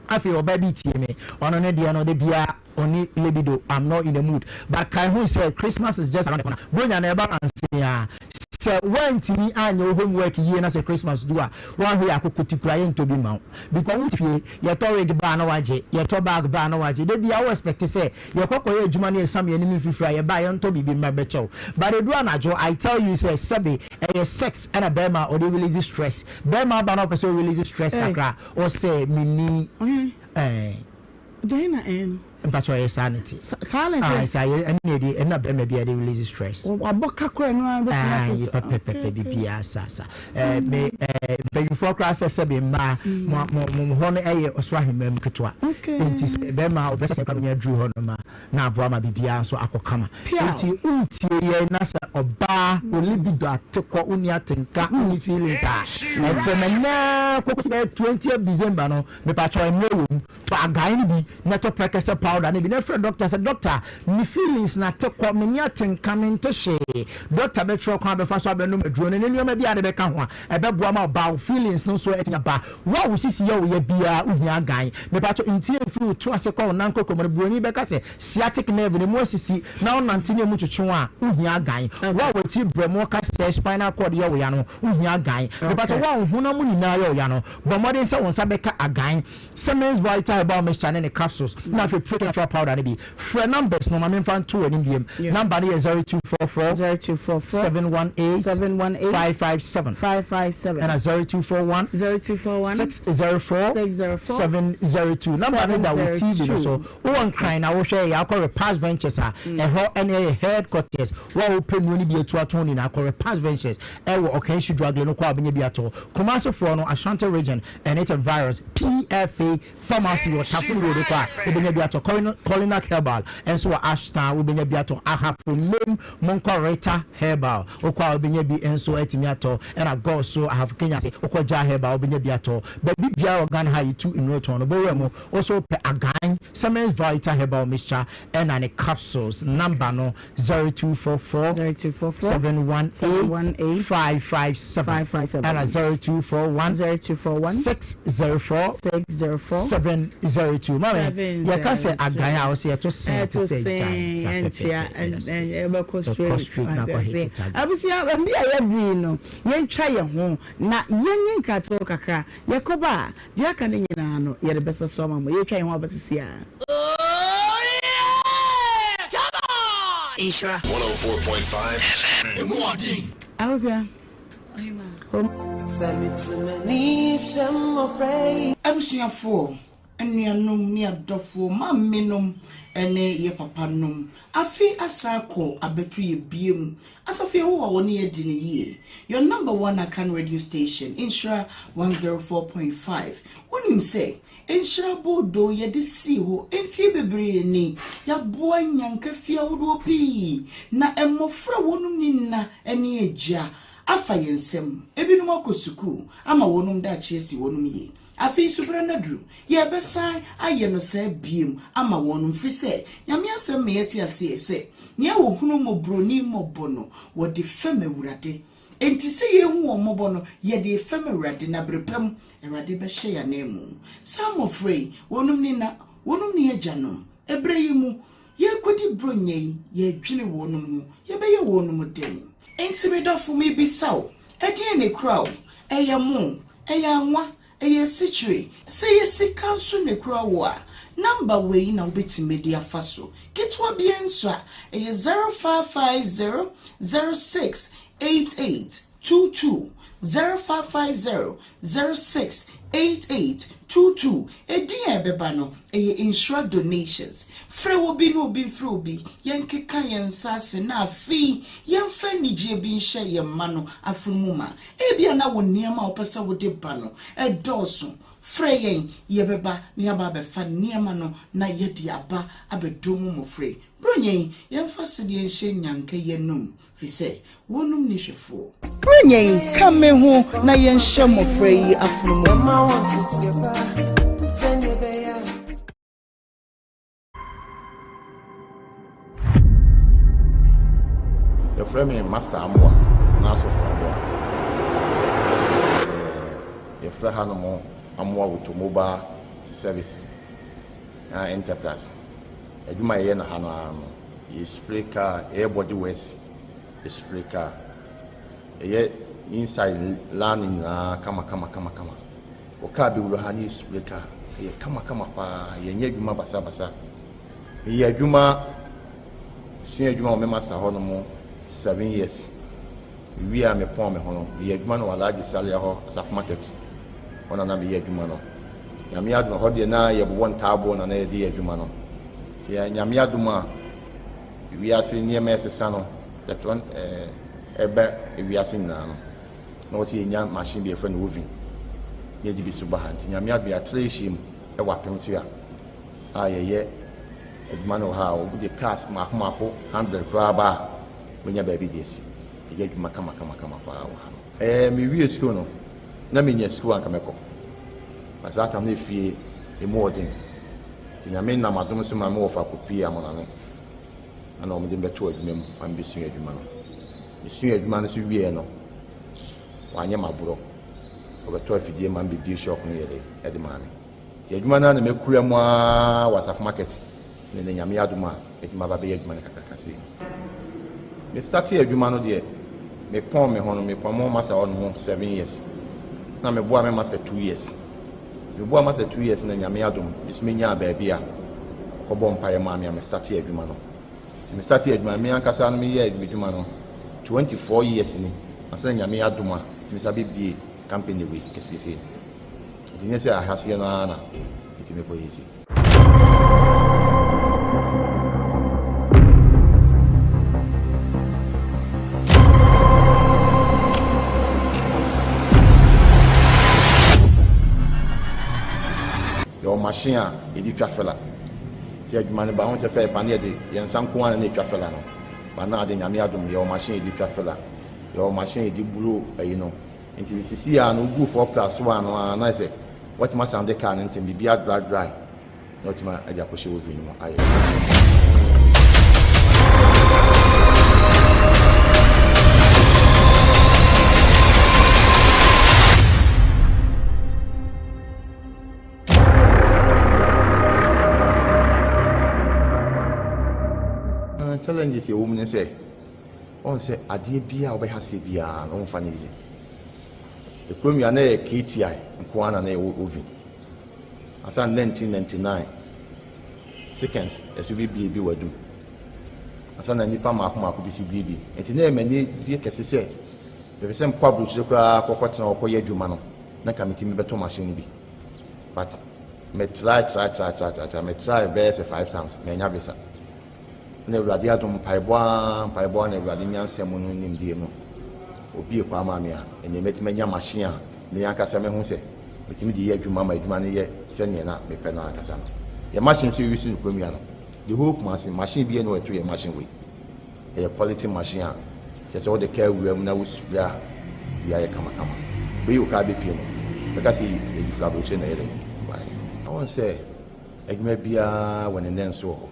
S13: Afei ɔbaa bi tie me ɔno ne deɛ no da biara Ɔne libido I'm not in the mood but kae hu sɛ Christmas is just around the corner Buronya no ɛba ansa yi ara Sɛ woantumi anyɛ wo homework yie na sɛ Christmas du a woanhwɛ yie akoko ti koraa yɛntɔ bi mma wo because wote fie yɛtɔ wig ba a na woagye yɛtɔ bag ba a na woagye da biara wo expect sɛ yɛkɔ kɔyɛ adwuma na yɛsam yɛn anim mfifire a yɛba a yɛntɔ biribi mma bɛkyɛ wo but ɛduru anadwo I tell you sɛ sɛbe ɛyɛ sex ɛna bɛrima a ɔde release stress bɛrima aba na ɔpɛ sɛ ɔrelease stress kakra ɔsɛ menni ɛɛ.
S4: Dɛn na ɛyɛ no?
S13: Mpakyɛw ɛyɛ saa na ɛte.
S4: Saa na ɛte.
S13: Ayi saa yɛ ɛna yɛde ɛna bɛrima bi yɛde release stress.
S4: Wabɔ ka koraa ɛno ara bɛtumi ato.
S13: Ayi pɛpɛpɛpɛ bibiara saa saa. Ɛɛ me ɛɛ mpanyinfoɔ koraa sɛ sɛbi mmaa mo mo mo hɔ no ɛyɛ ɔsoro ahemman mu ketewa. Nti sɛ bɛrima ɔbɛ sɛ kora ɔnya aduru hɔ nom a na aboa ma bibiara nso akɔ kama. Nti wotie yɛn na sɛ ɔbaa wo libido ate kɔ wonni atenka wonni feelings a ɛfɛm ɛnɛ kɔkɔsi bɛyɛ 20th December no mepakyɛw mmerɛ wɔ mu. Tɔ agan no bi na tɔ prɛkɛsɛ powder. powder no bi na frɛ doctor sɛ, Doctor, me feelings no ate kɔ, menni atenka, mente hwee. Doctor bɛkyerɛ wo kwan a wobɛfa so abɛnom aduro no ne nneɛma bi a wode bɛka ho a ɛbɛboa ma wo feelings no nso atumi aba. Wo a wo sisi yɛ wo ya biara, wohia agan. Mepakyɛw, nti mfiri wo to ase kɔ wo nan koko mu no, buroni bɛka sɛ sciatic nerve no, emu asisi na wonante na emu twetwe wo a, wohia agan. Wo a w'akyiri brɛmoɔ kasɛe, spinal cord, yɛ wo ya no, wohia agan. Mepakyɛw, wo a wo honam mu nyinaa yɛ wo ya no, bɔ mmɔden sɛ wo nsa bɛka agan. Siemens Vital Herbal Mixture ne ne capsules na afei Protein Natural Powder no bi. Frɛ numbers no ma memfa nto w'anim biom. Number no yɛ 0244 718 557 ɛna 0241 604 702. Number no da wo TV no so. Wowɔ Nkran na wohwɛ yɛ akɔ Repass Ventures a, ɛhɔ ɛne ɛyɛ headquarters. Wo a wopɛ nnuro no bi atu atɔn nyinaa kɔ Repass Ventures ɛwɔ Ɔkanhyi Drug Lane wokɔ a wobɛnya bi atɔ. Kumasi foɔ no Ashanti Region and its environs, PFA Pharmacy wɔ Tafo Road kɔ a wobɛnya bi atɔ, Colinak Herbal nso wɔ Ashtown wobɛnya bi atɔ, Ahafo Mem monkɔ Rita Herbal wokɔ a wobɛnya bi nso atumi atɔ, ɛna Gɔs so Ahafo Kenya ase wokɔ Jah Herbal wobɛnya bi atɔ. Baabi biara wɔ Ghana ha a yɛtu nnuro tɔn no bɔwura mu, wo nso wopɛ Agan Siemens Vital Herbal Mixture ɛna ne capsules, number no 0244 718 557 ɛna 0241 604 702. Maame, yɛka sɛ agan a ɔsɛ yɛto sen te sɛ gyan sa pɛpɛpɛ
S1: ɛbɛkɔ
S13: ɛkɔ straight na akɔ hit target.
S1: Abusua baabi a yɛadu yi no, yɛntwa yɛn ho na yɛnyɛ nkratoɔ kakra. Yɛkɔba a, deɛ aka no nyinaa no, yɛde bɛsɔ so ama mo. Yɛretwa yɛn ho aba sisi ara.
S14: Nhyira. 104.5 FM. Emu ɔden.
S1: Abusua.
S6: Abusuafoɔ, anuanom ne adɔfoɔ, maamenom ne yɛ papanom, afe asan akɔ abɛto yɛ biom. Asafo Yehowa wɔ ne yɛ di no yie. Your number one Akan radio station, Nhyira 104.5. Wonim sɛ Nhyira Boodoo yɛde sii hɔ mfeɛ bebree ni. Yɛaboa nnyanka fie ahodoɔ pii, na mmɔfra a wɔnom nni nna ne agya afa yɛn nsam. Ebinom akɔ sukuu ama wɔnom daakye asi wɔnom yie. Afei nso berɛ no aduru, yɛrebɛsan ayɛ no saa biom ama wɔnom, firi sɛ Nyame asɛm ma yɛte aseɛ sɛ, Nea ɔhunu mmɔborɔni mmɔbɔ no, wɔde fɛm Awurade. Enti sɛ yɛrehu wɔn mmɔbɔ no, yɛde refɛm Awurade, na bere pa mu, Awurade bɛhyɛ yɛn ananmu. Saa mmɔfra yi, wɔnom nni nna, wɔnom nni agyanom. Ɛberɛ yi mu, yɛrekɔdi Buronya yi, yɛredwene wɔnom ho, yɛbɛyɛ wɔnom dɛn? Enti me dɔfo, mebisa wo, ɛdeɛn na ɛkura wo? Ɛyɛ mo? Ɛyɛ anwa? Ɛyɛ asikyire? Sɛ ɛyɛ sika nso na ɛkura wo a, number wei na wobɛtumi de afa so. Ketewa biara nso a, ɛyɛ 0550 06 88 22, 0550 06 88 22. Edin a ɛbɛba no, ɛyɛ Nhyira Donations. Frɛ obi na obi mfrɛ obi, yɛnkeka yɛn nsa ase na afei yɛmfa anigyeɛ bi nhyɛ yɛn mma no afono mu ma. Ebia na wo nneɛma a wopɛ sɛ wode ba no dɔɔso. Frɛ yɛn, yɛbɛba na yɛaba abɛfa nneɛma no na yɛde aba abɛdom mo mmofra yi. Buronya yi, yɛmfa sedeɛ nhyɛ nnyanka yi anom, firi sɛ wɔnom nni hwɛfoɔ. Buronya yi, ka me ho na yɛnhyɛ mmɔfra yi afono mu ma.
S15: Yɛfrɛ me Master Amoah anaa Sɔfo Amoah. Yɛfrɛ hanom Amoah Automobile Service na Enterprise. Adwuma a yɛyɛ no ha no ara no, yɛ spray car, yɛyɛ body works, yɛ spray car. Yɛyɛ inside line nyinaa kama kama kama kama. Wɔ car bi wura ha ne yɛ spray car, ɛyɛ kama kama paa, yɛnyɛ adwuma basabasa. Meyɛ adwuma, sua adwuma wɔ me master hɔ nom 7 years. Mewie a mepɔn me ho no, meyɛ adwuma no wɔ Alhaji Salia hɔ, Asafo Market. Hɔ na na meyɛ adwuma no. Nyame adom, hɔ deɛ na yɛbobɔ ntaaboɔ na na yɛde yɛ adwuma no. Nti Nyame adom a, wiase nneɛma ɛsesa no, yɛtɔ ɛba wiase nyinaa no, na wɔsɛ yɛnya machine bi yɛfrɛ no oven, na yɛde bi so ba ha. Nti Nyame adom, yɛatra ahyia mu ɛwɔ apem so a, a yɛyɛ adwuma no wɔ ha a, wɔde cars mmaako mmaako 100 koraa ba a, wɔnya baabi de asi. Yɛyɛ adwuma kama kama kama paa wɔ ha no. Mewie sukuu no, na menya sukuu anka mɛkɔ. Na saa tam no efie emu ɔden. Nti Nyame nam adom so ma me wɔfa kɔpuee Amonane ɛna wɔde me bɛtoo adwuma mu ma mebɛsuaa adwuma no. Mesuaa adwuma no nso wieɛ no, wanyɛ m'aborɔ. Ɔbɛtɔɔ afidie ma me bɛbie shop no yɛ de maa me. Nti adwuma no ara na makura mu ara wɔ Asafo Market ne nnɛ Nyame adom a mɛtumi aba abɛyɛ adwuma no kakraka sei. Me startee adwuma no deɛ me pɔn me ho no me pɔn me ho master hɔ nom 7 years na me boa me master 2 years. Me boa master 2 years na Nyame adom me so me nyaa baabi a ɔkɔ bɔ mpaeɛ maa me a me startee adwuma no. Nti me startee adwuma no me ankasa no me yɛɛ me dwuma no 24 years ni ansa na Nyame adom a metumi sa bɛ bie company wei kɛseɛ sei. Nti nyɛ sɛ ahaseɛ no ara na metumi kɔ yɛ sei. Yɛwɔ machine a yɛde twa fela. Nti adwuma no ba ho sɛ fɛ pa ne yɛde yɛn nsa nko ara na ɛtwa fela no. Ba na ade Nyame adom yɛwɔ machine yɛde twa fela. Yɛwɔ machine yɛde buro ayi no. Nti sisi a no wogu 4 plus 1 no a na ayɛ sɛ watumi asan de car no ntɛm biribi adry dry na watumi de akɔhyɛ oven no mu ayɛ. Challenges ɛwɔ mu ne sɛ ɔn sɛ adeɛ biara a wobɛha seɛ biara no womfa no easy. Ekurom yi a na ɛyɛ KTI nko ara na na ɛwɔ oven. Ansa na 1999 seconds ɛso bebie bi wɔ adum. Ansa na nnipa mmaako mmaako bi so bie bi. Nti na ɛyɛ m'ani gye kɛse sɛ mepɛ sɛ mekɔ aburokyire koraa kɔkɔtena hɔ kɔyɛ adwuma no na nka metumi bɛtɔ machine no bi. But me try try try try try try me try bɛyɛ sɛ five times manya visa. Na Awurade adom, mpaebɔ ara, mpaebɔ ara na Awurade nyansa mu no nimdeɛ mu, obue kwan maa me a, ɛnneɛ mɛtumi anya machine a me ankasa mɛhu sɛ metumi de yɛ adwuma ma adwuma no yɛ sɛdeɛ na mepɛ no ankasa no. Yɛn machine nso yɛuse no kurom yi ano. The whole Kumasi, machine biara nni hɔ a ɛto yɛn machine wei. Ɛyɛ quality machine a kyerɛ sɛ wode kaa wura mu na wo spray a, biribiara yɛ kamakama. Wobɛyi wo kaa bɛpue no, bɛka sɛ yɛyi firi aburokyire na ɛyɛ dɛn? Baeɛ. Woahu sɛ adwuma biara wɔ ne nnɛnso wɔ hɔ.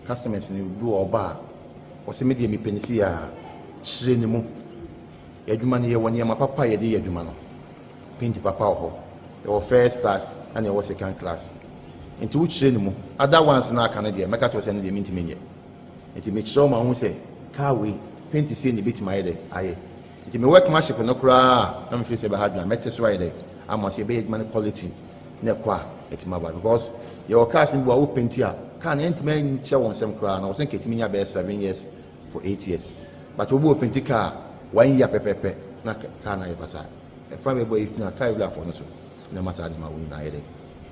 S15: Customers no bi wɔ ɔba a ɔsɛ me deɛ mepɛ no sei a, kyerɛ ne mu. Yɛn adwuma no yɛwɔ nneɛma papa a yɛde yɛ adwuma no. Paint papa wɔ hɔ. Yɛwɔ first class ɛna yɛwɔ second class. Nti wokyerɛ ne mu. Other ones no a aka no deɛ mɛka kyerɛ wo sɛ ɛno deɛ mentumi nyɛ. Nti mekyerɛ wo ma wohu sɛ car wei paint sei na ɛbɛtumi ayɛ dɛ ayɛ. Nti me workmanship no koraa a na mefiri sɛ ɛbɛha adwene a mɛte so ayɛ dɛ ama sɛ yɛbɛyɛ adwuma no quality na ɛkɔ a ɛtumi aba because yɛwɔ cars no bi wɔ a wo paint a car no ɛntumi nkyɛ wɔn nsam koraa na wɔsɛ nka ɛtumi nya bɛyɛ 7 years for 8 years but obi wɔ paint car one year pɛpɛpɛ na car no ayɛ basaa ɛfa bɛbɔ yi na car wura afɔ no so na ɛma saa nneɛma wo nyinaa yɛ dɛ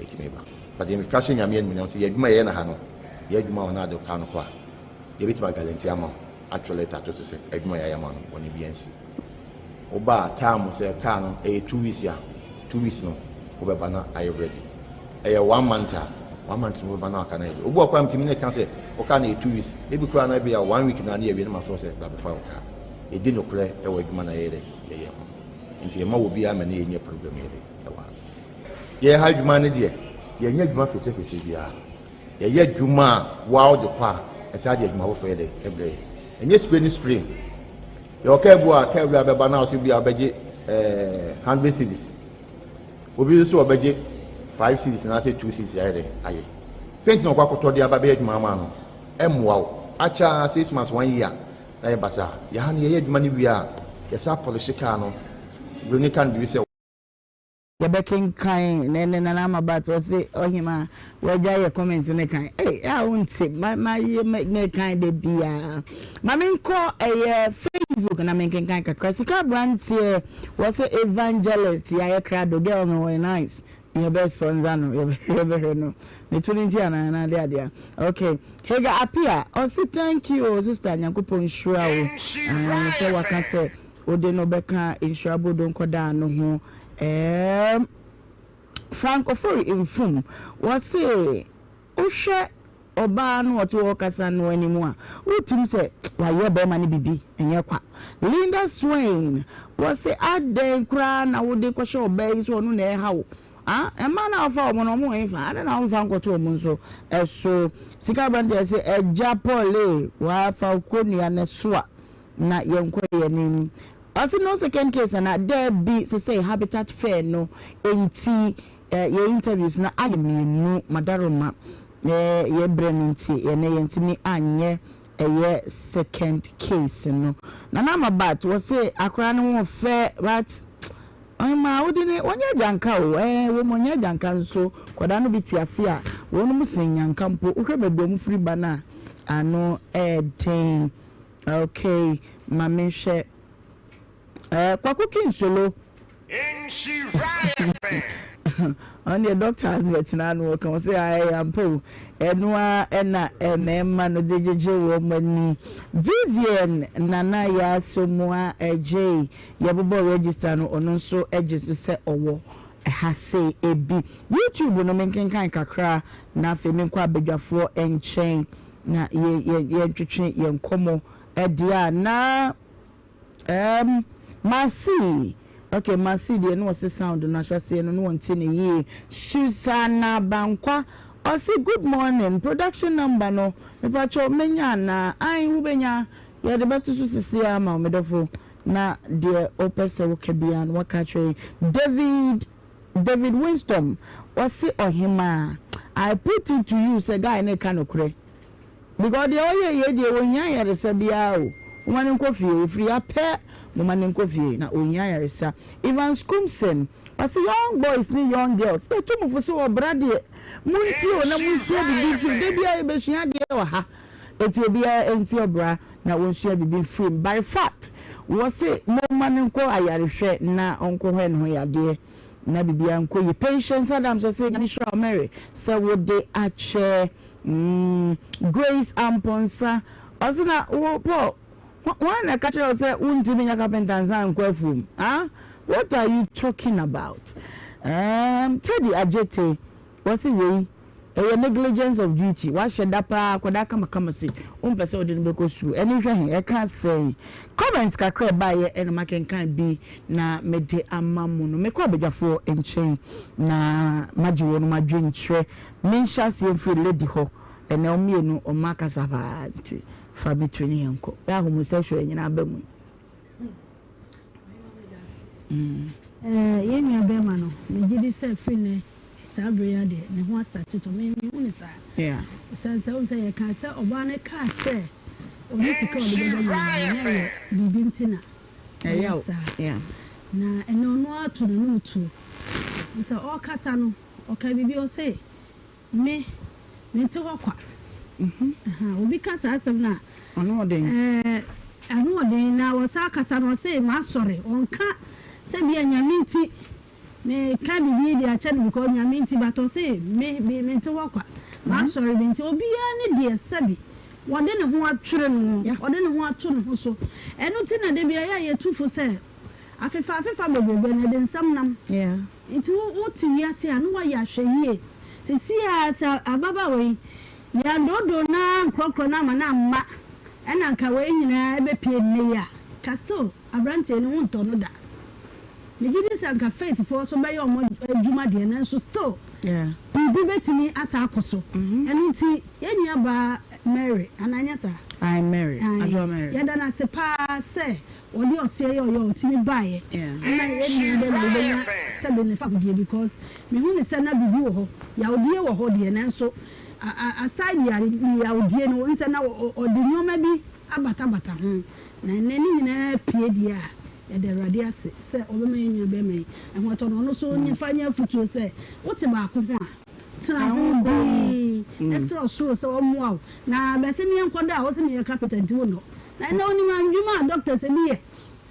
S15: ɛtumi ba but yɛn ka hyɛ Nyame animuonyam sɛ yɛ adwuma yɛyɛ na ha no yɛ adwuma wɔ na ade car no kɔ a yɛbɛtumi agalante ama wo atwerɛ lɛta ato so sɛ adwuma a yɛayɛ ama no bɔne biara nsi. Woba a time sɛ car no ɛyɛ two weeks a, two weeks no wobɛba na ayɛ ready. Ɛyɛ one month a, one month no wobɛba na aka no ayɛ ready. Obi wɔ koraa metumi ne ka sɛ wo car no yɛ two weeks, ebi koraa no ebi a one week na ne yɛwie no mafrɛ wo sɛ bra bɛfa wo car. Yɛdi nokorɛ wɔ adwuma no a yɛyɛ dɛ yɛyɛ ho. Nti yɛma wɔ biara ma ne yɛnyɛ problem yɛ de ɛwɔ ha. Yɛyɛ ha adwuma no deɛ yɛnyɛ adwuma fitirifitir biara. Yɛyɛ adwuma a woa wode kɔ a, ɛsan de adwuma foforɔ yɛ dɛ ɛbrɛ yɛ. Ɛnyɛ spray ne spray. Yɛwɔ kaa bi wɔ a kaa wura bɛba na ɔsɛ bi a ɔbɛgye ɛɛ hundred cedis. Obi nso ɔbɛgye five cedis anaasɛ two cedis ayɛ dɛ ayɛ. Paint na ɔkɔ akɔtɔ de aba bɛyɛ adwuma ama no ɛmmoa wo. Akyɛ ara six months one year na yɛ basaa. Yɛha no yɛyɛ adwuma no wie a yɛsan polish kaa no. Buroni ka no biribi sɛ.
S1: Yɛbɛkenkan na ɛnɛ Nana Ama Bat ɔse ɔhemaa wagya yɛ comment no kan ei a wonte ma ma yɛ mekan da biara ma menkɔ ɛyɛ Facebook na menkenkan kakra sika abranteɛ wɔse evangelist yɛayɛ krado girl no ɔyɛ nice yɛbɛ sponsor no yɛbɛhwɛ no ne to no nti anaa anaa de adeɛ okay Hagar Apia ɔse thank you o sister Nyankopɔn nhyira wo sɛ waka sɛ Wode no bɛka nhyira brodo nkɔdaa no ho eem. Frank Ofori Mfum wɔse wohwɛ ɔbaa no ɔte hɔ ɔkasa no anim a wotim sɛ wayɛ bɛɛma no bibi ɛnyɛ kwa. Linda Swain wɔse adɛn koraa na wode kɔhyɛ ɔbaa yi sɛ ɔno na ɛha wo. Ah, mmaa no a wofa wɔn no, wɔn wɔ hefa? Adɛn na womfa nkɔto wɔn nso so? Sika aberanteɛ se, Agya Paul ee, woafa wo kɔnnua no soa na yɛnkɔ yɛn anim. Ɔse no second case anaa? Daabi, sesei Habitat Fair no nti yɛn interviews no ayɛ mmienu, Madaroma, yɛn berɛ no nti ɛnnɛ yɛntumi anyɛ ɛyɛ second case no. Nana Ama Bat, wɔse akwadaa no ho fɛ but Ɔhemaa wode ne wɔnyɛ agyanka o ɛɛ wɔn wɔnyɛ agyanka nso nkwadaa no bi te ase a wɔn sen nyanka mpo wohwɛ baabi a wɔn firi ba no a ano ɛɛden okay ma menhwɛ ɛɛ Kwaku Kinsolo Ɔno deɛ doctor advert no ano ɔka ɔsɛ ɛyɛ ampa o ɛno ara ɛna mmarima no de gyegye wɔn ani. Vivian Nana Yaa Somoa Adjei yɛbobɔ register no ɔno nso gye so sɛ ɔwɔ ha sei ebi. YouTube no menkenkan kakra na afei menkɔ abadwafoɔ nkyɛn na yɛntwetwe yɛn nkɔmmɔ deɛ a na Erm Marcy ok Marcy deɛ na ɔse sound no ahyɛseɛ no na ɔnte no yie Susanna Bankwa ɔse good morning production number no mepakyɛw mɛnya anaa ae wobɛnya yɛde bɛto so sisi ara ama wo medɔfo na deɛ wopɛ sɛ woka biara no waka akyerɛ yɛn David David Winston ɔse ɔhemaa I put it to you sɛ guy no reka nokorɛ Because deɛ ɔyɛ yei deɛ ɔnhia ayaresa biara o, momma no nkɔ fie, ɔfiri ha pɛ momma no nkɔ fie na ɔnhia ayaresa. Evans Kumsen ɔse young boys ne young girls yɛtu mo fo sɛ ɔbra deɛ montie o na monsua biribi mfiri mu, da biara yɛbɛsua adeɛ wɔ ha enti obiara ntie ɔbra na ɔnsua biribi mfiri mu. By fact wɔse momma no nkɔ ayarehwɛ na ɔnkɔhwɛ ne ho yadeɛ na biribiara nkɔ yie. Patience Adams ɔse Nyame nhyira wo Mary sɛ wode akyɛ Mm Grace Amponsah, ɔse na wo Paul, hwan na ɛka kyerɛ wo sɛ wontumi nyɛ carpenter nsan nkɔ afuom? Ah, what are you talking about? Um, Teddy Adjetey, ɔse wei ɛyɛ negligence of duty, wahyɛ da paa akwadaa kamakama se wompɛ sɛ wode no bɛkɔ sukuu, ɛne hwɛ he, ɛka sɛn? Comment kakra ɛbaeɛ ɛna makenkan bi na mede ama mo no. Mekɔ abadwafoɔ nkyɛn na magye wɔnom adwenkyerɛ. Menhyɛ aseɛ mfiri lady hɔ ɛnɛ wɔn mmienu wɔn akasa paa nti fa me tiri ne yɛn kɔ yɛ a homosexual nyinaa aba mu yi. Mm.
S9: Eh, yɛn nua bɛrima no, megye di sɛ firi nnɛ saa bere yi adeɛ ne ho astate tɔ. Me mehu ne saa.
S1: Yeah.
S9: Ɛsiane sɛ wohu sɛ yɛkaa sɛ ɔbaa no kaa sɛ ɔne sika a ɔde bɛba nyinaa no na ɛyɛ biribi nti na ɔyɛ saa.
S1: Yeah.
S9: Na ɛnɛ ɔno ara to n'anom tuo. Sɛ ɔrekasa no, Ɔkaa biribi, ɔse, Me, mente hɔ kwa. Ahaa, obi ka saa asɛm no a,
S1: Ano ɔden.
S9: ɛɛ, ano ɔden. Na ɔsan kasa no, ɔse, M'asɔre. Ɔnka sɛ bia Nyame nti, meka biribi de akyɛ no because Nyame nti, but ɔse, Me, me, mente hɔ kwa. M'asɔre de nti, obiara ne deɛ sɛbi wɔde ne ho atwere no, ɔde ne ho ato ne ho so. Ɛno nti na da biara yɛ a yɛtu fo sɛ, Afefa afefa bebrebe no, ɛde nsɛm nam. Nti wo wote wiase a na woayɛ ahwɛyie. Seesei ara sɛ ababaawa yi, yɛandoodoo no ara ankorɔkorɔ no amma no amma ɛna anka wei nyinaa ɛbɛpue nnɛ yi a, nka still aberanteɛ yi ne ho ntɔ no da. Megye di sɛ anka Faith foɔ nso bɛyɛ wɔn adwuma deɛ nanso still biribi bɛtumi asan akɔ so. Ɛno nti yɛn nuabaa Mary, anaa ɛnyɛ saa?
S1: Ae, Mary,
S9: Ae,
S1: Adwoa Mary.
S9: Yɛda no ase pa ara sɛ ɔde ɔseɛ yɛ ɔyɛ a ɔtumi baeɛ ama yɛn nua bɛrima yi bɛnya sɛbe ne fahodie because mehu no sɛ na biribi wɔ hɔ, yawdie wɔ hɔ deɛ nanso aside yawdie no wohu sɛ na ɔde nnoɔma bi abatabata ho na ɛnnɛ ne nyinaa pue deɛ a yɛda Awurade ase sɛ ɔbɛma yɛn nua bɛrima yi ho atɔ no ɔno nso mfa nyɛ afutuo sɛ wote baako ho a tena ho dinn na srɛ ɔsoro sɛ ɔmmoa wo na bɛse meɛnkɔda a wose meyɛ carpenter nti wonnɔ na ɛnɛ wonim anwuma a doctors ebi yɛ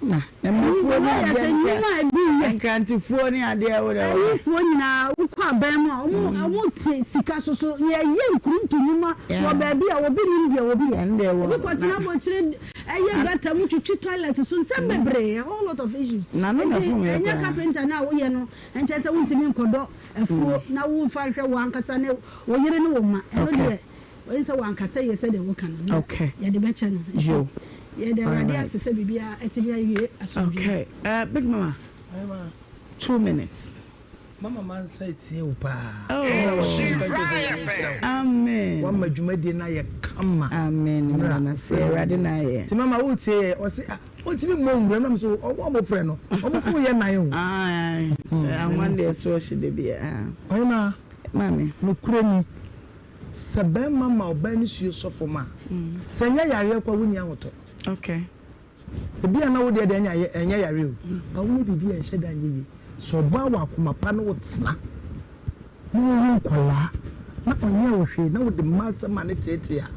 S1: Na mmafuo ne
S9: adeɛ
S1: adeɛ
S9: nnwuma a ebi yɛ
S1: nkrantefoɔ ne adeɛ wo dɛ
S9: ayifoɔ nyinaa wokɔ aban mu a wɔn wɔn te sika so so yɛyɛ nkuruntu nnwuma wɔ baabi a obi nim deɛ obi yɛ obi kɔtena abɔkyire ɛyɛ gutter mu twitwi toilet so nsɛm bebree a whole lot of issues nti ɛnyɛ carpenter no a woyɛ no nkyɛ sɛ wontumi nkɔdɔ afuo na womfa nhwɛ wo ankasa ne wo yere ne wo mma, ɛno deɛ ɛne sɛ wankasa yie sɛdeɛ woka no, na yɛde bɛkyɛ no. Nti yɛda Awurade ase sɛ biribiara atumi awie asomdwoeɛ.
S1: Okay, uh, Big Mama, 2 minutes.
S8: Mama mansa etie wo paa.
S1: Oh. Amen.
S8: Wama dwumadie no ayɛ kama.
S1: Amen. Mmra na sɛ Awurade na ayɛ.
S8: Ti mama wo tie yɛ ɔse ah ontimi mmɔ nwura nam so ɔmo ɔmo frɛ no ɔmo fo yɛ nan o.
S1: Ae. Ahwan deɛ so ɔhye da bi a.
S8: Ɔhema.
S1: Maame.
S8: Nokorɛ ni sɛ bɛrima ma ɔbaa ne suo sɔ fam a sɛ ɛnyɛ yareɛ koraa wonni ahotɔ.
S1: Okay.
S8: Ebia na wo deɛ deɛ ɛnyɛ ɛnyɛ yare o, but woyɛ biribi a ɛnhyɛ da nyɛ yie. Sɛ ɔbaa wɔ akoma pa ne wo tena, ne wo wo nkwadaa, na ɔnyɛɛ wo hwee, na wode mma asɛm ma no teetee a,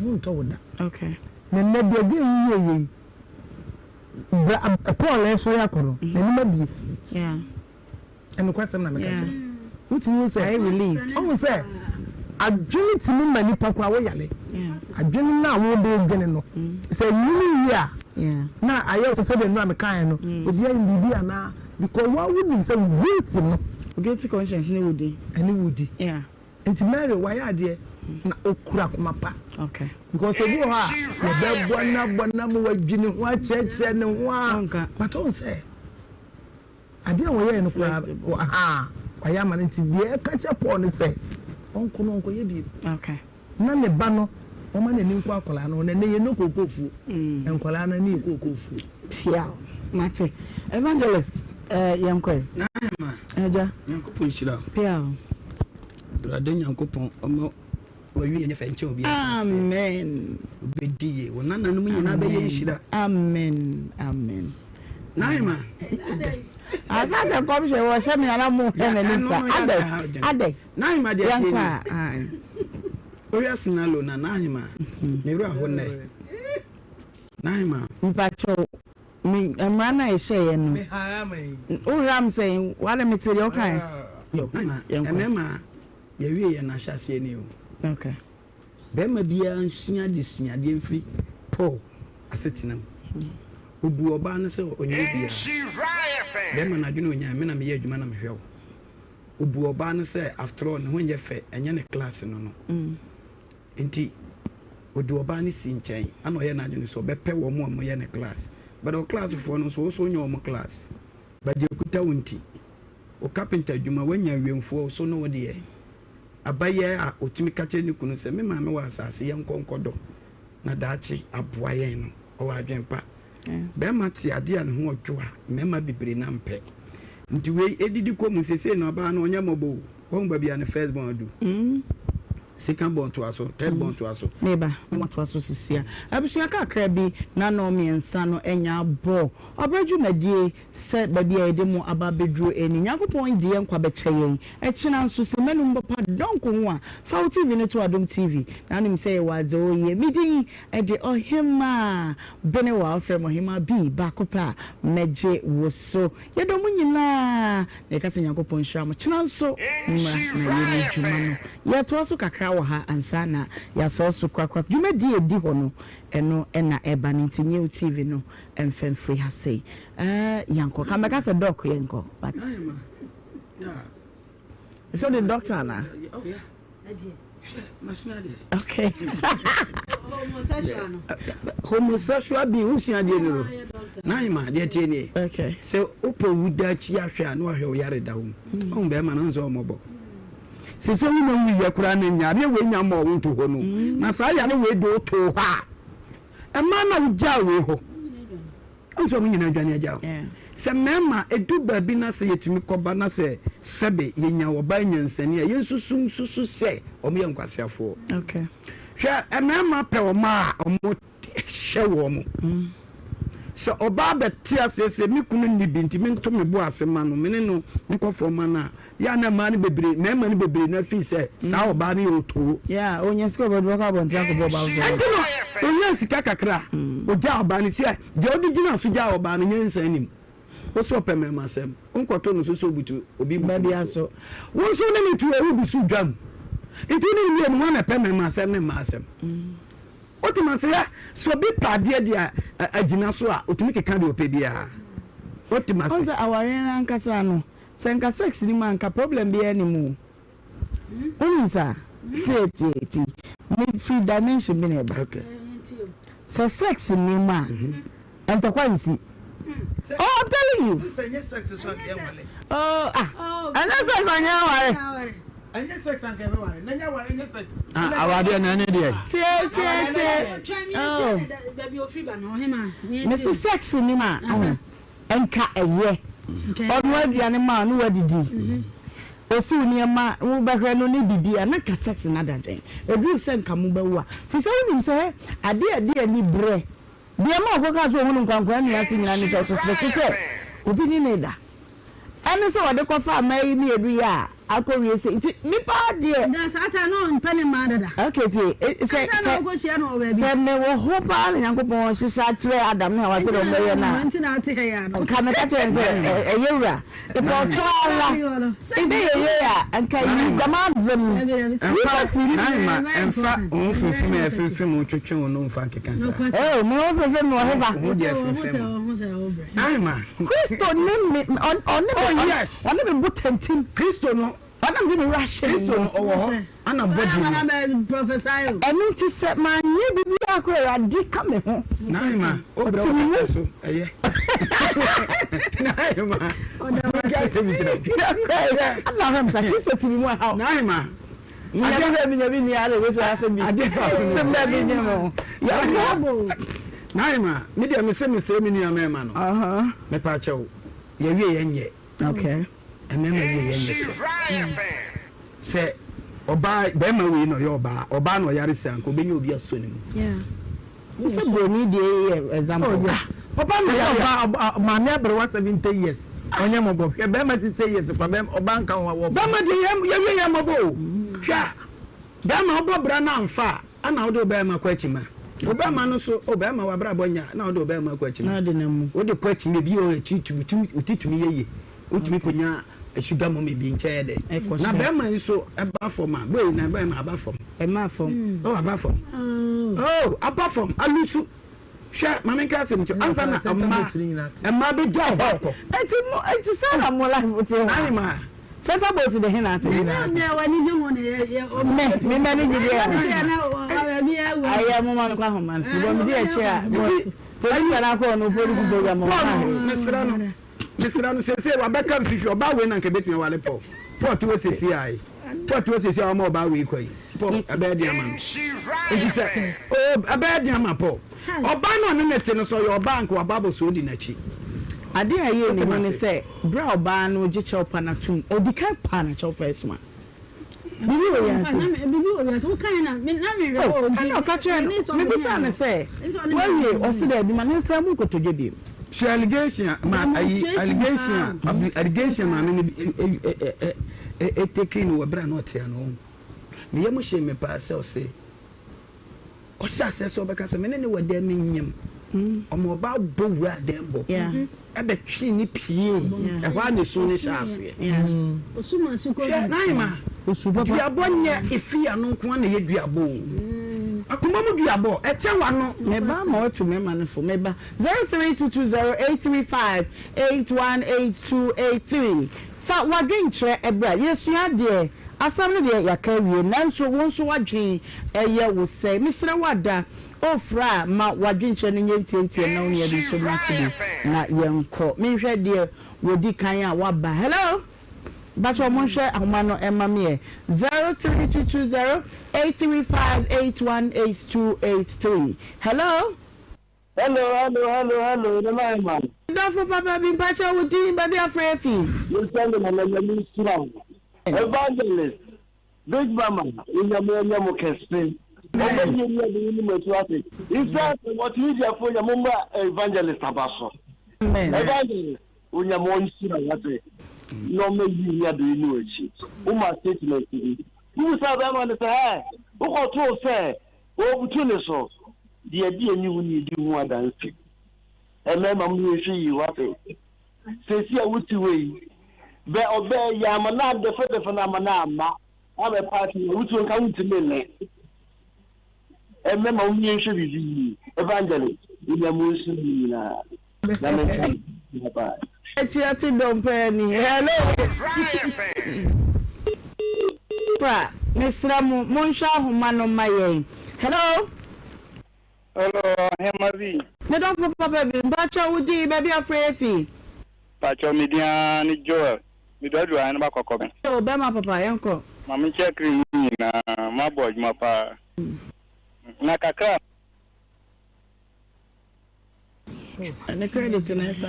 S8: ho ntɔ wo da.
S1: Okay.
S8: Na nnɛ deɛ girl yi yɛeɛ yi, bra Paul resɔre akɔ no, n'anim abue.
S1: Yeah.
S8: Nokwasɛm na meka kyerɛ wo. Wotumi hu sɛ, ɔhu sɛ adwene tumi ma nipa koraa woyare. Adwene no a wode redwene no, sɛ ɛnyini yie a, na ayɛ wo sɛ sɛdeɛ nnora mekaeɛ no, obi ayɛ me biribi anaa, because wo ara wonim sɛ wo guilty no.
S1: Wo guilty conscience ne wo di.
S8: Ɛne wo di. Nti Mary wayɛ adeɛ na okura akoma pa. Because obi wɔ hɔ a yɛbɛbɔ no abɔ no ama wadwi ne ho akyerɛkyerɛ ne ho a, but ɔhu sɛ. Adeɛ a wɔyɛɛ no koraa no, ahaa, wayɛ ama no. Nti deɛ ɛka kyerɛ Paul ne sɛ, ɔnkɔ na ɔnkɔyɛ bio. Na ne ba no, ɔmma n'ani nkɔ akwadaa no ho. Na ɛnnɛ yɛnnɔ kookoofuo. Nkwadaa no ani yɛ kookoofuo.
S1: Piaw, mate. Evangelist, eh, yɛnkɔ ɛ.
S6: Nana,
S1: Agya.
S6: Nyankopɔn nhyira wo.
S1: Piaw.
S6: Awurade Nyankopɔn ɔma W'awie nyɛ fɛ nkyɛn obiara ahyɛaseɛ.
S1: Amen.
S6: Wobɛdi yie. Wo nananom nyinaa bɛyɛ nhyira.
S1: Amen. Amen.
S6: Naima.
S1: Asase nkɔmhyɛ wɔhyɛ me ana mo hwɛ n'anim sa adɛ adɛ.
S6: Naima deɛ tie ni. Wohwɛ sinalo na Naima ne wura ho nnɛ. Naima.
S1: Mpakyɛw me mmara no a ɛhyɛeɛ no wohwɛ am sɛ wade mete deɛ wokae.
S6: Naima mmarima Yɛwie yɛn ahyɛaseɛ ni o.
S1: Okay.
S6: Barima biara nsua adesuadeɛ mfiri Paul asetena mu. Ɔbuu ɔbaa no sɛ ɔnyɛ obiara. Barima no adwene ɔnyae, me na meyɛ adwuma na mehwɛ wo. Ɔbuu ɔbaa no sɛ after all ne ho nyɛ fɛ, ɛnyɛ ne class no no. Nti ɔde ɔbaa no sii nkyɛn ɛna ɔyɛɛ n'adwene sɛ ɔbɛpɛ wɔn a wɔyɛ ne class. But ɔclass foɔ no nso, wo nso wonyɛ wɔn class. But deɛ ɛkuta wo nti. Wo kapenta adwuma, woanya awiɛmfoɔ, so ne wo deɛ? Abayɛ a ɔtumi ka kyerɛ ne kunu sɛ, Me maame wɔ asase, yɛnkɔ nkɔdɔ na daakye aboa yɛn no, ɔwɔ adwene pa. Barima te adeɛ a ne ho ɔdwo a, mmarima bebree no ampɛ. Nti wei ɛdidi kɔ mu, seesei no abaa no ɔnyɛ mmɔbɔ o, wahu baabi a ne first born adu. Second born toa so, third born toa so.
S1: Meba, na matoa so sisi a. Abusua kakra bi na nnɔnmiɛnsa no anya abɔ ɔbrɛ dwumadie Sɛ baabi a yɛde mo aba abɛduru ni. Nyankopɔn de yɛn nkwa bɛkyɛ yɛn. Ɛkyena nso, sɛ m'anum bɔ pa dɔnko ho a, fa wo TV no to Adom TV. Na wonim sɛ yɛwɔ adze ɔyɛ. Me din de Ɔhemaa Benewa, wofrɛ me Ɔhemaa B baako pɛ a, mɛgye wo so. Yɛdɔ mo nyinaa, na yɛka sɛ Nyankopɔn nhyira mo. Kyena nso mommra na yɛnni dwuma no. Yɛtoa so kakra wɔ ha ansa na yɛasɔɔ so korakora. Dwumadie a ɛdi hɔ no, ɛno na ɛba no nti, nye wo TV no Ɛmfa mfiri ha sei. Eh, yɛnkɔ. Ka mɛka sɛ doc yɛnkɔ. But. Sɛ de doctor ana? Okay.
S6: Homosexual bi wosua adeɛ no no. Naima deɛ tie nie.
S1: Okay.
S6: Sɛ wopɛ wu da akyi ahwɛ a na wahwɛ wo yare da wo mu. Ɔhu bɛrima no sɛ ɔmmɔbɔ. Sɛ sɛ wo na wuyɛ koraa na nyareɛ wei nya mmɔ wo nto hɔ no. Na saa yare wei de wo too hɔ a. Mmaa no a wogyaa wei hɔ, wohu sɛ wɔn nyinaa adwane agya wo. Sɛ mmarima, ɛdu baabi na sɛ yɛtumi kɔba na sɛ sɛbe yɛnya ɔbaa nyansani a, yɛnsusu nsusu sɛ wɔyɛ nkwaseafoɔ. Hwɛ, mmarima pɛ ɔmaa a wɔhyɛ wɔn. Sɛ ɔbaa bɛte aseɛ sɛ me kunu nni bi nti mento me bo ase ma no, me ne no nkɔ fam ma no a, Yɛ a na mmaa no bebree, mmarima no bebree no feel sɛ saa ɔbaa no yɛ otoo.
S1: Yeah, onya sika ɔbɛde bɛkɔ abɔnten akɔbɔ ɔbaa foforɔ.
S6: Ɛnti no, onyaa sika kakra a, ogyaa ɔbaa no. Sɛ deɛ ɔde gyina so gyaa ɔbaa no, nyansa nnim. Wo se ɔpɛ mmarima asɛm, wonkɔto no so sɛ obutu obi butu so. Wo nso wo ne no tu a, wogu so dwam. Nti wo ne no mmienu, hwan na ɛpɛ mmarima asɛm ne mmaa asɛm? Wote me ase? Hwɛ, sɛ obi pɛ adeɛ de agyina so a, otumi keka deɛ ɔpɛ biara. Wote me ase?
S1: Wohu sɛ awareɛ no ankasa no, Sɛ nka sex ni mu a nka problem biara nni mu o. Wonim saa? Tie tie tie. Me firi dimension bi na ɛba. Sɛ sex nni mu a, ntɔkwa nsi. Oh, I'm telling you. Oh, ah. Ɛnyɛ sex anyɛ aware.
S8: Ɛnyɛ sex anka ɛbɛ ware. Na nyɛ aware ɛnyɛ sex.
S6: Ah, awadeɛ na ɛne deɛ.
S1: Tie tie tie. Oh. Mesi sex ni ma. Nka ɛyɛ. Ɔno aduane ma no wadidi. Osiw nneɛma wobɛhwɛ no ne biribi a na nka sex no ada nkyɛn. Ɛduru sɛ nka mobɛwo a. Firi sɛ wonim sɛ adeɛ a ɛde ani berɛ Deɛ ɛma ɔkɔkaa sɛ ɔhunu nkwankwan nnua ase nyinaa ne sɛ ɔsɔspɛkte sɛ obi ne no reda. Ɛne sɛ ɔde kɔfaa mmaa yi mmienu yi a akɔwie sei nti me paa deɛ.
S9: Na saa time no ɔmpɛ ne mmaa dada.
S1: Okay tie sɛ
S9: Ansa na
S1: sɛ
S9: ɔkɔhyia no wɔ baabi.
S1: sɛ mewɔ hɔ paa na Nyankopɔn hyehyɛ akyerɛ Adam ne Hawa sɛdeɛ wɔbɛyɛ no a
S9: Nti na ate ha yi ano.
S1: nka meka kyerɛ no sɛ ɛyɛ wura Epɛ ɔtwe ara ebe yɛ yie a nka yi dɛm adze no
S6: Ɛmfa Naima ɛmfa wo ho finfim a ɛfinfim wo twetwe wo no mfa nkeka saa.
S1: Oh me ho finfim me wɔ hefa?
S6: Wo ho deɛ finfim wo. Naima.
S1: Kristo ne me ɔne me
S6: Oh yes.
S1: ɔne me botantim.
S6: Kristo no
S1: Ɔna mede me werɛ ahyɛ ne
S6: Kristo
S1: mu.
S6: no ɔwɔ hɔ ana body no.
S1: Ɛno nti sɛ manyɛ biribiara koraa Awurade ka me ho.
S6: Naima wo brɛ
S1: Ɔte
S6: wo
S1: me mu.
S6: kɛtɛ so ɛyɛ. Naima menka asɛm bi kyerɛ wo.
S1: Ana hwɛ me sa Kristo te me mu ɛhaw.
S6: Naima
S1: Menya bi sɛ menya bi nni ara ɛbɛsu asɛm bi.
S6: Adeɛ baako ne
S1: Sɛ
S6: sɛ.
S1: mmerɛ bi nyɛ mo. Yɛbɔ.
S6: Naima me deɛ mese mesrɛ me nua mɛɛma no. Mepa kyɛw yɛwie yɛnyɛ.
S1: Okay.
S6: Mmarima wie yɛ nyɛ fɛ. Sɛ ɔbaa bɛrima wei na ɔyɛ ɔbaa ɔbaa na ɔyare sɛ anka ɔbɛnya obi asɔ ne mu.
S1: Sɛ broni deɛ yi yɛ example.
S8: Oh yes. Ɔbaa na yare a. Maame aberewa 70 years ɔnyɛ mɔbɔ hwɛ bɛrima 60 years kora bɛrima ɔbaa nka ho a wɔ.
S6: Bɛrima deɛ yɛ yɛwie yɛ mɔbɔ o hwɛ bɛrima ɔbɔ bra na anfa a. Ana wode wo barima kɔ akyima? Wo barima no nso, o barima w'abrabɔ nya a, na wode wo barima kɔ akyima. Wode kɔ akyima ebi wɔ akyiri tumi, tumi, wo ti tumi yɛ yie. Wotumi kɔnya sugar mummy bi nkyɛn yɛ dɛ. Na barima yi nso ɛba fam a, boy na barima aba fam.
S1: Ɛma fam.
S6: Oh, aba fam. Oh, aba fam, alusu. Hwɛ, ma menka asɛm nkyerɛ wo, ansa na mmaa, mmaa bɛgya wo hɔ akɔ.
S1: Eti mo, eti sɛ na mo life te hɔ.
S6: Ahemaa.
S1: Center boat de hena ate?
S9: Ɛnyɛ nea w'ani gye ho na yɛ yɛ.
S1: Me me m'ani gye deɛ. Ayɛ mo ma no kɔ ahoma no so bɔ me di akyi a polisi na akɔ no polisi program mo
S6: Paul no mesrɛ no mesrɛ no sese wabɛka mfifi ɔbaa wei na nka ebetumi awale Paul Paul te wɔ sese ayi Paul te wɔ sese a ɔma ɔbaa wei kɔ yi Paul ɛbɛyɛ den ama no nti sɛ ɛbɛyɛ den ama Paul Ɔbaa no a ɔne no te no, sɛ ɔyɛ ɔbaa a, anka wabɔ abɔsoɔ di n'akyi.
S1: Adeɛ a ɛyɛ
S6: Wote
S1: aniwu ne
S6: m'ase?
S1: sɛ, berɛ a ɔbaa no regye kyɛwpa no atom, ɔdi kan paa n'akyɛw first one. Biribi wɔ wiase.
S9: Biribi wɔ wiase. Wokae na me na mehwɛ
S1: Oh,
S9: hɔ nti.
S1: ɛna ɔka kyerɛɛ no, mebisaa no sɛ, Woawie? Ɔse daabi, ma ne nsan mu nkotodwe bio.
S6: Hwɛ allegation a ma ayi allegation a abi allegation maame no ɛ ɛ ɛ ɛ taking no wɔ berɛ a na ɔte ano. Me yam hyee me paa sɛ ɔse Ɔhyɛ aseɛ sɛ ɔbɛka sɛ me ne no wɔ dɛm menyem. Ɔma ɔbaa bɔ wuraa dɛm hɔ ɛbɛtwee ne piee. Ɛhɔ ara na esu no hyɛɛ aseɛ. Hwɛ Naima, duabɔ nyɛ efi ano nko ara na ɛyɛ duabɔ o. Akoma mu duabɔ, ɛkyɛ w'ano.
S1: Meba ma watu mmarima no fo. Meba. 03220835 818283 Fa w'adwenkyerɛ bra. Yɛresua adeɛ. Asɛm no deɛ yɛaka awie, nanso wo nso w'adwen yɛ wo sɛn? Mesrɛ wo ada, ofra a, ma w'adwenkyerɛ no nyɛ ntiantia na wo nua bi nso mmra so bi na yɛnkɔ. Menhwɛ deɛ wɔdi kan a waba. Hello? Mpakyɛw monhwɛ ahoma no mma me ɛ. 03220 835 818283. Hello?
S16: Hello hello hello hello Nana Heman.
S1: Dɔfo papa bi mpakyɛw wo din baabi afrɛ afi.
S16: Mesrɛ me Nana Nyame nhyira wo. Evangelist Big Mama Onyame ɔnyɛ mo kɛse ɔmma yie ne ade nni mo akyi wate. Nhyira FM multimedia foɔ nyɛ mo mmra Evangelist aba so. Evangelist Onyame ɔnhyira wo wate na ɔmma yie ne ade nni wo akyi. Wo ma statement bi. Wo bisa bɛɛma no sɛ ɛɛ wokɔtoo sɛ Wɔrebutu ne so. Deɛ ɛdi ani ho ne ɛdi ho adanse. Mmarima mo yɛnhwɛ yie wate. Seesei a wote hɔ yi, bɛ ɔbɛ yɛ ama no adɛfɛdɛfɛ no ama no amma abɛ party a wotu nka wontumi nne. Mmarima mo yɛnhwɛ biribi yie. Evangelist, Onyame nhyira mo nyinaa. Na me nsa bye bye.
S1: Akyira te dɔm paa ni. Hello. Pra, mesrɛ mo, monhwɛ ahoma no mma yɛn. Hello.
S3: Hello, Ɔhemma bi.
S1: Me dɔfo papa bi, mpakyɛw wo din, baabi a frɛ yɛ fi?
S3: Mpakyɛw me din ara ne Joel, me dɔ aduru ahene ba kɔkɔbɛn.
S1: Yoo bɛma papa yɛnkɔ.
S3: Ma me nkyɛ kiri mu nyinaa, mo abɔ adwuma paa. Na kakra a.
S1: Ne credit no ɛsa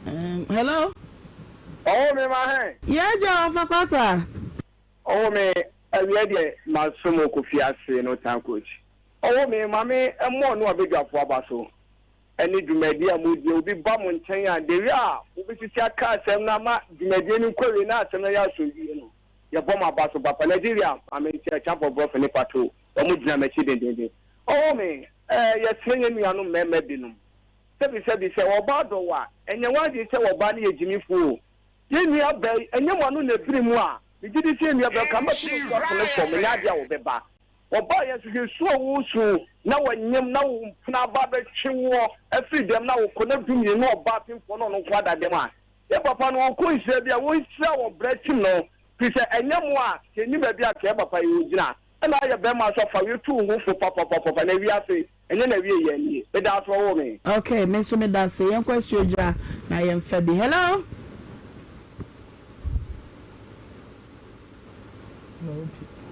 S1: anaa? Hello.
S17: Ɔwɔ me ma hɛn.
S1: Yɛ gya ɔfa kwata.
S17: Ɔwɔ me awia deɛ masom wɔ Kofi ase no town coach. Ɔwɔ me ma me mmɔ no abadwafo aba so ɛne dwumadie a modie obi ba mo nkyɛn a the way a mobɛsisi aka asɛm no ama dwumadie no nkɔ awie na asɛm no ayɛ asomdwie no yɛbɔ mo aba so papa. Nigeria maame nkyɛ Champɔ Brɔfo ne Pato wɔn gyina m'akyi dendenden. Ɔwɔ me ɛɛ yɛsrɛ yɛn nuanom mmarima binom sɛbi sɛbi sɛ ɔbaa dɔ wo a ɛnyɛ w'adwene sɛ ɔbaa no yɛ gyimifoɔ o. Yɛn nua baa yi, ɛnyɛ mo ano na ɛbiri mu a, megye di sɛ yɛn nua baa yi, ka mɛto no so ato no fam, ɛnyɛ adeɛ a wɔbɛba. Wɔbaa yɛn so, hwɛ su a woresu na wɔnyem na wo mpena aba abɛtwe woɔ afiri dɛm na wokɔ na dummienu ɔbaa pemfoɔ na ɔno nko ada dɛm a, yɛn papa no ɔkɔ nhyira bi a, wɔnhyira wɔ berɛ tim no, firi sɛ ɛnyɛ mo a, yɛnnim baabi a ka yɛn papa yi ɔgyina. Ɛna ayɛ bɛrima nso afa wei tu wo ho fo papapapapa na wiase ɛnyɛ na wie yɛ nie. Meda ase wɔwoo me.
S1: Ok me nso meda ase yɛnkɔ asuogya na yɛnfa bi hello.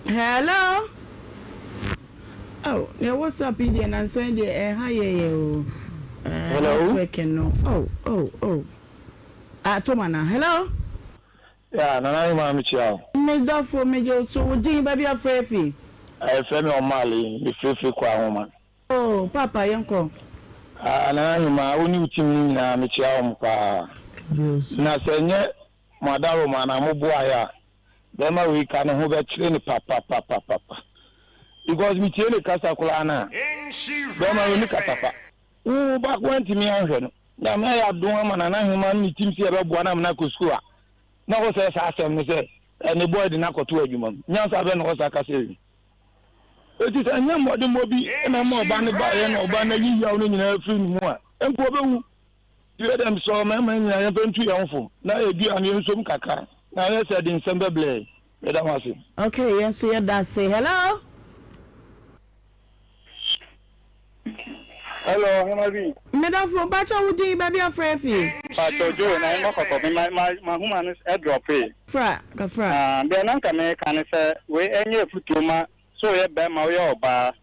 S1: Hello oh nea WhatsApp yi deɛ nansa yi deɛ ɛha yɛ yɛ o
S3: Hello.
S1: network no oh oh oh ah Toma na hello.
S3: Yeah, Nana Ahemaa mekyia wo.
S1: Me dɔfo, megye wo so. Wo din, baabi a wofrɛ fi?
S3: Yɛfrɛ me Omale, mefiri Firi Kwahoma.
S1: Oh, Paapa, yɛnkɔ.
S3: Ah, Nana Ahemaa, wo ne wo team no nyinaa mekyia wɔn paa. Na sɛ ɛnyɛ mo adaworoma anaa mo boaeɛ a, bɛrima wei ka ne ho bɛkyere no papapapapa. Because metie ne kasa koraa no a, bɛrima no ɔnni kasa pa. Wo ba woantumi anhwɛ no. Nyame ayɛ adom ama Nana Hemaa ne ne team sɛ yɛbɛboa no ama no akɔ sukuu a, na ɔsɛe saa asɛm no sɛ ne boy de no akɔto adwuma mu. Nyansa bɛn na ɔwɔ saa kasa yi mu? Enti sɛ ɛnyɛ mmɔdemmɔ bi na ɛma ɔba no baeɛ na ɔba no ayi yaw no nyinaa afiri ne mu a, mpo ɔbɛwu. Nti wei deɛ mesrɛ mmarima nyinaa yɛmfa ntu yɛn ho fo na yɛdua no yɛnsom kakra na anyɛ sɛ ɛde nsɛm bɛbrɛ yɛn. Meda mo ase.
S1: Okay, yɛn nso yɛda ase. Hello?
S3: Hello, Ɔhema bi.
S1: Medɔfo, mpakyɛ wo din, baabi a frɛ fi.
S3: Pakyɛ Joe, na ɛmɔ kɔkɔ, me ma ma mahoma no ɛdrɔpee.
S1: Fra, kafra.
S3: Ah, deɛ na nka meka ne sɛ, wei ɛnyɛ afutuo ma sɛ woyɛ bɛrima woyɛ ɔbaa.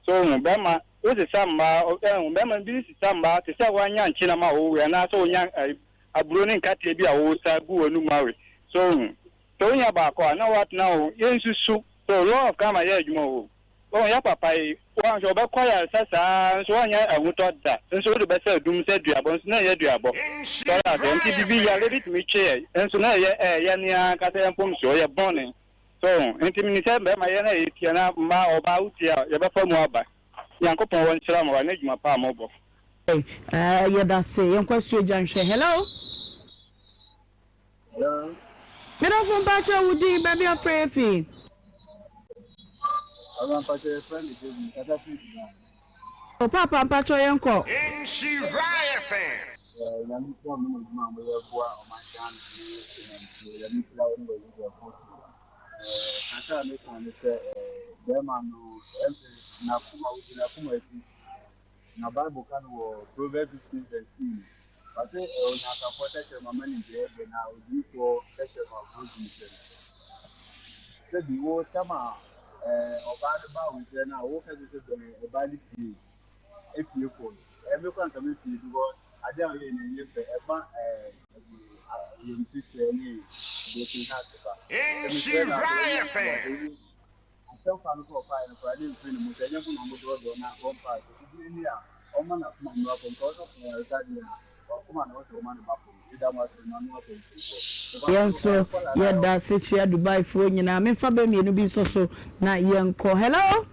S3: So wohu, bɛrima, wosesa mmaa, ɛhu, bɛrima bi sesa mmaa te sɛ woanya nkyenam a wowe anaasɛ wonya aburo ne nkateɛ bi a wosa gu w'anum awe. So wohu, sɛ wonya baako a na woatena hɔ, yɛnsusu. So law of karma yɛ adwuma o. Wahu, yɛ papa yi, woanhwɛ, ɔbɛkɔ ayaresa saa ara, nso wannya ahotɔ da, nso wode bɛsɛ adum sɛ duabɔ, nso na ɛnyɛ duabɔ. Sɔre aseɛ, nti biribi, yare bi tumi twe yɛn, nso na ɛyɛ, ɛɛ, yɛn ankasa yɛn mfomsoɔ, yɛ bɔne. So wohu? Nti menim sɛ mmarima yɛn a yɛtie na mmaa, ɔbaa wotie a, yɛbɛfa mu aba. Nyankopɔn wɔ nhyira mo, ne adwuma pa a mobɔ.
S1: Ɛɛ yɛdase yɛnkɔ asuogya nhwɛ hello.
S18: Hello.
S1: Me dɔfo mpakyɛ wo din baabi a frɛ yɛ fi.
S18: Ɔba mpakyɛ yɛ frɛ me David kasa firi Sudan.
S1: O paapa mpakyɛ yɛn kɔ.
S14: Nhyira FM.
S18: Nyame nhyira mo ne adwuma a moyɛ boa ɔman Ghana ne nantwie Nyame nhyira wo ne w'abusuafoɔ pii. Kakra a meka ne sɛ bɛrima no ɛmpe n'akoma ɔdi n'akoma akyi na Bible ka no wɔ Proverbs 15 verse 2 no Ɔse onyansafoɔ tɛkyerɛma ma nimdeɛ yɛ dɛ na odiyifoɔ tɛkyerɛma boro dinsɛm. Sɛbi wo tam a ɔbaa no baa wo nkyɛn no a wo ka kyerɛ sɛ bɛn ɔbaa no fie efie kɔ no ɛɛ me kora nka me fie because adeɛ a ɔyɛ no ɛnyɛ fɛ ɛma ɛde ayamhyehyeɛ ne broken heart ba. Sɛ mesrɛ no a sɛ ɔnyɛ ne Asɛm fa no sɛ ɔfaeɛ no koraa ne mfiri ne mu, sɛ ɛnyɛ ho na wɔdɔɔdɔɔ na wɔmfaa so. Obi ani a ɔmma n'akoma mmra fam, sɛ ɔsɔfo ayaresa deɛ a, w'akoma na ɛwɔ sɛ ɔma no ba fam. Meda mo ase, ma me asɛm so nkɔ.
S1: Yɛn nso yɛda ase kyia Dubai foɔ nyinaa. Memfa bɛ mmienu bi nso so na yɛnkɔ. Hello.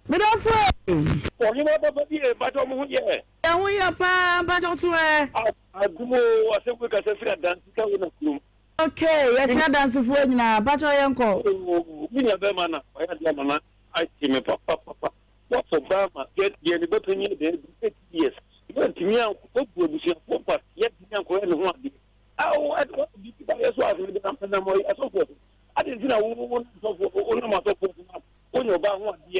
S1: Me dɔfo ee.
S19: Ɔhene papa bi ee, mpakyɛw mo ho yɛ?
S1: Yɛn ho yɛ paa, mpakyɛw so ɛ?
S19: Adom oo, asɛm wei kasa firi Adansi ka wo na kurom.
S1: Ok yɛkyerɛ adansefoɔ nyinaa mpakyɛw yɛnkɔ.
S19: Oh me nua bɛɛma na wayɛ adeɛ ama na agye me papapapa wafɔ baa ma deɛ deɛ ne ba panyin deɛ adu 8 years wantumi ankɔ wabu abusuafoɔ nkwa yɛntumi ankɔyɛ ne ho adeɛ awo ɛde wa bi ba yɛ so asɛm de nam nam ɔyɛ asɔfoɔ so ade nti na wo wo nam asɔfoɔ wo nam asɔfoɔ so na wonyɛ ɔbaa ho adeɛ.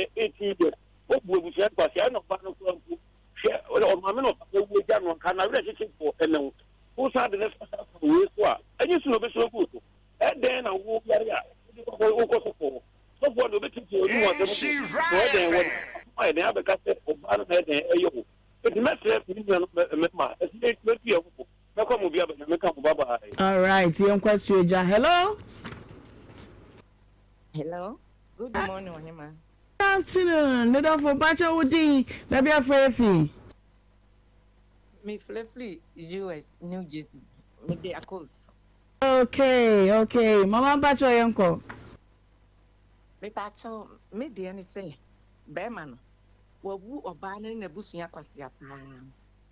S19: wɔde ayɛ dɛn abɛka sɛ ɔbaa no na ɛyɛ dɛn ɛyɛ wo. Enti mɛsrɛ me nuanom mmarima, ɛsɛ mɛtu yɛn ho fo. Mɛkɔ mo bia bɛ Nyame ka mo bye bye.
S1: Alright yɛnkɔ asuogya hello.
S20: Hello good morning ɔhema.
S1: Good afternoon me dɔfo mpakyɛ wo din baabi afrɛ yɛ fi.
S20: Me frɛ firi US New Jersey me de Akos.
S1: Okay okay mama mpakyɛ yɛnkɔ.
S20: Me pakyɛw me deɛ ne sɛ bɛɛma no wabu ɔbaa no ne n'abusua kwasea paa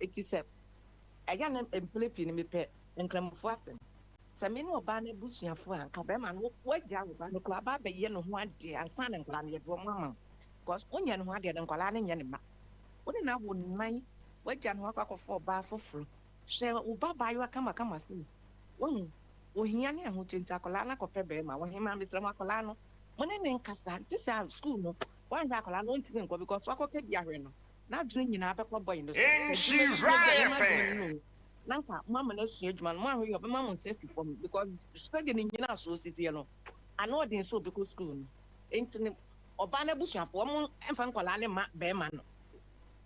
S20: eti sɛ Ɛyɛ a na mpere pii no mepɛ Nkramofo asɛm. Sɛ me ne ɔbaa no abusuafo a, anka bɛrima no wagyaa wo ba no koraa aba abɛyɛ ne ho adeɛ ansa na nkwadaa no yɛde wɔn ama wo. Because wonyɛ ne ho adeɛ no, nkwadaa no nyɛ ne mma. Wo ne no awo nnan, wagya ne ho akɔ akɔfa ɔbaa foforɔ. Hwɛ wo ba abaayewa kamakama sei. Woahu? Ohia ne ahokyere nti akwadaa no akɔpɛ bɛrima. Ɔhemaa mesrɛ mo akwadaa no, mo ne no nkasa. Nte saa a, sukuu no, woanhwɛ akwadaa no ɔntumi nkɔ because wakɔka bi ahwɛ no. N'adwene nyinaa bɛkɔ bɔe no so. Sɛ adwuma bi sua bi a, ɛno adwene no o, na anka moama no asua adwuma no. Moanhwɛ yie a, ɔbɛma mo nsa asi fam because sɛdeɛ ne nnyinasoɔ si teɛ no, ano ɔden sɛ ɔbɛkɔ sukuu no. Enti no, ɔbaa no abusuafoɔ, wɔmfa nkwadaa no mma barima no.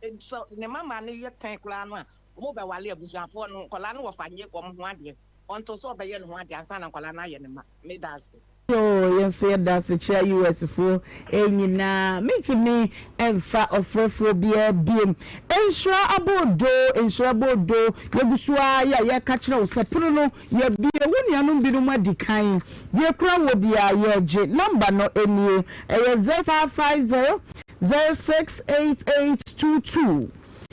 S20: Sɛ ne mmammaa no yɛ tɛn koraa no a, wɔbɛware abusuafoɔ no, nkwadaa no wɔfa nyɛ wɔn ho adeɛ. Ɔnto sɛ ɔbɛyɛ ne ho adeɛ ansa na nkwadaa no ayɛ ne mma. Meda ase.
S1: Yoo yɛn nso yɛda ase kyerɛ US foɔ nyinaa. Mentumi mfa ɔfrɛfoɔ biara biom. Nhyira Aboodoo, Nhyira Aboodoo, yɛgu so ara yɛ a yɛreka kyerɛ wo sɛ pono no yɛabue. Wo nuanom binom adi kan. Deɛ ɛkura woɔ biara yɛregye. Number no nie, ɛyɛ 0550 068822.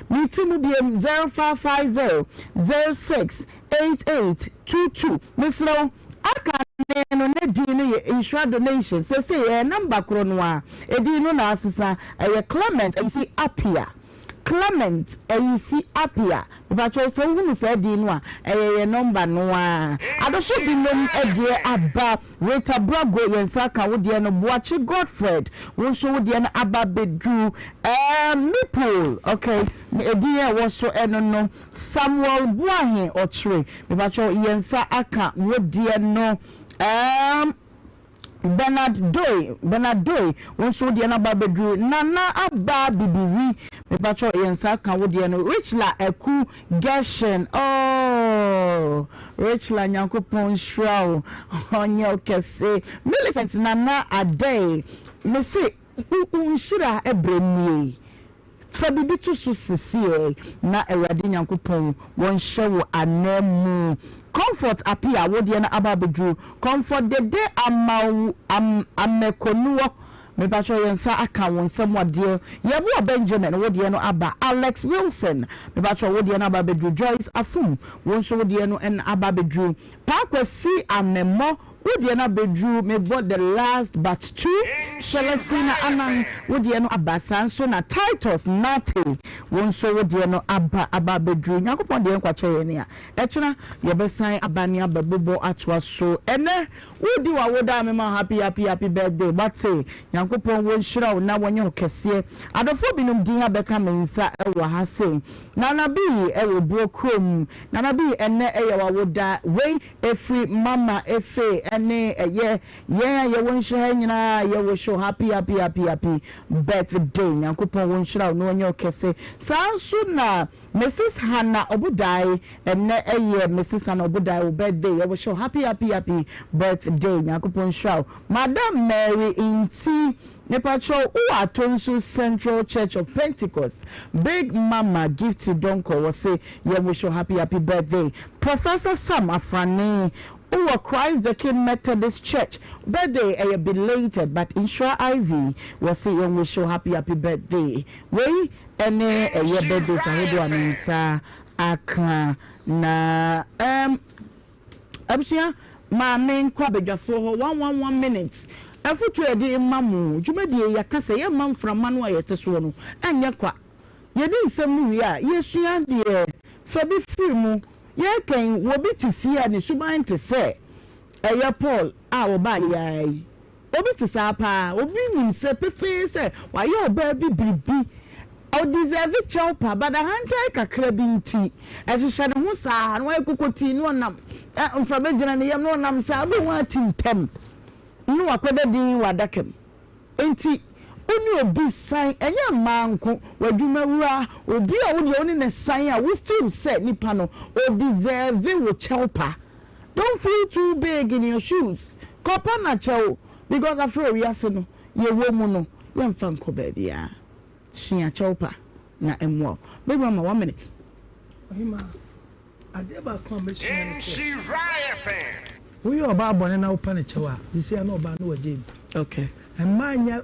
S1: Meti mu biom, 0550 068822. Mesrɛ wo. Aka ne no ne din no yɛ Nhyira Donation seesei ɛyɛ number koro no ara edin no na asesa ɛyɛ Clement Ayisi Appiah Clement Ayisi Appiah mepakyɛw sɛ wohunu saa din no a ɛyɛ yɛn number no ara Adɔfo binom deɛ aba Rita Brago yɛn nsa aka wo deɛ no Boakye Godfred wo nso wo deɛ no aba abɛduru ɛɛm Mipol ok edin a ɛwɔ so ɛno no Samuel Boahe Ɔkyere Mepakyɛw yɛn nsa aka wo deɛ no ehm Bernard Doe Bernard Doe wo nso wo deɛ no aba abɛduru Nana Aba Bibiwi mepakyɛw yɛn nsa aka wo deɛ no Richla Aku Gershon oh Richla Nyankopɔn nhyira wo ɔnyɛ wo kɛse Millicent Nana Adei mese wo nhyira brɛ nie. Fa biribi to so sesiei na Awurade Nyankopɔn wɔnhyɛ wo ananmu. Comfort Appiah wo deɛ no aba abɛduru. Comfort Dede Amawu Am Amekonuɔ mepakyɛw yɛn nsa aka wo nsam adeɛ. Yeboah Benjamin wo deɛ no aba. Alex Wilson mepakyɛw wo deɛ no aba abɛduru. Joyce Afum wo nso wo deɛ no aba abɛduru. Paa Kwasi Amemmɔ Wo deɛ no abɛduru mebɔ the last but two Celestina Annan wo deɛ no aba saa nso na Titus Nartey wo nso wo deɛ no aba aba abɛduru Nyankopɔn deɛ nkwa kyɛ yɛn a ɛkyena yɛbɛsan aba ne abɛbobɔ atoa so ɛnɛ woredi w'awoda a mema wo happy happy happy birthday wate Nyankopɔn wɔ nhyira wo na wɔnyɛ wo kɛseɛ adɔfoɔ binom din abɛka me nsa wɔ ha sei Nana Bii wɔ Buo kurom Nana Bii ɛnɛ ɛyɛ w'awoda wei Ɛfiri mama Efe ɛne ɛyɛ yɛn a yɛwɔ nhyira ha nyinaa yɛ wish wo happy happy happy happy birthday Nyankopɔn wɔ nhyira wo na ɔnyɛ wo kɛse saa nso na Mrs Hannah Obudae ɛnɛ ɛyɛ Mrs Hannah Obudae wo birthday yɛ wish wo happy happy happy birthday Nyankopɔn nhyira wo Madam Mary Nti Mepakyɛw wowɔ Atonsu Central Church of Pentecost Big Mama Gifty Donkor wɔse yɛ wish wo happy happy birthday Professor Sam Afrane wowɔ Christ the King Methodist Church birthday ɛyɛ belated but Nhyira Ivy wɔse yɛn wish wo happy happy birthday Wei ɛne ɛyɛ birthdays ahodoɔ a me nsa aka na ɛɛm. Abusua, ma me nkɔ abadwafoɔ hɔ one one one minute. Afotuo a yɛde rema mo, dwumadie yi yɛaka sɛ yɛmma mframa no a yɛte soɔ no nyɛ kwa. Yɛdi nsɛm no wie a, yɛsua adeɛ fa bi firi mu. Yɛreka yi, obi te fie a ne suban te sɛ ɛyɛ Paul a ɔbaeɛ ara yi. Obi te saa paa. Obi nim sɛ pefee sɛ wayɛ ɔbaa bi biribi. Ɔ deserve kyɛw pa but ahantan kakra bi nti, ɛhyehyɛ ne ho saa na wayɛ kokotii na ɔnam, mframa gyina ne yam na ɔnam saa. Wobɛhu ara ti ntɛm na wakɔda dinn wɔ adaka mu. Enti. Wo ne obi san, ɛnyɛ mmaa nko, w'adwumawura, obi a wo deɛ wo ne no san a wo feel sɛ nipa no o deserve wo kyɛw pa. Don't feel too big in your shoes, kɔ pa na kyɛw because after all wiase no yɛwɔ mu no yɛmfa nkɔ baabiara. Sua kyɛw pa na ɛmmoa wo. Baby mama one minute.
S8: Ɔhemaa, Adeɛ baako a mɛsua ne sɛ, woyɛ ɔbaa bɔne na wopa no kyɛw a, seesei a na ɔbaa no wagyae mu.
S1: Okay.
S8: Mmaa nyɛ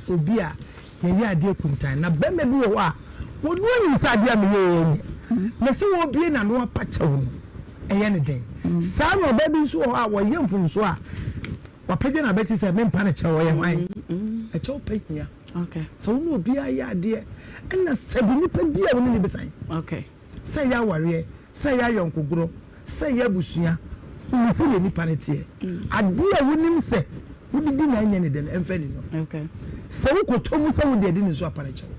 S8: obi a yɛyɛ adeɛ kuntann. Na barima bi wɔ hɔ a, ɔno anim sɛ adeɛ a meyɛeɛ yi nyɛ. Na sɛ wɔbue n'ano apa kyɛw no, ɛyɛ no den. Saa na ɔbaa bi nso wɔ hɔ a, ɔyɛ mfomsoɔ a, wapagya n'abati sɛ mempa no kyɛw, ɔyɛ hwan? Ɛkyɛw pa hia. Sɛ wo ne obiara yɛ adeɛ, ɛna sɛbi nipa bi a wo ne no bɛsan. Sɛ ɛyɛ awareɛ, sɛ ɛyɛ ayɔnkogorɔ, sɛ ɛyɛ abusua, hunu sɛdeɛ nipa no teɛ. Adeɛ a wonim sɛ wode di no a ɛnyɛ ne dɛ no, ɛmfa nni no. Sɛ wokɔtɔ mu sɛ wode adi no nso a, pa no kyɛw.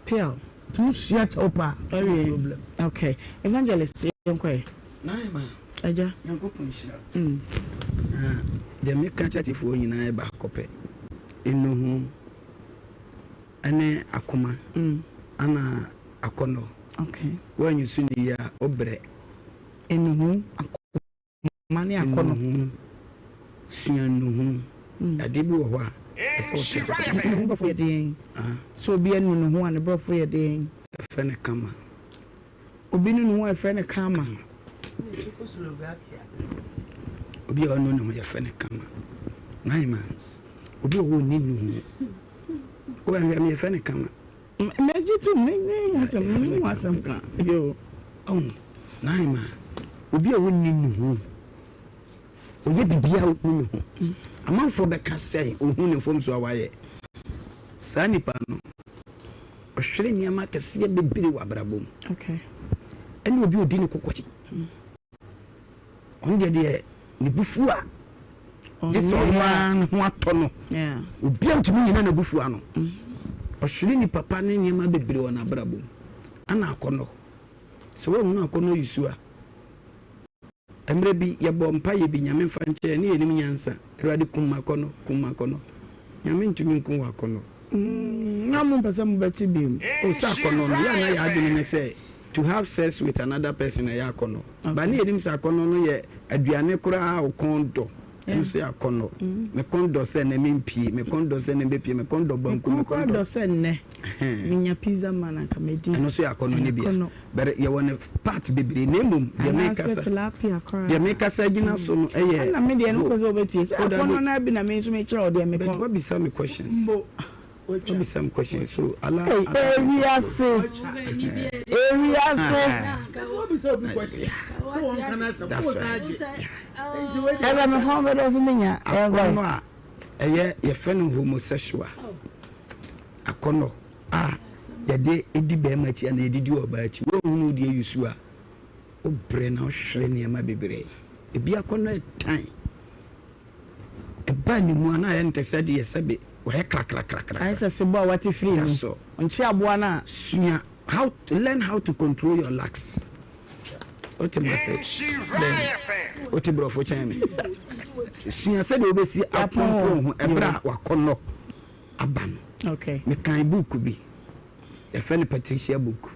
S1: Piaw.
S8: Nti wosua kyɛw pa a, no problem.
S1: Okay. Evangelist, yɛnkɔ ɛ.
S6: Naima,
S1: Agya.
S6: Nyankopɔn nhyira wo. Na deɛ meka kyerɛ atiefoɔ nyinaa yɛ baako pɛ. Nnuhu ne akoma ana akɔnnɔ. Woanyi so no yie a, wobrɛ.
S1: Nnuhu, akoma ne akɔnnɔ.
S6: Nnuhu, sua nnuhu. Adeɛ bi wɔ hɔ a, ɛsɛ sɛ wote aseɛ.
S1: Nnuhu borɔfo yɛ deɛn? Sɛ obi anu ne ho a, ne borɔfo yɛ deɛn?
S6: Yɛfrɛ no karma.
S1: Obi nu ne ho a, yɛfrɛ no karma.
S6: Obi a ɔnu ne ho, yɛfrɛ no karma. Naima, obi wɔ hɔ a ɔnni nnuhu. Woanhwɛ me, yɛfrɛ no karma.
S1: Megye tom, me me asɛm, me ho asɛm ka. Yo.
S6: Oh, Naima, obi a ɔnni ne ho, ɔyɛ biribiara a ɔnni ne ho. Amanfoɔ bɛka sɛ ɔhu ne mfomsoɔ a wayɛ. Saa nipa no, ɔhwere nneɛma akɛseɛ bebree wɔ abrabɔ mu.
S1: Okay.
S6: Ɛne obi a ɔdi ne koko akyi. Ɔno deɛ deɛ ne bo fu a, gye sɛ ɔno ara ne ho atɔ no. Obiara ntumi nnyina n'abufuo ano. Ɔhwere nipa pa ne nneɛma bebree wɔ n'abrabɔ mu. Ana akɔnnɔ. Sɛ woanhunu akɔnnɔ yi su a, mmerɛ bi yɛbɔɔ mpaeɛ bi, Nyame mfa nkyɛ yɛn, ne yɛnim nyansa, Awurade kum m'akɔnnɔ, kum m'akɔnnɔ. Nyame ntumi nkum w'akɔnnɔ.
S1: Na mompɛ sɛ mobɛte biom.
S6: Oh, sɛ akɔnnɔ no, yɛ a na yɛn adwene ne sɛ to have sex with another person ɛyɛ akɔnnɔ. But ne yɛnim sɛ akɔnnɔ no yɛ aduane koraa a wo kɔn dɔ. Ɛno nso yɛ akɔnnɔ. Me kɔn dɔ sɛ nnɛ mempie, me kɔn dɔ sɛ nnɛ mɛpie, me kɔn dɔ banku, me kɔn
S1: dɔ sɛ nnɛ menya pizza man anka mɛdi.
S6: Ɛno nso yɛ akɔnnɔ no bi a. But yɛwɔ no part bebree na mmom deɛ mekasa deɛ mekasa gyina so no ɛyɛ.
S1: Ɛna me deɛ no kɔ sɛ wobɛtie sɛ akɔnnɔ no bi na me nso mekyerɛ wo deɛ mekɔn.
S6: But wabisa me question. Wabisa me question so ala.
S1: Ewiase ewiase.
S6: That's right.
S1: Ɛbɛ me kɔn bɛdɔ so menya.
S6: Akɔnnɔ a ɛyɛ yɛfrɛ no homosexual akɔnnɔ. A yɛde di barima akyi anaa yɛde di ɔbaa akyi. Woanhunu wo deɛ Yusu a, wobrɛ na wohwere nneɛma bebree. Ebi akɔnnɔ ɛtan. Ɛba ne mu a na ayɛ no te sɛ deɛ sɛbe wayɛ krakrakrakra.
S1: Ayɛ sɛ sebɔ a wate firi mu.
S6: That's all.
S1: Ɔnkye aboa no a.
S6: Sua how learn how to control your lacks. Wote ma se dɛn? Wote borɔfo kyɛn me. Sua sɛdeɛ wobɛsi acontrol ho ɛberɛ a wakɔnnɔ. aba no. Mekan book bi, yɛfrɛ no Patricia book.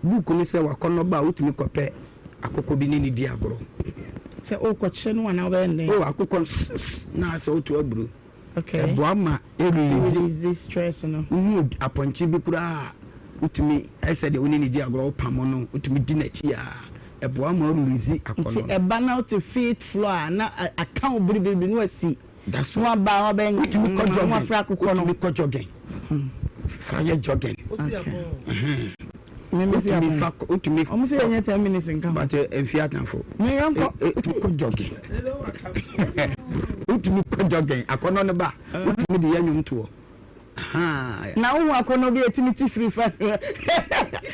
S6: Book no sɛ wakɔnnɔ ba a wotumi kɔpɛ akokɔ bi ne ne di agorɔ.
S1: Sɛ wokɔkyɛ no anaa wobɛyɛ no dɛn?
S6: Oh, akokɔ no na sɛ woto aburo. Ɛboa ma ɛrelease
S1: stress no.
S6: Wohu apɔnkye bi koraa a wotumi ɛsɛ deɛ wo ne ne di agorɔ wopamo no wotumi di n'akyi a ɛboa ma worelease akɔnnɔ no.
S1: Nti ɛba na wote fifth floor a na aka wo biribiribi na wasi.
S6: That's
S1: all. Wɔn aba wɔn bɛ
S6: Wotumi kɔ
S1: wɔn
S6: jogging.
S1: afra akokɔ no.
S6: Wotumi kɔ jogging. Fa yɛ jogging.
S1: Mímí si
S6: Wotumi
S1: abɔn.
S6: fa wotumi.
S1: Wɔn sɛ yɛnyɛ ten minutes nka ho.
S6: But mfi atanfo.
S1: Ne yɛn kɔ.
S6: Wotumi kɔ jogging. Wotumi kɔ jogging. Akɔnɔ no ba. Wotumi de yɛ nnwom toɔ.
S1: Na wohu akɔnnɔ bi a ɛtumi ti firi fa ɛti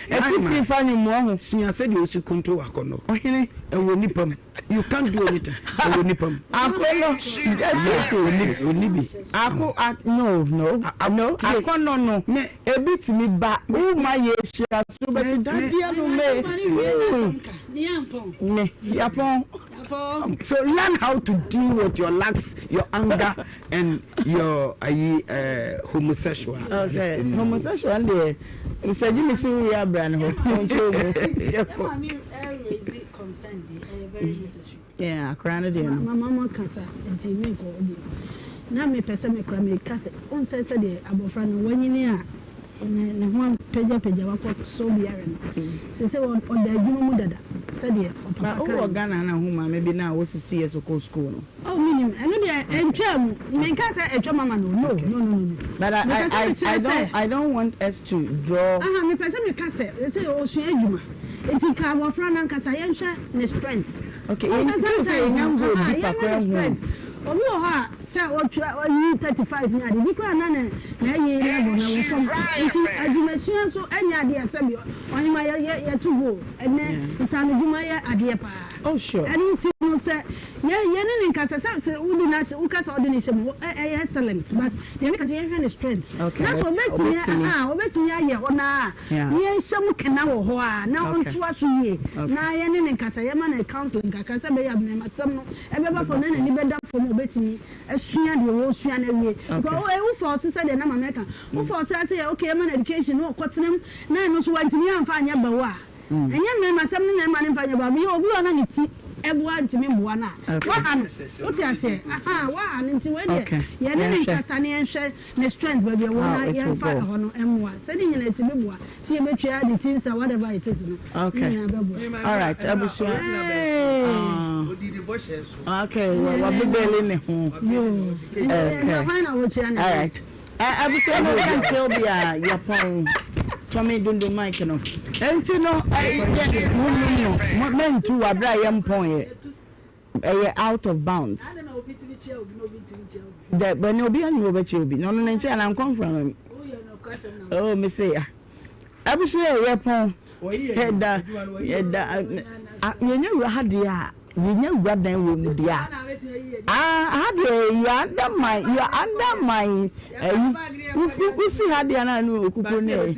S1: firi fa ne mu ɔho.
S6: Sua sɛdeɛ wosi control akɔnnɔ.
S1: Ɔhene.
S6: Ɛwɔ nipa mu. You can't do anything. Ɛwɔ nipa mu.
S1: Akɔnnɔ.
S6: Ɔni bi.
S1: Ako no no no akɔnnɔ no ebi tumi ba woma yɛ ahyia so bɛti dadeɛ no me. Me yapɔn.
S6: So learn how to deal with your lust, your anger and your ayi uh, homosexual.
S1: Okay, homosexual deɛ Mr. Jimmy si wo yɛ abira ne hɔ. Ɔnkyɛn mu.
S9: Ɛma mi raise concern bi ɛyɛ very necessary.
S1: Yeah, akora no deɛ no.
S9: Mama mo kasa nti mi nkɔ obi. Na mi pɛ sɛ mi kora mi ka sɛ ɔnsɛ sɛ deɛ abɔfra no wanyini a ne ne ho apagyapagya wakɔ so biara no sese ɔda adwuma mu dada sɛdeɛ ɔpapa
S1: Ba
S9: kae
S1: wowɔ
S9: no.
S1: Ghana na ho maame bi na wosisi yɛ so kɔ school no.
S9: Oh menim ɛno deɛ ɛntwaa mu menka sɛ ɛtwa mama no no no no no
S1: But I
S9: mepɛ sɛ
S1: I I
S9: mekyerɛ
S1: I
S9: sɛ
S1: don't I don't want us to draw.
S9: Aha mepɛ sɛ meka sɛ sese ɔsua adwuma nti nka abɔfra no ankasa yɛnhwɛ ne strength.
S1: Okay,
S9: Ɔn sɛ
S1: yɛn sɛ
S9: sometimes
S1: yɛnya
S9: no
S1: ngoo
S9: aha
S1: deeper
S9: yɛnhwɛ
S1: koraa
S9: ne
S1: hu.
S9: strength obi wɔ hɔ a sɛ ɔtwa ɔyi 35 ne ade bi koraa na ne n'ayi level no wɔ fam nti adwumasua nso ɛnyɛ adeɛ sɛbi ɔhema yɛ yɛ yɛto go ɛnɛ nsaanodwuma yɛ adeɛ paa.
S1: Oh sure.
S9: Ɛno nti no sɛ yɛ yɛne no nkasa sɛ sɛ wode no ahyɛ woka sɛ wode no hyɛ mu ɛ ɛyɛ excellent but deɛ meka sɛ yɛnhwɛ ne strength
S1: Okay.
S9: na sɛ ɔbɛtumi
S1: Ɔbɛtumi.
S9: a ɔbɛtumi ayɛ hɔ no a
S1: Yeah.
S9: na yɛnhyɛ mu kena wɔ hɔ a na
S1: Okay.
S9: ɔntoa so yie
S1: Okay.
S9: na yɛne no nkasa yɛma no counseling kakra sɛ ɛbɛyɛ a mmɛmasɛm no ɛbɛba fam na n'ani bɛda fam a ɔbɛtumi asua deɛ ɔresua no awie
S1: Okay.
S9: because wo wo force sɛdeɛ na maame ka wo force sɛ yɛ okay yɛma no education na ɔkɔtena mu na ɛno nso wantumi amfa anyɛ bɛwo a Ɛnyɛ mmarima asɛm ne na ɛma no mfa nyɛ bɔne. Meyɛ obi a na ne ti boa ntumi mmoa no a, waha no. Wote aseɛ? Ahaa, waha no. Nti wei deɛ, yɛne no nkasa na yɛnhwɛ ne strength baabi a ɛwɔ na yɛmfa ɛhɔ no mmoa. Sɛ ne nyinaa ɛtumi boa, sɛ yɛbɛtua ne ti nsa, whatever it is no, ne nyinaa bɛboa.
S1: Alright, abusua. Okay, wabebele ne ho.
S9: Okay. Hwan na wokyia ne ho?
S1: Alright. Abusua no yɛ nkyerɛ obi a yɛpɔn tɔme dondo mic no nti no yɛ mo num no mɛntu wɔ abere a yɛmpɔn yɛ ɛyɛ out of bounds dɛ bɛne obi anyi wɔbɛkyɛ obi na ɔno ne nkyɛn na nkɔmfra ma mi oh me se ya abusua yɛ yɛpɔn yɛda yɛda yɛnyɛ wura ha deɛ a Yɛnya wura dan wei mu deɛ a, ah, ha deɛ you are under my, you are under my, ayi, wofi, wosi ha deɛ na ne okuku ne ayi.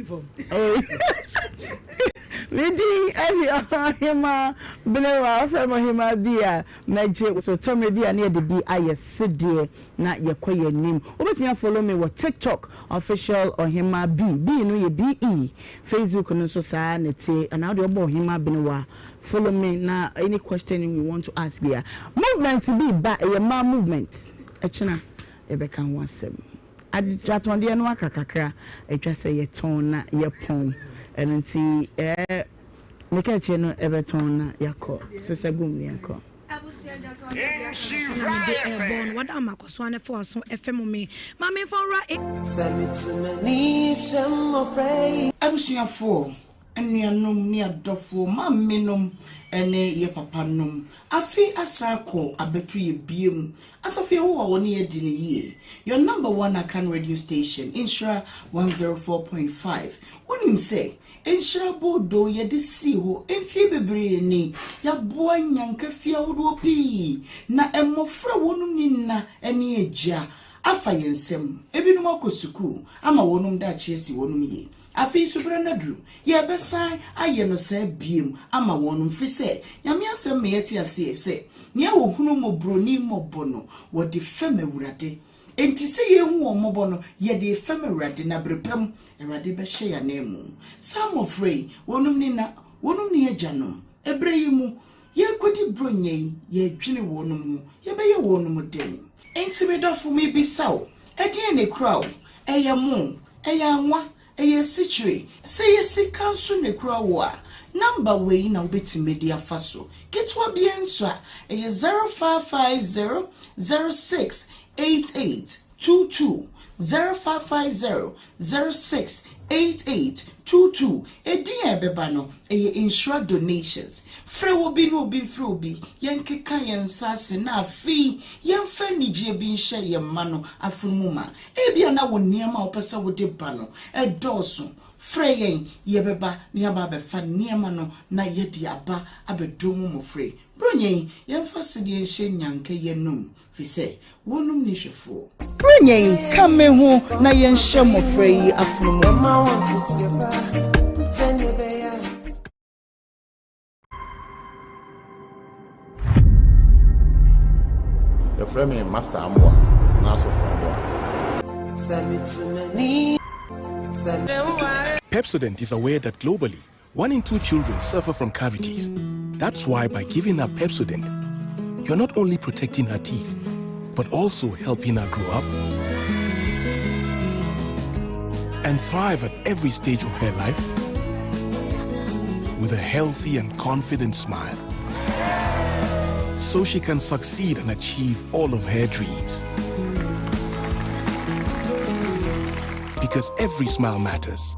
S1: Me din ɛne ɔhema Benewa, ɔfrɛ me ɔhema bi a mɛgye so tɔmmerɛ bi a ne yɛde bi ayɛ sedeɛ na yɛkɔ yɛn anim. Wobɛtumi afollow me wɔ TikTok, official ɔhema B, B no yɛ BE, Facebook no nso saa na ɛte, anaa wodeɛ wobɔ ɔhema Benewa a, Follow me na any question you want to ask bia. Movement bi ba ɛyɛ mmaa movement ɛkyena yɛbɛka ho asɛm. Adetɔndeɛ no aka kakra ɛtwa sɛ yɛtɔn na yɛpɔn ɛno nti ɛɛ ne kɛkyɛ no ɛbɛtɔn na yɛakɔ sesa gum ne yɛnkɔ.
S10: Abusua dwatɔn deɛ aka no so na mede ɛbɔ no wɔda ama kɔsoa ne foa so ɛfɛ mo me ma me nfa nwura e.
S21: Abusuafoɔ, Anuanom ne adɔfoɔ, maamenom ne yɛ papanom, afe asan akɔ abɛto yɛ biom. Asafo Yehowa wɔ ne yɛ di no yie. Your number one Akan radio station, Nhyira 104.5. Wonim sɛ, Nhyira Boodoo yɛde sii hɔ mfie bebree ni. Yɛaboa nnyanka fie ahodoɔ pii, na mmɔfra a wɔnom nni nna ne agya afa yɛn nsam. Ebinom akɔ sukuu ama wɔnom daakye asi wɔnom yie. Afei nso berɛ no aduru, yɛrebɛsan ayɛ no saa biom ama wɔnom, firi sɛ Nyame asɛm ma yɛte aseɛ sɛ, Nea ɔhunu mmɔborɔni mmɔbɔ no, wɔde fɛm Awurade. Enti sɛ yɛrehu wɔn mmɔbɔ no, yɛde refɛm Awurade, na bere pa mu, Awurade bɛhyɛ yɛn ananmu. Saa mmɔfra yi, wɔnom nni nna, wɔnom nni agyanom. Ɛberɛ yi mu, yɛrekɔdi Buronya yi, yɛredwene wɔnom ho, yɛbɛyɛ wɔnom dɛn? Enti me dɔfo, mebisa wo, ɛdeɛn na ɛkura wo? Ɛyɛ mo? Ɛyɛ anwa? Ɛyɛ asikyire? Sɛ ɛyɛ sika nso na ɛkura wo a, number wei na wobɛtumi de afa so. Ketewa biara nso a, ɛyɛ 0550 06 88 22, 0550 06 88 22. Edin a ɛbɛba no, ɛyɛ Nhyira Donations. Frɛ obi na obi mfrɛ obi, yɛnkeka yɛn nsa ase na afei yɛmfa anigyeɛ bi nhyɛ yɛn mma no afono mu ma. Ebia na wo nneɛma a wopɛ sɛ wode ba no dɔɔso. Frɛ yɛn, yɛbɛba na yɛaba abɛfa nneɛma no na yɛde aba abɛdom wo mmɔfra yi. Buronya yi, yɛmfa sedeɛ nhyɛ nnyanka yi anom, firi sɛ wɔnom nni hwɛfoɔ. Buronya yi, ka me ho na yɛnhyɛ mmɔfra yi afono mu ma.
S15: Wɔfrɛ me Master Amoah anaa Sɔfo Amoah.
S2: Pepsodent is aware that globally, one in two children suffer from cavities. That's why by giving her Pepsodent, you're not only protecting her teeth, but also helping her grow up and thrive at every stage of her life with a healthy and confident smile. So she can succeed and achieve all of her dreams. Because every smile matters.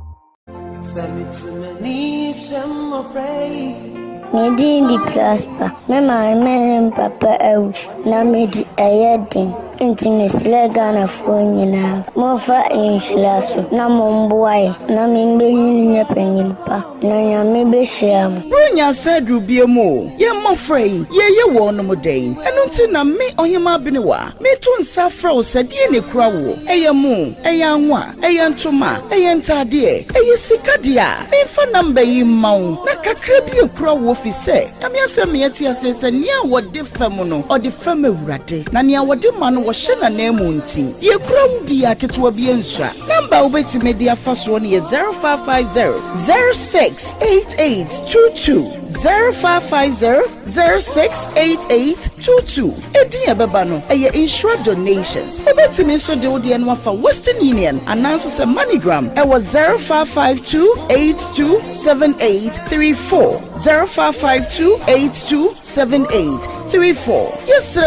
S22: Me din de Prosper. Me maame ne me papa awu na medi ɛyɛ den. Nti mesrɛ Ghanafoɔ nyinaa, momfa nhyira so na momboa yɛn na membenyin nyɛ panyin pa na Nyame bɛhyira mo.
S21: Buronya asa aduru biom o, yɛn mmɔfra yi, yɛreyɛ wɔnom dɛn? Ɛno nti na me, Ɔhemaa Benewa, mereto nsa afrɛ wo sɛ deɛn na ɛkura woɔ? Ɛyɛ mo, ɛyɛ anwa, ɛyɛ ntoma, ɛyɛ ntaadeɛ, ɛyɛ sika deɛ a, memfa number yi mma wo na kakra bi ɛkura woɔ firi sɛ Nyame asɛm ma yɛte aseɛ sɛ nea wɔde fam no, ɔde fam Awurade, na nea wɔde ma no, wɔhyɛ n'ananmu nti, deɛ ɛkura wo biara, ketewa biara nsua. Number a wobɛtumi de afa soɔ no yɛ 0550 068822, 0550 068822. Edin a ɛbɛba no, ɛyɛ Nhyira Donations. Wobɛtumi nso de wo deɛ no afa Western Union anaa nso sɛ MoneyGram ɛwɔ 0552 827834, 0552 827834. Yɛsrɛ.